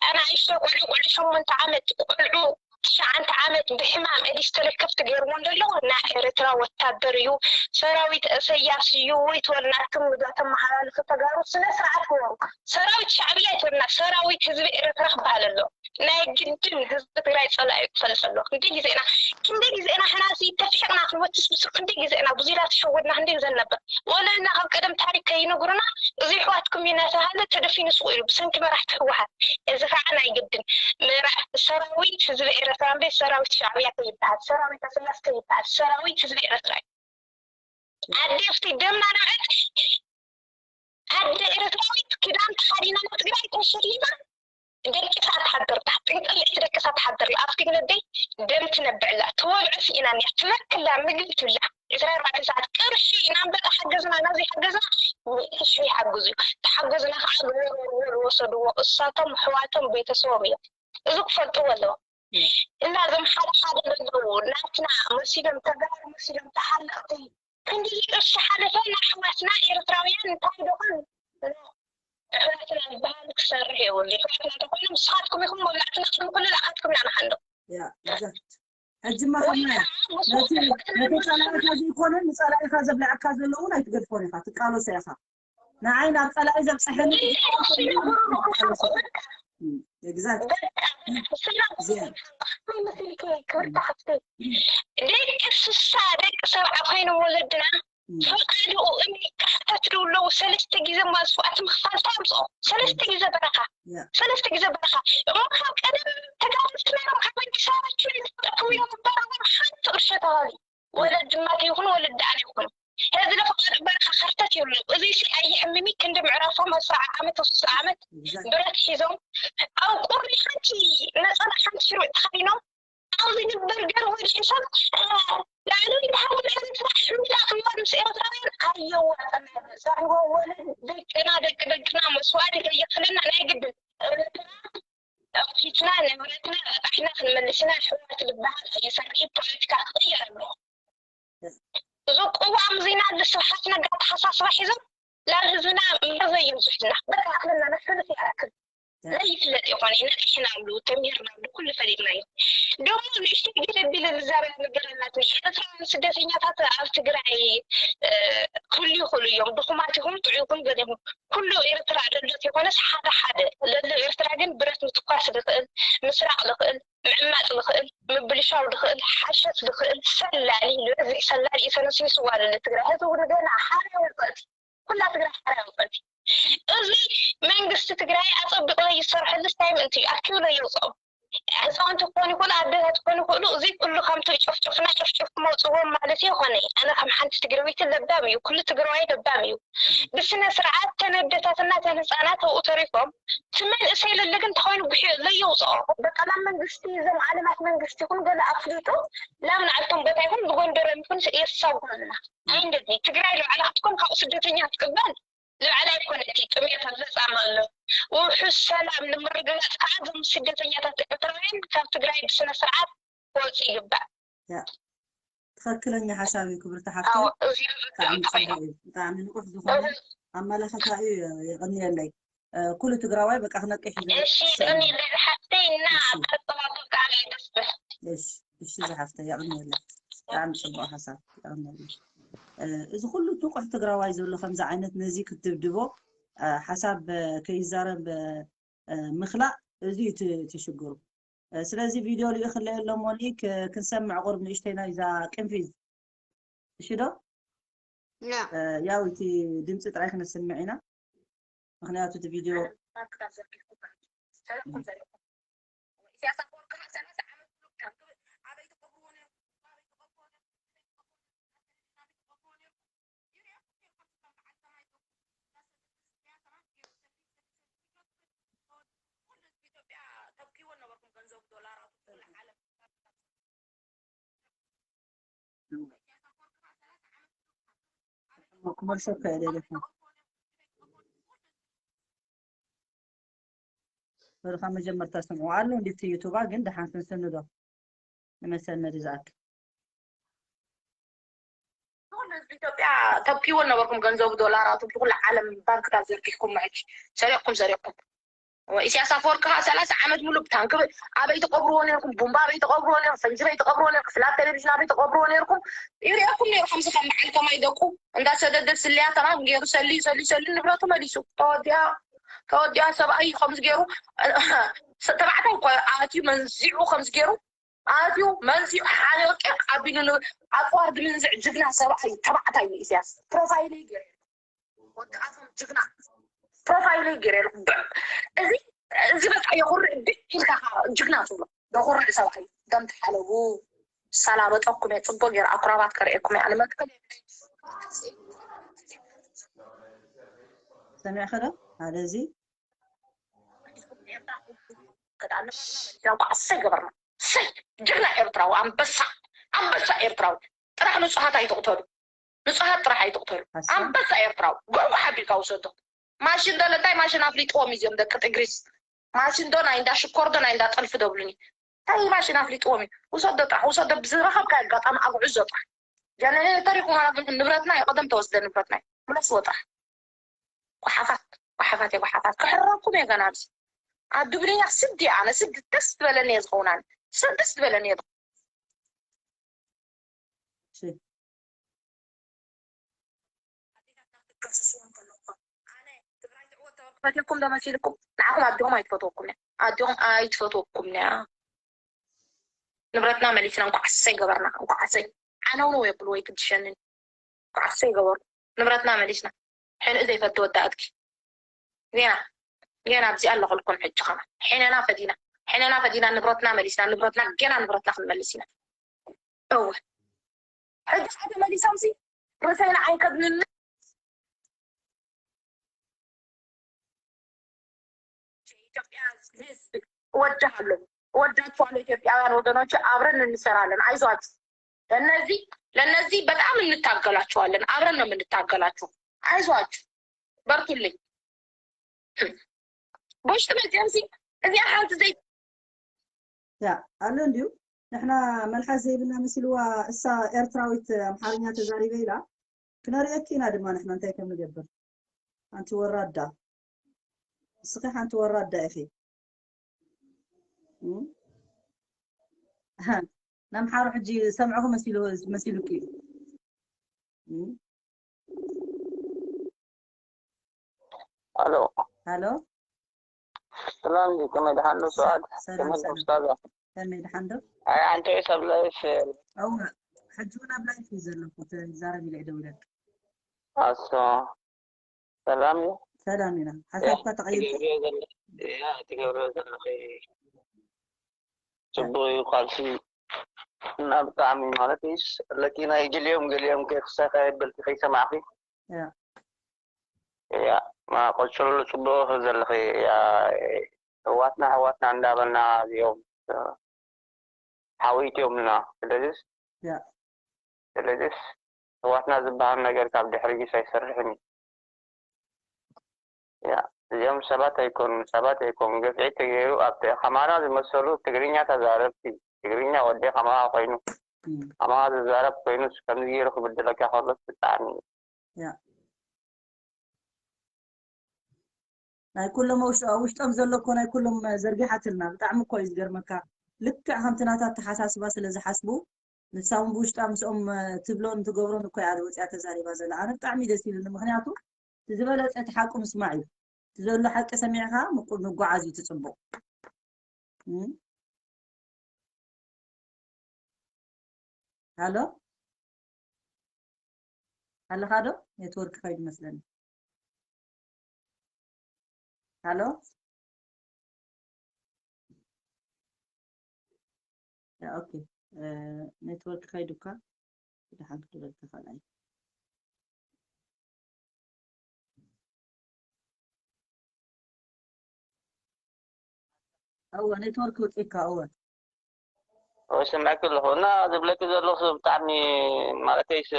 ኣናእሽቶ ቆልዑ ቆልዑ ሸሞንተ ዓመት ቆልዑ ትሽዓንተ ዓመት ብሕማም እዲስ ተለከፍቲ ገይርዎ እንደለዎ ናይ ኤርትራ ወታደር እዩ ሰራዊት እሰያስ እዩ ወይ ትወልናክም ንዛ ተመሓላልፉ ተጋሩ ስነ ስርዓት ግበሩ ሰራዊት ሻዕብያ ኣይትበልና ሰራዊት ህዝቢ ኤርትራ ክበሃል ኣሎ ናይ ግድን ህዝቢ ትግራይ ፀላኢ ክፈልጥ ኣሎ ክንደይ ግዜ ኢና ክንደይ ግዜ ኢና ሕናሲ ተፊሕና ወትስ ምስ ክንደይ ግዜ ኢና ብዙ ኢላ ተሸወድና ክንደይ ግዜ ነበር ወለና ካብ ቀደም ታሪክ ከይነግሩና እዚ ኣሕዋትኩም እዩ እናተባሃለ ተደፊኑ ስቕ ኢሉ ብሰንኪ መራሕቲ ህወሓት። እዚ ከዓ ናይ ግድን ምራ- ሰራዊት ህዝቢ ኤረትራ እምበር ሰራዊት ሻዕብያ ከይበሃል፣ ሰራዊት ኣሰላስ ከይበሃል፣ ሰራዊት ህዝቢ ኤረትራ እዩ። ኣዴፍቲ ደምና ንብረት ኣደ ኤረትራዊት ክዳን ተኸዲና ንትግራይ ተሸሊማ ደቂሳ ትሓድር፣ ጥንቅልዒት ደቂሳ ትሓድር። ኣብቲ ግነደይ ደም ትነብዕላ፣ ትወልዑ ስኢና እኒኣ፣ ትበክላ፣ ምግቢ ትብላ። ዕስራ ኣርባዕተ ሰዓት ቅርሺ ናንበጣ ሓገዝና ናዚ ሓገዝና ሚእቲ ሽሕ ይሓግዙ እዩ። ተሓገዝና ከዓ ግበሩ ወሰድዎ እሳቶም ኣሕዋቶም ቤተሰቦም እዮም። እዚ ክፈልጥዎ ኣለዎ። እና እዞም ሓደ ሓደ ዘለዉ ናትና መሲሎም ተጋሩ መሲሎም ተሓለቕቲ ክንዲ ቅርሺ ሓለፈ ንኣሕዋትና ኤርትራውያን እንታይ ደኾን ኣሕዋትና ዝበሃል ክሰርሕ የብሉ። ኣሕዋትና እንተኾይኖም ንስኻትኩም ኢኹም መብላዕትና ቅድሚ ኩሉ ንዓኻትኩም ኢና ንሓንዶ። ሕጂ ማ ከምና ነቲ ጸላኢኻ ዘይኮነ ንጸላኢኻ ዘብልዐካ ዘሎ እውን ኣይትገድፎን ኢኻ፣ ትቃለሶ ኢኻ። ንዓይ ናብ ጸላኢ ዘብፀሐኒ ደቂ ስሳ ደቂ ሰብዓ ኮይኖም ወለድና ፈቃድኡ እምኒ ካሕተት ደው ኣለዉ ሰለስተ ግዜ መስዋእቲ ምኽፋል እንታይ ኣምፅኦ? ሰለስተ ግዜ በረኻ ሰለስተ ግዜ በረኻ እሞ ካብ ቀደም ተጋደልቲ ነይሮም ካብ ኣዲስ ኣበባ ችሉ ዝጠፍኡ እዮም ዝበረዎም ሓንቲ ቅርሸ ተባሉ ወለድ ድማ ይኹን ወለድ ደኣን ይኹን ህዝቢ ፍቓድ በረኻ ከርተት ይብሉ። እዚ ሲ ኣይሕምሚ ክንዲ ምዕራፎም ኣስራ ዓመት ወስሳ ዓመት ብረት ሒዞም ኣብ ቁሪ ሓንቲ ነፀላ ሓንቲ ሽሩዕ ተኸዲኖም ኣብዚ ንበር ገርሆ ሒሶም ላዕሊ ድሓር ስራሕ ሕሚላ ክዋር ምስ ኤርትራውያን ኣየዋጠና ዛዕቦ ወለድ ደቅና ደቂ ደቅና መስዋእቲ ከየኽፍለና ናይ ግድን ኤርትራ ኣውሒትና ንብረትና ረጣሕና ክንመልስና ኣሕዋት ዝበሃል ኣይሰርሒ ፖለቲካ ክቕየር ኣለዎ። እዚ ቅዋም ዜና ስብሓት ነጋ ኣተሓሳስባ ሒዞም ናብ ህዝብና መርዘ እዮም ዝሕዝና በቃ ኣኽለና መሰልፍ ይኣክል ዘይፍለጥ ይኾነ ነቂሕና ኣሉ ተሚርና ኣሉ ኩሉ ፈሊጥና እዩ ደሞ ንእሽተይ ገለ ቢለ ዝዛረብ ነገር ኣላት ኤርትራውያን ስደተኛታት ኣብ ትግራይ ክህሉ ይኽእሉ እዮም ድኹማት ይኹን ጥዑይ ይኹን ገለ ይኹን ኩሉ ኤርትራ ደሎ ዘይኮነስ ሓደ ሓደ ለሎ ኤርትራ ግን ብረት ምትኳስ ዝኽእል ምስራቕ ዝኽእል ምዕማፅ ዝኽእል ምብልሻው ዝኽእል ሓሸት ዝኽእል ሰላሊ ንበዝሕ ሰላሊ እዩ ተነሲንስዋ ለሎ ትግራይ ህዝቡ ንገና ሓራ ወፀእቲ ኩላ ትግራይ ሓራ ወፀእቲ እዚ መንግስቲ ትግራይ ኣፀቢቑ ዘይሰርሐሉስ እንታይ ምእንቲ እዩ ኣኪቡ ለየውፅኦም ህፃውንቲ ክኾኑ ይኽእሉ ኣደታት ክኾኑ ይኽእሉ እዚ ኩሉ ከምቲ ጨፍጨፍና ጨፍጨፍ ክመውፅዎም ማለት ይኾነ ኣነ ከም ሓንቲ ትግራወይቲ ለባም እዩ ኩሉ ትግራዋይ ለባም እዩ ብስነ ስርዓት ተን ኣደታትና ተን ህፃናት ኣብኡ ተሪፎም እቲ መንእሰይ ለለ ግን ተኾይኑ ብሕዮ ለየውፅኦ በቃ ናብ መንግስቲ እዞም ዓለማት መንግስቲ ይኹን ገለ ኣፍሊጡ ናብ ንዓልቶም ቦታ ይኹን ብጎንደሮም ይኹን የሳጉሩና ኣይንደድኒ ትግራይ ልባዕላ ክትኮን ካብኡ ስደተኛ ትቅበል ልባዕላ ኣይኮነቲ ጥሜት ኣብ መፃም ኣሎ ውሑስ ሰላም ንምርግጋፅ ከዓ እዞም ስደተኛታት ኤርትራውያን ካብ ትግራይ ብስነ ስርዓት ክወፁ ይግባእ ትኽክለኛ ሓሳብ እዩ ክብርቲ ሓፍተይ። ብጣዕሚ ፅቡቅ እዩ። ብጣዕሚ ንቁሕ ዝኾነ ኣመላኸታ እዩ። የቐንየለይ። ኩሉ ትግራዋይ በቃ ክነቅሕ እዩ። እሺ የቐንየለይ ዝሓፍተይ እና ኣቀራርባኹም ከዓ ደስ በል። እሺ ዝሓፍተይ የቐንየለይ። ብጣዕሚ ፅቡቅ ሓሳብ የቐንየለይ። እዚ ኩሉ ትቁሕ ትግራዋይ ዘሎ ከምዚ ዓይነት ነዚ ክትድብድቦ ሓሳብ ከይዛረብ ምኽላእ እዚ እዩ እቲ ሽግሩ። ስለዚ ቪድዮ ልኢኽለይ ኣሎ ሞኒክ ክንሰምዕ ቁሩብ ንእሽተይ ናይዛ ቅንፊዝ እሺ ዶ? ያው እቲ ድምፂ ጥራይ ክነስምዕ ኢና ምክንያቱ እቲ ቪድዮ ክመልሰካ እየ ደሊኹ በልካ መጀመርታ ስምዑ ኣሎ እንዴት ዩቱባ ግን ደሓን ስንስንዶ ንመሰነድ ዝኣክል ኩሉ ህዝቢ ኢትዮጵያ ተብክይዎ ነበርኩም ገንዘቡ ዶላራቱ ብኩሉ ዓለም ባንክታት ዘርጊሕኩም ሕጂ ሰሪቕኩም ሰሪቕኩም ኢሳያስ ኣፈወርቂ ከዓ ሰላሳ ዓመት ሙሉ ብታንኪ ኣበይ ትቀብርዎ ነርኩም ቡምባ ኣበይ ትቀብርዎ ነርኩም ፈንጂ ኣበይ ትቀብርዎ ነርኩም ፍላት ቴሌቪዥን ኣበይ ትቀብርዎ ነርኩም ይሪአኩም ነሩ ከምዚ ከም በዓል ከማይ ደቁ እንዳሰደደ ስልያ ተማም ገይሩ ሰልዩ ሰልዩ ሰልዩ ንብረቱ መሊሱ ተወዲያ ተወዲያ ሰብኣይ ከምዚ ገይሩ ተባዕታይ እኳ ኣትዩ መንዚዑ ከምዚ ገይሩ ኣትዩ መንፂኡ ሓንዮ ቄቕ ኣቢሉ ን-፣ ኣፅዋር ዝምንዝዕ ጅግና ሰብኣይ ተባዕታይ እዩ ኢሳያስ። ፕሮፋይለይ ገይረ ወዲ ኣፎም ጅግና ፕሮፋይለይ ገይረ። እዚ እዚ በቃ የኹርዕ ድዕ ኢልካ ኸዓ ጅግና ትብሎ። የኹርዕ ሰብኣይ ደም ተሓለቡ። ሰላበጠኩም እየ፣ ፅቡቅ ገይረ ኣኩራባት ከርእየኩም እየ። ኣነ መትከል የብለይ። ሰሚዕኸ ዶ ሓደ እዚ ክዳን እንኳዕ እሰይ ገበርና። እሰይ ጅግና ኤርትራዊ፣ ኣንበሳ፣ ኣንበሳ ኤርትራዊ። ጥራሕ ንጹሃት ኣይትቕተሉ፣ ንጹሃት ጥራሕ ኣይትቕተሉ። ሓሳብ ኣንበሳ ኤርትራዊ ጎርጎ ሓቢርካ ውሰዶ። ማሽን ደለ እንታይ ማሽን ኣፍሊጥዎም እዩ እዚኦም ደቂ ጥግሪስ። ማሽን ዶ ናይ እንዳ ሽኮር ዶ ናይ እንዳ ጥልፊ ደብሉኒ። እንታይ ማሽን ኣፍሊጥዎም እዩ። ውሰዶ ጥራሕ፣ ውሰዶ ብዝረኸብካ ኣጋጣሚ ኣጉዕዞ ጥራሕ። ጀነሬተር ይኹን ንብረትና እዩ፣ ቀደም ተወስደ ንብረትና እዩ። ምለስዎ ጥራሕ። ጓሓፋት ጓሓፋት እየ ጓሓፋት። ክሕረኩም እየ ገና ኣብዚ ኣብ ድብልኛ ስዲ እየ ኣነ ስዲ ደስ ዝበለኒ እየ ዝኸውን ኣነ ስ- ደስ ዝበለኒ እየ። እሺ። ኣዴታትና ክትከስስዎም ከለኹም ኣነ ትግራይ ትዕወት ተበል ክፈትየኩም ዶ መሲልኩም ንዓኹም ኣዲኹም ኣይትፈትወኩም እያ ኣዲኹም ኣይትፈትወኩም እያ። ንብረትና መሊስና እንኳዕ ኣሰይ ገበርና እንኳዕ ኣሰይ ዓነውነው የብሉ ወይ ክድሸንን እንኳዕ ኣሰይ ገበሩ ንብረትና መሊስና ሕንኡ ዘይፈቲ ወዲ ኣድጊ ጌና ጌና ኣብዚኣ ኣለኹልኩም ሕጂ ኸማ ሕነና ፈዲና ሕነና ፈዲና ንብረትና መሊስና ንብረትና ጌና ንብረትና ክንመልስ ኢና እወ ሕጂ ሓደ መሊሶምሲ ርእሰይና ኣይከድንና ኢትዮጵያ ህዝብ እወድሃለሁ እወዳችኋለሁ ኢትዮጵያውያን ወገኖች አብረን እንሰራለን አይዟችሁ ለነዚህ ለነዚህ በጣም እንታገላችኋለን አብረን ነው የምንታገላችሁ አይዟችሁ በርቱልኝ በውሽጢ መፅኦም ሲ እዚኣ ሓንቲ ዘይ ያ ኣሎ እንድዩ ንሕና መልሓስ ዘይብልና መሲልዋ እሳ ኤርትራዊት ኣምሓርኛ ተዛሪበ ኢላ ክነርእየኪ ኢና ድማ ንሕና እንታይ ከም ንገብር ኣንቲ ወራዳ እስኺ ሓንቲ ወራዳ ኢኺ እም? ኣምሓሩ ሕጂ ሰምዕኹ መሲሉ መሲሉኪ እዩ እም? ኣሎ ሃሎ ሰላም ዲ ከመይ ደሓን ዶ ሰዓት ሰላም ከመይ ሰላም ኡስታዛ ከመይ ደሓን ዶ ኣይ ኣንተ ሰብ ላይፍ እወ ሕጂ እውን ኣብ ላይፍ እዩ ዘለኹ ተዛረብ ኢለ ደውለክ ኣሶ ሰላም እዩ ሰላም ኢና ሓሳብካ ተቐይርካ ትገብርዮ ዘለኺ ያ ትገብርዮ ዘለኺ ፅቡቅ እዩ ቃልሲ እና ብጣዕሚ ማለት ይስ ለኪ ናይ ገሊኦም ገሊኦም ክሳይ ከየበልኪ ከይሰማዕኪ ያ ያ ማ ቀፅሉሉ ፅቡቅ ዘለኺ ያ ህዋትና ህዋትና እንዳበልና እዚኦም ሓወይቲ እዮም ንና ስለዚስ ያ ስለዚስ ህዋትና ዝበሃል ነገር ካብ ድሕሪ ጊስ ኣይሰርሕን እዩ ያ እዚኦም ሰባት ኣይኮኑን ሰባት ኣይኮኑን ግፍዒ ተገይሩ ኣብ ከማና ዝመሰሉ ትግርኛ ተዛረብቲ ትግርኛ ወዲ ከማኻ ኮይኑ እም፣ ከማኻ ዝዛረብ ኮይኑስ ከምዚ ገይሩ ክብድለካ ከሎስ ብጣዕሚ እዩ ያ ናይ ኩሎም ኣብ ውሽጦም ዘሎ እኮ ናይ ኩሎም ዘርጊሓትልና ብጣዕሚ እኮ እዩ ዝገርመካ ልክዕ ከምቲ ናታ ኣተሓሳስባ ስለ ዝሓስቡ ንሳ እውን ብውሽጣ ምስኦም ትብሎን ትገብሮን እኮ እያ ወፅያ ተዛሪባ ዘላ ኣነ ብጣዕሚ ደስ ኢሉኒ ምክንያቱ እቲ ዝበለፀ እቲ ሓቁ ምስማዕ እዩ እቲ ዘሎ ሓቂ ሰሚዕካ ምቁ- ምጓዓዝ እዩ እቲ ፅቡቅ እም? ሃሎ ኣለኻ ዶ ኔትወርክ ከይዱ መስለኒ ሃሎ ኦኬ ኔትወርክ ከይዱካ ደሓን ክድረግ ተኸላይ እወ ኔትወርክ ውፅኢካ እወ ወይ ሰምዐኪ ኣለኹ እና ዝብለኪ ዘለኹ ብጣዕሚ ማለተይስ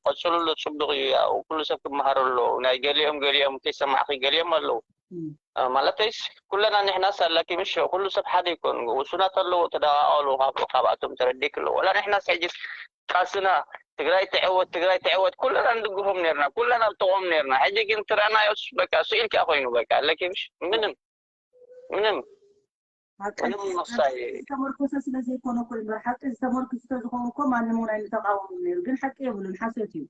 ቀፅሉሉ ፅቡቅ እዩ ያው ኩሉ ሰብ ክመሃር ኣለዎ ናይ ገሊኦም ገሊኦም ከይሰማዕኪ ገሊኦም ኣለዉ ማለተይስ ኩለና ንሕናስ ኣለኪ ምሽ ኩሉ ሰብ ሓደ ይኮን ውሱናት ኣለዎ ተደቃቀሉ ካብኣቶም ተረዲክ ኣለዎ ወላ ንሕናስ ሕጂ ቃልስና ትግራይ ትዕወት ትግራይ ትዕወት ኩለና ንድግፎም ነርና ኩለና ኣብ ጥቅኦም ነርና ሕጂ ግን ትረኣናዮስ በቃ ስኢልካ ኮይኑ በቃ ኣለኪ ምሽ ምንም ምንም ሓቂ ምንም ምሳይ ዝተመርኮሰ ስለ ዘይኮነ እኮ እምበር ሓቂ ዝተመርኩስ ተዝኸውን እኮ ማንም እውን ኣይምተቃወሙ ነይሩ ግን ሓቂ የብሉን ሓሰት እዩ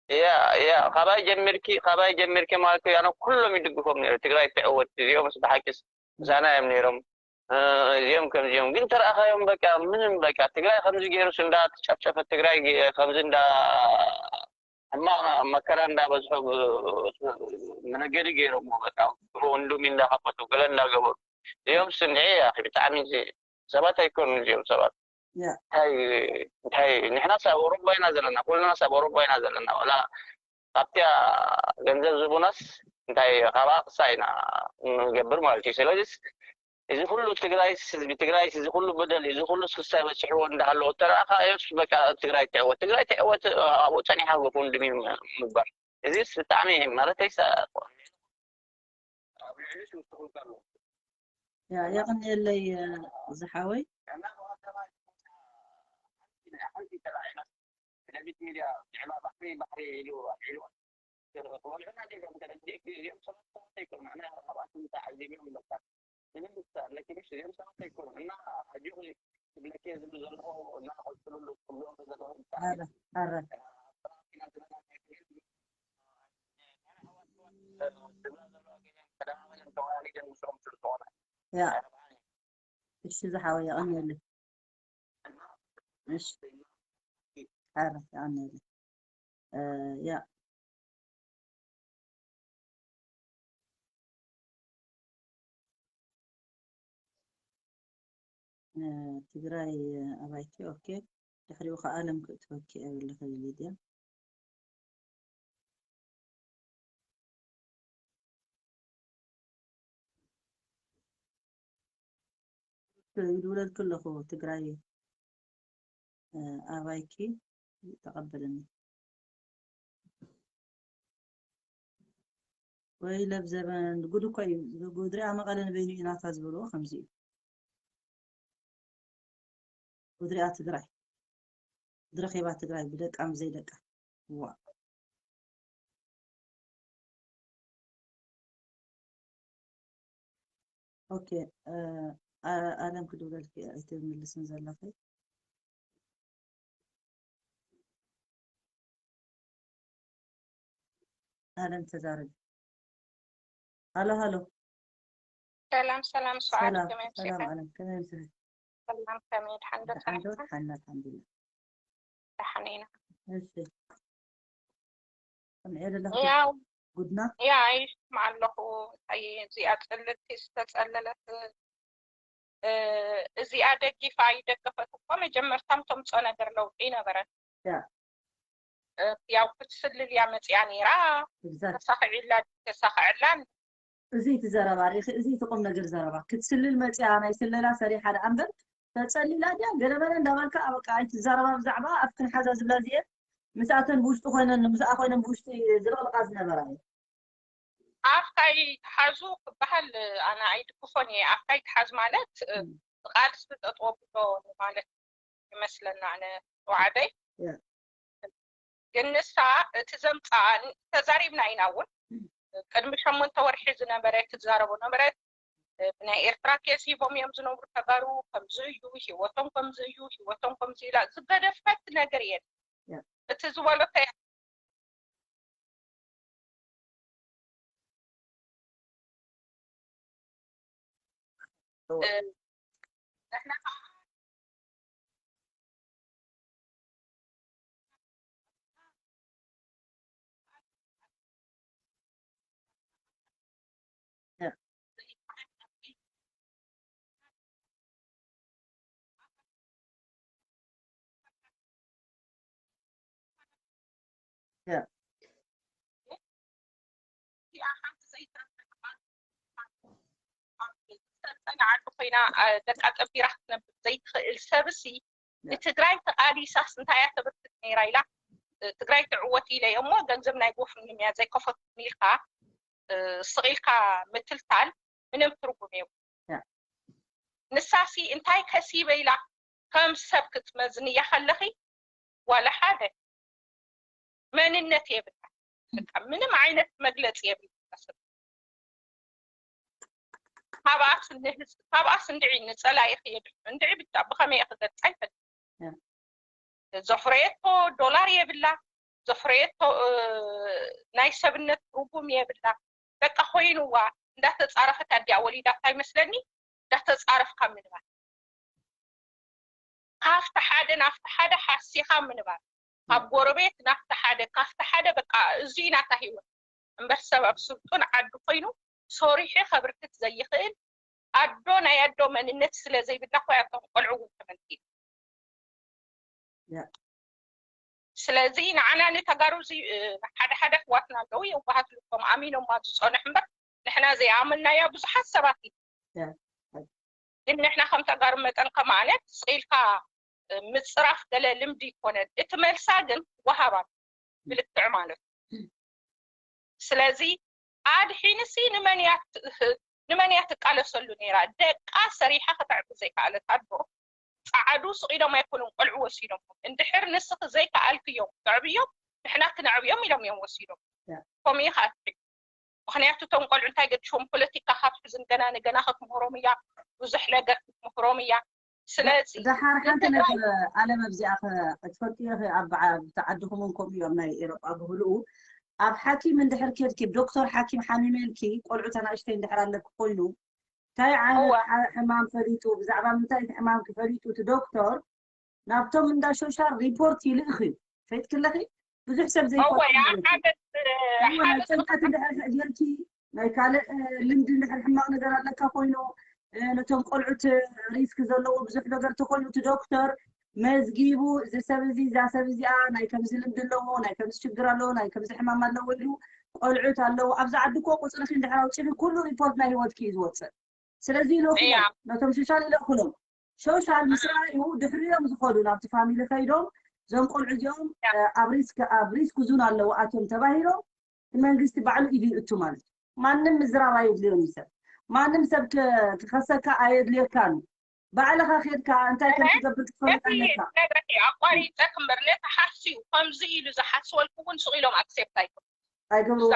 ያ ያ ካባይ ጀሚርኪ ካባይ ጀሚርኪ ማለት ያነ ኩሎም ይድግፎም ነይሩ ትግራይ ትዕወት እዚኦም ምስ ብሓቂስ ምሳና እዮም ነይሮም እዚኦም ከምዚኦም ግን ተረኣኻዮም፣ በቃ ምንም፣ በቃ ትግራይ ከምዚ ገይሩስ እንዳ ተጨፍጨፈ፣ ትግራይ ገ- ከምዚ እንዳ ሕማቕ መከራ እንዳበዝሖ ብ- መነገዲ ገይሮምዎ፣ በቃ ጎፈንድሚ እንዳኸፈቱ ገለ እንዳገበሩ። እዚኦም ስንዒ ያ ብጣዕሚ እዚ ሰባት ኣይኮኑን እዚኦም ሰባት። ያ እንታይ እንታይ ንሕናስ ኣብ ኣውሮፓ ኢና ዘለና፣ ኩልናስ ኣብ ኣውሮፓ ኢና ዘለና። ወላ ካብቲያ ገንዘብ ዝቡናስ እንታይ ካብ ኣቕሳ ኢና ንገብር ማለት እዩ። ስለዚስ እዚ ኩሉ ትግራይስ ህዝቢ ትግራይስ እዚ ኩሉ በደል እዚ ኩሉ ስክሳይ በፂሕዎ እንዳሃለዎ ተረኣኻ እዮስ በቃ ትግራይ ትዕወት ትግራይ ትዕወት ኣብኡ ፀኒሓ ጎፈንድሚ ምባል እዚስ ብጣዕሚ ማለተይስ ያ የቕንየለይ ዝሓወይ። ስለዚህ ሚዲያ ልዕባ ባሕሪ ባሕሪ ኢሉ ኣልዒሉ ክበልዑና ዲዮም ተረዲእኪ እዚኦም ሰባት ሰባት ኣይኮኑ ንሕና ካብኣቶም እንታይ ዓዚብዮም ይመጣ ንምልክታ ኣለኪ ምሽ እዚኦም ሰባት ኣይኮኑ እና ኣጆኺ ክብለኪ ዝብል ዘለኹ እና ቀፅሉሉ ክብልዎ ዘለኹ ኣረ ኣረ ያ እሺ ዝሓወይ የቐንየለይ። እሺ ኣረ የቐንየለይ። እ፣ ያ እ፣ ትግራይ ኣባይቲ ኦኬ። ድሕሪኡ ከዓ ኣለም ክእትወኪ እየ ኣለኺ ሊድያ። ይድውለልኪ ኣለኹ ትግራይ እ፣ ኣባይኪ ተቐበለኒ። ወይ ለብ ዘበን ጉድ እኮ እዩ። ጉድሪኣ መቐለ ንበይኑ እዩ ናታ ዝበልዎ ከምዚ እዩ። ጉድሪኣ ትግራይ ድረኼባ ትግራይ ብደቃ ምስ ዘይደቃ ዋ ኦኬ እ፣ ኣ- ኣለም ክድውለልኪ ኣይትምልስን ዘለኺ ኣለም ተዛረቢ ሃሎ ሃሎ ሰላም ሰላም ሰዓት ሰላም ከመይ ሰላም ምሽኻ ኣለም ከመይ ምሽኺ ሰላም ከመይ ድሓን ዶ ደሓን ዶ ሰላምካ ሓና ኣልሓምዱሊላ ደሓን ኢና እሺ ከምዒ ኣለኹ ያው ጉድና ያ ይስማዕ ኣለኹ እንታይ እዚኣ ፅልልቲ ዝተፀለለት እ፣ እዚኣ ደጊፋ ይደገፈት እኮ መጀመርታ ምተምፅኦ ነገር ለውጢ ይነበረን ያ እ፣ ያው ክትስልል እያ መፅያ ነይራ exact ተሳኺዕላ ተሳኺዕላን እዚ እቲ ዘረባ ርኢኺ፣ እዚ እቲ ቁም ነገር ዘረባ ክትስልል መፅያ ናይ ስለላ ሰሪሓ ደኣ እምበር ተፀሊላ ድያ ገለመለ እንዳበልካ በቃ ኣይትዛረባ ብዛዕባ ኣፍክን ሓዛ ዝብላ እዚኤን ምስኣተን ብውሽጢ ኮይነን ምስኣ ኮይነን ብውሽጢ ዝልቕልቓ ዝነበራ እየን። ኣፍካ ይትሓዙ ክበሃል ኣነ ኣይድግፎን እየ። ኣፍካ ይትሓዝ ማለት እ፣ እም። ቃልሲ ጠጠው ኣብሎ ማለት ይመስለና ኣነ ተዋዕደይ ያ። ግን ንሳ እቲ ዘምፅኣ ተዛሪብና ኢና እውን ቅድሚ ሸሞንተ ወርሒ ዝነበረ ትዛረቦ ነበረት ብናይ ኤርትራ ኬስ ሂቦም እዮም ዝነብሩ ተጋሩ ከምዚ እዩ ህይወቶም ከምዚ እዩ ህይወቶም ከምዚ ኢላ ዝገደፈት ነገር የለ ያ። እቲ ዝበለቶ እዚኣ ሓንቲ ዘይትረብሕ ዓዲ ኮይና ደቃ ጠቢራ ክትነብር ዘይትኽእል ሰብሲ ንትግራይ ተቓሊሳስ እንታይ እያ ተበርክት ነይራ ኢላ ትግራይ ትዕወት ኢለ እሞ ገንዘብ ናይ ጎፍንድሚ እያ ዘይከፈትኩን ኢልካ ስቕ ኢልካ ምትልታል ምንም ትርጉም የብሉ። ንሳሲ እንታይ ከሲበ ኢላ ከም ሰብ ክትመዝንያ ከለኺ ዋላ ሓደ መንነት የብላ። በቃ ምንም ዓይነት መግለፂ የብላ። ካብኣስ ንህዝ- ካብኣስ እንድዒ ንፀላኢኺ የድሕኑ እንድዒ ብቻ ብኸመይ ክገልፃ ይፈልጥ ዘፍረየቶ ዶላር የብላ ዘፍረየቶ ናይ ሰብነት ትርጉም የብላ በቃ ኮይንዋ እንዳተፃረፈት ኣዲኣ ወሊዳታ ይመስለኒ እንዳተፃረፍካ ምንባር፣ ካብቲ ሓደ ናብቲ ሓደ ሓሲኻ ምንባር፣ ካብ ጎረቤት ናብቲ ሓደ፣ ካብቲ ሓደ በቃ እዚ ናታ ህይወት። እምበር ሰብ ኣብ ስልጡን ዓዲ ኮይኑ ሰሪሑ ከብርክት ዘይኽእል ኣዶ ናይ ኣዶ መንነት ስለ ዘይብላ እኮ እያ እቶም ቆልዑ እውን ተመንጢሉ። ስለዚ ንዓና ንተጋሩ እዚ ሓደ ሓደ ኣሕዋትና ኣለዉ የዋሃት ልቦም ኣሚኖማ ዝፀንሑ እምበር ንሕና ዘይኣመንናያ ብዙሓት ሰባት እዩ። ግን ንሕና ከም ተጋሩ መጠን ከማለት ስቕ ኢልካ ምፅራፍ ገለ ልምዲ ይኮነን። እቲ መልሳ ግን ወሃባ ብልክዕ ማለት እዩ። ስለዚ ኣድሒንሲ ንመን እያ ት- ንመን እያ ትቃለሰሉ ነይራ? ደቃ ሰሪሓ ከተዕቢ ዘይከኣለት ኣዶ ፃዓዱ ስቕ ኢሎም ኣይኮኑን ቆልዑ ወሲዶም። እንድሕር ንስኺ ዘይከኣልክዮም ተዕብዮም ንሕና ክነዕብዮም ኢሎም እዮም ወሲዶም። ከምኡ እዩ ከዓ ትብል። ምክንያቱ እቶም ቆልዑ እንታይ ገድሾም ፖለቲካ ካብ ሕዝን ገና ንገና ክትምህሮም እያ፣ ብዙሕ ነገር ክትምህሮም እያ። ስለዚ ደሓር ሓንቲ ነገር ኣለም ኣብዚኣ ክትፈልጥዮ ኣብ ዓድኹም እውን ከምኡ እዮም ናይ ኤሮጳ ብህልኡ ኣብ ሓኪም እንድሕር ኬድኪ ዶክተር ሓኪም ሓሚመልኪ ቆልዑ ተናእሽተይ እንድሕር ኣለኪ ኮይኑ እንታይ ዓይነት ሕማም ፈሊጡ ብዛዕባ ምንታይ እቲ ሕማም ክፈሊጡ እቲ ዶክተር ናብቶም እንዳ ሶሻል ሪፖርት ይልእኽ እዩ ፈይጥክለኺ ብዙሕ ሰብ ዘይፈልጥ ናይ ጭንቀት እንድሕር ጌርኪ ናይ ካልእ ልምዲ እንድሕር ሕማቕ ነገር ኣለካ ኮይኑ ነቶም ቆልዑት ሪስክ ዘለዎ ብዙሕ ነገር ተኮይኑ እቲ ዶክተር መዝጊቡ እዚ ሰብ እዚ እዛ ሰብ እዚኣ ናይ ከምዚ ልምዲ ኣለዎ ናይ ከምዚ ሽግር ኣለዎ ናይ ከምዚ ሕማም ኣለዎ ኢሉ ቆልዑት ኣለዎ ኣብዚ ዓዲ እኮ ቁፅርኪ እንድሕር ኣውፂኺ ኩሉ ሪፖርት ናይ ህይወትኪ እዩ ዝወፅእ ስለዚ ኢለኩሎም ነቶም ሶሻል ኢለኩሎም ሶሻል ምስ ረኣዩ ድሕሪኦም ዝኸዱ ናብቲ ፋሚሊ ከይዶም እዞም ቆልዑ እዚኦም ኣብ ሪስክ ኣብ ሪስክ ዙን ኣለዉ ኣትዮም ተባሂሎም እቲ መንግስቲ ባዕሉ ኢዱ ይእቱ ማለት እዩ። ማንም ምዝራብ ኣየድልዮን እዩ ሰብ። ማንም ሰብ ክኸሰካ ኣየድልየካን እዩ። ባዕልኻ ኬድካ እንታይ ከም ትገብር ክትፈልጥ ኣለካ። ነግረኪ ኣቋሪፀ ክምበር ነቲ ሓስዩ ከምዚ ኢሉ ዝሓስበልኩ እውን ስቕ ኢሎም ኣክሴፕት ኣይገብሩ ኣይገብርዎ።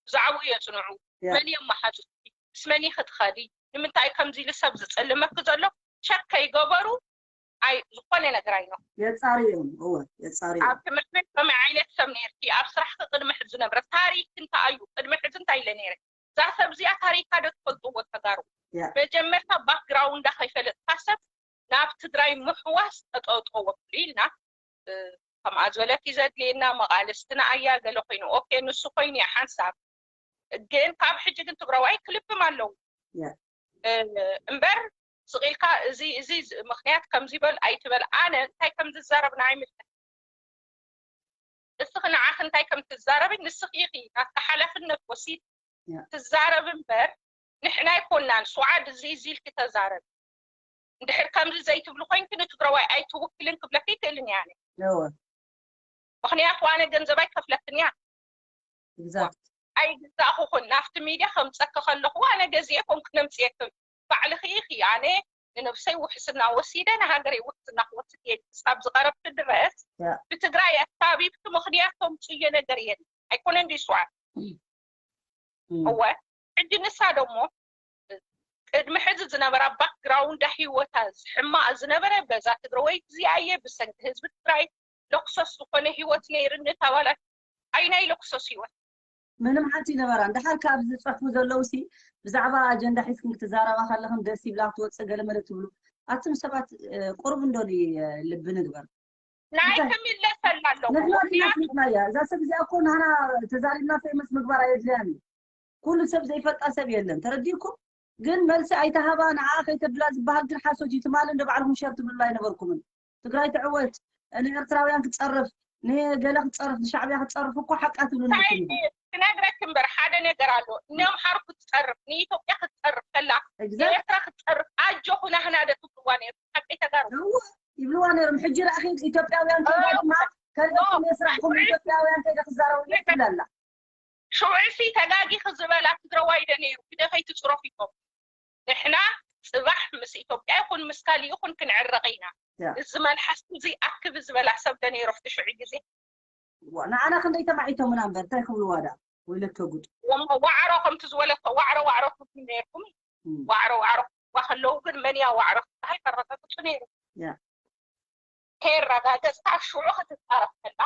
ብዛዕባኡ የፅንዑ። መን እዮም መሓዙትኪ? ምስ መን ኢኺ ትኸዲ? ንምንታይ ከምዚ ኢሉ ሰብ ዝፅልመኪ ዘሎ ቸክ ከይገበሩ ኣይ ዝኾነ ነገር ኣይነኹ። የፃርዮም እወ የፃርዮም። ኣብ ትምህርቲ ቤት ከመይ ዓይነት ሰብ ነርኪ? ኣብ ስራሕኪ ቅድሚ ሕዚ ዝነበረ ታሪክ እንታይ እዩ? ቅድሚ ሕዚ እንታይ ኢለ ነይረ? እዛ ሰብ እዚኣ ታሪካ ዶ ትፈልጥዎ ተጋሩ? መጀመርታ ባክግራውንዳ ከይፈለጥካ ሰብ ናብ ትግራይ ምሕዋስ ጠጠውጠወ ኢልና ከምኣ ዝበለት እዩ ዘድልየና መቓልስትና ኣያ ገለ ኮይኑ ኦኬ ንሱ ኮይኑ እያ ሓንሳብ ግን ካብ ሕጂ ግን ትግራዋይ ክልብም ኣለዉ እምበር ስቕ ኢልካ እዚ እዚ ምክንያት ከምዚ በል ኣይትበል ኣነ እንታይ ከም ዝዛረብ ንዓይ ምልከት እስኺ ንዓኺ እንታይ ከም ትዛረቢ ንስኺ ኢኺ ናትኪ ሓላፍነት ወሲድ ትዛረብ እምበር ንሕና ኣይኮናን ስዓድ እዚ እዚ ኢልኪ ተዛረቢ እንድሕር ከምዚ ዘይትብሊ ኮይንኪ ንትግራዋይ ኣይትውክልን ክብለኪ ይክእልን እየ ኣነ እወ ምኽንያቱ ኣነ ገንዘብ ኣይከፍለክን እያ exact ኣይግዛእኹኹን ናብቲ ሚድያ ከምፀኪ ከለኹ ኣነ ገዚኤ ኮንኩ ነምፅኤክን ባዕልኺ ኢኺ ኣነ ንነብሰይ ውሕስና ወሲደ ንሃገረይ ውሕስና ክወስድ እየ ክሳብ ዝቐረብኪ ድረስ Yeah. ብትግራይ ኣካቢብኪ ምኽንያት ተምፅዮ ነገር የለን ኣይኮነን ድዩ ስዋዕ እወ ሕጂ ንሳ ደሞ ቅድሚ ሕዚ ዝነበራ ባክግራውንዳ ህይወታ ዝሕማቕ ዝነበረ በዛ ትግራወይቲ እዚኣ እየ ብሰንኪ ህዝቢ ትግራይ ለኩሰስ ዝኾነ ህይወት ነይርኒ ተባላት ኣይናይ ለኩሰስ ህይወት ምንም ሓንቲ ይነበራን። ደሓር ካብ ዝፅሕፉ ዘለዉ ሲ ብዛዕባ ኣጀንዳ ሒዝክን ክትዛረባ ከለኽን ደስ ይብላ ክትወፅእ ገለ መለ ትብሉ። ኣቱም ሰባት ቁሩብ እንዶ ልቢ ንግበር። ናይ ከምይለሰላ ኣለዎ ንሕና ዲና ፍሊጥናያ። እዛ ሰብ እዚኣ እኮ ንሕና ተዛሪብና ፌመስ ምግባር ኣየድልያን እዩ። ኩሉ ሰብ ዘይፈልጣ ሰብ የለን። ተረዲእኩም? ግን መልሲ ኣይተሃባ ንዓ ከይተብላ ዝበሃል ግን ሓሶት እዩ። ትማሊ እንደ ባዕልኩም ሸር ትብሉላ ኣይነበርኩምን። ትግራይ ትዕወት፣ ንኤርትራውያን ክትፀርፍ፣ ንገለ ክትፀርፍ፣ ንሻዕብያ ክትፀርፍ እኮ ሓቃ ትብሉ ነርኩም። ክነግረክ እምበር ሓደ ነገር ኣሎ። ንኣምሓሩ ክትፀርፍ፣ ንኢትዮጵያ ክትፀርፍ ከላ፣ ንኤርትራ ክትፀርፍ ኣጆኹ ናህና ደ ትብልዋ ነርኩም። ሓቀይ ተጋሩ። እወ ይብልዋ ነይሮም። ሕጂ ረኣኺ ኢትዮጵያውያን ከይዳ ድማ ከልእኩም የስራሕኩም ኢትዮጵያውያን ከይዳ ክዛረቡ ትብል ኣላ። ሽዑ ሲ ተጋጊኺ ዝበላ ትግራዋይ ዶ ነይሩ ግደፈይ ትፅረፊ ኢሎም ንሕና ፅባሕ ምስ ኢትዮጵያ ይኹን ምስ ካሊእ ይኹን ክንዕረቕ ኢና እዚ መልሓስኩ እዚ ኣክቢ ዝበላ ሰብ ዶ ነይሩ ኣብቲ ሽዑ ግዜ ንዓና ክንደይ ተማዒቶምና እምበር እንታይ ክብልዋ ዳ ወይለከ ጉድ ዋዕሮ ከምቲ ዝበለቶ ዋዕሮ ዋዕሮ ትብሉ ነይርኩም ዋዕሮ ዋዕሮ ክዋ ከለዉ ግን መን እያ ዋዕሮ ትበሃል ከረጋግፁ ነይሩ ከየረጋገፅካ ሽዑ ክትፃረፍ ከላ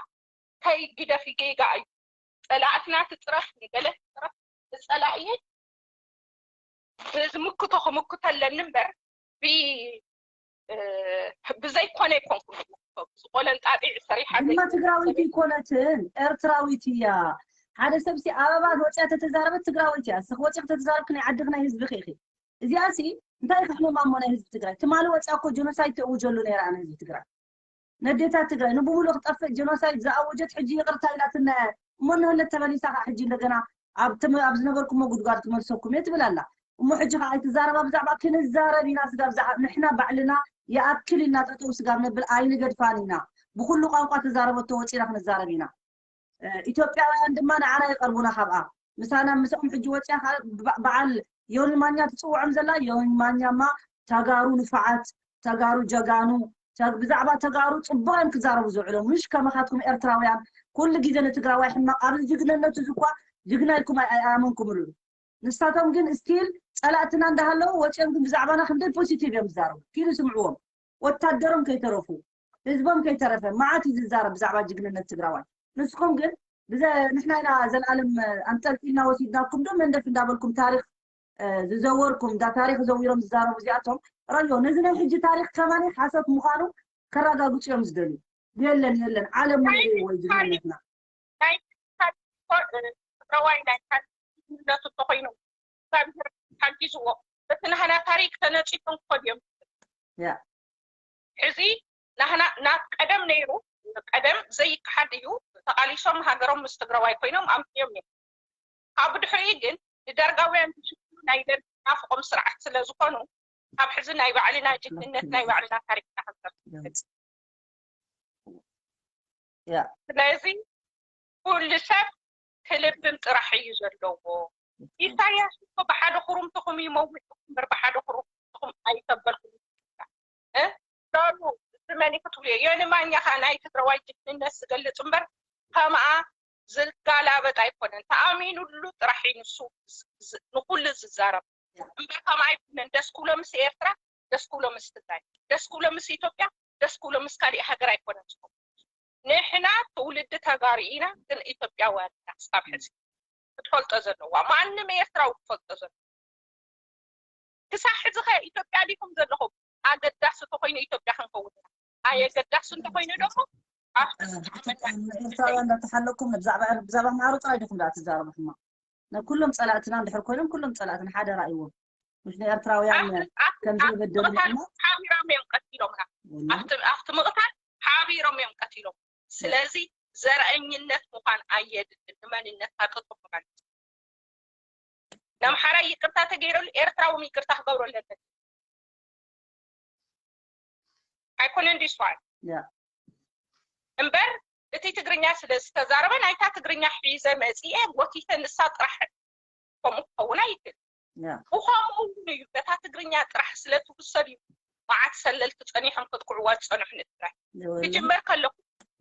ከይ ግደፊ ጌጋ እዩ ፀላእትና ትፅረፍ ንገለ ትፅረፍ ንፀላእየይ ዝምክቶ ክምክቶ ኣለኒ እምበር ብ ብዘይኮነ ኣይኮንኩም ዝቆለንጣጢዕ ሰሪሓ ድማ ትግራዊት ይኮነትን ኤርትራዊት እያ። ሓደ ሰብ ሲ ኣበባ ወፅያ ተተዛረበት ትግራዊት እያ። ስኽ ወፅያ ተተዛረብክ ናይ ዓድኽ ናይ ህዝብኺ ኢኺ። እዚኣ ሲ እንታይ ክሕመማ እሞ ናይ ህዝቢ ትግራይ ትማሊ ወፅያ እኮ ጀኖሳይድ ተእውጀሉ ነይራ ኣነ ህዝቢ ትግራይ ነዴታት ትግራይ ንብሙሉ ክጠፍእ ጀኖሳይድ ዝኣወጀት ሕጂ ይቕርታ ኢላትና እሞ ንህለት ተመሊሳ ከዓ ሕጂ እንደገና ኣብ ዝነበርኩሞ ጉድጓድ ክመልሰኩም እየ ትብል ኣላ። እሞ ሕጂ ከዓ ኣይትዛረባ ብዛዕባ ክንዛረብ ኢና ስጋብ ንሕና ባዕልና ይኣክል ኢልና ጠጠው ስጋብ ነብል ኣይንገድፋን ኢና። ብኩሉ ቋንቋ ተዛረበቶ ወፂና ክንዛረብ ኢና። ኢትዮጵያውያን ድማ ንዓና ይቐርቡና ካብኣ ምሳና ምስኦም ሕጂ ወፂያ በዓል ዮኒ ማኛ ትፅውዖም ዘላ ዮኒ ማኛማ ተጋሩ ንፋዓት ተጋሩ ጀጋኑ ብዛዕባ ተጋሩ ፅቡቕ እዮም ክዛረቡ ዝውዕሎም ምሽ ከመኻትኩም ኤርትራውያን ኩሉ ግዜ ንትግራዋይ ሕማቕ ኣብዚ ጅግንነቱ ዝኳ ጅግና ኢልኩም ኣይኣመንኩምሉ ንሳቶም ግን ስቲል ፀላእትና እንዳሃለዉ ወፂኦም ግን ብዛዕባና ክንደይ ፖዚቲቭ እዮም ዝዛረቡ ኪዱ ስምዕዎም ወታደሮም ከይተረፉ ህዝቦም ከይተረፈ መዓት እዩ ዝዛረብ ብዛዕባ ጅግንነት ትግራዋይ ንስኹም ግን ብዘ ንሕና ኢና ዘላለም ኣንጠልጢልና ወሲድናኩም ዶ መንደፍ እንዳበልኩም ታሪክ ዝዘወርኩም እዳ ታሪክ ዘዊሮም ዝዛረቡ እዚኣቶም ረዮ ነዚ ናይ ሕጂ ታሪክ ከማኒ ሓሰት ምዃኑ ከረጋግፁ እዮም ዝደልዩ የለን የለን ዓለም ሙሉ ወይ ጅግንነትና ትግራዋይ ናይ ሓድነቱ እንተኮይኑ እግዚኣብሔር ሓጊዝዎ እቲ ናህና ታሪክ ተነፂፎም ክኸዱ እዮም ሕዚ ናህና ናብ ቀደም ነይሩ ቀደም ዘይከሓድ እዩ ተቃሊሶም ሃገሮም ምስ ትግራዋይ ኮይኖም ኣምፅዮም እዮም ካብ ድሕሪኡ ግን ንደርጋውያን ዝሽፍኑ ናይ ደርግ ናፍቆም ስርዓት ስለ ዝኾኑ ካብ ሕዚ ናይ ባዕልና ጅግንነት ናይ ባዕልና ታሪክና ክንሰርሕ ስለዚ ኩሉ ሰብ ክልብም ጥራሕ እዩ ዘለዎ ኢሳያስ እኮ ብሓደ ኩሩምትኹም ይመውት እምበር ብሓደ ኩሩምትኹም ኣይተበልኩም እ ዶሉ እዚ መን እዩ ክትብልዮ ዮኒ ማኛ ከዓ ናይ ትግራዋይ ጅግንነት ዝገልፅ እምበር ከምኣ ዝጋላበጥ ኣይኮነን ተኣሚኑሉ ጥራሕ እዩ ንሱ ንኩሉ ዝዛረብ እምበር ከምኣ ኣይኮነን ደስ ክብሎ ምስ ኤርትራ ደስ ክብሎ ምስ ትግራይ ደስ ክብሎ ምስ ኢትዮጵያ ደስ ክብሎ ምስ ካሊእ ሃገር ኣይኮነን ዝኸውን ንሕና ትውልዲ ተጋሩ ኢና ግን ኢትዮጵያውያን ኢና ክሳብ ሕዚ ክትፈልጦ ዘለዋ ማንም ኤርትራዊ ክፈልጦ ዘለዎ ክሳብ ሕዚ ከ ኢትዮጵያ ዲኹም ዘለኹም ኣገዳሲ ተኮይኑ ኢትዮጵያ ክንከውን ኢና ኣየገዳሲ እንተኮይኑ ደሞ ኣብቲ ዝጠዓመና ኤርትራውያን እንዳተሓለኩም ብዛዕባ ብዛዕባ ማዕሮ ጥራይ ዲኹም ዳ ትዛረቡ ሕማቕ ናይ ኩሎም ጸላእትና እንድሕር ኮይኖም ኩሎም ጸላእትና ሓደ ራእይዎም ምሽ ንኤርትራውያን ከም ዘይበደሉ ሓቢሮም እዮም ቀቲሎምና ኣብቲ ምቕታል ሓቢሮም እዮም ቀቲሎም ስለዚ ዘርአኝነት ምዃን ኣየድልን ንመንነትና ጠጠው ማለት ነምሓራይ ይቅርታ ተገይረሉ ኤርትራዊ ይቅርታ ክገብረሉ ኣለበት ኣይኮነን ድዩ ስዋል እምበር እቲ ትግርኛ ስለ ዝተዛረበ ናይታ ትግርኛ ሒዘ መፂኤ ጎቲተ ንሳ ጥራሕ ከምኡ ክኸውን ኣይክእል ብኸምኡ እውን እዩ በታ ትግርኛ ጥራሕ ስለ ትውሰድ እዩ መዓት ሰለልቲ ፀኒሖም ከጥቅዕዋ ዝፀንሑ ንትግራይ ክጅመር ከለኹ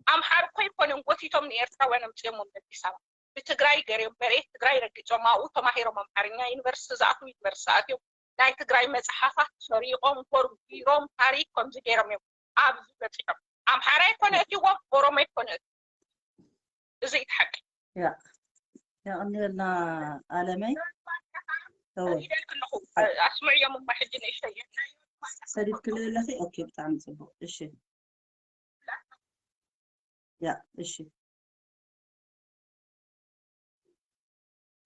ኣምሓር እኮ ይኮነን ጎቲቶም ንኤርትራውያን ኣምፅኦሞም ኣዲስ ኣበባ ብትግራይ ገርዮም መሬት ትግራይ ረጊፆም ኣብኡ ተማሂሮም ኣምሓርኛ ዩኒቨርሲቲ ዝኣትዉ ዩኒቨርሲቲ ኣትዮም ናይ ትግራይ መፅሓፋት ሰሪቆም ጎርጊሮም ታሪክ ከምዚ ገይሮም እዮም ኣብዚ በፂሖም ኣምሓራ ይኮነ እትዎም ኦሮሞ ይኮነ እዚ እቲ ሓቂ የቐንየልና ኣለመይ ኢደልክ ኣለኹ ኣስምዕዮም እማ ሕጂ ንእሽተይ ሰዲድክለ ኣለኺ ኦኬ ብጣዕሚ ፅቡቅ እሺ ያ እሺ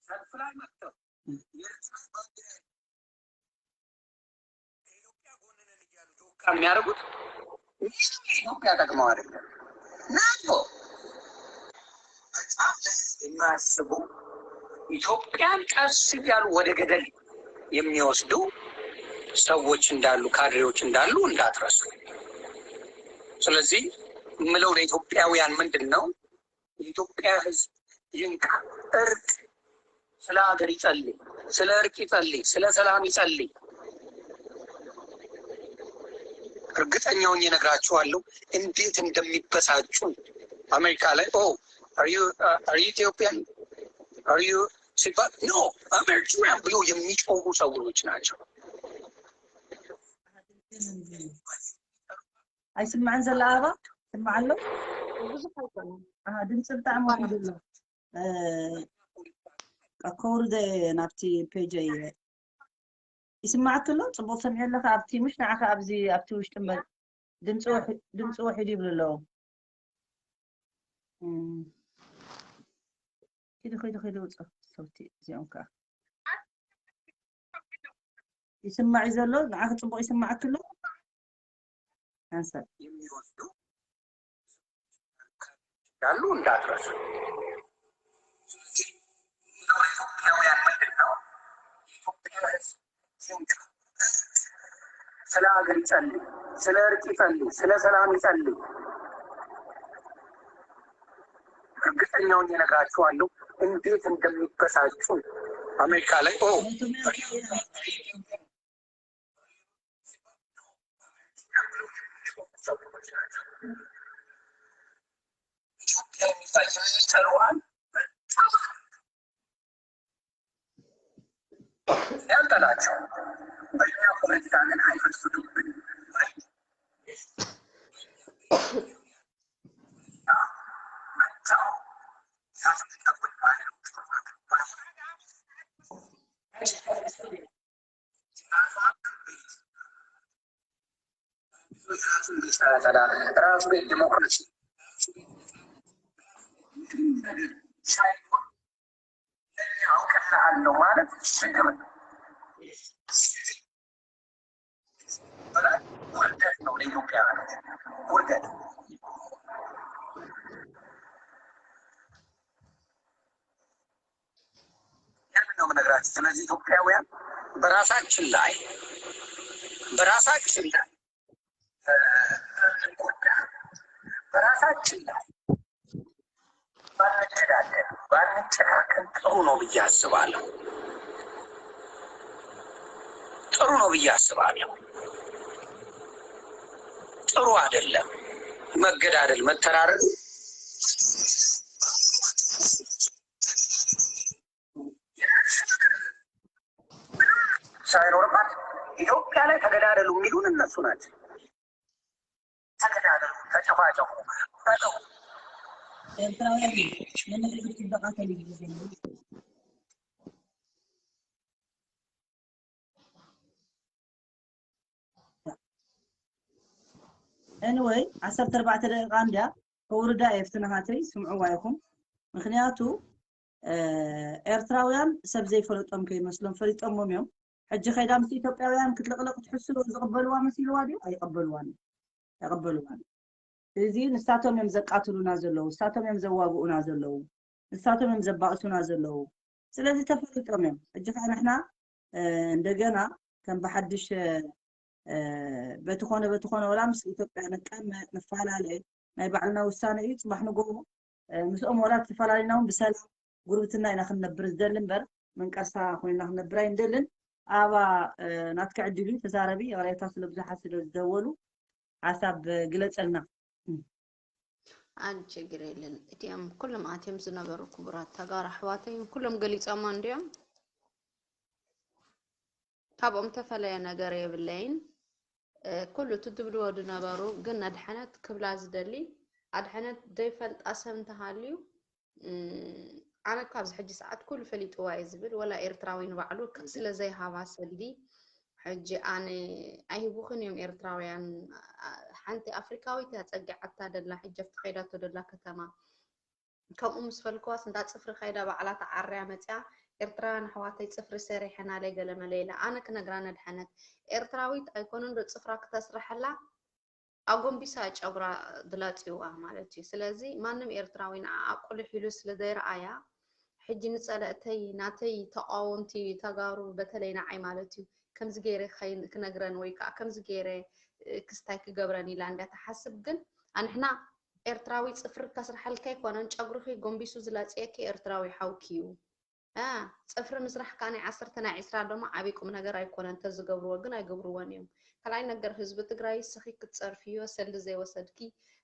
ሰልፍ ላይ መጥተው የኤርትራ ባንዲራ ከኢትዮጵያ ጎን ነን እያሉ ጆካ የሚያደርጉት ምንም የኢትዮጵያ ጠቅመው አይደለም። ናቶ መጽሐፍ ላይ የማያስቡ ኢትዮጵያን ቀስ እያሉ ወደ ገደል የሚወስዱ ሰዎች እንዳሉ ካድሬዎች እንዳሉ እንዳትረሱ። ስለዚህ የምለው ለኢትዮጵያውያን ምንድን ነው የኢትዮጵያ ህዝብ ይንቃ፣ እርቅ፣ ስለ ሀገር ይጸልይ፣ ስለ እርቅ ይጸልይ፣ ስለ ሰላም ይጸልይ። እርግጠኛ ሆኜ እነግራችኋለሁ እንዴት እንደሚበሳጩ አሜሪካ ላይ oh are you are you Ethiopian are you ሲባል no I'm Eritrean ብሎ የሚጮሁ ሰዎች ናቸው። ኣይስማዕን ዘላ ኣባ ስማዕ ኣሎ ብዙሕ ኣይኮነ ድምፂ ብጣዕሚ ወሪዱ ኣሎ ከውርደ ናብቲ ፔጀይ ይስማዕክ ኣሎ? ጽቡቕ ሰሚዐ ኣለኻ? ኣብቲ ምሽ ንዓኻ ኣብዚ ኣብቲ ውሽጢ እምበር ድምፂ ውሕ- ድምፂ ውሕድ ይብሉ ኣለዉ። እም፣ ኪዱ ኪዱ ኪዱ ውፁ ሰውቲ እዚኦም ከዓ ይስማዕ እዩ ዘሎ። ንዓኺ ጽቡቕ ይስማዓክ ኣሎ? ሓንሳብ የሚወስዱ እንዳሉ እንዳትረሱ። ኢትዮጵያውያን ምንድን ነው? የኢትዮጵያ ሕዝብ ስለ ሀገር ይጸልይ፣ ስለ እርቅ ይጸልይ፣ ስለ ሰላም ይጸልይ። እርግጠኛውን እነግራችኋለሁ እንዴት እንደሚበሳጩ አሜሪካ ላይ ኦ ኢትዮጵያ የሚባል የሚጠሉዋል በጣም ያልጠላቸው በእኛ ፖለቲካ ግን አይፈትፍቱብን። ራሱ ቤት ዲሞክራሲ ሳይሆን እውቅና አለው ማለት ችግር ነው። ውርደት ነው ለኢትዮጵያ ውርደት። ያንን ነው የምነግራችሁ። ስለዚህ ኢትዮጵያውያን በራሳችን ላይ በራሳችን ላይ በራሳችን ላይ ባንገዳደል ባንጨካከን ጥሩ ነው ብዬ አስባለሁ። ጥሩ ነው ብዬ አስባለሁ። ጥሩ አይደለም መገዳደል፣ መተራረድ ሳይኖርባት ኢትዮጵያ ላይ ተገዳደሉ የሚሉን እነሱ ናቸው። ተገዳደሉ፣ ተጨፋጨፉ፣ በለው። ኤርትራውያን ንመንግስቲ በቃ ተልዩ Anyway ዓሰርተ ኣርባዕተ ደቂቃ እንድያ ከውርዳ እየ ፍትናሃተይ ስምዕዋ ኢኹም። ምክንያቱ ኤርትራውያን ሰብ ዘይፈለጦም ከይመስሎም ፈሊጦሞም እዮም። ሕጂ ከይዳ ምስ ኢትዮጵያውያን ክትልቕልቕ ትሕስቦ ዝቕበልዋ መሲልዋ ድዩ? ኣይቐበልዋን ኣይቐበልዋን። እዚ ንሳቶም እዮም ዘቃትሉና ዘለዉ፣ ንሳቶም እዮም ዘዋግኡና ዘለዉ፣ ንሳቶም እዮም ዘባእሱና ዘለዉ። ስለዚ ተፈሊጦም እዮም። ሕጂ ከዓ ንሕና እንደገና ከም ብሓድሽ በቲ ኮነ በቲ ኮነ ወላ ምስ ኢትዮጵያ ንቀመጥ ንፈላለ ናይ ባዕልና ውሳነ እዩ። ፅባሕ ንጎ ምስኦም ወላ ተፈላለና እውን ብሰላም ጉርብትና ኢና ክንነብር ዝደሊ እምበር መንቀርሳ ኮይና ክንነብር ኣይንደልን። ኣባ ናትኪ ዕድል እዩ ተዛረቢ። ይቕሬታ ስለ ብዙሓት ስለ ዝደወሉ ሓሳብ ግለፀልና። ኣን ችግር የለን። እቲኦም ኩሎም ኣትዮም ዝነበሩ ክቡራት ተጋሩ ኣሕዋተይ ኩሎም ገሊፆማ እንዲዮም። ካብኦም ተፈለየ ነገር የብለይን። ኩሉ እቲ ትብልዎ ዝነበሩ ግን ኣድሐነት ክብላ ዝደሊ ኣድሐነት ዘይፈልጣ ሰብ እንተሃልዩ ኣነ ካብዚ ሕጂ ሰዓት ኩሉ ፈሊጥዋ እየ ዝብል ወላ ኤርትራዊ ንባዕሉ ስለ ዘይሃባ ሰልዲ ሕጂ ኣነ ኣይህቡኽን እዮም ኤርትራውያን ሓንቲ ኣፍሪካዊት እያ ጸጊዓታ ደላ ሕጂ ኣብቲ ከይዳቶ ደላ ከተማ ከምኡ ምስ ፈልክዋስ እንዳ ጽፍሪ ከይዳ ባዕላ ተዓርያ መጽያ ኤርትራውያን ኣሕዋተይ ጽፍሪ ሰሪሐናለይ ገለ መለ ኢላ ኣነ ክነግራ ነድሐነት ኤርትራዊት ኣይኮነን ዶ ጽፍራ ክተስርሐላ ኣጎንቢሳ ጨጉራ ድላጽዋ ማለት እዩ። ስለዚ ማንም ኤርትራዊ ንዓኣ ቁልሕ ኢሉ ስለ ዘይረኣያ ሕጂ ንጸለእተይ ናተይ ተቃወምቲ ተጋሩ በተለይ ንዓይ ማለት እዩ ከምዚ ገይረ ክነግረን ወይ ከዓ ከምዚ ገይረ ክስታይ ክገብረን ኢላ እንዳ ትሓስብ ግን ኣንሕና ኤርትራዊ ጽፍሪ ከስርሐልካ ኣይኮነን ጨጉርኺ ጎንቢሱ ዝላጽየኪ ኤርትራዊ ሓውኪ እዩ። እ፣ ጽፍሪ ምስራሕ ከኣ ናይ ዓሰርተ ናይ ዒስራ ደሞ ዓቢ ቁምነገር ኣይኮነን፣ እንተዝገብርዎ ግን ኣይገብርዎን እዮም። ካልኣይ ነገር ህዝቢ ትግራይ እስኺ ክትጸርፍዮ ሰልዲ ዘይወሰድኪ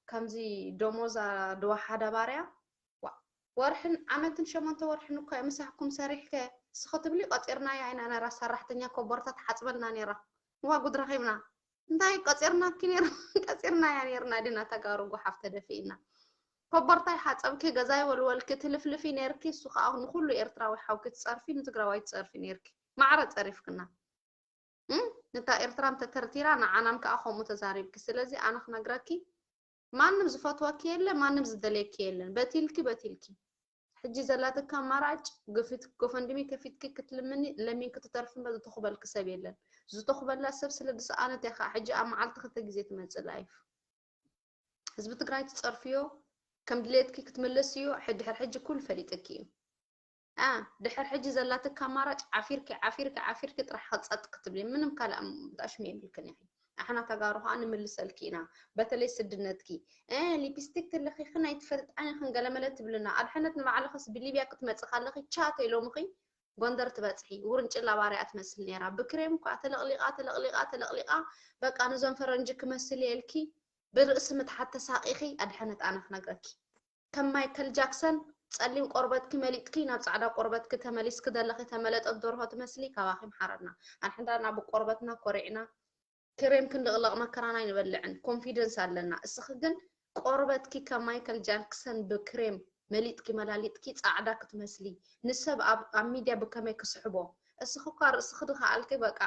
ከምዚ ደሞዛ ድወሓዳ ባርያ ዋእ ወርሕን ዓመትን ሸሞንተ ወርሕን እኮ እያ ምሳኩም ሰሪሕከ እስኺ ትብሊ ቀጺርናያ ኢና ነራ ሰራሕተኛ ኮቦርታ ትሓጽበልና ኔራ እዋ ጉድ ረኺብና። እንታይ ቀጺርናኪ ነይርና ቀጺርናያ ነይርና ዲና ተጋሩ ጓሓፍ ተደፊእና ኮቦርታይ ሓጸብኪ ገዛይ ወልወልኪ ትልፍልፊ ነይርኪ እሱ ከኣ ንኩሉ ኤርትራዊ ሓውኪ ትጸርፊ ንትግራዋይ ትጸርፊ ነይርኪ ማዕረ ጸሪፍክና እም? ነታ ኤርትራ እንተተርቲራ ንዓናም ከኣ ከምኡ ተዛሪብኪ። ስለዚ ኣነ ክነግረኪ፣ ማንም ዝፈትወኪ የለ፣ ማንም ዝደልየኪ የለን። በቲልኪ በቲልኪ። ሕጂ ዘላትካ ኣማራጭ ግፊት ጎፈንድሚ ከፊትኪ ክትልምኒ ለሚንኪ ትተርፊ እምበር ዝተኹበልኪ ሰብ የለን። ዝተኹበላ ሰብ ስለ ዝሰኣነት እያ ከዓ ሕጂ ኣብ መዓልቲ ክልተ ግዜ ትመጽእ ላይፍ። ህዝቢ ትግራይ ትጸርፍዮ፣ ከም ድሌትኪ ክትምልስዮ፣ ሕድሕር ሕጂ ኩሉ ፈሊጥኪ እዩ። ኣ ድሕር ሕጂ ዘላትካ ኣማራጭ ዓፊርኪ ዓፊርኪ ዓፊርኪ ጥራሕ ጸጥ ክትብሊ፣ ምንም ካልእ ኣም- ኣሽሙ የብልክን ኢኺ። ኣሕና ተጋሩ ከዓ ንምልሰልኪ ኢና። በተለይ ስድነትኪ እ ሊፕስቲክ ትለኺኽን ኣይትፈልጣን ኢኽን ገለመለ ትብልና። ኣድሕነት ንባዕልኽስ ብሊብያ ክትመጽእ ከለኺ ቻ ተይሎምኺ ጎንደር ትበጽሒ። ውርንጭላ ባርያ ትመስል ነይራ። ብክሬም እኳ ተለቕሊቓ ተለቕሊቓ ተለቕሊቓ በቃ ነዞም ፈረንጂ ክመስል እየ ኢልኪ ብርእሲ ምትሓት ተሳቒኺ። ኣድሕነት ኣነ ክነግረኪ ከም ማይከል ጃክሰን ጸሊም ቆርበትኪ መሊጥኪ ናብ ጻዕዳ ቆርበትኪ ተመሊስኪ ዘለኺ ተመለጠት ደርሆ ትመስሊ። ካባኺ ምሓረና። ኣንሕዳና ብቆርበትና ኮሪዕና ክሬም ክንልቕለቕ መከራና ኣይንበልዕን። ኮንፊደንስ ኣለና። እስኺ ግን ቆርበትኪ ከም ማይከል ጃክሰን ብክሬም መሊጥኪ መላሊጥኪ ጻዕዳ ክትመስሊ ንሰብ ኣብ ኣብ ሚድያ ብከመይ ክስሕቦ። እስኺ እኳ ርእስኺ ድኸኣልኪ በቃ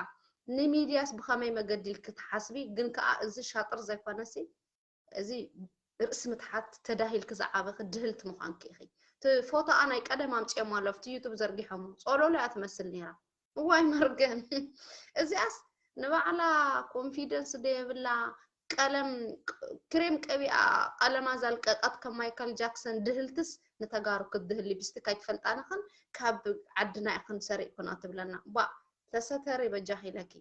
ንሚድያስ ብኸመይ መገዲ ኢልኪ ትሓስቢ። ግን ከኣ እዚ ሻጥር ዘይኮነሲ እዚ ርእሲ ምትሓት ተዳሂልኪ ዝዓበኺ ድህልቲ ምዃንኪ ኢኺ። እቲ ፎቶኣ ናይ ቀደም ኣምጺኦሞ ኣለዉ ኣብቲ ዩቱብ ዘርጊሖሞ። ጾሎሎ እያ ትመስል ነይራ። እዋይ መርገም። እዚኣስ ንባዕላ ኮንፊደንስ ደየብላ ቀለም ክሬም ቀቢኣ ቀለማ ዘልቀቀት ከም ማይከል ጃክሰን ድህልትስ ንተጋሩ ክትድህል ሊፕስቲክ ኣይትፈልጣን ኢኽን ካብ ዓድና ኢኽን ሰሪቅክና ትብለና። ባ ተሰተሪ በጃኺ ኢለኪ።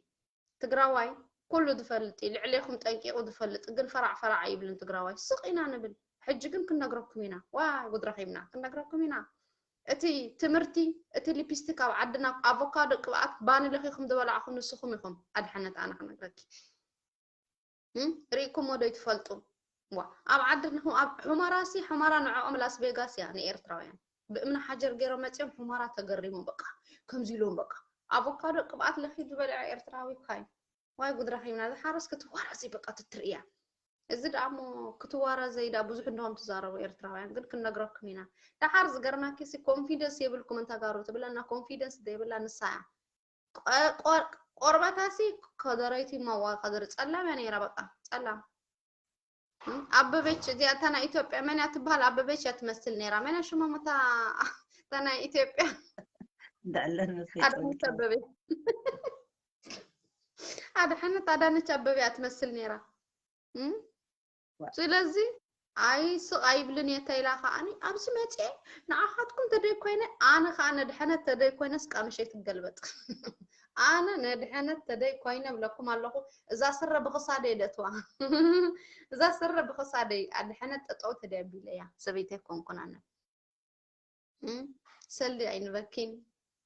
ትግራዋይ ኩሉ ዝፈልጥ እዩ፣ ልዕሌኹም ጠንቂቑ ዝፈልጥ ግን ፈራዕ ፈራዕ ኣይብልን ትግራዋይ። ስቕ ኢና ንብል። ሕጂ ግን ክንነግረኩም ኢና። ዋይ ጉድ ረኺብና። ክንነግረኩም ኢና። እቲ ትምህርቲ፣ እቲ ሊፕስቲክ ኣብ ዓድና ኣቮካዶ ቅብኣት ባኒ ለኺኹም ዝበላዕኹም ንስኹም ኢኹም። ኣድሓነት ኣነ ክነግረኪ። እም? ርኢኩሞ ዶ ይትፈልጡ? ዋ ኣብ ዓድና ኣብ ሑመራ ሲ ሑመራ ንዕኦም ላስ ቬጋስ እያ ንኤርትራውያን። ብእምኒ ሓጀር ገይሮም መጺኦም ሑመራ ተገሪሞም በቃ ከምዚ ኢሎም በቃ ኣቮካዶ ቅብኣት ለኺ ዝበልዐ ኤርትራዊ እኳ እዩ። ዋይ ጉድ ረኺብና። ዝሓረስ ክትዋረስ እዩ በቃ ትትርእያ። እዚ ደኣ እሞ ክትዋረዘይ ደኣ ብዙሕ እንደሆም ትዛረቡ ኤርትራውያን ግን ክንነግረኩም ኢና። ደሓር ዝገርመኪ ሲ ኮንፊደንስ የብልኩምን ተጋሩ ትብለና ኮንፊደንስ ዘይብላ ንሳ እያ። ቆርበታሲ ከደረይቲ ማዋ ከደር ጸላም እያ ነይራ በቃ ጸላም። እም፣ ኣበበች እዚኣ እታ ናይ ኢትዮጵያ መን እያ ትበሃል? ኣበበች እያ ትመስል ነይራ። መን እያ ሽሞም እታ እታ ናይ ኢትዮጵያ? እንዳዕለን ኣዳነች ኣበበ። ኣድሓነት ኣዳነች ኣበበ እያ ትመስል ነይራ። እም? ስለዚ ኣይ ስቕ ኣይብልን እየ ተይላ ከዓኒ ኣብዚ መፅኤ ንዓኻትኩም ተደይ ኮይነ ኣነ ከዓ ነድሐነት ተደይ ኮይነስ ቀምሸይ ትገልበጥ ኣነ ነድሐነት ተደይ ኮይነ ብለኩም ኣለኹ። እዛ ስረ ብክሳደይ ደትዋ እዛ ስረ ብክሳደይ ኣድሐነት ጠጠው ተደይ ኣቢለ እያ ሰበይተይ ኮንኩን ኣነ። እም፣ ሰልዲ ኣይንበኪን።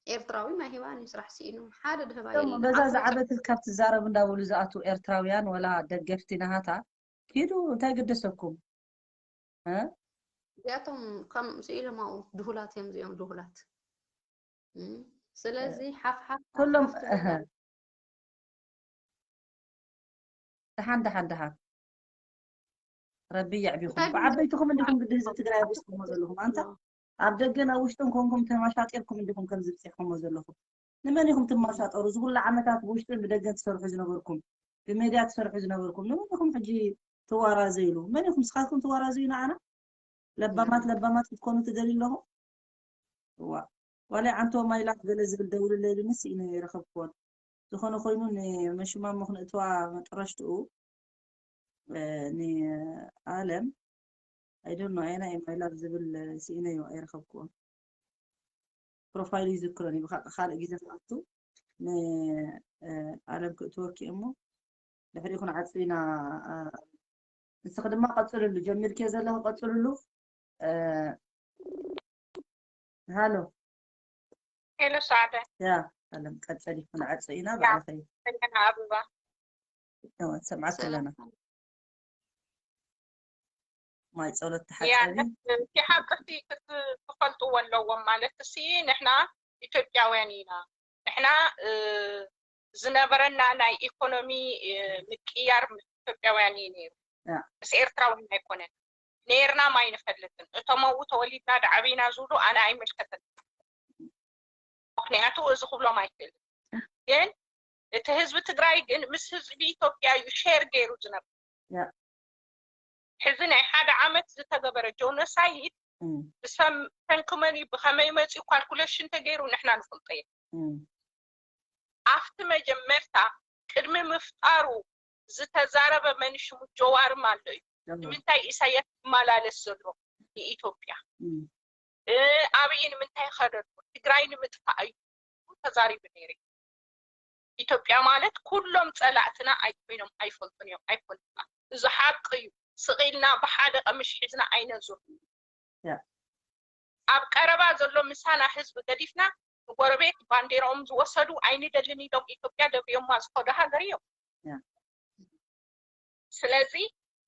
ኤርትራዊ ማይ ሂባን እዩ ስራሕ ስኢኑ ሓደ ድህባ የለን። በዛ ዝዓበትል ካብ ትዛረብ እንዳበሉ ዝኣትዉ ኤርትራውያን ወላ ደገፍቲ ናሃታ ኪዱ እንታይ ገደሰኩም? እ? እዚኣቶም ከም ስኢሎም ኣብኡ ድሁላት እዮም እዚኦም ድሁላት። እም፣ ስለዚ ሓፍ ሓፍ ኩሎም ሓፍ ትብል ደሓን ደሓን ደሓን ረቢ የዕቢኹም። እንታይ ግን ብዓበይትኹም እንዲኹም ግዲ ህዝቢ ትግራይ ኣቢስኩሞ ዘለኹም። ኣንታ ኣብ ደገን ኣብ ውሽጥን ኮንኩም ተማሻጢርኩም እንዲኹም ከምዚ ብፂሕኩሞ ዘለኹም። ንመን ኢኹም ትማሻጠሩ? እዚ ኩሉ ዓመታት ብውሽጥን ብደገን ትሰርሑ ዝነበርኩም፣ ብሜድያ ትሰርሑ ዝነበርኩም፣ ንመን ኢኹም ሕጂ ትዋራዘይሉ? መን ኢኹም ስኻትኩም ትዋራዘዩ ንዓና? ለባማት ለባማት ክትኮኑ ትደልዩ ኣለኹም? እዋ ዋላ ዓንቶ ማይላት ገለ ዝብል ደውልለይ ኢሉኒ ስኢነ ይረኸብክዎን። ዝኾነ ኮይኑ ንመሽማሞ ክንእትዋ መጠረሽትኡ ንኣለም ኣይዶኖ ኣየና እዩ ማይላቭ ዝብል ስኢነዮ ኣይረኸብክዎን። ፕሮፋይሉ ይዝክሮን እዩ ብካ ካልእ ግዜ ክኣቱ ንኣለም ክእትወኪ እሞ ድሕሪኡ ክንዓጽ ኢና። ንስኺ ድማ ቀፅልሉ፣ ጀሚርክዮ ዘለኺ ቀፅልሉ። ሃሎ ሄሎ ሳዕደ ያ ኣለም ቀፀሊ፣ ክንዓጽ ኢና። ባዕልኸይ ከለና ኣበባ ሰምዓት ከለና ማይ ፀሎት ያ ተሓፀቢ። እቲ ሓቅቲ ክትፈልጥዎ ኣለዎም ማለት እሲ ንሕና ኢትዮጵያውያን ኢና። ንሕና ዝነበረና ናይ ኢኮኖሚ ምቅያር ምስ ኢትዮጵያውያን እዩ ነይሩ። ያ። ምስ ኤርትራውያን ኣይኮነን። ነይርና ማይ ንፈልጥን እቶም ኣብኡ ተወሊድና ዳዓቢና ዝብሉ ኣነ ኣይምልከተን። ምክንያቱ እዚ ክብሎም ኣይክእልን። ግን እቲ ህዝቢ ትግራይ ግን ምስ ህዝቢ ኢትዮጵያ እዩ ሼር ገይሩ ዝነብር። ሕዚ ናይ ሓደ ዓመት ዝተገበረ ጆኖሳይድ ብሰንኪ መን እዩ፣ ብኸመይ መፂኡ፣ ካልኩሌሽን ተገይሩ ንሕና ንፈልጦ እየ። ኣብቲ መጀመርታ ቅድሚ ምፍጣሩ ዝተዛረበ መን ሽሙ ጀዋርም ኣሎ እዩ። ንምንታይ ኢሳያስ ይመላለስ ዘሎ ንኢትዮጵያ? ኣብይ ንምንታይ ከደሉ? ትግራይ ንምጥፋእ እዩ ተዛሪቡ ነይሩ። ኢትዮጵያ ማለት ኩሎም ፀላእትና ኣይኮይኖም፣ ኣይፈልጡን እዮም፣ ኣይኮንና። እዚ ሓቂ እዩ። ስቕ ኢልና ብሓደ ቀምሽ ሒዝና ኣይነዙር። ኣብ ቀረባ ዘሎ ምሳና ህዝቢ ገዲፍና ንጎረቤት ባንዴራኦም ዝወሰዱ ኣይንደልን ኢሎም ኢትዮጵያ ደብዮማ ዝኸዱ ሃገር እዮም። ስለዚ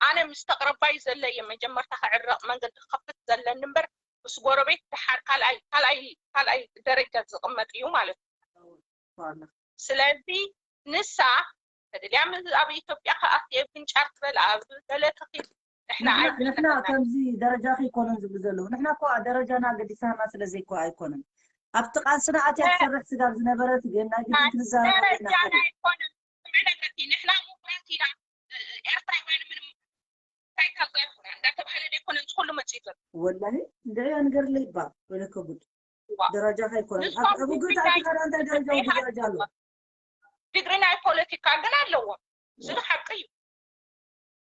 ኣነ ምስ ተቕረባይ ዘለየ መጀመርታ ክዕረቕ መንገዲ ክኸፍት ዘለኒ እምበር ምስ ጎረቤት ድሓር ካልኣይ ካልኣይ ካልኣይ ደረጃ ዝቕመጥ እዩ ማለት እዩ። ስለዚ ንሳ ተደልያ ኣብ ኢትዮጵያ ከኣት የፍንጫር ትበል ኣብ ገለ ትኺድ ንሕና ንሕና ከምዚ ደረጃ ከይኮነን ዝብሉ ዘለዉ ንሕና እኮ ደረጃና ገዲሳና ስለዘይኮ ኣይኮነን ኣብቲ ቃልስና ኣትያ ትሰርሕ ስጋብ ዝነበረት ግን ናይ ግድን ክንዛረብ ደረጃና ኣይኮነን። ስምዕነገቲ ንሕና ምሁራት ኢና ኤርትራውያን ምንም እንታይ ካብ ዘይኮነ እንዳተባህለ ዘይኮነ እዚ ኩሉ መፅኡ ዘሎ ወላሂ እንድዒ ኣንገር ለይባ ወለከ ጉድ ደረጃ ከይኮነ ኣብ ጉድ ኣትኻ እንታይ ደረጃ ወዲ ደረጃ ኣሎ ዲግሪ ናይ ፖለቲካ ግን ኣለዎም። እዚ ሓቂ እዩ።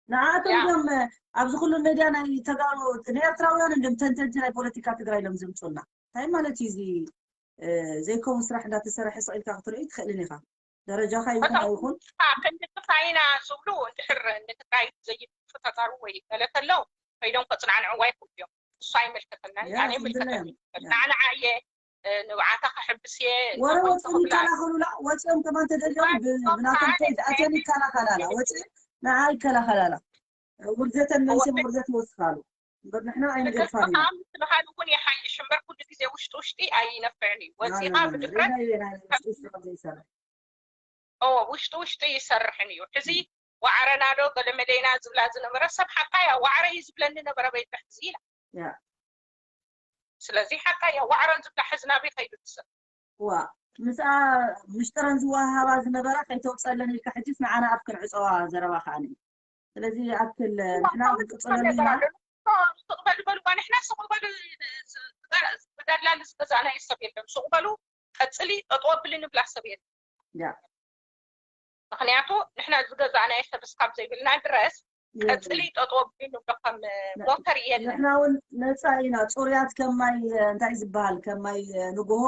ንኣቶም እዮም ኣብዚ ኩሉ ሜድያ ናይ ተጋሩ ንኤርትራውያን እንድም ተንተንቲ ናይ ፖለቲካ ትግራይ ኢሎም ዝምፁና እንታይ ማለት እዩ እዚ ዘይከውን ስራሕ እንዳተሰረሐ ስቕ ኢልካ ክትርኢ ትኽእልን ኢኻ። ደረጃኻ ይኹን ኣይኹን ክንድግፋ ኢና ዝብሉ እንድሕር ንትግራይ ዘይተፈጣጠሩ ወይ ገለ ከለው ከይዶም ከፅናዕንዕዋ ይኽእሉ እዮም። እሱ ኣይመልከተናን ኣነ ይምልከተኒ። ናዕንዓ እየ ንብዓታ ከሕብስ እየ። ወረ ወፂኦም ይከላኸሉላ ወፂኦም ከማን ተደልዮም ብናቶም ከይድ ኣተን ይከላኸላላ ወፂኦም ንዓ ይከላኸላላ። ውርደተን መይሰም ውርደት ይወስኻሉ እምበር ንሕና ኣይንገድፋን ኢና። ምስልኻሉ እውን ይሓይሽ እምበር ኩሉ ግዜ ውሽጢ ውሽጢ ኣይነፍዕን እዩ። ወፂኻ ብድፍረት ውሽጢ ውሽጢ ይሰርሕን እዩ። ሕዚ ዋዕረና ዶ ገለመሌና ዝብላ ዝነበረ ሰብ ሓቃ እያ። ዋዕረ እዩ ዝብለኒ ነበረ በይተሕ እዚ ኢላ። ስለዚ ሓቃ እያ። ዋዕረን ዝብላ ሕዚ ናበይ ከይዱ ትሰብ ዋ ምስኣ ምሽጥረን ዝወሃሃባ ዝነበራ ከይተውፀለን ኢልካ ሕጅስ ንዓና ኣፍ ክንዕፀዋ ዘረባ ከዓ ንኢ ስለዚ ኣክል ንሕና ክንቅፅለሉ ኢና። ስቕ በሉ በሉ ንሕና ስቕ በሉ ብደላሊ ዝገዛእናዮ ሰብ የለን። ስቕ በሉ ቀፅሊ ጠጠው ኣብሊ ንብላ ሰብ የለን። ምክንያቱ ንሕና ዝገዛእናዮ ሰብ እስካብ ዘይብልና ድረስ ቀፅሊ ጠጠው ኣብሊ ንብሎ ከም ሞተር የለን። ንሕና እውን ነፃ ኢና። ፅሩያት ከማይ እንታይ ዝበሃል ከማይ ንግሆ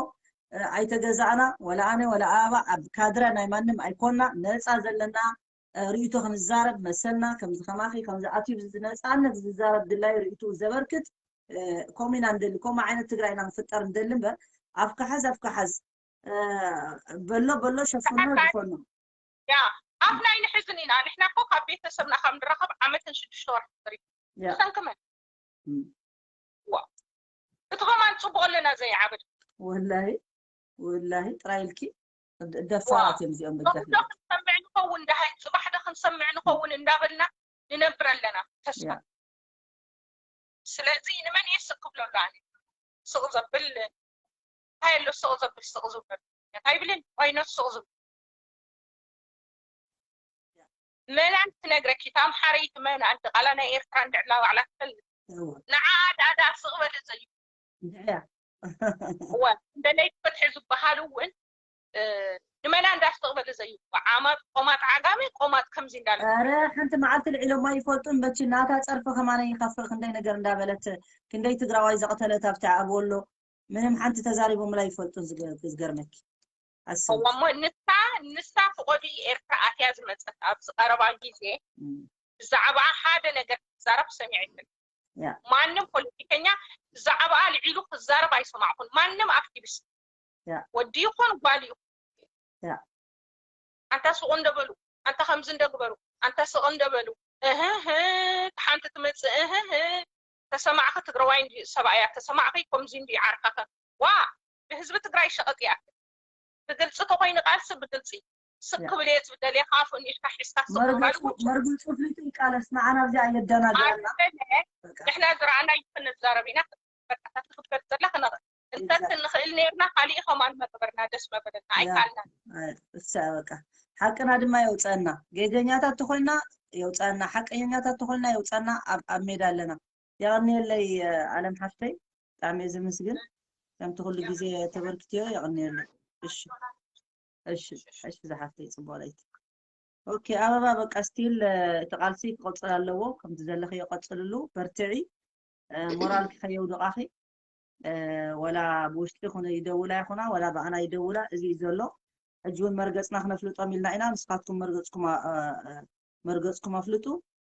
ኣይተገዛእና ወላ ኣነ ወላ ኣበባ ኣብ ካድረ ናይ ማንም ኣይኮና ነፃ ዘለና ርእይቶ ክንዛረብ መሰልና ከምዚ ከማኺ ከምዚ ኣትዩ ነፃነት ዝዛረብ ድላይ ርእይቱ ዘበርክት ከምኡ ኢና ንደሊ ከምኡ ዓይነት ትግራይ ኢና ንፍጠር ንደሊ እምበር ኣፍካ ሓዝ ኣፍካ ሓዝ በሎ በሎ ሸፍኖ ዝፈኖ ያ ኣፍና ኣይንሕዝን ኢና ንሕና እኮ ካብ ቤተሰብና ካብ ንራኸብ ዓመትን ሽዱሽተ ወርሒ ተሪፉ ብሰንኪ መን እቲ ከማን ፅቡቅ ኣለና ዘይዓበድ ወላሂ ወላሂ ጥራይ ኢልኪ ደፋራት እዮም እዚኦም በጃ ክንሰምዕ ንኸውን ደሃይ ፅባሕ ዶ ክንሰምዕ ንኸውን እንዳበልና ንነብር ኣለና ተስፋ ስለዚ ንመን እየ ስቅ ክብለሉ ኣነ ስቅ ዘብል እንታይ ኣሎ ስቅ ዘብል ስቅ ዝብለሉ እንታይ ይብልን ዋይኖት ስቅ ዝብል መናን ትነግረኪ እታ ኣምሓረይቲ መናን ድቓላ ናይ ኤርትራ እንድዕላ ባዕላ ትፈልጥ ንዓ ኣዳ ኣዳ ስቕ በሊ ዘዩ እወ እንደ ለይቲ ፍትሒ ዝበሃል እውን ንመና እንዳስተቕበለ ዘዩ ዓማት ቆማጥ ዓጋመ ቆማጥ ከምዚ እንዳለ ኧረ ሓንቲ መዓልቲ ልዒሎማ ይፈልጡን በቺ ናታ ፀርፊ ከማነ ይኸፍእ ክንደይ ነገር እንዳበለት ክንደይ ትግራዋይ ዘቕተለት ኣብቲ ኣብ ወሎ ምንም ሓንቲ ተዛሪቦምላ ይፈልጡን ዝገርመኪ ኣስብ እሞ ንሳ ንሳ ፍቆዲ ኤርትራ ኣትያ ዝመፀት ኣብዚ ቀረባ ግዜ ብዛዕባ ሓደ ነገር ክትዛረብ ሰሚዐ ይብል ማንም ፖለቲከኛ ብዛዕባ ልዒሉ ክዛረብ ኣይሰማዕኩን ማንም ኣክቲቪስት ወዲ ይኹን ጓል ይኹን ኣንታ ስቁ እንደበሉ ኣንታ ከምዚ እንደግበሩ ኣንታ ስቕ እንደበሉ እህህ ሓንቲ ትመፅእ እህህ ተሰማዕኺ ትግራዋይ እንዲ ሰብኣያ ተሰማዕኺ ከምዚ እንዲ ዓርካኸ ዋ ብህዝቢ ትግራይ ሸቐጥ ይኣክል ብግልፂ ተኮይኑ ቃልሲ ብግልፂ ስክ ክብል እየ ዝብደል እየ ከዓ ፍን ኢልካ ሒዝካ ስቅ ምባል ውጭ መርገፁ ፍሊጡ ይቃለስ ንዓና ኣብዚኣ የደናግረና ኣይደለ ንሕና ዝረኣና ይክንዛረብ ኢና በቃ ትክበር ዘላ ክነቕ እንተ ክንኽእል ነርና ካሊእ ከማን መቅበርና ደስ መበለና ኣይካልና እሳ በቃ ሓቅና ድማ የውፀና። ጌገኛታት ተኾይና የውፀና፣ ሓቀኛታት ተኾይና የውፀና። ኣብ ኣብ ሜዳ ኣለና። የቐንየለይ ኣለም ሓፍተይ፣ ብጣዕሚ እየ ዝምስግን ከምቲ ኩሉ ግዜ ተበርክትዮ። የቐንየለይ። እሺ እሺ እሺ ዝሓፍተይ ጽቡቕ ለይቲ። ኦኬ ኣበባ፣ በቃ ስቲል እቲ ቃልሲ ክቕጽል ኣለዎ። ከምቲ ዘለኽዮ ቀጽልሉ፣ በርትዒ። ሞራልኪ ከየውድቓኺ። ወላ ብውሽጢ ይኹን ይደውላ ይኹና፣ ወላ ብኣና ይደውላ፣ እዚ እዩ ዘሎ። ሕጂ እውን መርገጽና ክነፍልጦም ኢልና ኢና። ንስኻትኩም መርገጽኩም መርገጽኩም ኣፍልጡ።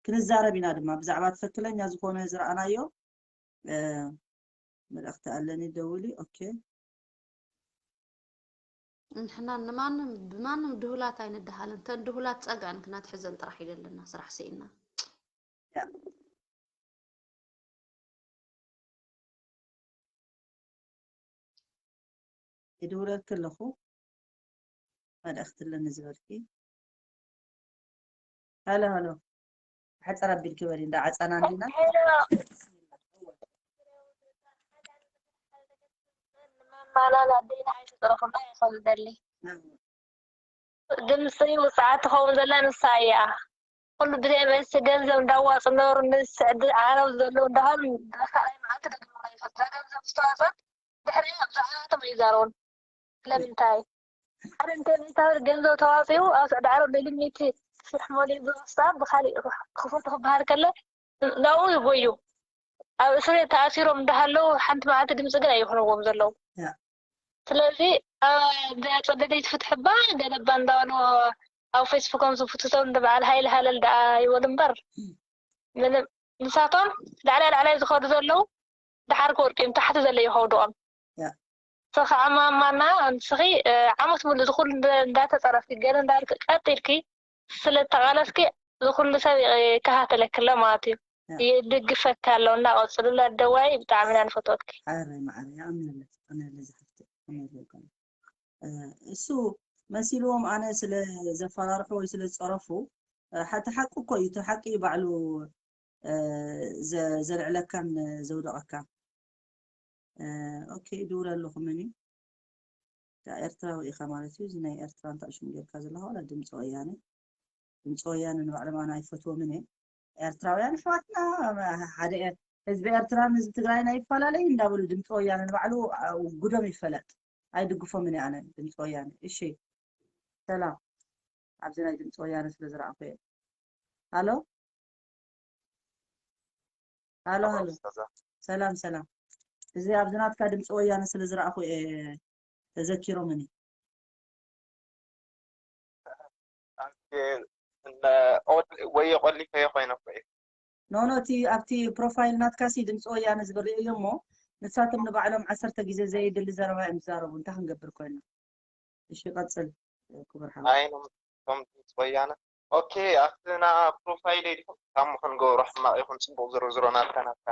ክንዛረብ ኢና ድማ ብዛዕባ ትኽክለኛ ዝኾነ ዝረኣናዮ። መልእኽቲ ኣለኒ፣ ደውሊ። ኦኬ። ንሕና ንማንም ብማንም ድሁላት ኣይንደሃልን። ተን ድሁላት ጸግዐን ክነትሕዘን ጥራሕ እዩ ዘለና ስራሕ ስኢና። ይድውለልኪ ኣለኹ። መልእኽቲ ኣለኒ ዝበልኪ። ሃሎ ሃሎ፣ ሕፅር ኣቢልኪ በሊ። እንዳ ዓፀና እንዲና። ማላላ ኣደይና ኣይትፅረፉና ይኸሉ ደሊ ድምፂ ውፅዓት ትኸውን ዘላ ንሳ እያ። ኩሉ ብዘይ መሲ ገንዘብ እንዳዋፁ ነበሩ። ንስዕዲ ዓረብ ዘለዉ እንዳሃሉ ካልኣይ መዓልቲ ደግምና ይፈት እዛ ገንዘብ ዝተዋፀት ድሕሪ ኣብዛ ዓለማቶም ኣይዛረቡን። ስለምንታይ ሓደ እንተ ሚእታዊ ገንዘብ ተዋፂኡ ኣብ ስዕዲ ዓረብ ልልሚቲ ሽሕ ሞሊ ብስታ ብካሊእ ክፈቱ ክበሃል ከለ ናብኡ ይጎዩ። ኣብ እስር ቤት ተኣሲሮም እንዳሃለዉ ሓንቲ መዓልቲ ድምፂ ግን ኣይኾንዎም ዘለዉ። ስለዚ እዚኣ ፀለለይቲ ፍትሒ እባ ገለባ እንዳበሉ ኣብ ፌስቡኮም ዝፍትቶም እንደ በዓል ሃይለ ሃለል ደኣ ይበሉ እምበር ምንም ንሳቶም ላዕላይ ላዕላይ ዝኸዱ ዘለዉ ደሓር ክወድቁ እዮም፣ ታሕቲ ዘሎ እዩ ከውድቖም። ንስኺ ከዓ ማማና ንስኺ ዓመት ሙሉ ዝኹሉ እንዳተፀረፍኪ ገለ እንዳልክ ቀጥ ኢልኪ ስለ ተቓለስኪ ዝኹሉ ሰብ ይከታተለኪ ኣሎ ማለት እዩ። ይድግፈኪ ኣሎ እና ቀፅልሉ ኣደዋይ፣ ብጣዕሚ ኢና ንፈትወኪ። ሓረይ ማዓረይ ኣምነለይ ኣምነለይ ዝሓፍተይ ኣምነለይ እሱ መሲልዎም ኣነ ስለ ዘፈራርሑ ወይ ስለ ዝፀረፉ እቲ ሓቂ እኮ እዩ። እቲ ሓቂ እዩ ባዕሉ ዘልዕለካን ዘውደቐካን። ኦኬ ይድውል ኣለኹ። መን እዩ? ኤርትራዊ ኢኻ ማለት እዩ። እዚ ናይ ኤርትራ እንታይ ሽም ጌርካ ዘለኻ? ዋላ ድምፂ ወያነ፣ ድምፂ ወያነ ንባዕሎም ኣነ ኣይፈትዎምን እየ። ኤርትራውያን ኣሕዋትና ሓደ ህዝቢ ኤርትራን ህዝቢ ትግራይን ኣይፈላለይ እንዳበሉ ድምፂ ወያነ ንባዕሉ ውጉዶም ይፈለጥ። ኣይድግፎምን እየ ኣነ ድምፂ ወያነ። እሺ ሰላም፣ ኣብዚ ናይ ድምፂ ወያነ ስለ ዝረኣኹ እየ። ሃሎ ሃሎ ሃሎ፣ ሰላም ሰላም። እዚ ኣብዚ ናትካ ድምፂ ወያነ ስለ ዝረኣኹ እየ ተዘኪሮምኒ። ወይ ቆሊፈዮ ኮይነ እኮ እዩ። ኖ ኖ፣ እቲ ኣብቲ ፕሮፋይል ናትካ ሲ ድምፂ ወያነ ዝብል ርእዮ እሞ ንሳቶም ንባዕሎም ዓሰርተ ግዜ ዘየድሊ ዘረባ እዮም ዝዛረቡ። እንታይ ክንገብር ኮይና? እሺ ቀፅል ክቡር ሓው። ኣይኖም እቶም ድምፂ ወያነ። ኦኬ ኣብቲ ና ፕሮፋይለይ ዲኹም ካብ ምኹን ገብሮ ሕማቕ ይኹን ፅቡቕ ዝርዝሮ ናትካ ናትካ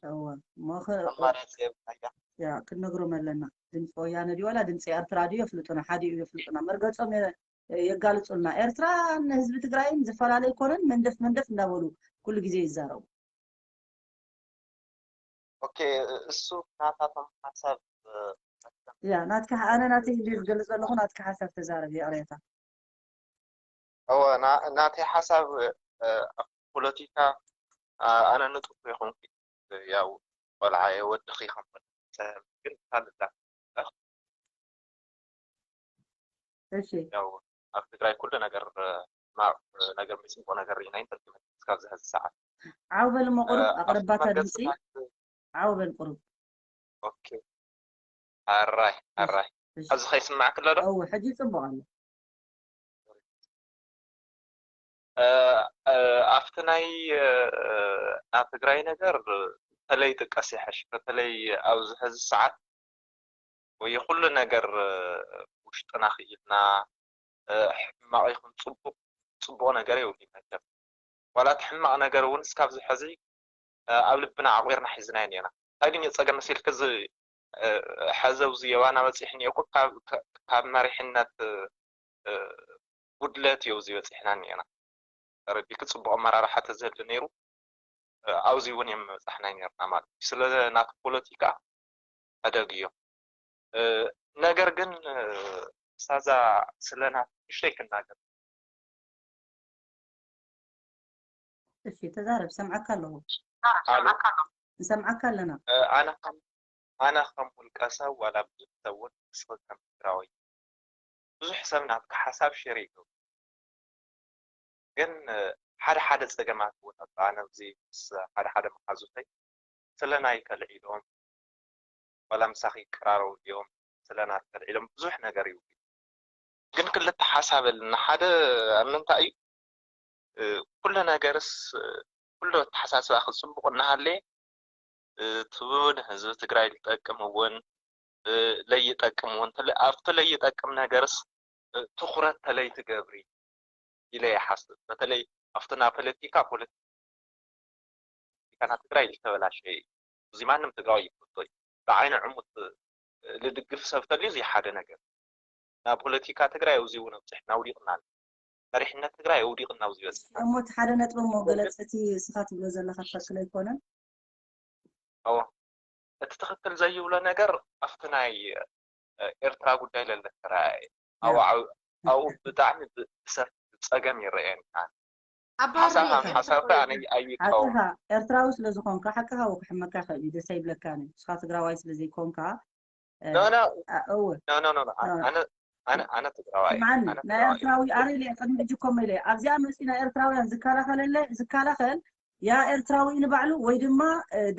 እወ እሞ ኣማራፂ የብልናያ። ያ ክንነግሮም ኣለና። ድምፂ ወያነ ድዩ ዋላ ድምፂ ኤርትራ ድዩ የፍልጡና፣ ሓዲኡ የፍልጡና። መርገፆም የ- የጋልፁልና። ኤርትራ ንህዝቢ ትግራይን ዝፈላለ ኣይኮነን። መንደፍ መንደፍ እንዳበሉ ኩሉ ግዜ ይዛረቡ። ኦኬ እሱ ናታቶም ሓሳብ ያ ናትካ ኣነ ናተይ እንዲ ዝገልፅ ዘለኹ ናትካ ሓሳብ ተዛረብ ይቕሬታ። እወ ና- ናተይ ሓሳብ እ፣ ኣብ ፖለቲካ ኣ- ኣነ ንጡፍ ይኹንኩ ያው ቆልዓ እየ ወድኺ ከም ሰብ ግን ካልእ እሺ ያው ኣብ ትግራይ ኩሉ ነገር እ፣ ማቕ ነገር ምፅንቆ ነገር ኢና ኢንተርቴመንት እስካብ ዝሐዚ ሰዓት ዓው በል እሞ ቁሩብ ኣቕርባታ ድምፂ ዓው በል ቁሩብ። ኦኬ ኣራይ ኣራይ እሺ። ሕዚ ከይስማዕክ ኣሎ ዶ እወ ሕጂ ፅቡቕ ኣሎ። እ፣ እ፣ ኣብቲ ናይ እ፣ ናይ ትግራይ ነገር በተለይ ጥቀስ ይሐሽ በተለይ ኣብዚ ሕዚ ሰዓት ወይ ኩሉ ነገር እ፣ ውሽጥና ክኢልና እ፣ ሕማቕ ይኹን ፅቡቕ ፅቡቕ ነገር የብሉ ይመደብ ዋላ እቲ ሕማቕ ነገር እውን እስካብዚ ሕዚ እ፣ ኣብ ልብና ዓቑርና ሒዝናዮ እኒና እንታይ ግን የፀገም መሲልክ እዚ እ፣ ሐዚ ኣብዚ የባና በፂሕ እኒኦ እኮ ካብ ካብ መሪሕነት እ፣ እ፣ ጉድለት እዩ ኣብዚ በፂሕና እኒና ተረዲክ ፅቡቅ ኣመራርሓ ተዝህሉ ነይሩ ኣብዚ እውን እዮም ምበፃሕና ነርና ማለት እዩ ስለ ናቱ ፖለቲካ ሕደግ እዮም ነገር ግን ሳዛ ስለና ትንሽተይ ክናገር። እሺ፣ ተዛረብ፣ ሰምዓካ ኣለኹ። ኣሉ ንሰምዓካ ኣለና። ኣነ ከም ኣነ ከም ውልቀ ሰብ ዋላ ብዙሕ ሰብ እውን ንስኺ ከም ትግራወይ ብዙሕ ሰብ ናትካ ሓሳብ ሸር ይገብሩ። ግን ሓደ ሓደ ፀገማት እውን ኣሎ። ኣነ እዚ ምስ ሓደ ሓደ መሓዙተይ ስለና ይከልዕ ኢሎም ዋላ ምሳኺ ይቀራረቡ ድዮም ስለና ይከልዕ ኢሎም ብዙሕ ነገር ይብሉ። ግን ክልተ ሓሳብ ኣለና። ሓደ ኣብ ምንታይ እዩ ኩሉ ነገርስ ኩሉ ኣተሓሳስባ ክፅቡቕ እናሃለየ እቲ ንህዝቢ ትግራይ ዝጠቅም እውን ለይጠቅም እውን ኣብቲ ለይጠቅም ነገርስ ትኩረት ተለይትገብሪ ኢለ ይሓስብ። በተለይ ኣብቲ ናይ ፖለቲካ ፖለቲካና ትግራይ ዝተበላሸ እዩ። እዚ ማንም ትግራዊ ይፈልጦ እዩ። ብዓይኒ ዕሙት ልድግፍ ሰብ ተልዩ እዚ ሓደ ነገር ናብ ፖለቲካ ትግራይ ኣብዚ እውን ኣብፅሕና ውዲቕና መሪሕነት ትግራይ ውዲቕና ኣብዚ በፅሕና እሞ እቲ ሓደ ነጥቢ እሞ ገለፅ እቲ እስኻ ትብሎ ዘለካ ትክክል ኣይኮነን። እዎ እቲ ትክክል ዘይብሎ ነገር ኣብቲ ናይ ኤርትራ ጉዳይ ለለተረኣየ ኣብኡ ብጣዕሚ ብሰፍ ፀገም ይረአየኒ። ሓሳብ ሓሳብካ ኣነ ኣይቃወም። ኤርትራዊ ስለዝኮንካ ሓቅካ ክሕመካ ይኽእል እዩ፣ ደስ ኣይብለካን እዩ። ንስኻ ትግራዋይ ስለዘይኮንካ No, no, እወ no, no, no, no. ኣነ ኣነ ኣነ ትግራዋይ ስምዓኒ ኣነ ናይ ትግራዋይ ኤርትራዊ ኣረ ኢለ ቅድሚ ሕጂ ኮመ ኢለ ኣብዚኣ መፂና ኤርትራውያን ዝከላኸለለ ዝከላኸል ያ ኤርትራዊ እዩ ንባዕሉ ወይ ድማ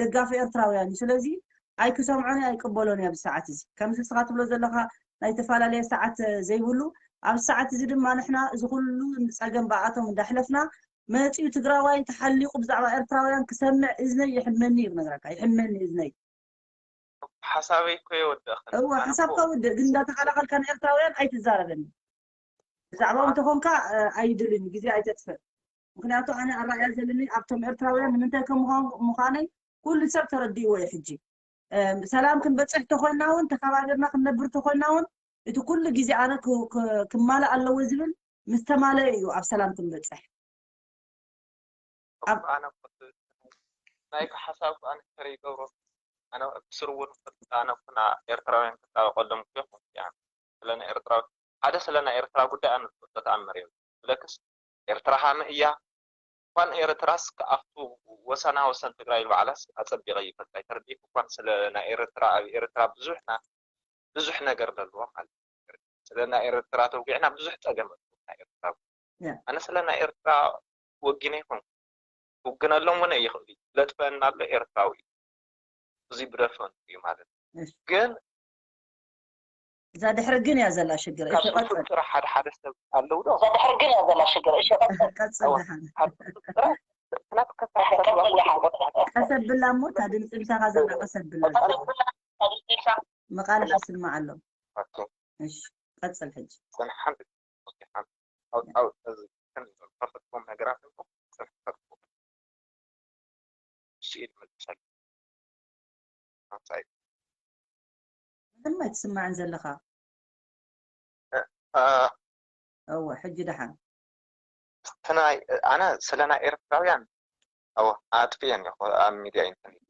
ደጋፊ ኤርትራውያን እዩ። ስለዚ ኣይክሰምዖን ኣይቅበሎን እየ ኣብዚ ሰዓት እዚ። ከምዚ ንስኻ ትብሎ ዘለኻ ናይ ተፈላለየ ሰዓት ዘይብሉ ኣብዚ ሰዓት እዚ ድማ ንሕና እዚ ኩሉ ፀገም ብኣቶም እንዳሕለፍና መፂኡ ትግራዋይ ተሓሊቑ ብዛዕባ ኤርትራውያን ክሰምዕ እዝነይ ይሕመኒ እዩ ክነግረካ ይሕመኒ እዝነይ። ሓሳበይ እኮ የወደእኽን እወ ሓሳብካ ውድእ ግን እንዳተኸላኸልካ ንኤርትራውያን ኣይትዛረበኒ ብዛዕባኦም እንተኾንካ ኣይድልን ግዜ ኣይተጥፍእ ምክንያቱ ኣነ ኣረኣያ ዘለኒ ኣብቶም ኤርትራውያን ንምንታይ ከም ምዃን- ምዃነይ ኩሉ ሰብ ተረዲእዎ እዩ ሕጂ ሰላም ክንበፅሕ ተኾይና እውን ተኸባቢርና ክንነብር ተኾይና እውን እቲ ኩሉ ግዜ ኣነ ክማልእ ኣለዎ ዝብል ምስ ተማለአ እዩ ኣብ ሰላም ክንበፅሕ ኣነ ናይ ሓሳብ ኣነ ከረ ይገብሮ ኣነ ብስር እውን ኣነ ኩና ኤርትራውያን ክጣበቀሎም ክዮ ስለ ኤርትራዊ ሓደ ስለ ናይ ኤርትራ ጉዳይ ኣነ ዝፈልጦ ተኣምር እዮም ብለክስ ኤርትራ ሃመ እያ እኳን ኤርትራስ ኣብቱ ወሰና ወሰን ትግራይ ባዕላስ ኣጸቢቐ ይፈልጣ ኣይተረዲእኩ እኳን ስለ ናይ ኤርትራ ኣብ ኤርትራ ብዙሕ ብዙሕ ነገር ዘለዎ ማለት ስለ ናይ ኤርትራ ተውጊዕና ብዙሕ ጸገም ናይ ኤርትራ ኣነ ስለ ናይ ኤርትራ ወጊነ ይኮን ውግነሎም እውን ይኽእል ለጥፈና ኣሎ ኤርትራዊ እዚ ብደፈን እዩ ማለት ግን እዛ ድሕሪ ግን እያ ዘላ ሽግር እሺ ቀጽል ጥረ ሓደ ሓደ ሰብ ኣለዉ ዶ ድሕሪ ግን እያ ዘላ ሽግር እሺ ቀጽል ቀጽል ደሓን ቀሰብላ እሞ እታ ድምፂ ምሳኻ ዘላ ቀሰብላ መቃልሕ ይስማዕ ኣሎ እሺ ቀጽል ሕጂ ሓንቲ ሓንቲ ከፈትዎም ነገራት ከፈትዎም ስኢል መልሰል ምንም ኣይትስማዕን ዘለኻ እወ ሕጂ ደሓን ትናይ ኣነ ስለ ናይ ኤርትራውያን ኣዎ ኣጥፍየን እኮ ኣብ ሚድያ ኢንተርኔት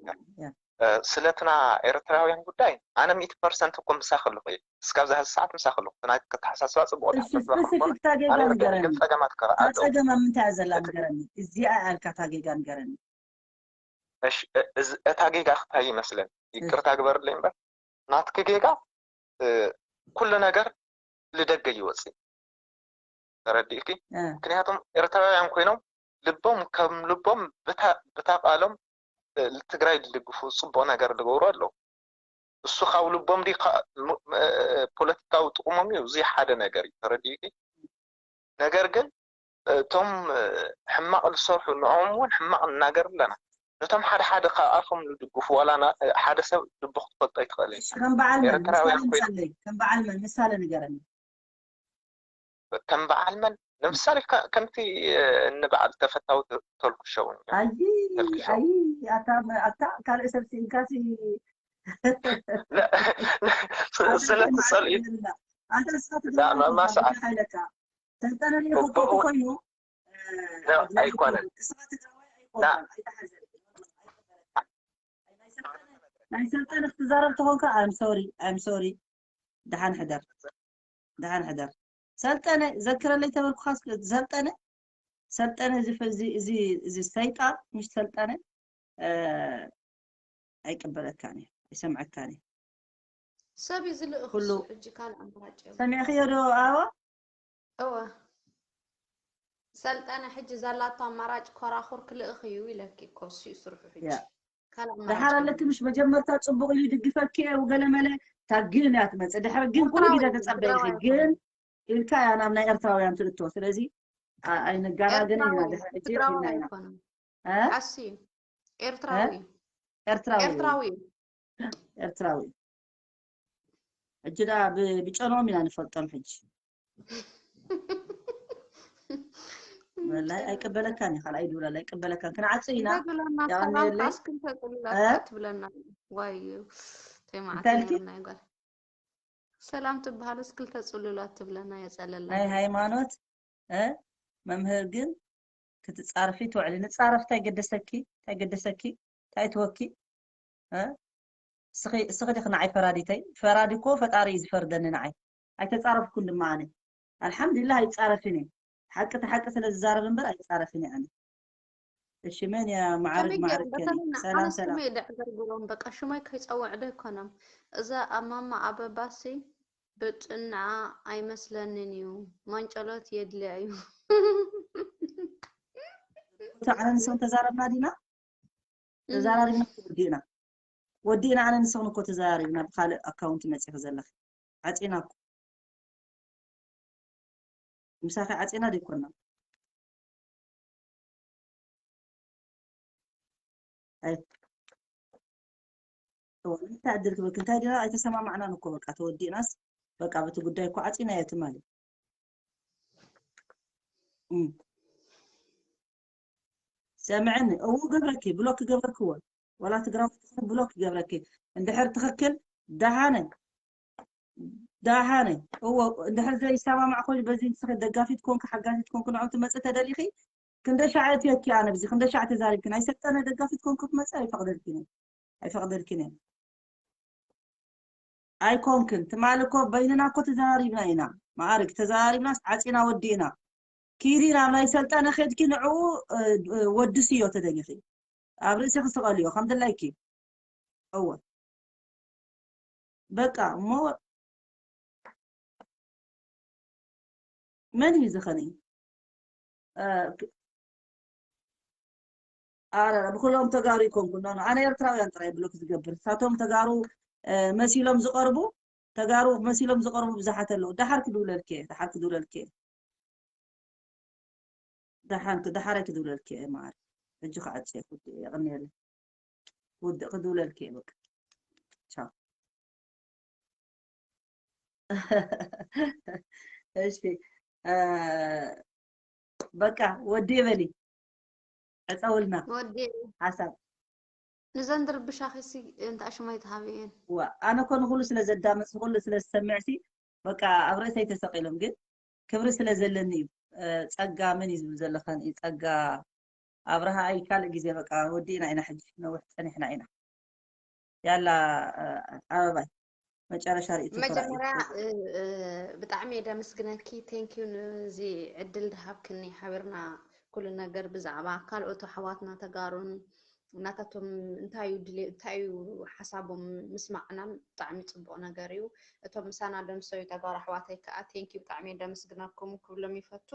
ስለትና ኤርትራውያን ጉዳይ ኣነ ሚእቲ ፐርሰንት እኮ ምሳኺ ኣለኹ እየ እስካብ ዛህዚ ሰዓት ምሳኺ ኣለኹ ናይ ከተሓሳስባ ፅቡቅ እሺ ስፔሲፊክ ታጌጋ ንገረኒ ግን ፀገማት ከ ኣለዉ ፀገማ ምንታይ እያ ዘላ ንገረኒ እዚኣ ያልካ ታጌጋ ንገረኒ እታ ጌጋ ክታይ ይመስለን ይቅርታ ግበርለይ እምበር ናትኪ ጌጋ ኩሉ ነገር ልደገ ይወፅእ ተረዲእኪ ምክንያቱም ኤርትራውያን ኮይኖም ልቦም ከም ልቦም ብታ ቃሎም ትግራይ ዝድግፉ ፅቡቅ ነገር ዝገብሩ ኣለዉ እሱ ካብ ልቦም ዲ ፖለቲካዊ ጥቅሞም እዩ እዚ ሓደ ነገር እዩ ተረዲእኪ ነገር ግን እቶም ሕማቅ ዝሰርሑ ንዕኦም እውን ሕማቅ ንናገር ኣለና ነቶም ሓደ ሓደ ካብ ኣፎም ዝድግፉ ዋላ ሓደ ሰብ ልቡ ክትፈልጦ ኣይትኽእል ከም በዓል መን ምሳሌ ምፀለይ ከም በዓል መን ምሳሌ ንገረኒ ከም በዓል መን ንምሳሌ ከምቲ እንበዓል ተፈታዊ ተልኩ ሸው ኣይ ኣይ ኣታ ኣታ ካልእ ሰብ ስኢንካሲ ስለትፀልኢ ኣታ ንስኻ ትገብራ ኢለካ ሰልጠነ ሪኢኹ ኮይኑ ኣይኮነን ናይ ሰልጠነ ክትዛረብ ተኾንካ ኣም ሶሪ ኣም ሶሪ ደሓን ሕደር ደሓን ሕደር። ሰልጠነ፣ ዘክረለይ ተበልኩኻ እስከ፣ ሰልጠነ፣ ሰልጠነ፣ እዚ ፈ-፣ እዚ፣ እዚ፣ እዚ ሰይጣን፣ ምሽ ሰልጠነ፣ እ፣ ኣይቅበለካን እዩ፣ ኣይሰምዐካን እዩ። ሰብ እዩ ዝልእኽ ኩሉ እሱ፣ ሕጂ ካልእ ኣማራጭ የብሉን። ሰሚዕኽዮ ዶ ኣዋ? እወ። ሰልጠነ ሕጂ ዘላቶ ኣማራጭ ኮራኹር ክልእኽ እዩ ኢለኪ እኮ፣ እሱ እዩ ስርሑ ሕጂ። ያ። ካልእ ኣማራጭ ደሓር ኣለኪ የብሉን። ምሽ መጀመርታ ጽቡቕ ኢሉ ይድግፈኪ እየ፣ ገለ መለ፣ እታ ግን እያ ትመጽእ። ድሕሪ ግን ኩሉ ግዜ ኤርትራዊ፣ ተጸበይኺ። ትግራዋይ ግን ኣይኮነን። ኢልካ እያ ናብ ናይ ኤርትራውያን ትእቶ። ስለዚ ኣ-፣ ኣይንጋራገን ኢና፣ ኤርትራዊ፣ ድሕሪ ሕጂ ትግራዋይ ሒና ኢና። ኣይኮነን። እ? ኣሲ፣ ኤርትራዊ፣ ኤርትራዊ እዩ። ኤርትራዊ። ኤርትራዊ። ሕጂ ደኣ ብ-፣ ብጨንኦም ኢና ንፈልጦም ሕጂ። ወላሂ ኣይቅበለካን እዩ፣ ካልኣይ ድውላል ኣይቅበለካን። ክንዓጽ ኢና። እንታይ ትብለና? ሰላም የቐንየለይ። ከኣስ ክልተ ጽሉላት እ? ትብለና። ዋይ፣ ተይ መዓት እንታይ ኢልኪ? ነይርና ይጓል። ሰላም ትበሃልስ ክልተ ጽሉላት ትብለና፣ የጸለላ። ናይ ሃይማኖት፣ እ? መምህር ግን ክትጻረፊ ትውዕሊ። ንጻረፍ፣ እንታይ ገደሰኪ? እንታይ ገደሰኪ? እንታይ ትወኪ? እ? እስኺ፣ እስኺ ዲኺ ንዓይ ፈራዲተይ? ፈራዲ እኮ ፈጣሪ እዩ ዝፈርደኒ ንዓይ። ኣይተጻረፍኩን ድማ ኣነ። ኣልሓምዱሊላህ ኣይጻረፍን እየ። ሓቂ እቲ ሓቂ ስለ ዝዛረብ እምበር ኣይጻረፍን እየ ኣነ። እሺ፣ መን እያ መዓርግ? ከመይ ገይሩ? መዓርግ ከኒ። በተለይ ሰላም፣ ንዓነስ ሰላም። ከመይ ደዕገርግሮም? በቃ ሽሞይ ከይጸውዕ ዶ ኣይኮኖም? እዛ ኣብ ማማ ኣበባሲ ብጥንዓ ኣይመስለንን እዩ። ማንጨሎት የድልያ እዩ። እታ ኣነ ንስኽን ተዛረብና ዲና? ተዛራሪብና ወዲእና። ወዲእና፣ ኣነ ንስኽን እኮ ተዘራሪብና፣ ብኻልእ ኣካውንት መጺኺ ዘለኺ። ዓጺና እኮ። ምሳኺ ዓጺና ዶ ኣይኮና? ኣይ። እዋ፣ እንታይ ዕድል ክበክ-፣ እንታይ ዲና ኣይተሰማማዕናን እኮ፣ በቃ ተወዲእናስ፣ በቃ በቲ ጉዳይ እኮ ዓጺናዮ ትማሊ። እም። ሰምዕኒ፣ እው ገብረኪ፣ ብሎክ ገብረክዎ። ወላ ትግራዊ ትኹን ብሎክ ገብረኪ። እንድሕር ትኽክል፣ ደሓነ፣ ደሓነ። እዎ፣ እንድሕር ዘይሰማማዕ ኮይኑ፣ በዚ ንስኺ ደጋፊት ኮንኪ፣ ሓጋዚት ኮንኪ፣ ንዕኡ ትመጽእ ተደሊኺ፣ ክንደይ ሻዕ እትየኪ ኣነ፣ ብዚ ክንደይ ሻዕ ተዛሪብኪ፣ ናይ ሰልጠነ ደጋፊት ኮንኪ ክትመጽእ ኣይፈቕደልኪን እየ። ኣይፈቕደልኪን እየ። ኣይኮንክን። ትማሊ እኮ በይንና እኮ ተዘራሪብና ኢና። መዓርግ ተዘራሪብናስ ዓጺና ወዲእና። ኪዲ ናብ ናይ ሰልጠነ ኸድኪ ንዕኡ፣ እ፣ እ፣ ወድስዮ ተደሊኺ። ኣብ ርእስኺ ስቐልዮ፣ ከም ድላይኪ። እወ። በቃ፣ እሞ መን እዩ ዝኸነ? እ፣ ክ-፣ ኣረ፣ ብኩሎም ተጋሩ ይኮንኩ። ኖ፣ ኖ፣ ኣነ ኤርትራውያን ጥራይ ብሎክ ዝገብር። ሳቶም ተጋሩ፣ እ፣ መሲሎም ዝቐርቡ፣ ተጋሩ መሲሎም ዝቐርቡ ብዙሓት ኣለዉ። ደሓር ክድውለልኪ እየ፣ ደሓር ክድውለልኪ እየ። ደሓን ክ-፣ ደሓር ክድውለልኪ እየ፣ መዓር። ሕጂ ክዓጽ እየ፣ ኩዲ የቐንየለይ። ውድእ ክድውለልኪ እየ፣ በቃ። ቻው። እሺ፣ እ፣ በቃ፣ ወዲ በሊ። ዕጸውልና። ወዲ ሓሳብ። ንዘን ድርብሻኺሲ እንታይ ሽማይ ትሃብየን? ዋ፣ ኣነ እኮ ንኹሉ ስለ ዘዳምጽ፣ ንኹሉ ስለ ዝሰምዕሲ፣ በቃ፣ ኣብ ርእሰይ ተሰቒሎም፣ ግን ክብሪ ስለ ዘለኒ እዩ። እ፣ ጸጋ መን እዩ ዝብል ዘለኻን እዩ? ጸጋ ኣብርሃ፣ ኣይ፣ ካልእ ግዜ፣ በቃ፣ ወዲእና ኢና ሕጂ፣ ነዊሕ ጸኒሕና ኢና። ያላ፣ እ፣ ኣበባይ፣ መጨረሻ ርእይቶ ተራእዩ። መጀመርያ፣ እ፣ እ፣ ብጣዕሚ እየ ደመስግነኪ። ቴንክ ዩ፣ ንዚ ዕድል ድሃብክኒ፣ ሓቢርና ኩሉ ነገር ብዛዕባ ካልኦት ኣሕዋትና ተጋሩን ናታቶም እንታይ እዩ ድልየ-፣ እንታይ እዩ ሓሳቦም ምስማዕና ብጣዕሚ ጽቡቕ ነገር እዩ። እቶም ምሳና ደምሰዩ ተጋሩ ኣሕዋተይ ከኣ ቴንክ ዩ፣ ብጣዕሚ እየ ደመስግነኩም ክብሎም ይፈቱ።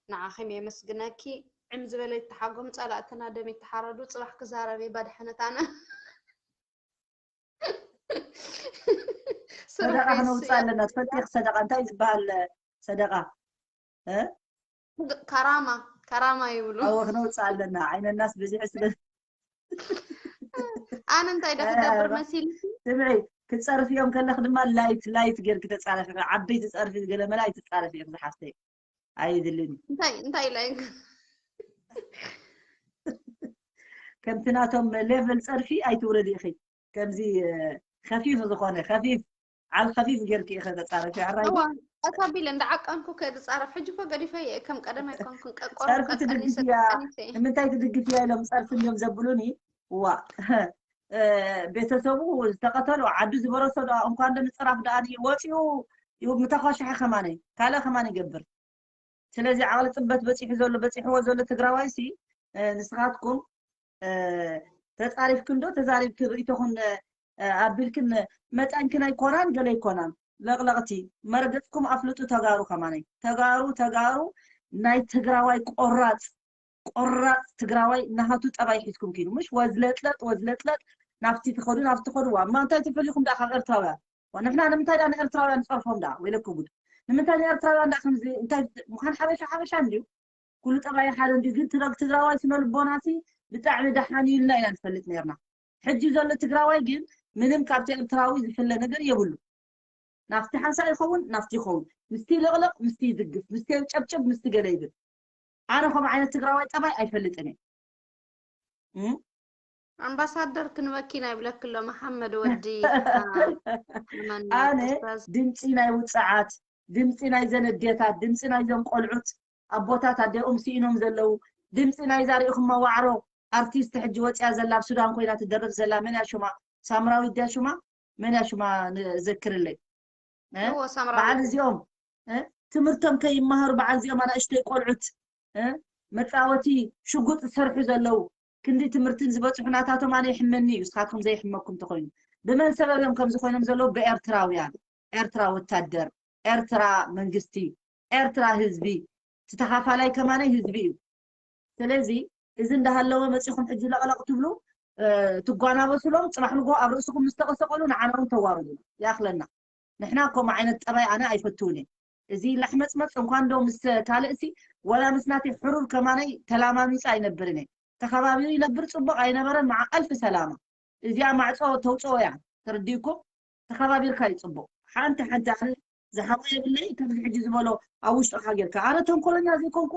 ንዓኺም የመስግነኪ። ዕም ዝበለ ይተሓጎም፣ ጸላእትና ደም ይተሓረዱ። ጽባሕ ክዛረብ እየ፣ ባድሓነት ኣነ። ስራሕ ሰደቓ ክነውፅእ ርእስያ ኣለና። ትፈልጢ ሰደቓ እንታይ ዝበሃል? ሰደቓ፣ እ? ከራማ፣ ከራማ ይብሉ። ኣወ፣ ክነውፅእ ኣለና። ዓይነናስ ብዝሒ ስለ ኣነ እንታይ ደ እ፣ ክገብር ኣበባ፣ መሲልኪ? ስምዒ፣ ክትፀርፍዮም ከለኽ ድማ ላይት፣ ላይት ጌርኪ ተፃረፊ። ዓበይቲ ፀርፊ ገለ መለ ኣይትፃረፊ ኢኺ ዝሓፍተይ። ኣይድልን። እንታይ፣ እንታይ ኢለ? ከምቲ ናቶም ሌቨል ጸርፊ ኣይትውረዲ ኢኺ። ከምዚ፣ እ፣ ከፊፍ ዝኾነ፣ ከፊፍ፣ ዓል ከፊፍ ጌርኪ ኢኺ ተጻረፊ። ሕራይ እዋ፣ ቀስ ኣቢለ እንዳዓቀንኩ ከ ዝጻረፍ። ሕጂ እኮ ገዲፈ እየ፣ ከም ቀደም ኣይኮንኩን። ቀቆር ጸርፊ ቀቀኒሰ፣ ትድግፍያ፣ ቀቀኒሰ እየ። ንምንታይ ትድግፍያ ኢሎም ጸርፊ እንዲዮም ዘብሉኒ። ዋ፣ እ፣ ቤተሰቡ ዝተቐተሎ፣ ዓዱ ዝበረሶ ደኣ እንኳን ንምጽራፍ ደኣ ወጺኡ ይው ምተኳሻሐ ከማነ ካልእ ከማነ ይገብር። ስለዚ ዓቕሊ ጽበት በጺሑ ዘሎ በጺሕዎ ዘሎ ትግራዋይ ሲ ንስኻትኩም ተጻሪፍክን ዶ ተዛሪብክን ርእይቶኹን ኣቢልክን መጠንክን ኣይኮናን ገለ ኣይኮናን። ለቕለቕቲ መርገጽኩም ኣፍልጡ። ተጋሩ ከማነይ ተጋሩ ተጋሩ ናይ ትግራዋይ ቆራጽ ቆራጽ ትግራዋይ ናሃቱ ጠባይ ሒዝኩም ኪዱ ምሽ ወዝለጥለጥ ወዝለጥለጥ ናብቲ ትኸዱ ናብቲ ትኸዱ ዋ እማ እንታይ ትፈልዩኹም ዳ ካብ ኤርትራውያን ንሕና ንምንታይ ዳ ንኤርትራውያን ንጸርፎም ዳ ወይለኩ ጉድ ንምንታይ ንኤርትራውያን ዳ ከምዚ እንታይ ምዃን ሓበሻ ሓበሻ እንድዩ ኩሉ ጠባይ ሓደ እንድዩ ግን ትረግ ትግራዋይ ስነ ልቦናሲ ብጣዕሚ ደሓን እዩ ኢልና ኢና ንፈልጥ ነርና ሕጂ ዘሎ ትግራዋይ ግን ምንም ካብቲ ኤርትራዊ ዝፍለ ነገር የብሉ ናፍቲ ሓንሳ ይኸውን ናፍቲ ይኸውን ምስቲ ለቕለቕ ምስቲ ይድግፍ ምስቲ ጨብጨብ ምስቲ ገለ ይብል ኣነ ከም ዓይነት ትግራዋይ ጠባይ ኣይፈልጥን እየ ኣምባሳደር ክንበኪና ይብለክሎ መሓመድ ወዲ ኣነ ድምፂ ናይ ውፅዓት ድምፂ ናይ ዘነዴታት ድምፂ ናይ ዘንቆልዑት ኣቦታት ኣዴኦም ስኢኖም ዘለዉ ድምፂ ናይዛ ርኢኹማ ዋዕሮ ኣርቲስት ሕጂ ወፅያ ዘላ ኣብ ሱዳን ኮይና ትደርፍ ዘላ መን እያ ሽማ ሳምራዊት ድያ ሽማ መን እያ ሽማ ዘክርለይ በዓል እዚኦም ትምህርቶም ከይመሃሩ በዓል እዚኦም ኣናእሽተይ ቆልዑት መፃወቲ ሽጉጥ ዝሰርሑ ዘለዉ ክንዲ ትምህርትን ዝበፅሑ ናታቶም ኣነ ይሕመኒ እዩ እስካትኩም ዘይሕመኩም ተኮይኑ ብመን ሰበብ እዮም ከምዚ ኮይኖም ዘለዉ ብኤርትራውያን ኤርትራ ወታደር ኤርትራ መንግስቲ ኤርትራ ህዝቢ እቲ ተኻፋላይ ከማነይ ህዝቢ እዩ ስለዚ እዚ እንዳሃለወ መፂኹም ሕጂ ለቕለቕ ትብሉ ትጓናበሱሎም ፅባሕ ንጎ ኣብ ርእስኹም ምስ ተቐሰቐሉ ንዓና እውን ተዋርዱና ይኣኽለና ንሕና ከምኡ ዓይነት ጠባይ ኣነ ኣይፈትውን እየ እዚ ላሕመፅመፅ እንኳን ዶ ምስ ካልእ ሲ ወላ ምስ ናተይ ሕሩር ከማነይ ተላማሚፀ ኣይነብርን እየ ተኸባቢሩ ይነብር ፅቡቕ ኣይነበረን መዓ ኣልፊ ሰላማ እዚኣ ማዕፆ ተውፅኦ እያ ተረዲእኩም ተኸባቢርካ እዩ ፅቡቕ ሓንቲ ሓንቲ ኣነ ዝሓቆ የብለይ ከምዚ ሕጂ ዝበሎ ኣብ ውሽጥኻ ጌርካ ኣነ ተንኮለኛ ዘይኮንኩ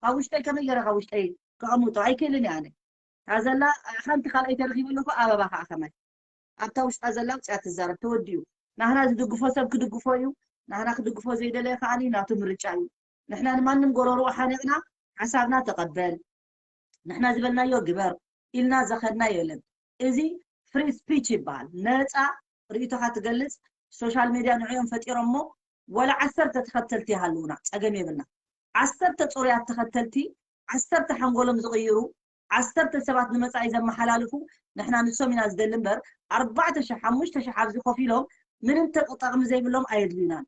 ኣብ ውሽጠይ ከመይ ገይረ ካብ ውሽጠይ ከቐምጦ ኣይክእልን እየ ኣነ እታ ዘላ ሓንቲ ካልኣይ ተረኺበ ኣለኹ ኣበባ ከዓ ከማይ ኣብታ ውሽጣ ዘላ ውፅያ ትዛረብ ተወዲኡ ናህና ዝድግፎ ሰብ ክድግፎ እዩ ናህና ክድግፎ ዘይደለየ ከዓ ናቱ ምርጫ እዩ ንሕና ንማንም ጎረርኡ ሓኒቕና ሓሳብና ተቐበል ንሕና ዝበልናዮ ግበር ኢልና ዘኸድና የለን እዚ free speech ይበሃል ነፃ ርእይቶኻ ትገልፅ social media ንዕኦም ፈጢሮም እሞ ወላ ዓሰርተ ተኸተልቲ ይሃልውና ፀገም የብልና ዓሰርተ ፅሩያት ተኸተልቲ ዓሰርተ ሓንጎሎም ዝቕይሩ ዓሰርተ ሰባት ንመፃኢ ዘመሓላልፉ ንሕና ንሶም ኢና ዝደሊ እምበር ኣርባዕተ ሽሕ ሓሙሽተ ሽሕ ኣብዚ ኮፍ ኢሎም ምንም ጠቕሚ ዘይብሎም ኣየድልዩናን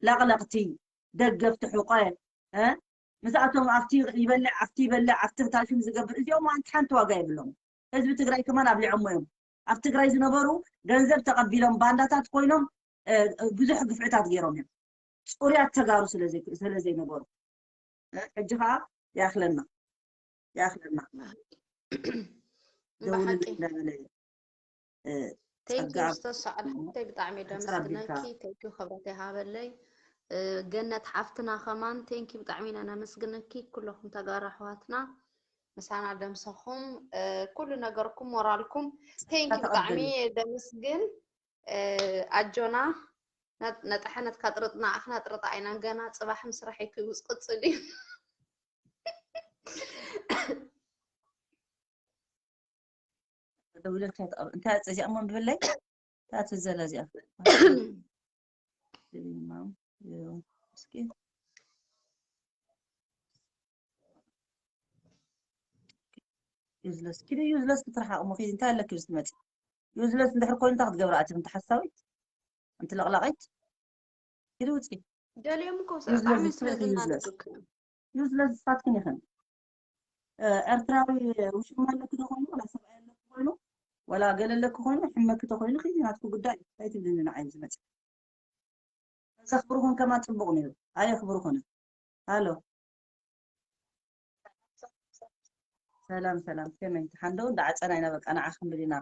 ለቕለቕቲ ደገፍቲ ሕቆ ምስኣቶም ኣብቲ ይበልዕ ኣብቲ ይበልዕ ኣብቲ ታሽም ዝገብር እዚኦም ዋንቲ ሓንቲ ዋጋ የብሎም ህዝቢ ትግራይ ከማን ኣብሊዖሞ እዮም ኣብ ትግራይ ዝነበሩ ገንዘብ ተቐቢሎም ባንዳታት ኮይኖም ብዙሕ ግፍዕታት ገይሮም እዮም ፅሩያት ተጋሩ ስለዘይነበሩ ሕጂ ከዓ ይኣክለና ይኣክለና ደውልልኝ እንዳበለ ቴንኪዩ ዝተሰዓል ሓፍተይ ብጣዕሚ ደመስግነኪ ቴንኪዩ ክብረት ይሃበለይ ገነት ሓፍትና ከማን ቴንኪ ብጣዕሚ ኢና ነመስግነኪ ኩለኹም ተጋሩ ኣሕዋትና ምሳና ደምሰኹም ኩሉ ነገርኩም ሞራልኩም ቴንኪ ብጣዕሚ ደመስግን ኣጆና ነጥሐነት ካጥርጥና ኣኽና ጥርጣ ኣይናን ገና ፅባሕም ስራሕ ይክውፅ ቅፅል እዩ ደውለካ እንታይ ኣፀዚኣ መንብበለይ ታቲ ዘላ እዚኣ እስኪ ዩዝለስ ኪዲ ዩዝለስ ክትረሓቕ ሞ ኪዲ እንታይ ኣለኪ ዝትመፂ ዩዝለስ እንድሕር ኮይኑ እንታይ ክትገብራ ኣቲ ምቲ ሓሳዊት ኣንቲ ለቕላቒት ኪዲ ውፂ ደልዮም እኮ ብጣዕሚ ስለ ዝናደዱ ዩዝለስ ንስኻትክን ኢኽን ኤርትራዊ ውሽማ ኣለኪ ዶ ኮይኑ ወላ ሰብኣይ ኣለኪ ኮይኑ ወላ ገለ ኣለኪ ኮይኑ ሕመኪ ተኮይኑ ኪዲ ናትኩ ጉዳይ እንታይ ትብልኒ ንዓይ ዝመፅእ ዘኽብርኹም ከማን ፅቡቕ ነይሩ ኣየኽብርኹን ኣሎ ሰላም ሰላም ከመይ ሓንደው እንዳዓፀና ኢና በቃ ንዓ ክንብል ኢና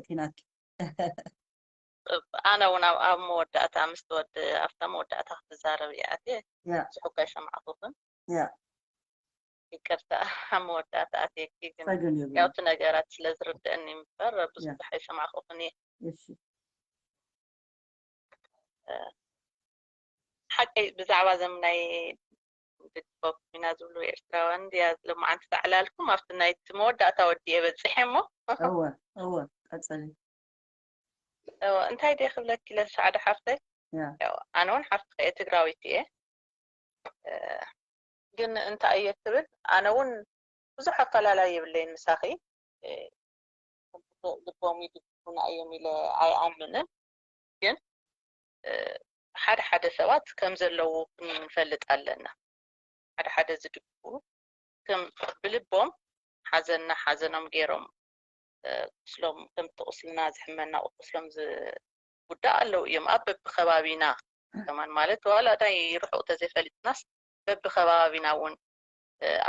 ኪናኪ ኣነ እውን ኣብ ኣብ መወዳእታ ምስ ወዲ ኣብታ መወዳእታ ክትዛረብ እየ ኣትየ ብዙሕ እኳ ይሰማዕኩኽን ይቅርታ ኣብ መወዳእታ ኣትየኪ ግን ያውቲ ነገራት ስለ ዝርድአኒ እምበር ብዙሕ ኣይሰማዕኩኽን እየ ሓቀይ ብዛዕባ ዘም ናይ ንድግፎኩም ኢና ዝብሉ ኤርትራውያን ድያ ለማዓንቲ ተዕላልኩም ኣብቲ ናይ እቲ መወዳእታ ወዲ እየ በፅሐ እሞ እወ እወ ቀፅሊ እንታይ ድየ ክብለኪ ለሰዓዶ ሓፍተይ ኣነ እውን ሓፍትኸ እየ ትግራዊት እየ። ግን እንታይ እየ ትብል ኣነ እውን ብዙሕ ኣፈላላይ የብለይን ምሳኺ። ልቦም ይድግፉና እዮም ኢለ ኣይኣምንን። ግን ሓደ ሓደ ሰባት ከም ዘለዉ ክንፈልጥ ኣለና። ሓደ ሓደ ዝድግፉ ብልቦም ሓዘንና ሓዘኖም ገይሮም ቁስሎም ከምቲ ቁስልና ዝሕመና ቁስሎም ዝጉዳእ ኣለዉ እዮም ኣብ በብከባቢና። ከማን ማለት ዋላ ናይ ርሑቕ ተዘይፈሊጥናስ በብከባቢና እውን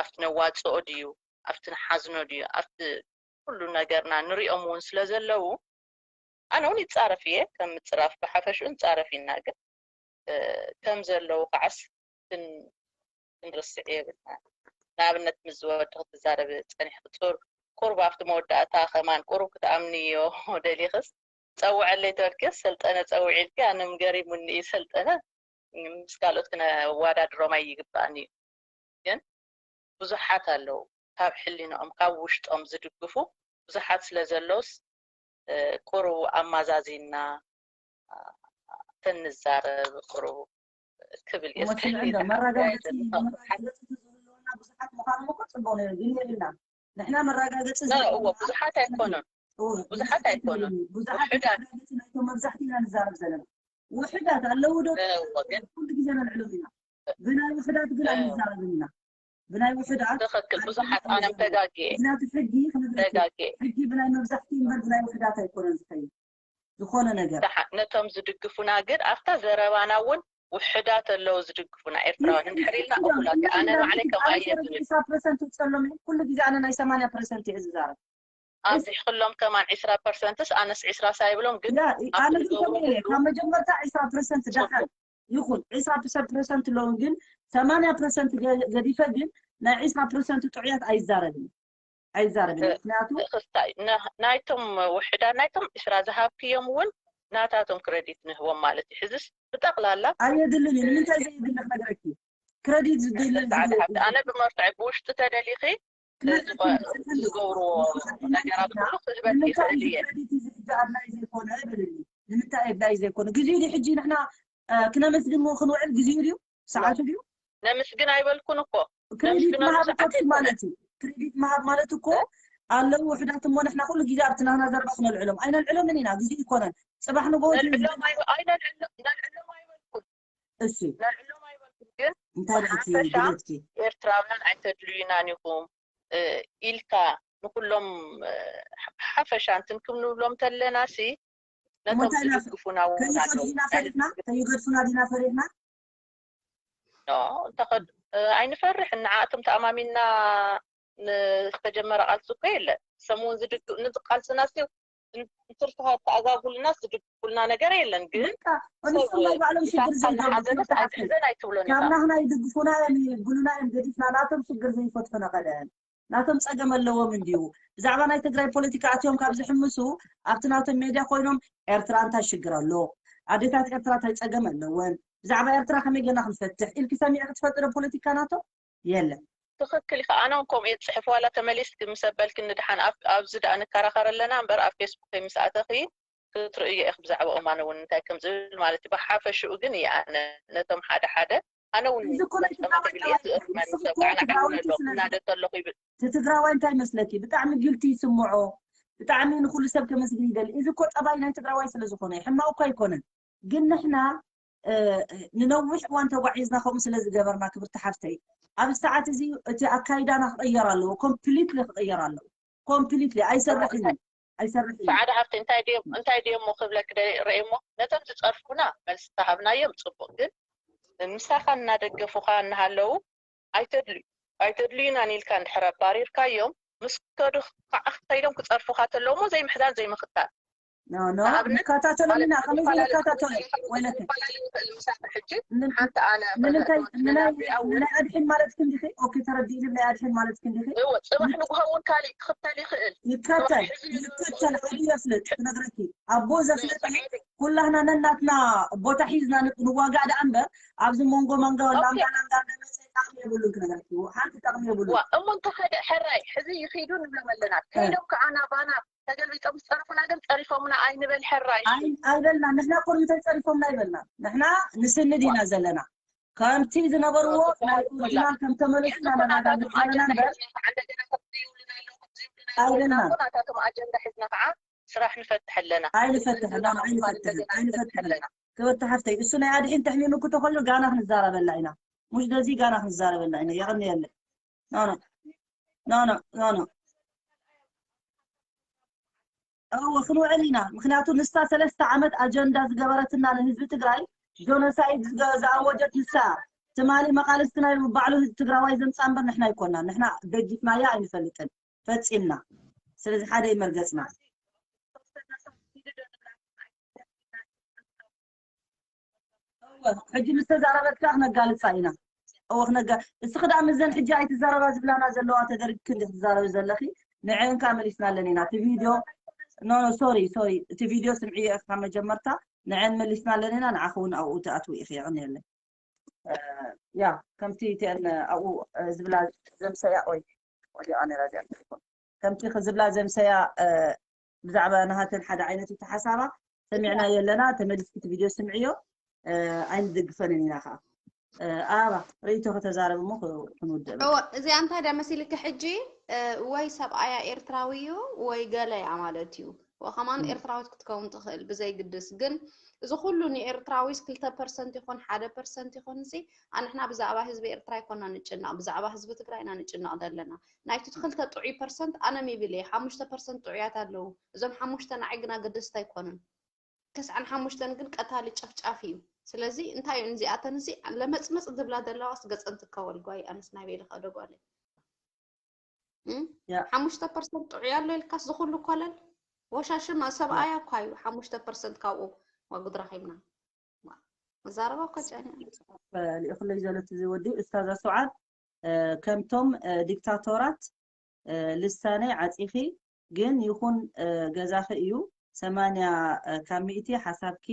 ኣብቲ ነዋፅኦ ድዩ ኣብቲ ንሓዝኖ ድዩ ኣብቲ ኩሉ ነገርና ንሪኦም እውን ስለ ዘለዉ ኣነ እውን ይፃረፍ እየ። ከም ምፅራፍ ብሓፈሽኡ ንፃረፍ ኢና ግን ከም ዘለዉ ከዓስ ክንርስዕ የብልና። ንኣብነት ምስ ዝወዲ ክትዛረብ ፀኒሕ ክፁር ቁርብ ኣብቲ መወዳእታ ከማን ቁሩብ ክትኣምንዮ ደሊኽስ ፀውዐለይ ተልክስ ሰልጠነ ፀውዒልኪ ኣነ ምገሪሙኒ እዩ ሰልጠነ ምስ ካልኦት ክነዋዳድሮም ኣይግባእን እዩ። ግን ብዙሓት ኣለዉ ካብ ሕሊንኦም ካብ ውሽጦም ዝድግፉ ብዙሓት ስለ ዘለውስ ቁሩብ ኣማዛዚና ተንዛረብ ቁሩብ ክብል እየ። ብዙሓት ምዃኖም እኮ ፅቡቅ ነይሩ ግን የብልና ንሕና መረጋገፂ ብዙሓት ኣይኮኑን ብዙሓት ኣይኮኑን ብዙሓት መብዛሕቲ ኢና ንዛረብ ዘለና ውሕዳት ኣለዉ ዶ ኩሉ ግዜ ነልዕሎም ኢና ብናይ ውሕዳት ግን ኣይንዛረብን ኢና ብናይ ውሕዳት ትኽክል ብዙሓት ኣነም ተጋግየ ምክንያቱ ሕጊ ክነግረኪ ተጋግየ ሕጊ ብናይ መብዛሕቲ እምበር ብናይ ውሕዳት ኣይኮነን ዝኸይድ ዝኾነ ነገር ደሓ ነቶም ዝድግፉና ግን ኣብታ ዘረባና እውን ውሕዳት ኣለዉ ዝድግፉና ኤርትራውያን እንድሕር ኢልና እኹላት ኣነ ባዕለይ ከም ኣየ ዝብል ዒስራ ፐርሰንት ውፅሎም ኩሉ ግዜ ኣነ ናይ ሰማንያ ፐርሰንት እየ ዝዛረብ ኣብዚሕክሎም ከማን ዒስራ ፐርሰንትስ ኣነስ ዒስራ ሳይብሎም ግን ያ ኣነ ግን ከምኡ እየ ካብ መጀመርታ ዒስራ ፐርሰንት ደሓን ይኹን ዒስራ ፐርሰንት ኣለውን ግን ሰማንያ ፐርሰንት ገዲፈ ግን ናይ ዒስራ ፐርሰንት ጥዑያት ኣይዛረብን ኣይዛረብን ምክንያቱ ክስታይ ናይቶም ውሕዳት ናይቶም ዒስራ ዝሃብክዮም እውን ናታቶም ክረዲት ንህቦም ማለት እዩ ሕዝስ ብጠቕላላ ኣየድልን እዩ ንምንታይ ዘየድሊ ክነግረኪ ክረዲት ዝድሊ ኣነ ብመርትዒ ብውሽጢ ተደሊኺ ዝገብርዎ ነገራት ኩሉ ክህበን ይኽእል እየ ንምንታይ ኣድላይ ዘይኮነ ይብልኒ ንምንታይ ኣድላይ ዘይኮነ ግዜኡ ሕጂ ንሕና ክነመስግን ክንውዕል ግዜኡ ድዩ ሰዓቱ ድዩ ነምስግን ኣይበልኩን እኮ ክሬዲት ምሃብ ማለት እዩ ክሬዲት ምሃብ ማለት እኮ ኣለዉ ውሕዳት እሞ ንሕና ኩሉ ግዜ ኣብቲ ናህና ዘረባ ክነልዕሎም ኣይነልዕሎምን ኢና ግዜ ይኮነን ፅባሕ ንጎ ነልዕሎም ኣይበልኩን እሺ ነልዕሎም ኣይበልኩን ግን እንታይ ርእቲ ድሌትኪ ኤርትራውያን ኣይተድልዩናን ኢኹም ኢልካ ንኩሎም ሓፈሻ እንትን ክም ንብሎም ተለና ሲ ነቶም ዝድግፉና እውን ከይገድፉና ፈሪሕና ከይገድፉና ዲና ፈሪሕና ኣይንፈርሕ ንዓኣቶም ተኣማሚንና ዝተጀመረ ቃልሲ እኮ የለን ሰሙን ዝድግፍ ንዚ ቃልስና ሲ እንትርፍካ ተኣጋጉልና ዝድግፉልና ነገር የለን ግን እነሱም ናይ ባዕሎም ሽግር ዘይገብሩ ኣይትብሎን ካብ ናህና ይድግፉና እዮም ይብሉና እዮም ገዲፍና ናቶም ሽግር ዘይፈትሑ ነቐደን ናቶም ፀገም ኣለዎም እንድዩ ብዛዕባ ናይ ትግራይ ፖለቲካ ኣትዮም ካብ ዝሕምሱ ኣብቲ ናቶም ሜድያ ኮይኖም ኤርትራ እንታይ ሽግር ኣሎ ኣዴታት ኤርትራ እንታይ ፀገም ኣለወን ብዛዕባ ኤርትራ ከመይ ገና ክንፈትሕ ኢልኪ ሰሚዕኪ ትፈልጢ ዶ ፖለቲካ ናቶም የለን ትኽክል ኢኻ ኣነ እውን ከምኡ እየ ዝፅሕፍ ዋላ ተመሊስኪ ምስ ኣበልክኒ ድሓን ኣብዚ ደኣ ንከራኸር ኣለና እምበር ኣብ ፌስቡክ ምስ ኣተኺ ክትርእዮ ኢኺ ብዛዕባኦም ኣነ እውን እንታይ ከም ዝብል ማለት እዩ ብሓፈሽኡ ግን እየ ኣነ ነቶም ሓደ ሓደ ኣነ እውን እዚ እኮ ናይ ትግራዋይ ጠባይ እዩ። ንስኺ እኮ ትግራወይቲ ስለ እናደተ ኣለኹ ይብል እቲ ትግራዋይ እንታይ መስለኪ ብጣዕሚ ግልቲ ይስምዖ ብጣዕሚ ንኩሉ ሰብ ከመስግን ይደሊ እዚ እኮ ጠባይ ናይ ትግራዋይ ስለ ዝኾነ ሕማቅ እኮ ኣይኮነን ግን ንሕና ንነዊሕ እዋን ተጓዒዝና ከምኡ ስለ ዝገበርና ክብርቲ ሓፍተይ ኣብዚ ሰዓት እዚ እቲ ኣካይዳና ክቕየር ኣለዎ ኮምፕሊትሊ ክቕየር ኣለዎ ኮምፕሊትሊ ኣይሰርሕን እዩ ኣይሰርሕን እዩ ሰዓዳ ሃፍቲ እንታይ ድዮም እንታይ ድዮም ክብለክ ደሊ ርእሞ ነቶም ዝፀርፉና መልሲ ተሃብናዮም ፅቡቅ ግን ምሳኻ እናደገፉኻ እናሃለዉ ኣይተድልዩ ኣይተድልዩናን ኢልካ እንድሕር ኣባሪርካዮም ምስ ከዱ ከዓ ከይዶም ክፀርፉኻ ተለዉ እሞ ዘይምሕዛን ዘይምኽታል ኖ ኖ ንከታተሎም ኢና ከመይ ዘይንከታተሎ ወይለከ ንምንታይ ናይ ኣድሕን ማለት ክንዲኺ ኦኬ ተረዲእኒ ናይ ኣድሕን ማለት ክንዲኺ እወ ፅባሕ ንግሆ እውን ካሊእ ክኽተል ይኽእል ይከተል ይከተል ዓዱ የፍልጥ ክነግረኪ ኣቦ ዘፍለጠ ኩላህና ነናትና ቦታ ሒዝና ንዋጋእ ደኣ እምበር ኣብዚ መንጎ መንጋ ላምዳ ላምዳ እንደመፀ ጣዕሚ የብሉን ክነግረኪ ሓንቲ ጣዕሚ የብሉን እሞ እንተኸደ ሕራይ ሕዚ ይኸይዱ ንብሎም ኣለና ከይዶም ከዓ ናባና ተገልቢጦም ዝጸርፉና ግን ጸሪፎምና ኣይንበል ሕራይ። ኣይበልና። ንሕና እኮ ንምንታይ ጸሪፎምና ኣይበልና። ንሕና ንስንድ ኢና ዘለና። ከምቲ ዝነበርዎ ናይ ኦሪጂናል ከም ተመለሱ ኢና ነረጋግጽ ዘለና እምበር ኣይበልና። ናታቶም ኣጀንዳ ሒዝና ከዓ ስራሕ ንፈትሕ ኣለና። ኣይንፈትሕን ኣይንፈትሕን ኣይንፈትሕን። ክብርቲ ሓፍተይ፣ እሱ ናይ ኣድሒን ተሕሚሙ ክተኸሉ ጋና ክንዛረበላ ኢና። ሙሽ ደዚ ጋና ክንዛረበላ ኢና። የቐንየለይ። ኖ ኖ ኖ ኖ ኖ እወ ክንውዕል ኢና። ምክንያቱ ንሳ ሰለስተ ዓመት ኣጀንዳ ዝገበረትና ንህዝቢ ትግራይ ጆኖሳይድ ዝገ- ዝኣወጀት ንሳ ትማሊ መቃልስትና ኢሉ ባዕሉ ህዝቢ ትግራዋይ ዘምፃ እምበር ንሕና ኣይኮናን። ንሕና ገጊፍናያ ኣይንፈልጥን ፈፂምና። ስለዚ ሓደ ይመርገፅና። እወ፣ ሕጂ ምስ ተዛረበት ከዓ ክነጋልፃ ኢና። እወ ክነጋ እስኺ ደኣ ምዘን ሕጂ ኣይትዛረባ ዝብላና ዘለዋ ተደርግኪ እንዲ ክትዛረቢ ዘለኺ ንዐን ከዓ መሊስናለን ኢና። እቲ ቪድዮ ኖ ኖ ሶሪ ሶሪ እቲ ቪድዮ ስምዕዮ ኢኻ መጀመርታ ንዐን መሊስናለን ኢና። ንዓኺ እውን ኣብኡ ትኣትዊ ኢኺ የቐንየለይ። ያ ከምቲ እቲአን ኣብኡ ዝብላ ዘምሰያ ኦይ ወዲቓ ነራ እዚኣ ከምቲ ዝብላ ዘምሰያ ብዛዕባ ናሃተን ሓደ ዓይነት እቲ ሓሳባ ሰሚዕናዮ ኣለና። ተመሊስኪ እቲ ቪድዮ ስምዕዮ። ኣይንድግፈንን ኢና ከዓ ኣባ ርእይቶ ከተዛረብ እሞ ክንውድእ። እዚኣ እንታይ ድያ መሲልኪ ሕጂ? ወይ ሰብኣያ ኤርትራዊ እዩ ወይ ገለ እያ ማለት እዩ። ወኸማን ኤርትራዊት ክትከውን ትኽእል ብዘይግድስ ግን እዚ ኩሉ ንኤርትራዊስ ክልተ ፐርሰንት ይኹን ሓደ ፐርሰንት ይኹን ሲ ኣንሕና ብዛዕባ ህዝቢ ኤርትራ ይኮና ንጭነቕ፣ ብዛዕባ ህዝቢ ትግራይ ኢና ንጭነቕ ዘለና። ናይቲ ክልተ ጥዑይ ፐርሰንት ኣነ ሚብል እየ፣ ሓሙሽተ ፐርሰንት ጥዑያት ኣለዉ። እዞም ሓሙሽተ ንዓይ ግና ገደስቲ ኣይኮኑን። ተስዓን ሓሙሽተን ግን ቀታሊ ጨፍጫፍ እዩ። ስለዚ እንታይ እዩ ንዚኣተን ሲ ለመፅመፅ ዝብላ ዘለዋስ ገፀን ትከወል ጓይ ኣነስ ናይ ቤለ ከደ ጓለይ። ሓሙሽተ ፐርሰንት ጥዑይ ኣሎ ኢልካስ ዝኩሉ ኮለል ወሻሽማ ሰብኣያ እኳ እዩ ሓሙሽተ ፐርሰንት ካብኡ ዋጉድ ረኺብና። መዛረባ እኳ ጨኒ ልእኽለይ ዘለቲ ዝወዲ እስታዛ ሰውዓት ከምቶም ዲክታቶራት ልሳነይ ዓፂኺ ግን ይኹን ገዛኺ እዩ ሰማንያ ካብ ሚእቲ ሓሳብኪ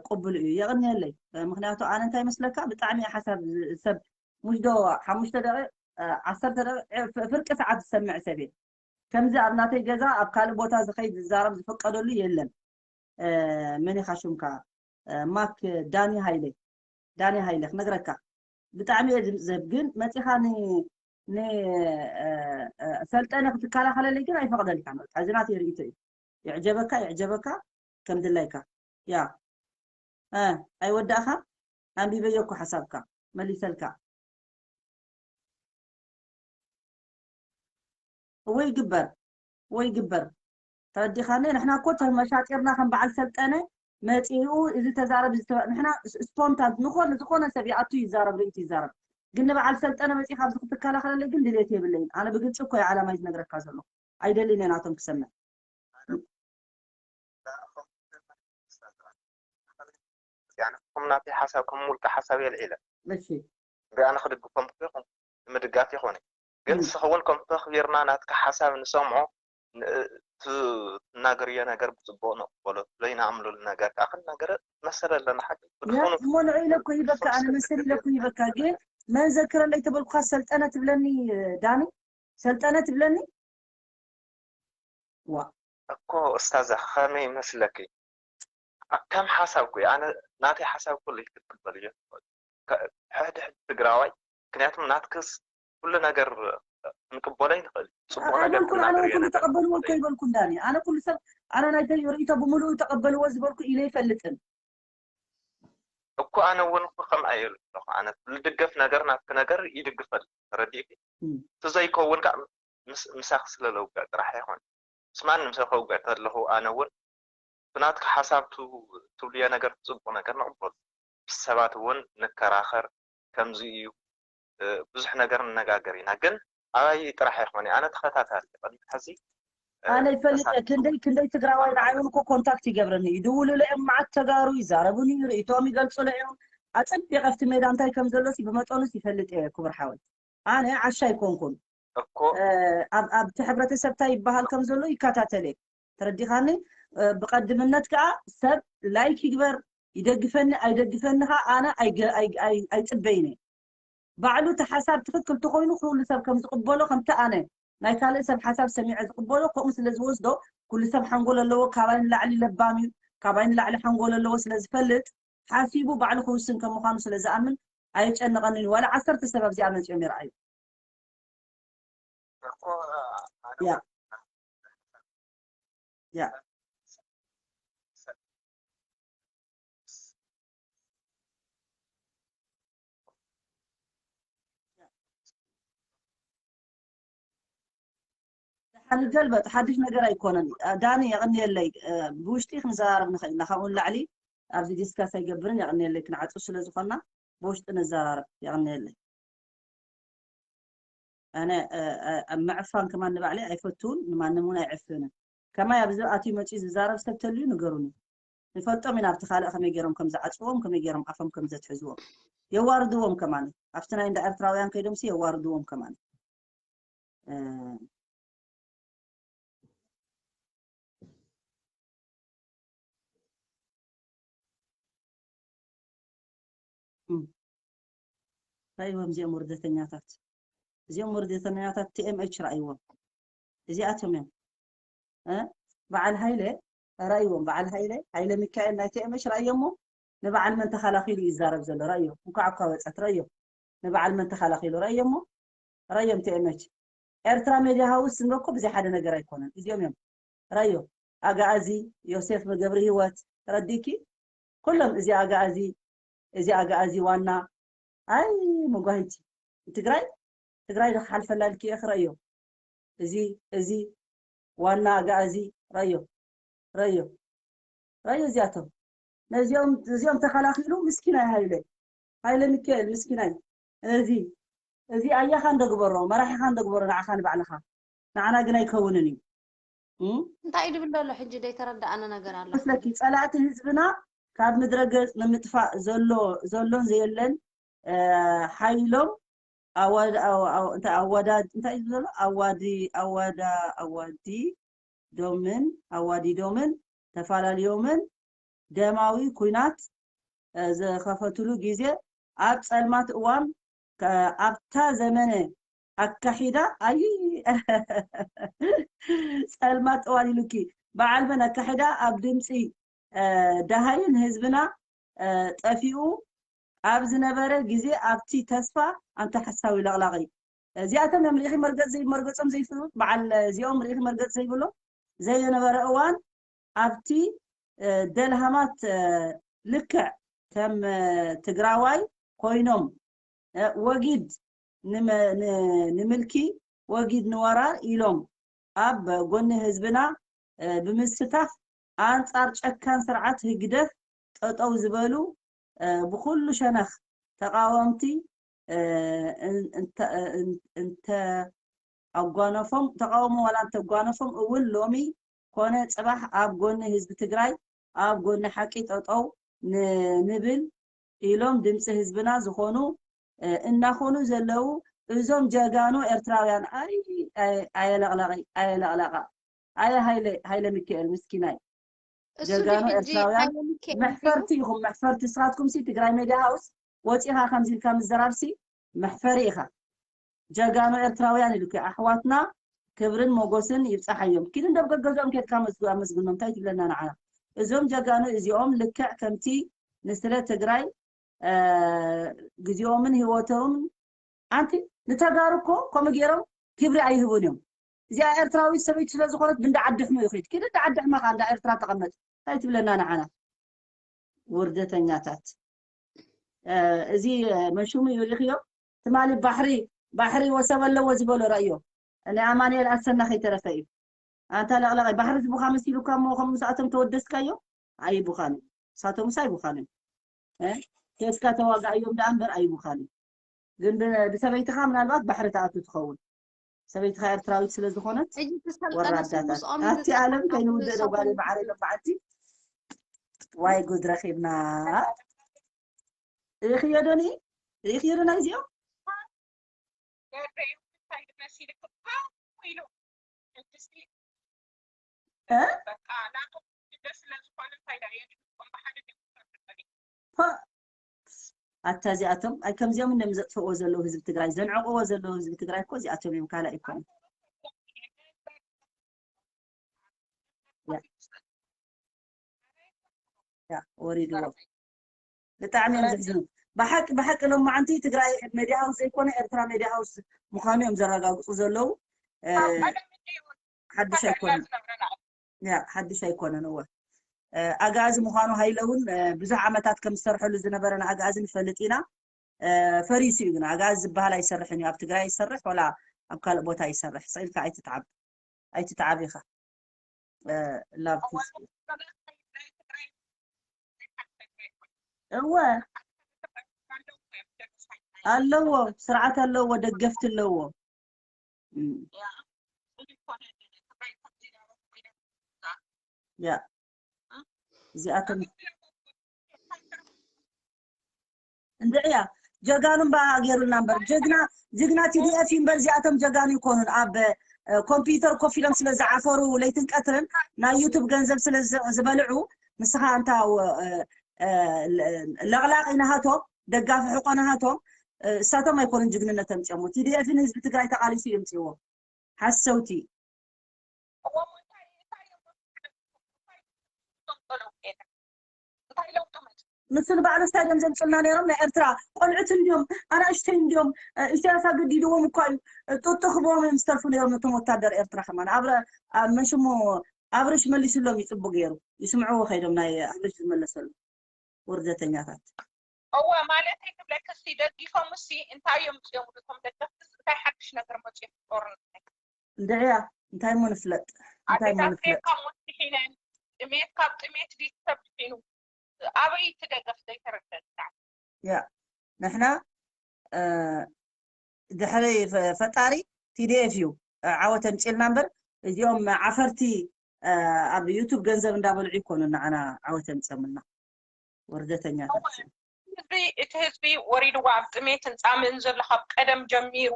ቅቡል እዩ የቕንየለይ። ምክንያቱ ኣነ እንታይ መስለካ ብጣዕሚ ሓሳብ ሰብ ሙሽ ዶ ሓሙሽተ ደቂ ዓሰርተ ደቂ ፍርቂ ሰዓት ዝሰምዕ ሰብ እየ። ከምዚ ኣብ ናተይ ገዛ ኣብ ካልእ ቦታ ዝኸይድ ዝዛረብ ዝፈቀደሉ የለን። መን ኢኻ ሹምካ? ማክ ዳኒ ሃይለ ዳኒ ሃይለ ክነግረካ ብጣዕሚ እየ ዝምዘብ ግን መፂኻ ንሰልጠነ ክትከላኸለለይ ግን ኣይፈቕደልካን። በቃ እዚ ናተይ ርእይቶ እዩ። ይዕጀበካ ይዕጀበካ ከም ድላይካ ያ ኣይወዳእኻ ኣንቢበዮ እኮ ሓሳብካ መሊሰልካ። ወይ ግበር ወይ ግበር ተረዲኻኒ። ንሕና እኮ ተመሻጢርና ከም በዓል ሰልጠነ መፂኡ እዚ ተዛረብ ንሕና ስፖንታን ንኾነ ዝኾነ ሰብ ይኣቱ ይዛረብ ርእይቲ ይዛረብ። ግን ንበዓል ሰልጠነ መፂኻ ኣብዚ ክትከላኸለለይ ግን ድሌት የብለይን። ኣነ ብግልፂ እኮ ዓላማይ ዝነግረካ ዘሎ ኣይደልን እየ ናቶም ክሰምዕ። ኩም ናተይ ሓሳብ ከም ውልቀ ሓሳብ የልዒለ እሺ ሪኣ ንክድግፎም ይኹን ንምድጋፍ ይኾነ ግን ንስኺ እውን ከምቲ ተኽቢርና ናትካ ሓሳብ ንሰምዖ ትናገርዮ ነገር ብፅቡቅ ንቕበሎ ዘይንኣምነሉ ነገር ከዓ ክንናገረ መሰል ኣለና ሓቂ እሞ ንዑ ኢለ እኮ ይበካ ኣነ መሰል ኢለ እኮ ይበካ ግን መን ዘክረለይ ተበልኩካ ሰልጠነ ትብለኒ ዳኒ ሰልጠነ ትብለኒ ዋ እኮ እስታዛ ከመይ ይመስለኪ ከም ሓሳብ እኮ ኣነ ናተይ ሓሳብ ኩሉ ይክትበል እየ ሕድ ሕድ ትግራዋይ ምክንያቱም ናትክስ ኩሉ ነገር ክንቅበሎ ይንኽእል ፅቡቅ ነገር ኣይበልኩን ኣነ ኩሉ ተቀበልዎ እኮ ይበልኩ እንዳኒ ኣነ ኩሉ ሰብ ኣነ ናይ ርእይቶ ብምሉኡ ተቀበልዎ ዝበልኩ ኢለ ይፈልጥን እኮ ኣነ እውን እኮ ከምኣ እየ ኣለኹ ኣነ ዝድገፍ ነገር ናትኪ ነገር ይድግፈል ተረዲእኪ እቲ ዘይከውን ከዓ ምሳኺ ስለ ለውግዕ ጥራሕ ኣይኮነ ምስ ማንም ሰብ ከውግዕ ተለኹ ኣነ እውን ብናትኪ ሓሳብ ትብልዮ ነገር ፅቡቅ ነገር ንቕበሉ ምስ ሰባት እውን ንከራኸር ከምዚ እዩ ብዙሕ ነገር ንነጋገር ኢና ግን ኣባይ ጥራሕ ኣይኮነ ኣነ ተኸታታሊ ቅድሚ ሕዚ ኣነ ይፈልጥ ክንደይ ክንደይ ትግራዋይ ንዓይ እውን እኮ ኮንታክት ይገብረኒ እዩ ድውልሉ እዮም መዓት ተጋሩ ይዛረቡኒ ርእይቶም ይገልፁሉ እዮም ኣፀቢቀ ኣብቲ ሜዳ እንታይ ከም ዘሎስ ብመጠኑስ ይፈልጥ እየ ክቡር ሓወይ ኣነ ዓሻ ኣይኮንኩን እኮ ኣብቲ ሕብረተሰብ እንታይ ይበሃል ከም ዘሎ ይከታተል እየ ተረዲኻኒ ብቀድምነት ከዓ ሰብ ላይክ ይግበር ይደግፈኒ ኣይደግፈኒ ከዓ ኣነ ኣይፅበይን እየ ባዕሉ እቲ ሓሳብ ትኽክል ተኮይኑ ኩሉ ሰብ ከም ዝቕበሎ ከምቲ ኣነ ናይ ካልእ ሰብ ሓሳብ ሰሚዐ ዝቕበሎ፣ ከምኡ ስለ ዝወስዶ፣ ኩሉ ሰብ ሓንጎል ኣለዎ፣ ካባይ ንላዕሊ ለባም እዩ፣ ካባይ ንላዕሊ ሓንጎል ኣለዎ ስለ ዝፈልጥ፣ ሓሲቡ ባዕሉ ክውስን ከም ምዃኑ ስለ ዝኣምን ኣይጨነቐንን እዩ። ዋላ ዓሰርተ ሰብ ኣብዚኣ መጺኦም ይረኣዩ። እኮ፣ ያ። ያ። ንገልበጥ፣ ሓድሽ ነገር ኣይኮነን። ዳኒ፣ የቕንየለይ። ብውሽጢ ክንዘራረብ ንኽእል ኢና። ካብኡ ንላዕሊ ኣብዚ ዲስካስ ኣይገብርን። የቕንየለይ፣ ክንዓጹ ስለ ዝኾንና ብውሽጢ ንዘራረብ። የቕንየለይ። ኣነ፣ እ፣ እ፣ ኣብ ምዕፋን ከማን ንባዕለይ ኣይፈቱን፣ ንማንም እውን ኣይዕፍንን። ከማይ ኣብዚ ኣትዩ መጺኡ ዝዛረብ ሰብ ተልዩ ንገሩኒ። ንፈልጦም ኢና ኣብቲ ካልእ ከመይ ገይሮም ከም ዝዓጽዎም፣ ከመይ ገይሮም ኣፎም ከም ዘትሕዝዎም። የዋርድዎም ከማን። ኣብቲ ናይ እንዳ ኤርትራውያን ከይዶምሲ የዋርድዎም ከማን። እ፣ እም። እንታይ እዮም እዚኦም ውርደተኛታት? እዚኦም ውርደተኛታት ቲ ኤም ኤች ረኣይዎም። እዚኣቶም እዮም። እ? በዓል ሃይለ ረኣይዎም። በዓል ሃይለ፣ ሃይለ ሚካኤል ናይ ቲ ኤም ኤች ረኣዮሞ። ንበዓል መን ተኸላኺሉ እዩ ይዛረብ ዘሎ? ረኣዮ። እንኳዕ እኳ ወጸት። ረኣዮ። ንበዓል መን ተኸላኺሉ? ረኣዮሞ። ረኣዮም ቲ ኤም ኤች። ኤርትራ ሜድያ ሃውስ ንብሎ እኮ ብዘይ ሓደ ነገር ኣይኮነን። እዚኦም እዮም። ረኣዮ። ኣግኣዚ፣ ዮሴፍ ገብረ ህይወት፣ ተረዲእኪ? ኩሎም እዚ ኣግኣዚ፣ እዚ ኣግኣዚ ዋና። ኣይ መጓሂቲ። ትግራይ፣ ትግራይ ዶ ክሓልፈላ ኢልኪ ኢኺ? ረኣዮ። እዚ፣ እዚ ዋና ኣግኣዚ። ረኣዮ። ረኣዮ። ረኣዮ እዚኣቶም። ነዚኦም፣ እዚኦም ተኸላኺሉ ምስኪናይ ሃይለ። ሃይለ ሚካኤል ምስኪናይ። እዚ፣ እዚ ኣያኻ እንደግበሮ፣ መራሒኻ እንደግበሮ ንዓኻ ንባዕልኻ። ንዓና ግን ኣይከውንን እዩ። እም? እንታይ እዩ ድብል ዘሎ ሕጂ? ዘይተረዳኣና ነገር ኣሎ። መስለኪ ጸላእቲ ህዝብና ካብ ምድረ ገጽ ንምጥፋእ ዘሎ፣ ዘሎን ዘየለን፣ እ፣ ሓይሎም ኣዋድ-፣ ኣዋ-፣ ኣዋ-፣ እንታይ ኣዋዳድ-፣ እንታይ እዩ ዘሎ? ኣዋዲ-፣ ኣዋዳ-፣ ኣዋዲ ዶምን ኣዋዲዶምን ተፈላለዮምን ደማዊ ኲናት፣ እ፣ ዝኸፈትሉ ግዜ ኣብ ጸልማት እዋን ከ-፣ ኣብታ ዘመነ ኣካሒዳ ኣይ ጸልማት እዋን ኢሉኪ በዓል መን ኣካሒዳ ኣብ ድምፂ፣ እ፣ ደሃይን ህዝብና፣ እ፣ ጠፊኡ ኣብ ዝነበረ ግዜ ኣብቲ ተስፋ ኣንታ ሓሳዊ ለቕላቒ። እዚኣቶም እዮም ርኢኺ መርገጽ ዘይ-፣ መርገጾም ዘይፍሉጥ በዓል እዚኦም ርኢኺ መርገጽ ዘይብሎም ዘየነበረ እዋን ኣብቲ፣ እ፣ ደልሃማት፣ እ፣ ልክዕ ከም፣ እ፣ ትግራዋይ ኮይኖም፣ እ፣ ወጊድ ንመ-፣ ን-፣ ንምልኪ ወጊድ ንወራር ኢሎም ኣብ ጎኒ ህዝብና፣ እ፣ ብምስታፍ ኣንጻር ጨካን ስርዓት ህግደፍ ጠጠው ዝበሉ፣ እ፣ ብኹሉ ሸነኽ ተቃወምቲ፣ እ፣ እን-፣ እንተ-፣ እን-፣ እንተ ኣጓነፎም፣ ተቃውሞ ዋላ እንተጓነፎም እውን ሎሚ ኮነ ጽባሕ ኣብ ጎኒ ህዝቢ ትግራይ፣ ኣብ ጎኒ ሓቂ ጠጠው ን-፣ ንብል ኢሎም ድምፂ ህዝብና ዝኾኑ፣ እ፣ እናኾኑ ዘለዉ እዞም ጀጋኑ ኤርትራውያን። ኣይ፣ ኣይ፣ ኣየለቕለቐይ፣ ኣየለቕለቐ። ኣየ ሃይለ፣ ሃይለ ሚካኤል ምስኪናይ። እሱ ጀጋኑ ድሕጂ ኤርትራውያን ሃይለ ሚካኤል መሕፈርቲ ኢኹም፣ መሕፈርቲ። ንስኻትኩም ሲ ትግራይ ሜድያ ሃውስ ወፂኻ ከምዚ ኢልካ ምዝራብ ሲ መሕፈሪ ኢኻ። ጀጋኑ ኤርትራውያን ኢሉኪ ኣሕዋትና ክብርን ሞጎስን ይብፃሓዮም። ኪድ እንደ ገገዝኦም ኬድካ መስግ-፣ ኣመስግኖም እንታይ ትብለና ንዓና? እዞም ጀጋኑ እዚኦም ልክዕ ከምቲ ንስለ ትግራይ፣ እ፣ ግዜኦምን ህይወቶምን ኣንቲ ንተጋሩ እኮ ከምኡ ገይሮም ክብሪ ኣይህቡን እዮም። እዚኣ ኤርትራዊት ሰበይቲ ስለ ዝኾነት ብእንዳ ዓዲ ሕሙ ይኸይድ። ኪድ እንዳ ዓዲ ሕመኻ እንዳ ኤርትራ ተቐመጥ። እንታይ ትብለና ንዓና? ውርደተኛታት። እ፣ እዚ መሹሙ እዩ ሪኽዮ። ትማሊ ባሕሪ፣ ባሕሪ ወሰብ ኣለዎ ዝበሎ ረእዮ። ናይ ኣማኑኤል ኣሰና ከይተረፈ እዩ። ኣንታ ለቕለቐይ፣ ባሕሪ ዝቡኻ መሲሉካ እሞ ከም ምስኣቶም ተወደስካዮ? ኣይቡኻን እዩ። ንሳቶምስ ኣይቡኻን እዮም። እ? ኬስካ ተዋጋእዮም ደኣ እምበር ኣይቡኻን እዩ። ግን ብ-፣ ብሰበይትኻ ምናልባት ባሕሪ ትኣቱ ትኸውን። ሰበይትኻ ኤርትራዊት ስለ ዝኾነት ሕጂ እቲ ሰልጠነስ ወራዳታት። ምስኦም ኣቲ ዝሰልጠኑ ዓለም ከይንውድእ ዶ ጓለይ ንሶም መዓረይ ሎም በዓልቲ? ዋይ ጉድ ረኺብና። ርኢኽዮ ዶ ንኢ? ርኢኽዮ ዶ ናይዚኦም? ገረዩ እንታይ ድመሲልክ ፓው ኢሉ። ሕጅስቲ እ? በቃ ናቶም ግደ ስለ ዝኾነ እንታይ ዳ የድልኩም ብሓደ ድምፅጠኒ። ፓ-፣ ኣታ እዚኣቶም ኣይ ከምዚኦም እንደም ዘጥፍእዎ ዘለዉ ህዝቢ ትግራይ፣ ዘንዕቕዎ ዘለዉ ህዝቢ ትግራይ እኮ እዚኣቶም እዮም፣ ካልእ ኣይኮኑን። ያ ወሪድዎ። ብጣዕሚ እዮም ዘሕዝኑ። ብሓቂ ብሓቂ ሎማዓንቲ ትግራይ ሜድያ ሃውስ ዘይኮነ ኤርትራ ሜድያ ሃውስ ምዃኑ እዮም ዘረጋግፁ ዘለዉ። ሓድሽ ኣይኮነን። ያ ሓድሽ ኣይኮነን። እወ ኣግኣዚ ምዃኑ ሃይለ እውን ብዙሕ ዓመታት ከም ዝሰርሐሉ ዝነበረ ንኣግኣዚ ንፈልጥ ኢና። ፈሪሱ እዩ ግን ኣግኣዚ ዝበሃል ኣይሰርሕን እዩ። ኣብ ትግራይ ይሰርሕ ወላ ኣብ ካልእ ቦታ ይሰርሕ። ስኢልካ ኣይትትዓብ ኣይትትዓብ ኢኻ። ላቭ እወ ኣለዎ፣ ስርዓት ኣለዎ፣ ደገፍቲ ኣለዎ። ያ እዚኣቶም እንድዕያ ጀጋኑ እባ ገይሩልና እምበር ጀግና ጅግና ቲዲኤፍ እዩ እምበር እዚኣቶም ጀጋኑ ይኮኑን። ኣብ ኮምፒውተር ኮፍ ኢሎም ስለ ዝዓፈሩ ለይትን ቀትርን ናይ ዩቱብ ገንዘብ ስለ ዝበልዑ ንስኻ እንታ ለቕላቕ ኢናሃቶም ደጋፊ ሕቆ ናሃቶም እሳቶም ኣይኮኑን ጅግንነት ኣምፅኦሞ። ቲዲኤፍን ህዝቢ ትግራይ ተቃሊሱ የምፅዎ። ሓሰውቲ ንሱ ንባዕሉ እንታይ ድዮም ዘምፅልና ነይሮም ናይ ኤርትራ ቆልዑት እንድዮም ኣናእሽተይ እንድዮም። ኢሳያስ ኣገዲድዎም እኳ እዩ ጡጡ ክብዎም እዮም ዝተርፉ ነይሮም ነቶም ወታደር ኤርትራ ከማን ኣብ መሽሙ ኣብርሽ መሊስሎም እዩ ፅቡቅ ገይሩ ይስምዕዎ ከይዶም ናይ ኣብርሽ ዝመለሰሉ ውርደተኛታት። እወ ማለተይ ክብለክሲ ደጊፎም እሲ እንታይ እዮም ፅኦም እቶም ደገፍትስ እንታይ ሓድሽ ነገር መፅኦም ጦርነት እንድዕያ እንታይ እሞ ንፍለጥ እንታይ እሞ ንፍለጥ ካብ ሞት ድሒነን ጥሜት ካብ ጥሜት ድዩ ሰብ ድሒኑ ኣበይ እቲ ደገፍ ዘይተረደእ ብጣዕሚ ያ ንሕና ድሕሪ ፈጣሪ ቲዲኤፍ እዩ ዓወት ኣምፅልና እምበር እዚኦም ዓፈርቲ ኣብ ዩቱብ ገንዘብ እንዳበልዑ ይኮኑ ንዓና ዓወት ኣምፅኦምልና ወርደተኛታት ህዝቢ እቲ ህዝቢ ወሪድዋ ኣብ ጥሜትን ፃምእን ዘሎ ካብ ቀደም ጀሚሩ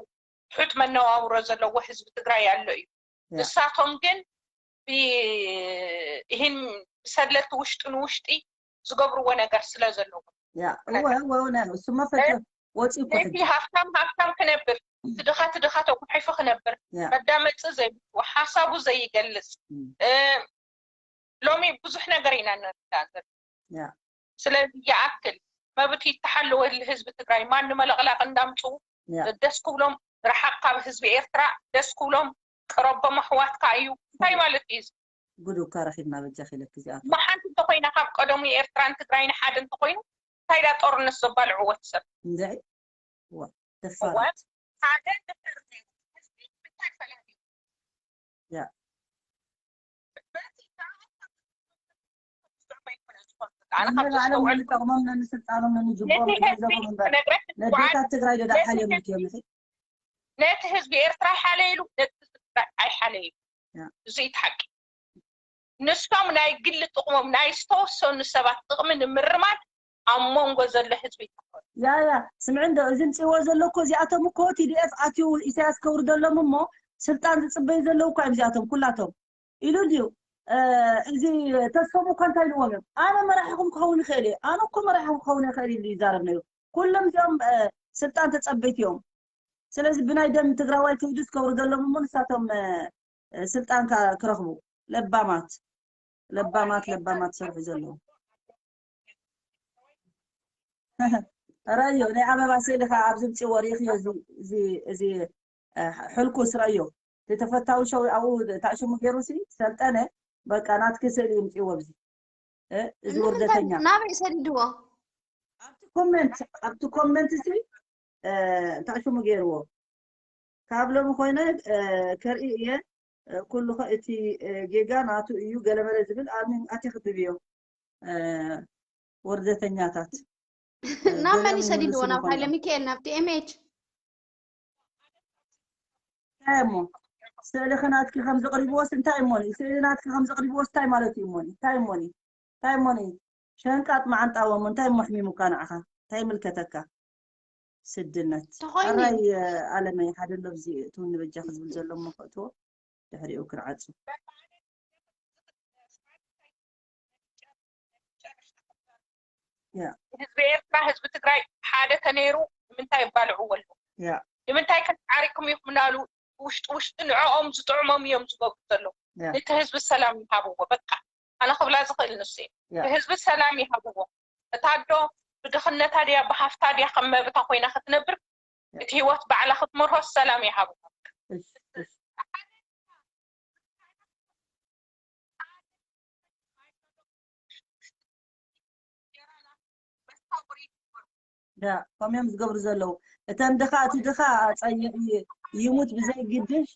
ትሑት መነባብሮ ዘለዎ ህዝቢ ትግራይ ኣሎ እዩ ንሳቶም ግን ይህን ብሰለቲ ውሽጢ ንውሽጢ ዝገብርዎ ነገር ስለ ዘለዎ እወ እወ እሱማ ፈትዮ ወፂ እኮ ነቲ ሃብታም ሃብታም ክነብር ትድኻ ትድኻ ተጉሒፉ ክነብር መዳመፂ ዘይብልዎ ሓሳቡ ዘይገልፅ ሎሚ ብዙሕ ነገር ኢና ንርዳእ ዘለና ስለዚ ይኣክል መብት ይተሓለወ ህዝቢ ትግራይ ማን መለቕላቕ እንዳምፅኡ ደስ ክብሎም ርሓቕ ካብ ህዝቢ ኤርትራ ደስ ክብሎም ቅረቦም ኣሕዋትካ እዩ እንታይ ማለት እዩ ጉድ እኳ ረኺብና በጃ ኺለክ እዚኣቶ እሞ ሓንቲ እንተኾይና ካብ ቀደሙ ኤርትራን ትግራይን ሓደ እንተኾይኑ እንታይ ዳ ጦርነት ዘባልዕዎ እቲ ሰብ እንድዒ ዋ ደፋራት ሓደ ድሕር ነይሩ ህዝቢ ምንታይ ፈላልዩ ያ ንባዕሎም ንጠቕሞም ነንስልጣኖም ነንጅቦም ንገንዘቦም እምበር ነዴታት ትግራይ ዶ ዳሓልዮም ልክዮም ንኺ ነቲ ህዝቢ ኤርትራ ይሓለይሉ ነቲ ህዝቢ ትግራይ ኣይሓለይሉ እዚ እቲ ሓቂ ንሶም ናይ ግሊ ጥቕሞም ናይ ዝተወሰኑ ሰባት ጥቕሚ ንምርማድ ኣብ መንጎ ዘሎ ህዝቢ ይትኮኑ ያ ያ ስምዒ እንዶ እዚ ምፅዎ ዘሎ እኮ እዚኣቶም እኮ ቲዲኤፍ ኣትዩ ኢሳያስ ከውርደሎም እሞ ስልጣን ዝፅበዩ ዘለዉ እኳ እዮም እዚኣቶም ኩላቶም ኢሉ ድዩ እዚ ተስፎም እኳ እንታይ ኢልዎም እዮም ኣነ መራሒኹም ክኸውን ይኽእል እየ ኣነ እኮ መራሒኹም ክኸውን ይኽእል ኢሉ ይዛረብ ነይሩ ኩሎም እዚኦም ስልጣን ተፀበይቲ እዮም ስለዚ ብናይ ደም ትግራዋይ ክህዱስ ከውርደሎም እሞ ንሳቶም ስልጣን ክረኽቡ ለባማት ለባማት ለባማት ዝሰርሑ ዘለዉ ረዮ ናይ ኣበባ ስእሊ ከዓ ኣብዚ ምፅእዎ ርኢኽዮ እዚ ሕልኩስ ረዮ ተፈታዊ ሸው ኣብኡ ታሽሙ ገይሩ ሲ ሰልጠነ በቃ ናትኪ ስእሊ ይምፅእዎ ኣብዚ እዚ ወርደተኛ ናበይ ሰዲድዎ ኣብቲ ኮመንት ኣብቲ ኮመንት ሲ ታሽሙ ገይርዎ ካብ ሎሚ ኮይነ ከርኢ እየ ኩሉ እቲ ጌጋ ናቱ እዩ ገለመለ ዝብል ኣሚን ኣቲ ክብብዮ ወርደተኛታት ናብ መን ይሰዲድዎ ናብ ሃይለ ሚካኤል ናብቲ ኤምኤች እንታይ እሞ ስእሊ ክናትኪ ከም ዘቕሪብዎስ እንታይ እሞኒ ስእሊ ናትኪ ከም ዘቕሪብዎስ እንታይ ማለት እዩ እሞኒ እንታይ እሞኒ እንታይ እሞኒ ሸንቃጥ መዓንጣ ወሞ እንታይ እሞ ኣሕሚሙካ ንዓኻ እንታይ ይምልከተካ ስድነት ኣራይ ኣለመይ ሓደ ኣሎ ብዚ እትውን ንበጃ ክዝብል ዘሎ እሞ ክእትዎ ድሕሪኡ ክርዓፁ ህዝቢ ኤርትራ ህዝቢ ትግራይ ሓደ ተነይሩ ንምንታይ ይባልዕዎ ኣለዉ ንምንታይ ከተዓሪኩም ኢኹም ናሉ ውሽጢ ውሽጢ ንዕኦም ዝጥዕሞም እዮም ዝገብሩ ዘለዉ ነቲ ህዝቢ ሰላም ይሃብዎ በቃ ኣነ ክብላ ዝኽእል ንሱ እዩ። ብህዝቢ ሰላም ይሃብዎ። እታ ኣዶ ብድኽነታ ድያ ብሃፍታ ድያ ከም መብታ ኮይና ክትነብር፣ እቲ ህይወት ባዕላ ክትመርሆ ሰላም ይሃብዎ። ከምዮም ዝገብሩ ዘለዉ። እተን ድኻ፣ እቲ ድኻ ጸይቕ ይሙት ብዘይግድሽ።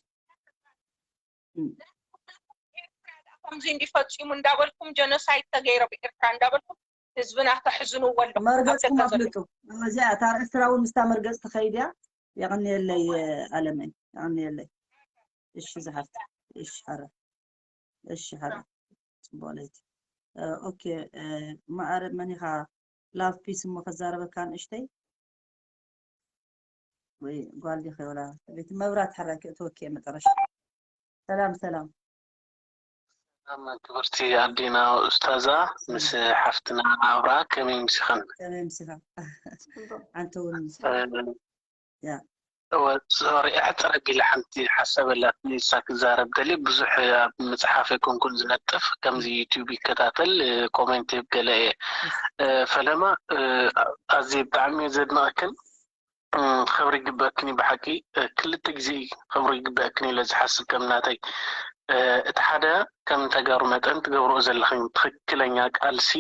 ከምዚ እንዲፈጺሙ እንዳበልኩም፣ ጀኖሳይድ ተገይረ ብኤርትራ እንዳበልኩም ህዝብና ተሕዝንዎ ኣለኹም። መርገጽኩም ኣፍልጡ። እዚኣ እታ ርእስትራ እውን ምስታ መርገጽ ትኸይድ እያ። የቐንየለይ ኣለመይ፣ የቐንየለይ። እሺ ዝሓፍት፣ እሺ ሓረ፣ እሺ ሓረ። ጽቡቕ ለይቲ። ኦኬ፣ ማዕረ መን ኢኻ? ላቭ ፒስ እሞ ከዛረበካ ንእሽተይ ወይ ጓል ዲኺ ወላ ቤት መብራት ሓራይ ክእትወኪ እየ መጠረሻ። ሰላም ሰላም። ሰላም ክብርቲ ኣዴና ኡስታዛ ምስ ሓፍትና ኣብራ ከመይ ምሲኽን? ከመይ ምሲኻ? ኣንተ እውን ያ ሶሪ፣ ሕፅር ኣቢለ ሓንቲ ሓሳብ ኣላትኒ፣ ንሳ ክዛረብ ደልየ። ብዙሕ ኣብ መፅሓፍ ኣይኮንኩን ዝነጥፍ፣ ከምዚ ዩቲዩብ ይከታተል፣ ኮሜንት የብ ገለ እየ። ፈለማ ኣዝየ ብጣዕሚ እየ ዘድንቐክን፣ ክብሪ ይግበእክን እዩ ብሓቂ። ክልተ ግዜ ክብሪ ይግበእክን ኢለ ዝሓስብ ከም ናተይ። እቲ ሓደ ከም ተጋሩ መጠን ትገብርኦ ዘለኽን ትኽክለኛ ቃልሲ፣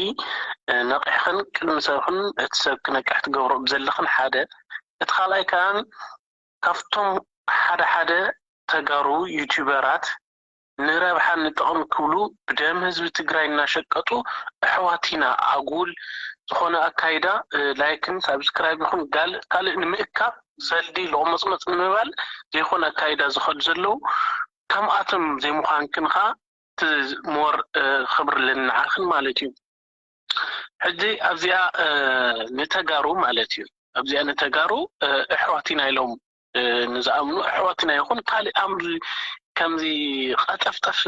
ነቒሕኽን ቅድሚ ሰብኽን እቲ ሰብ ክነቅሕ ትገብርኦ ዘለኽን ሓደ። እቲ ካልኣይ ከኣ ካብቶም ሓደ ሓደ ተጋሩ ዩቲዩበራት ንረብሓን ንጥቕሚ ክብሉ ብደም ህዝቢ ትግራይ እናሸቀጡ ኣሕዋት ኢና ኣጉል ዝኾነ ኣካይዳ ላይክን ሳብስክራይብ ይኹን ካልእ ንምእካብ ሰልዲ ሎቕመፅመፅ ንምባል ዘይኮነ ኣካይዳ ዝኸዱ ዘለዉ ከምኣቶም ዘይምዃንክን ከዓ ሞር ክብሪ ለንዓኽን ማለት እዩ። ሕጂ ኣብዚኣ ንተጋሩ ማለት እዩ ኣብዚኣ ንተጋሩ ኣሕዋት ኢና ኢሎም ንዝኣምኑ ኣሕዋት ኢና ይኹን ካልእ ኣምር ከምዚ ቀጠፍጠፍ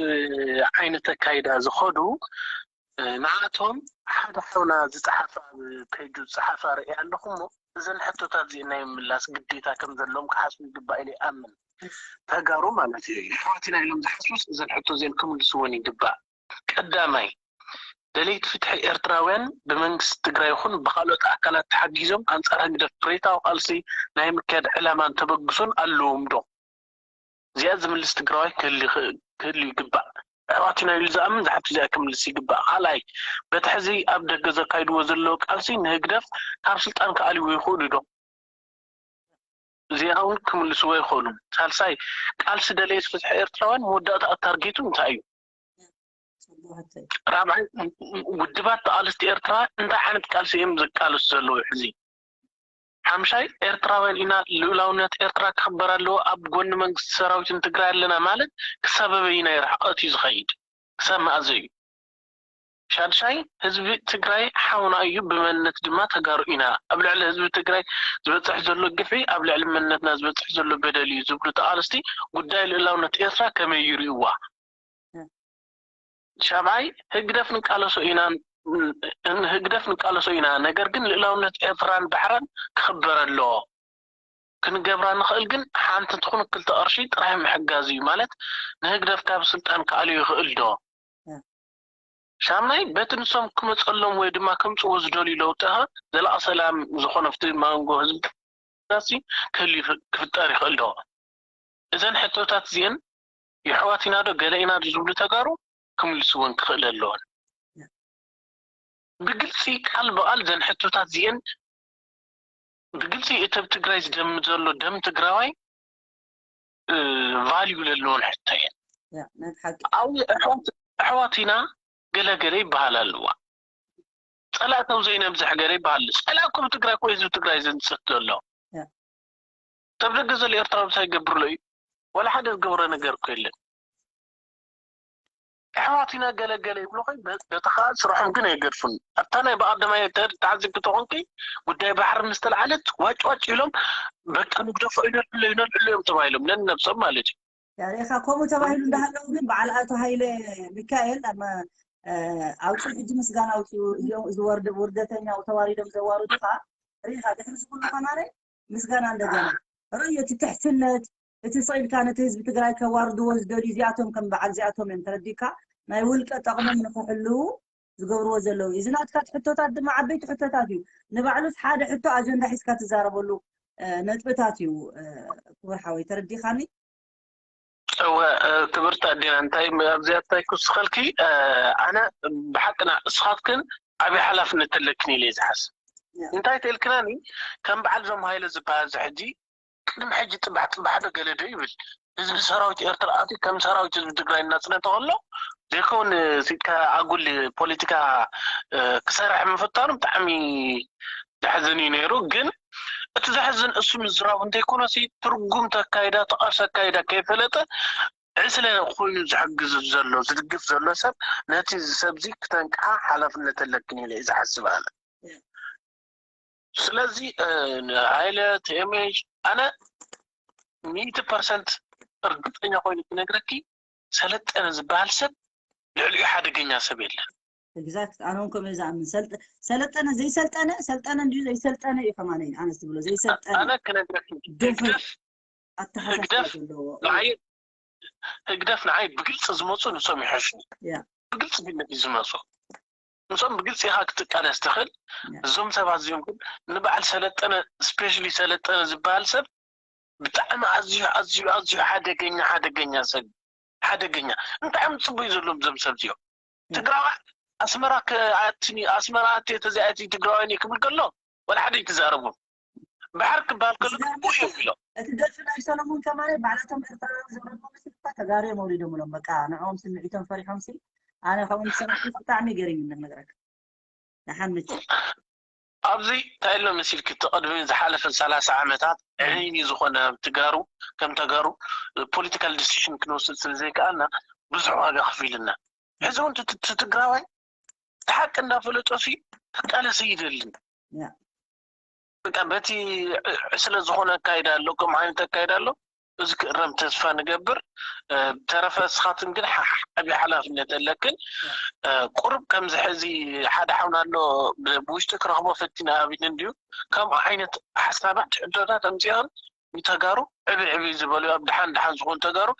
ዓይነት ኣካይዳ ዝኸዱ ንኣቶም ሓደ ሓውና ዝፀሓፋ ኣብ ፔጁ ዝፀሓፋ ርኢ ኣለኹ እሞ እዘን ሕቶታት እዚአን ናይ ምምላስ ግዴታ ከም ዘለዎም ክሓስቡ ይግባእ ኢለ ይኣምን። ተጋሩ ማለት እዩ ኣሕዋት ኢና ኢሎም ዝሓስቡስ እዘን ሕቶ እዚአን ክምልስወን ይግባእ። ቀዳማይ ደለይቲ ፍትሒ ኤርትራውያን ብመንግስቲ ትግራይ ይኹን ብካልኦት ኣካላት ተሓጊዞም ኣንፃር ህግደፍ ብረታዊ ቃልሲ ናይ ምክያድ ዕላማን ተበግሶን ኣለዎም ዶ? እዚኣ ዝምልስ ትግራዋይ ክህሉ ይግባእ። ኣሕዋት ኢና ኢሉ ዝኣምን ዝሓቱ እዚኣ ክምልስ ይግባእ። ካልኣይ በቲ ሕዚ ኣብ ደገ ዘካይድዎ ዘለዉ ቃልሲ ንህግደፍ ካብ ስልጣን ክኣልይዎ ይኽእሉ ዶ? እዚኣ እውን ክምልስዎ ይኽእሉ። ሳልሳይ ቃልሲ ደለይቲ ፍትሒ ኤርትራውያን መወዳእታ ታርጌቱ እንታይ እዩ? ራብዓይ ውድባት ተቓለስቲ ኤርትራ እንታይ ዓይነት ቃልሲ እዮም ዘቃልሱ ዘለዉ ሕዚ? ሓምሻይ ኤርትራውያን ኢና ልኡላውነት ኤርትራ ክኽበር ኣለዎ ኣብ ጎኒ መንግስቲ ሰራዊትን ትግራይ ኣለና ማለት ክሳብ ኣበይናይ ርሕቐት እዩ ዝኸይድ? ክሳብ መኣዘ እዩ? ሻድሻይ ህዝቢ ትግራይ ሓውና እዩ ብመንነት ድማ ተጋሩ ኢና ኣብ ልዕሊ ህዝቢ ትግራይ ዝበፅሕ ዘሎ ግፍዒ ኣብ ልዕሊ መንነትና ዝበፅሕ ዘሎ በደል እዩ ዝብሉ ተቓለስቲ ጉዳይ ልኡላውነት ኤርትራ ከመይ ይርእይዋ? ሻብዓይ ህግደፍ ንቃለሶ ኢና ህግደፍ ንቃለሶ ኢና ነገር ግን ልእላውነት ኤርትራን ባሕራን ክኽበር ኣለዎ ክንገብራ ንኽእል ግን ሓንቲ ትኹን ክልተ ቅርሺ ጥራይ ምሕጋዝ እዩ ማለት ንህግደፍ ካብ ስልጣን ክኣልዮ ይኽእል ዶ ሻምናይ በቲ ንሶም ክመፀሎም ወይ ድማ ከምፅዎ ዝደልዩ ለውጢ ኸ ዘላቕ ሰላም ዝኾነ ፍትሒ ማንጎ ህዝቢ ዲሞክራሲ ክህሉ ክፍጠር ይኽእል ዶ? እዘን ሕቶታት እዚአን የሕዋት ኢና ዶ ገለ ኢና ዶ ዝብሉ ተጋሩ ክምልስወን ክኽእል ኣለዎን። ብግልፂ ቃል ብቓል እዘን ሕቶታት እዚአን ብግልፂ እቲ ኣብ ትግራይ ዝደሚ ዘሎ ደም ትግራዋይ ቫልዩ ዘለዎን ሕቶ እየን። ኣው ኣሕዋት ኢና ገለ ገለ ይበሃል ኣለዋ። ፀላእተው ዘይነብዝሕ ገለ ይበሃል። ፀላእኩም ትግራይ እኮ ህዝቢ ትግራይ ዘንፅት ዘሎ። ሰብ ደገ ዘሎ ኤርትራዊ እንታይ ይገብርሎ እዩ? ዋላ ሓደ ዝገብሮ ነገር እኮ የለን። ኣሕዋት ኢና ገለ ገለ ይብሉ ኾይ በቲ ከዓ ስርሖም ግን ኣይገድፉን። ኣብታ ናይ ብቐደማይ ተዓዚብኪ ተኾንኪ ጉዳይ ባሕሪ ምስ ተለዓለት ዋጭ ዋጭ ኢሎም በቃ ንግደፎ ይነልዕሎ ይነልዕሎ እዮም ተባሂሎም ነንነብሶም ማለት እዩ። ሪኢኻ ከምኡ ተባሂሉ እንዳሃለዉ ግን በዓል ኣቶ ሃይለ ሚካኤል ኣብ ኣውፅኡ ሕጂ ምስጋና ኣውፅኡ እዚኦም እዚ ወርደተኛው ተዋሪዶም ዘዋርዱ ከዓ ሪኢኻ ድሕሪ ዝኩሉ ከማነ ምስጋና እንደገና ርእዮ እቲ ትሕትነት እቲ ስቕ ኢልካ ነቲ ህዝቢ ትግራይ ከዋርድዎ ዝደልዩ እዚኣቶም ከም በዓል እዚኣቶም እዮም ተረዲእካ ናይ ውልቀ ጠቕሞም ንክሕልዉ ዝገብርዎ ዘለዉ እዩ። እዚ ናትካ ሕቶታት ድማ ዓበይቲ ሕቶታት እዩ። ንባዕሉስ ሓደ ሕቶ ኣጀንዳ ሒዝካ ትዛረበሉ ነጥብታት እዩ። ክቡር ሓወይ፣ ተረዲኻኒ? እወ፣ ክብርቲ ኣዴና፣ እንታይ ኣብዚኣ እንታይ ክውስኸልኪ፣ ኣነ ብሓቅና እስኻትክን ዓብዪ ሓላፍነት ኣለክን ኢለ ዝሓስብ። እንታይ ተልክናኒ፣ ከም በዓል ዞም ሃይለ ዝበሃል እዚ ሕጂ ቅድሚ ሕጂ ጥባሕ ጥባሕ ዶ ገለ ዶ ይብል፣ ህዝቢ ሰራዊት ኤርትራ ኣትዩ ከም ሰራዊት ህዝቢ ትግራይ እናፅነተ ከሎ ዘይከውን ኣጉል ፖለቲካ ክሰርሕ ምፍታኑ ብጣዕሚ ዘሕዝን እዩ ነይሩ። ግን እቲ ዘሕዝን እሱ ምዝራቡ እንተይኮነሲ ትርጉም ተካይዳ ተቃርስ ኣካይዳ ከይፈለጠ ዕስለ ኮይኑ ዝሕግዝ ዘሎ ዝድግፍ ዘሎ ሰብ ነቲ ሰብዚ ክተንቅሓ ሓላፍነት ኣለክን ኢለ ዝሓስብ ኣነ። ስለዚ ሃይለ ቴሜሽ ኣነ ሚእቲ ፐርሰንት እርግጠኛ ኮይኑ ክነግረኪ ሰለጠነ ዝበሃል ሰብ ልዕሊኡ ሓደገኛ ሰብ የለን። Exact ኣነ እውን ከምኡ ዝኣምን ሰለጠነ ዘይሰልጠነ ሰልጠነ እንዲዩ ዘይሰልጠነ እዩ ከማነ ኣነስ ዝብሎ ዘይሰልጠነ ኣነ ክነግረኪ ህግደፍ ኣተሓሳስባ ዘለዎ ንዓይ ህግደፍ ንዓይ ብግልፂ ዝመፁ ንሶም ይሐሹ። ብግልፂ ፊት ንፊት ዝመፁ ንሶም ብግልፂ ኢኻ ክትቃለስ ትኽእል። እዞም ሰባት እዚኦም ግን ንበዓል ሰለጠነ specially ሰለጠነ ዝበሃል ሰብ ብጣዕሚ ኣዝዩ ኣዝዩ ኣዝዩ ሓደገኛ ሓደገኛ ሰብ ሓደገኛ እንታይ እዮም ዝፅበዩ ዘለዎም እዞም ሰብ እዚኦም? ትግራዋይ ኣስመራ ክኣትኒ ኣስመራ ኣትየ ተዘይኣትዩ ትግራዋይ እየ ክብል ከሎ ወላ ሓደ ኣይትዛረቡን። ባሕር ክበሃል ከሎ ግቡእ እዮም ኢሎም። እቲ ደርፊ ናይ ሰሎሙን ከማነ ባዕላቶም ኤርትራውያን ዘረድሞ ምስልካ ተጋሩ እዮም ኣውሪዶምሎም። በቃ ንዕኦም ስምዒቶም ፈሪሖም ሲ ኣነ ከምኡ ምስ ሰማዕኩ ብጣዕሚ ገሪሙኒ ክነግረካ። ንሓምች ኣብዚ እንታይ ኣሎ መሲልኪ እቲ ቅድሚ ዝሓለፈ ሰላሳ ዓመታት ዕይኒ ዝኾነ ኣብ ትጋሩ ከም ተጋሩ political decision ክንወስድ ስለ ዘይከኣልና ብዙሕ ዋጋ ከፊልና። ሕዚ እውን እቲ ትግራዋይ እቲ ሓቂ እንዳፈለጦ ሲ ክቃለስ ኣይደልን። በቃ በቲ ስለ ዝኾነ ኣካይዳ ኣሎ ከምኡ ዓይነት ኣካይዳ ኣሎ። እዚ ክእረም ተስፋ ንገብር። ብተረፈ እስኻትን ግን ዓብዪ ሓላፍነት ኣለክን። ቁሩብ ከምዚ ሕዚ ሓደ ሓውና ኣሎ ብውሽጢ ክረኽቦ ፈቲነ ኣቢኒ እንድዩ ከምኡ ዓይነት ሓሳባት ሕቶታት ኣምፂኦን ንተጋሩ ዕብይ ዕብይ ዝበሉ ኣብ ድሓን ድሓን ዝኾኑ ተጋሩ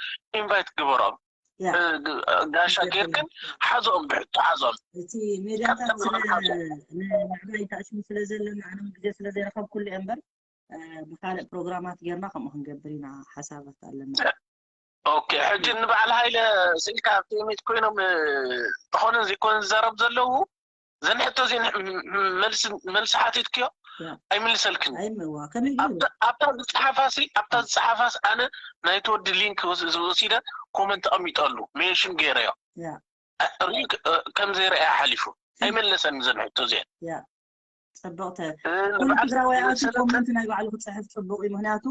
invite ግበሮም። ጋሻ ጌርክን ሓዞም ብሕቶ ሓዞም። እቲ ሜድያታት ስለ ንዕባይ ተኣሽሙ ስለ ዘለና ኣነ ግዜ ስለ ዘይረኸብኩሉ እየ እምበር ብካልእ ፕሮግራማት ጌርና ከምኡ ክንገብር ኢና ሓሳባት ኣለና። ኦኬ ሕጂ ንበዓል ሃይለ ስኢልካ ኣብቲ ሜት ኮይኖም ዝኾነ ዘይኮነ ዝዛረብ ዘለዉ ዘን ሕቶ ዜን መልሲ ሓቲትክዮ ኣይምልሰልክን። ኣብታ ዝፀሓፋሲ ኣብታ ዝፀሓፋስ ኣነ ናይ ተወዲ ሊንክ ዝወሲደ ኮመንት ተቐሚጠሉ ሜንሽን ገይረዮ ሊንክ ከም ዘይረኣየ ሓሊፉ ኣይመለሰን ዘን ሕቶ ዜን ፅብቕተ ትግራዋይ ኣቲ ኮመንት ናይ ባዕሉ ክፅሕፍ ፅቡቅ እዩ። ምክንያቱ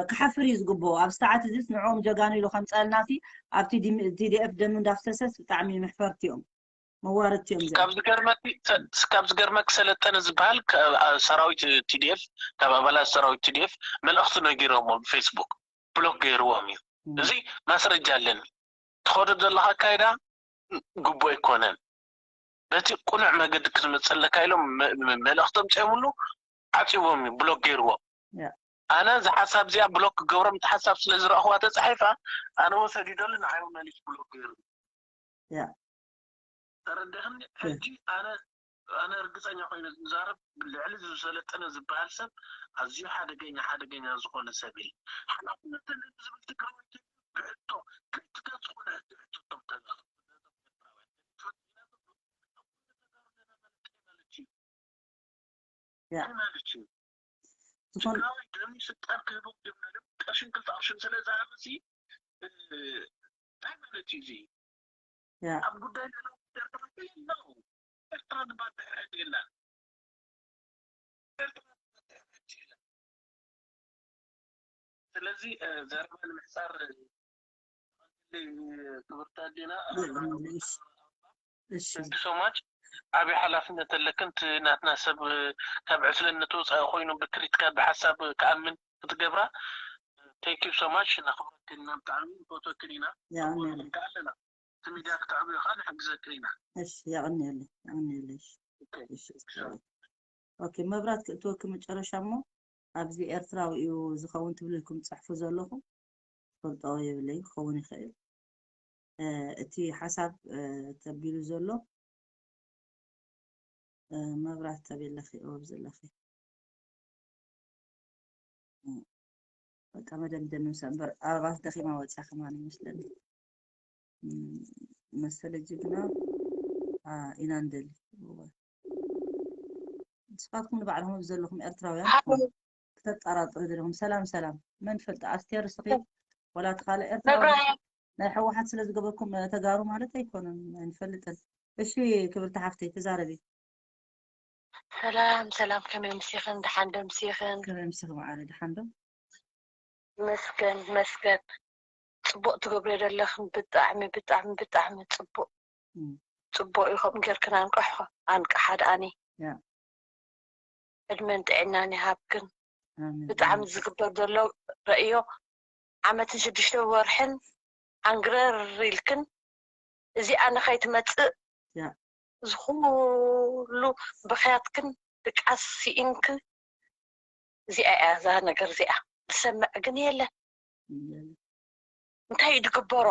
ክሓፍር እዩ ዝግብኦ። ኣብ ሰዓት እዚስ ንዕኦም ጀጋኑ ኢሉ ከምፀልና ሲ ኣብቲ ቲዲኤፍ ደም እንዳፍሰሰስ ብጣዕሚ መሕፈርቲ እዮም መዋረድቲ እዮም። ካብ ዝገርመኪ ሰለጠነ ዝበሃል ሰራዊት ቲዲኤፍ ካብ ኣባላት ሰራዊት ቲዲኤፍ መልእኽቲ ነጊሮሞ ብፌስቡክ ብሎክ ገይርዎም እዩ። እዚ ማስረጃ ኣለኒ። ትኸዶ ዘለኻ ኣካይዳ ግቡእ ኣይኮነን። በቲ ቁኑዕ መገዲ ክትመፀለካ ኢሎም መልእኽቲ ኣምፂኦምሉ ዓፂዎም እዩ ብሎክ ገይርዎም። ኣነ እዚ ሓሳብ እዚኣ ብሎክ ክገብሮም እቲ ሓሳብ ስለ ዝረእኽዋ ተፃሒፋ ኣነ ወሰዲደሉ ንዓይ መሊስ ብሎክ ገይሩ። ተረዳኽኒ? ሕጂ ኣነ ኣነ ርግፀኛ ኮይኑ ዝዛረብ ልዕሊ ዝሰለጠነ ዝበሃል ሰብ ኣዝዩ ሓደገኛ ሓደገኛ ዝኾነ ሰብ እዩ። ሓላፍነት ኣለኒ ዝብል ትግራዋይ ብሕቶ ክልተ ዝኾነ ሕቶ ሕቶቶም ተጋሩ ማለት እዩ። ትግራዋይ ደም ስልጣን ክህቦም ደም ቀርሽን ክልተ ቅርሽን ስለ ዝሃበ ሲ እንታይ ማለት እዩ እዚ? ኣብ ጉዳይ ዘለዉ ኤርትራ የለው። ኤርትራ ዝበሃል ድሕሪ ሕጂ የላን። ኤርትራ ዝበሃል ድሕሪ ሕጂ የላን። ስለዚ ዘረባ ንምሕፃር ክብርቲ ኣዴና እሺ so much ዓብዪ ሓላፍነት ኣለክን። እቲ ናትና ሰብ ካብ ዕስለነት ወፃኢ ኮይኑ ብክሪቲካል ብሓሳብ ክኣምን ክትገብራ thank you so much ነኽብረክን ኢና ብጣዕሚ ንፈትወክን ኢና ኣለና እቲ ሚድያ ክተዕብዮ ከዓ ንሕግዘክን ኢና። እሺ የቐንየለይ የቐንየለይ። እሺ ኦኬ መብራት ክእትወኪ መጨረሻ እሞ ኣብዚ ኤርትራዊ እዩ ዝኸውን ትብልልኩም ትፅሕፉ ዘለኹም ትፈልጦ የብለይ ክኸውን ይኽእል። እቲ ሓሳብ ተቢሉ ዘሎ መብራት ተቤለኺ ኦብ ዘለኺ በቃ መደምደሚ ምሰ እምበር ኣበባስ ደኺማ ወፅያ ከማን ይመስለኒ። መሰለ ጅግና ኢና ንደሊ። ንስኻትኩም ንባዕልኹም ዘለኹም ኤርትራውያን ክተጠራጥሩ ዘለኹም። ሰላም ሰላም፣ መን ፈልጠ ኣስቴር እስኺ ወላ እቲ ካልእ ኤርትራዊ ናይ ሕወሓት ስለ ዝገበርኩም ተጋሩ ማለት ኣይኮነን፣ ኣይንፈልጥን። እሺ ክብርቲ ሓፍተይ ተዛረቢ። ሰላም ሰላም፣ ከመይ ምሲኽን? ደሓን ዶ ምሲኽን? ከመይ ምሲኽ መዓረ፣ ደሓን ዶ? መስገን መስገን፣ ጽቡቕ ትገብሪ ዘለኽን ብጣዕሚ ብጣዕሚ ብጣዕሚ ጽቡቕ። ጽቡቕ እዩ። ከምኡ ጌርክን ኣንቅሖ ኣንቅሓ ደኣኒ። ዕድመን ጥዕናን ይሃብክን። ብጣዕሚ ዝግበር ዘሎ ረእዮ ዓመትን ሽዱሽተ ወርሕን ዓንግረር ኢልክን እዚኣ ንኸይትመጽእ ዝኹሉ ብኽያትክን ድቃስ ስኢንክን እዚኣ እያ እዛ ነገር እዚኣ ዝሰምዕ ግን የለን። እንታይ እዩ ዝግበሮ?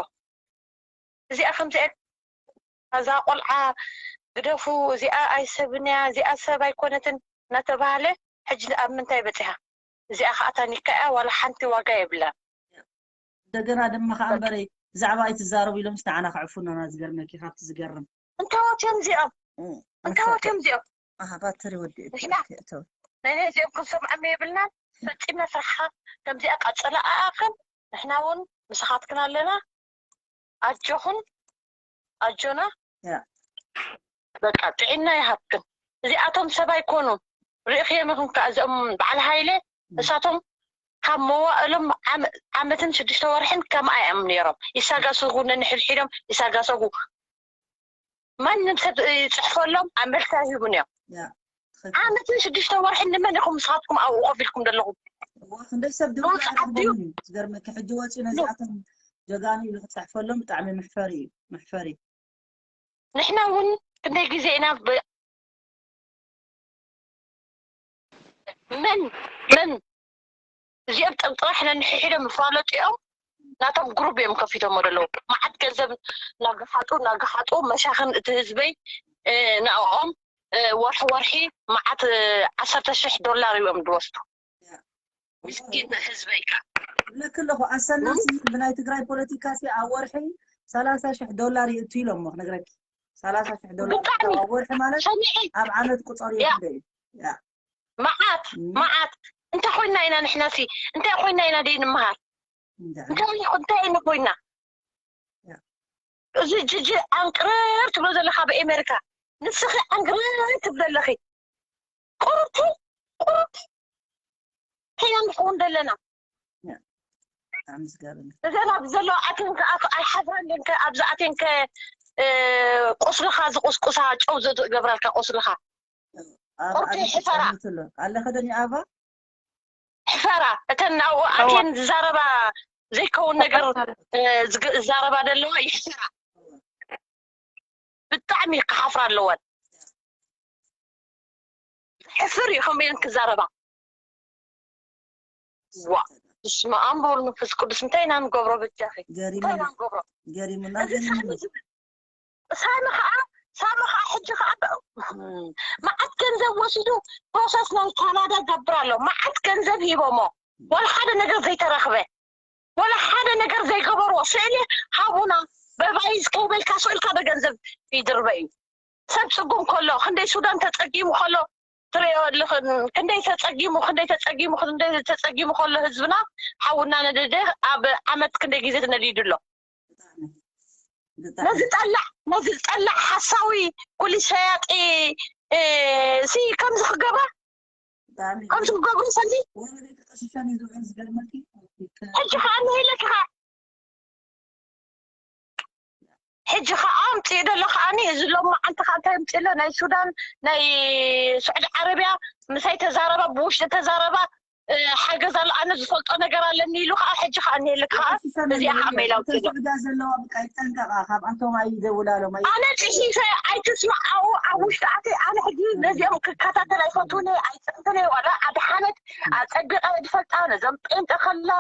እዚኣ ከምዚኣ እዛ ቆልዓ ግደፉ፣ እዚኣ ኣይሰብን እያ፣ እዚኣ ሰብ ኣይኮነትን እናተባህለ ሕጂ ኣብ ምንታይ በፂሓ? እዚኣ ከዓ ታኒካ እያ፣ ዋላ ሓንቲ ዋጋ የብላን። እንደገና ድማ ከዓ እምበረይ ብዛዕባ ኣይትዛረቡ ኢሎም ንዓና ከዕፉና ዝገርመኪ ካብቲ ዝገርም እንታዎት እዮም እዚኦም? እንታዎት እዮም እዚኦም? ኣሃ ባትሪ ወዲኡ ንሕና ነዚኦም ክንሰምዖም የብልናን። ፈፂምና ስራሕኻ ከምዚኣ ቀፅላ ኣኣኽን ንሕና እውን ምሳኻትክን ኣለና። ኣጆኹን ኣጆና በቃ ጥዕና ይሃብክን። እዚኣቶም ሰብ ኣይኮኑን። ርእኽዮም ኢኹም ከ እዚኦም በዓል ሃይለ እሳቶም ካብ መዋእሎም ዓመትን ሽዱሽተ ወርሕን ከምኣ እዮም ነይሮም። ይሳጋሰጉ ነንሕድሒዶም ይሳጋሰጉ። ማንም ሰብ ይፅሕፈሎም ኣብ መልሲ ኣይህቡን እዮም። ዓመትን ሽዱሽተ ወርሕን ንመን ኢኹም ንስኻትኩም ኣብኡ ኮፍ ኢልኩም ዘለኹም? ክንደይ ሰብ ድምፅኣቦም እዩ ዝገርመኪ። ሕጂ ወፂኡ ነዚኣቶም ጀጋኑ ኢሉ ክፅሕፈሎም ብጣዕሚ መሕፈሪ እዩ መሕፈሪ። ንሕና እውን ክንደይ ግዜ ኢና መን መን እዚኦም ጥራይ ነንሕድሕዶም ይፋለጡ እዮም። ናቶም ግሩፕ እዮም ከፊቶሞ ዘለዉ። መዓት ገንዘብ እናገሓጡ እናገሓጡ መሻኽን እቲ ህዝበይ ንዕኦም ወርሒ ወርሒ መዓት ዓሰርተ ሽሕ ዶላር እዮም ዝወስዱ። ምስኪን ህዝበይ ከ ይብለኪ ኣለኹ። ኣሰና ብናይ ትግራይ ፖለቲካ ኣብ ወርሒ ሰላሳ ሽሕ ዶላር ይእቱ ኢሎሞ ክነግረኪ። ሰላሳ ሽሕ ዶላር ኣብ ወርሒ ማለት ኣብ ዓመት ቁፀሪ ይኽእል እዩ። መዓት መዓት እንታይ ኮይና ኢና ንሕና ሲ እንታይ ኮይና ኢና ደይ ንምሃር እንታይ እንታይ ኢና ኮይና እዚ ጅጂ ኣንቅርር ትብሎ ዘለካ ኣብ ኤሜሪካ ንስኺ ኣንቅርር ትብሎ ኣለኺ ቁርቲ ቁርቲ ሒና ንኸውን ዘለና እዘን ኣብ ዘለዋ ኣቴንከ ኣይሓፍረን ድንከ ኣብዚ ኣቴንከ ቁስልኻ ዝቁስቁሳ ጨው ዝገብራልካ ቁስልኻ ቁርቲ ሕፈራ ኣለኸ ደኒ ኣባ ሕፈራ እተን ናብኡ ኣቴን ዝዛረባ ዘይከውን ነገር ዝዛረባ ዘለዋ ይሕፈራ ብጣዕሚ ክሓፍራ ኣለወን ሕፍር እዩ ከምኡ ኢለን ክዛረባ ዋ ስማ ኣምቦል መንፈስ ቅዱስ እንታይ ኢና ንገብሮ በጃኺ እንታይ ኢና ንገብሮ ገሪሙና ሳሚ ከዓ ሳሚ ከዓ ሕጂ ከዓ መዓት ገንዘብ ወሲዱ ፕሮሰስ ናይ ካናዳ ገብር ኣሎ መዓት ገንዘብ ሂቦሞ ወላ ሓደ ነገር ዘይተረኽበ ወላ ሓደ ነገር ዘይገበርዎ ስእሊ ሃቡና በባይዝ ከይበልካ ስእልካ በገንዘብ ይድርበ እዩ ሰብ ፅጉም ከሎ ክንደይ ሱዳን ተፀጊሙ ከሎ ትሪኦ ኣለኽን ክንደይ ተፀጊሙ ክንደይ ተፀጊሙ ክንደይ ተፀጊሙ ከሎ ህዝብና ሓውና ነደደ ኣብ ዓመት ክንደይ ግዜ ተነዲዱ ኣሎ ነዚ ጠላዕ ነዚ ጠላዕ ሓሳዊ ኩሊ ሸያጢ ሲ ከምዚ ክገባ ከምዚ ክገብሩ ሰሊ ሕጂ ከዓ ንሄለኪ ከዓ ሕጂ ከዓ ኣምፅኡ ደሎ ከዓኒ እዚ ሎም መዓልቲ ከዓ እንታይ ኣምፅኡ ኣሎ ናይ ሱዳን ናይ ስዑዲ ዓረብያ ምሳይ ተዛረባ ብውሽጢ ተዛረባ ሓገዝ ኣሎ ኣነ ዝፈልጦ ነገር ኣለኒ ኢሉ ከዓ ሕጂ ከዓ እኒሀሊ ከዓ እዚኣ ከዓ መይላ ኣውፅእ ኣሎ ስዑዳ ዘለዋ በቃ ይጠንቀቃ ካብኣቶም ኣይደውላሎም ኣይ- ኣነ ፅሒፈ ኣይትስማዓው ኣብ ውሽጢ ኣተይ ኣነ ሕጂ ነዚኦም ክከታተል ኣይፈትውነ ኣይፀንትነ ዋላ ኣድሓነት ኣፀቢቐ ዝፈልጣ ነዞም ጴንጠ ከላ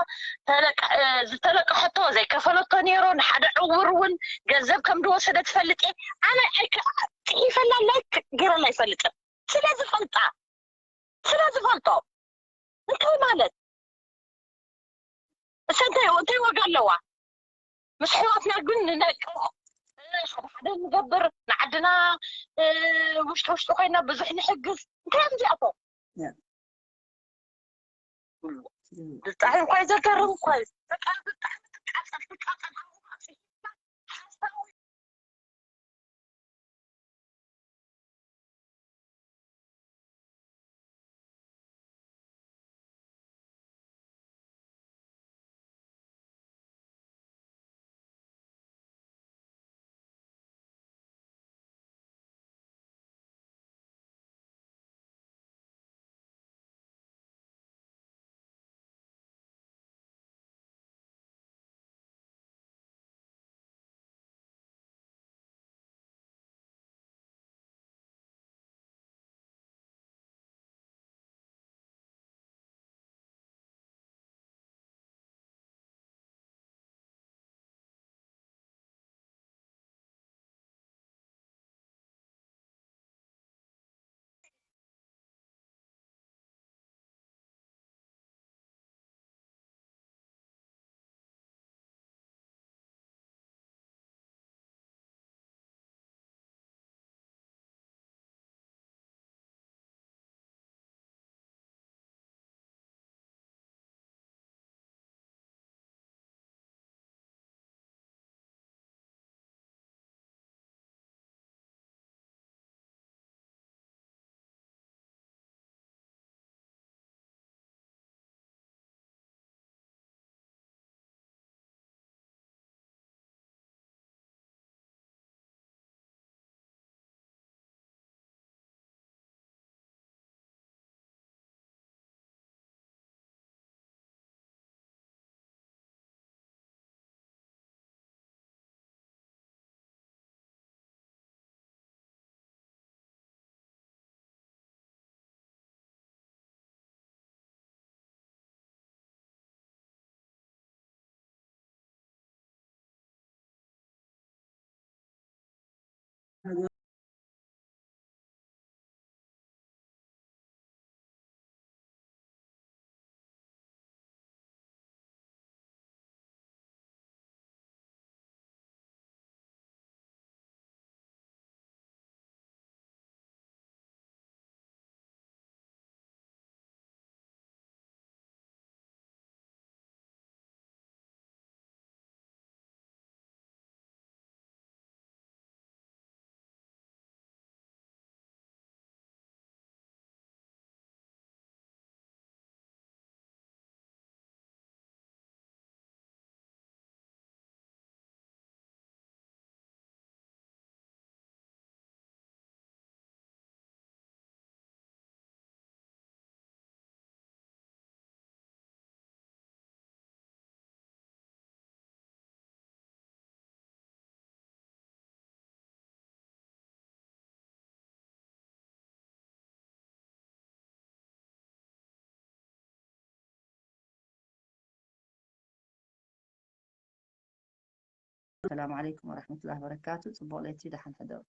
ዝተለቀሐቶ ዘይከፈለቶ ነይሮ ንሓደ ዕውር እውን ገንዘብ ከም ዝወሰደ ትፈልጥ ኣነ ፅሒፈላ ላይክ ገይረላ ኣይፈልጥን ስለ ዝፈልጣ ስለ ዝፈልጦ እንታይ ማለት እሰ እንታይ እንታይ ዋጋ ኣለዋ ምስ ኣሕዋትና ግን ንነቅሕ ሓደ ሓደ ንገብር ንዓድና ውሽጢ ውሽጢ ኮይና ብዙሕ ንሕግዝ እንታይ እዮም እዚኣቶም ብጣዕሚ እንኳ ዘገርም እኳ እዩ በቃ ብጣዕሚ ትቃፀል ትቃፀል ሓሳዊ ሰላም ዓለይኩም ወራሕመቱላሂ ወበረካቱ። ጽቡቕ ለይቲ፣ ደሓን ሕደሩ።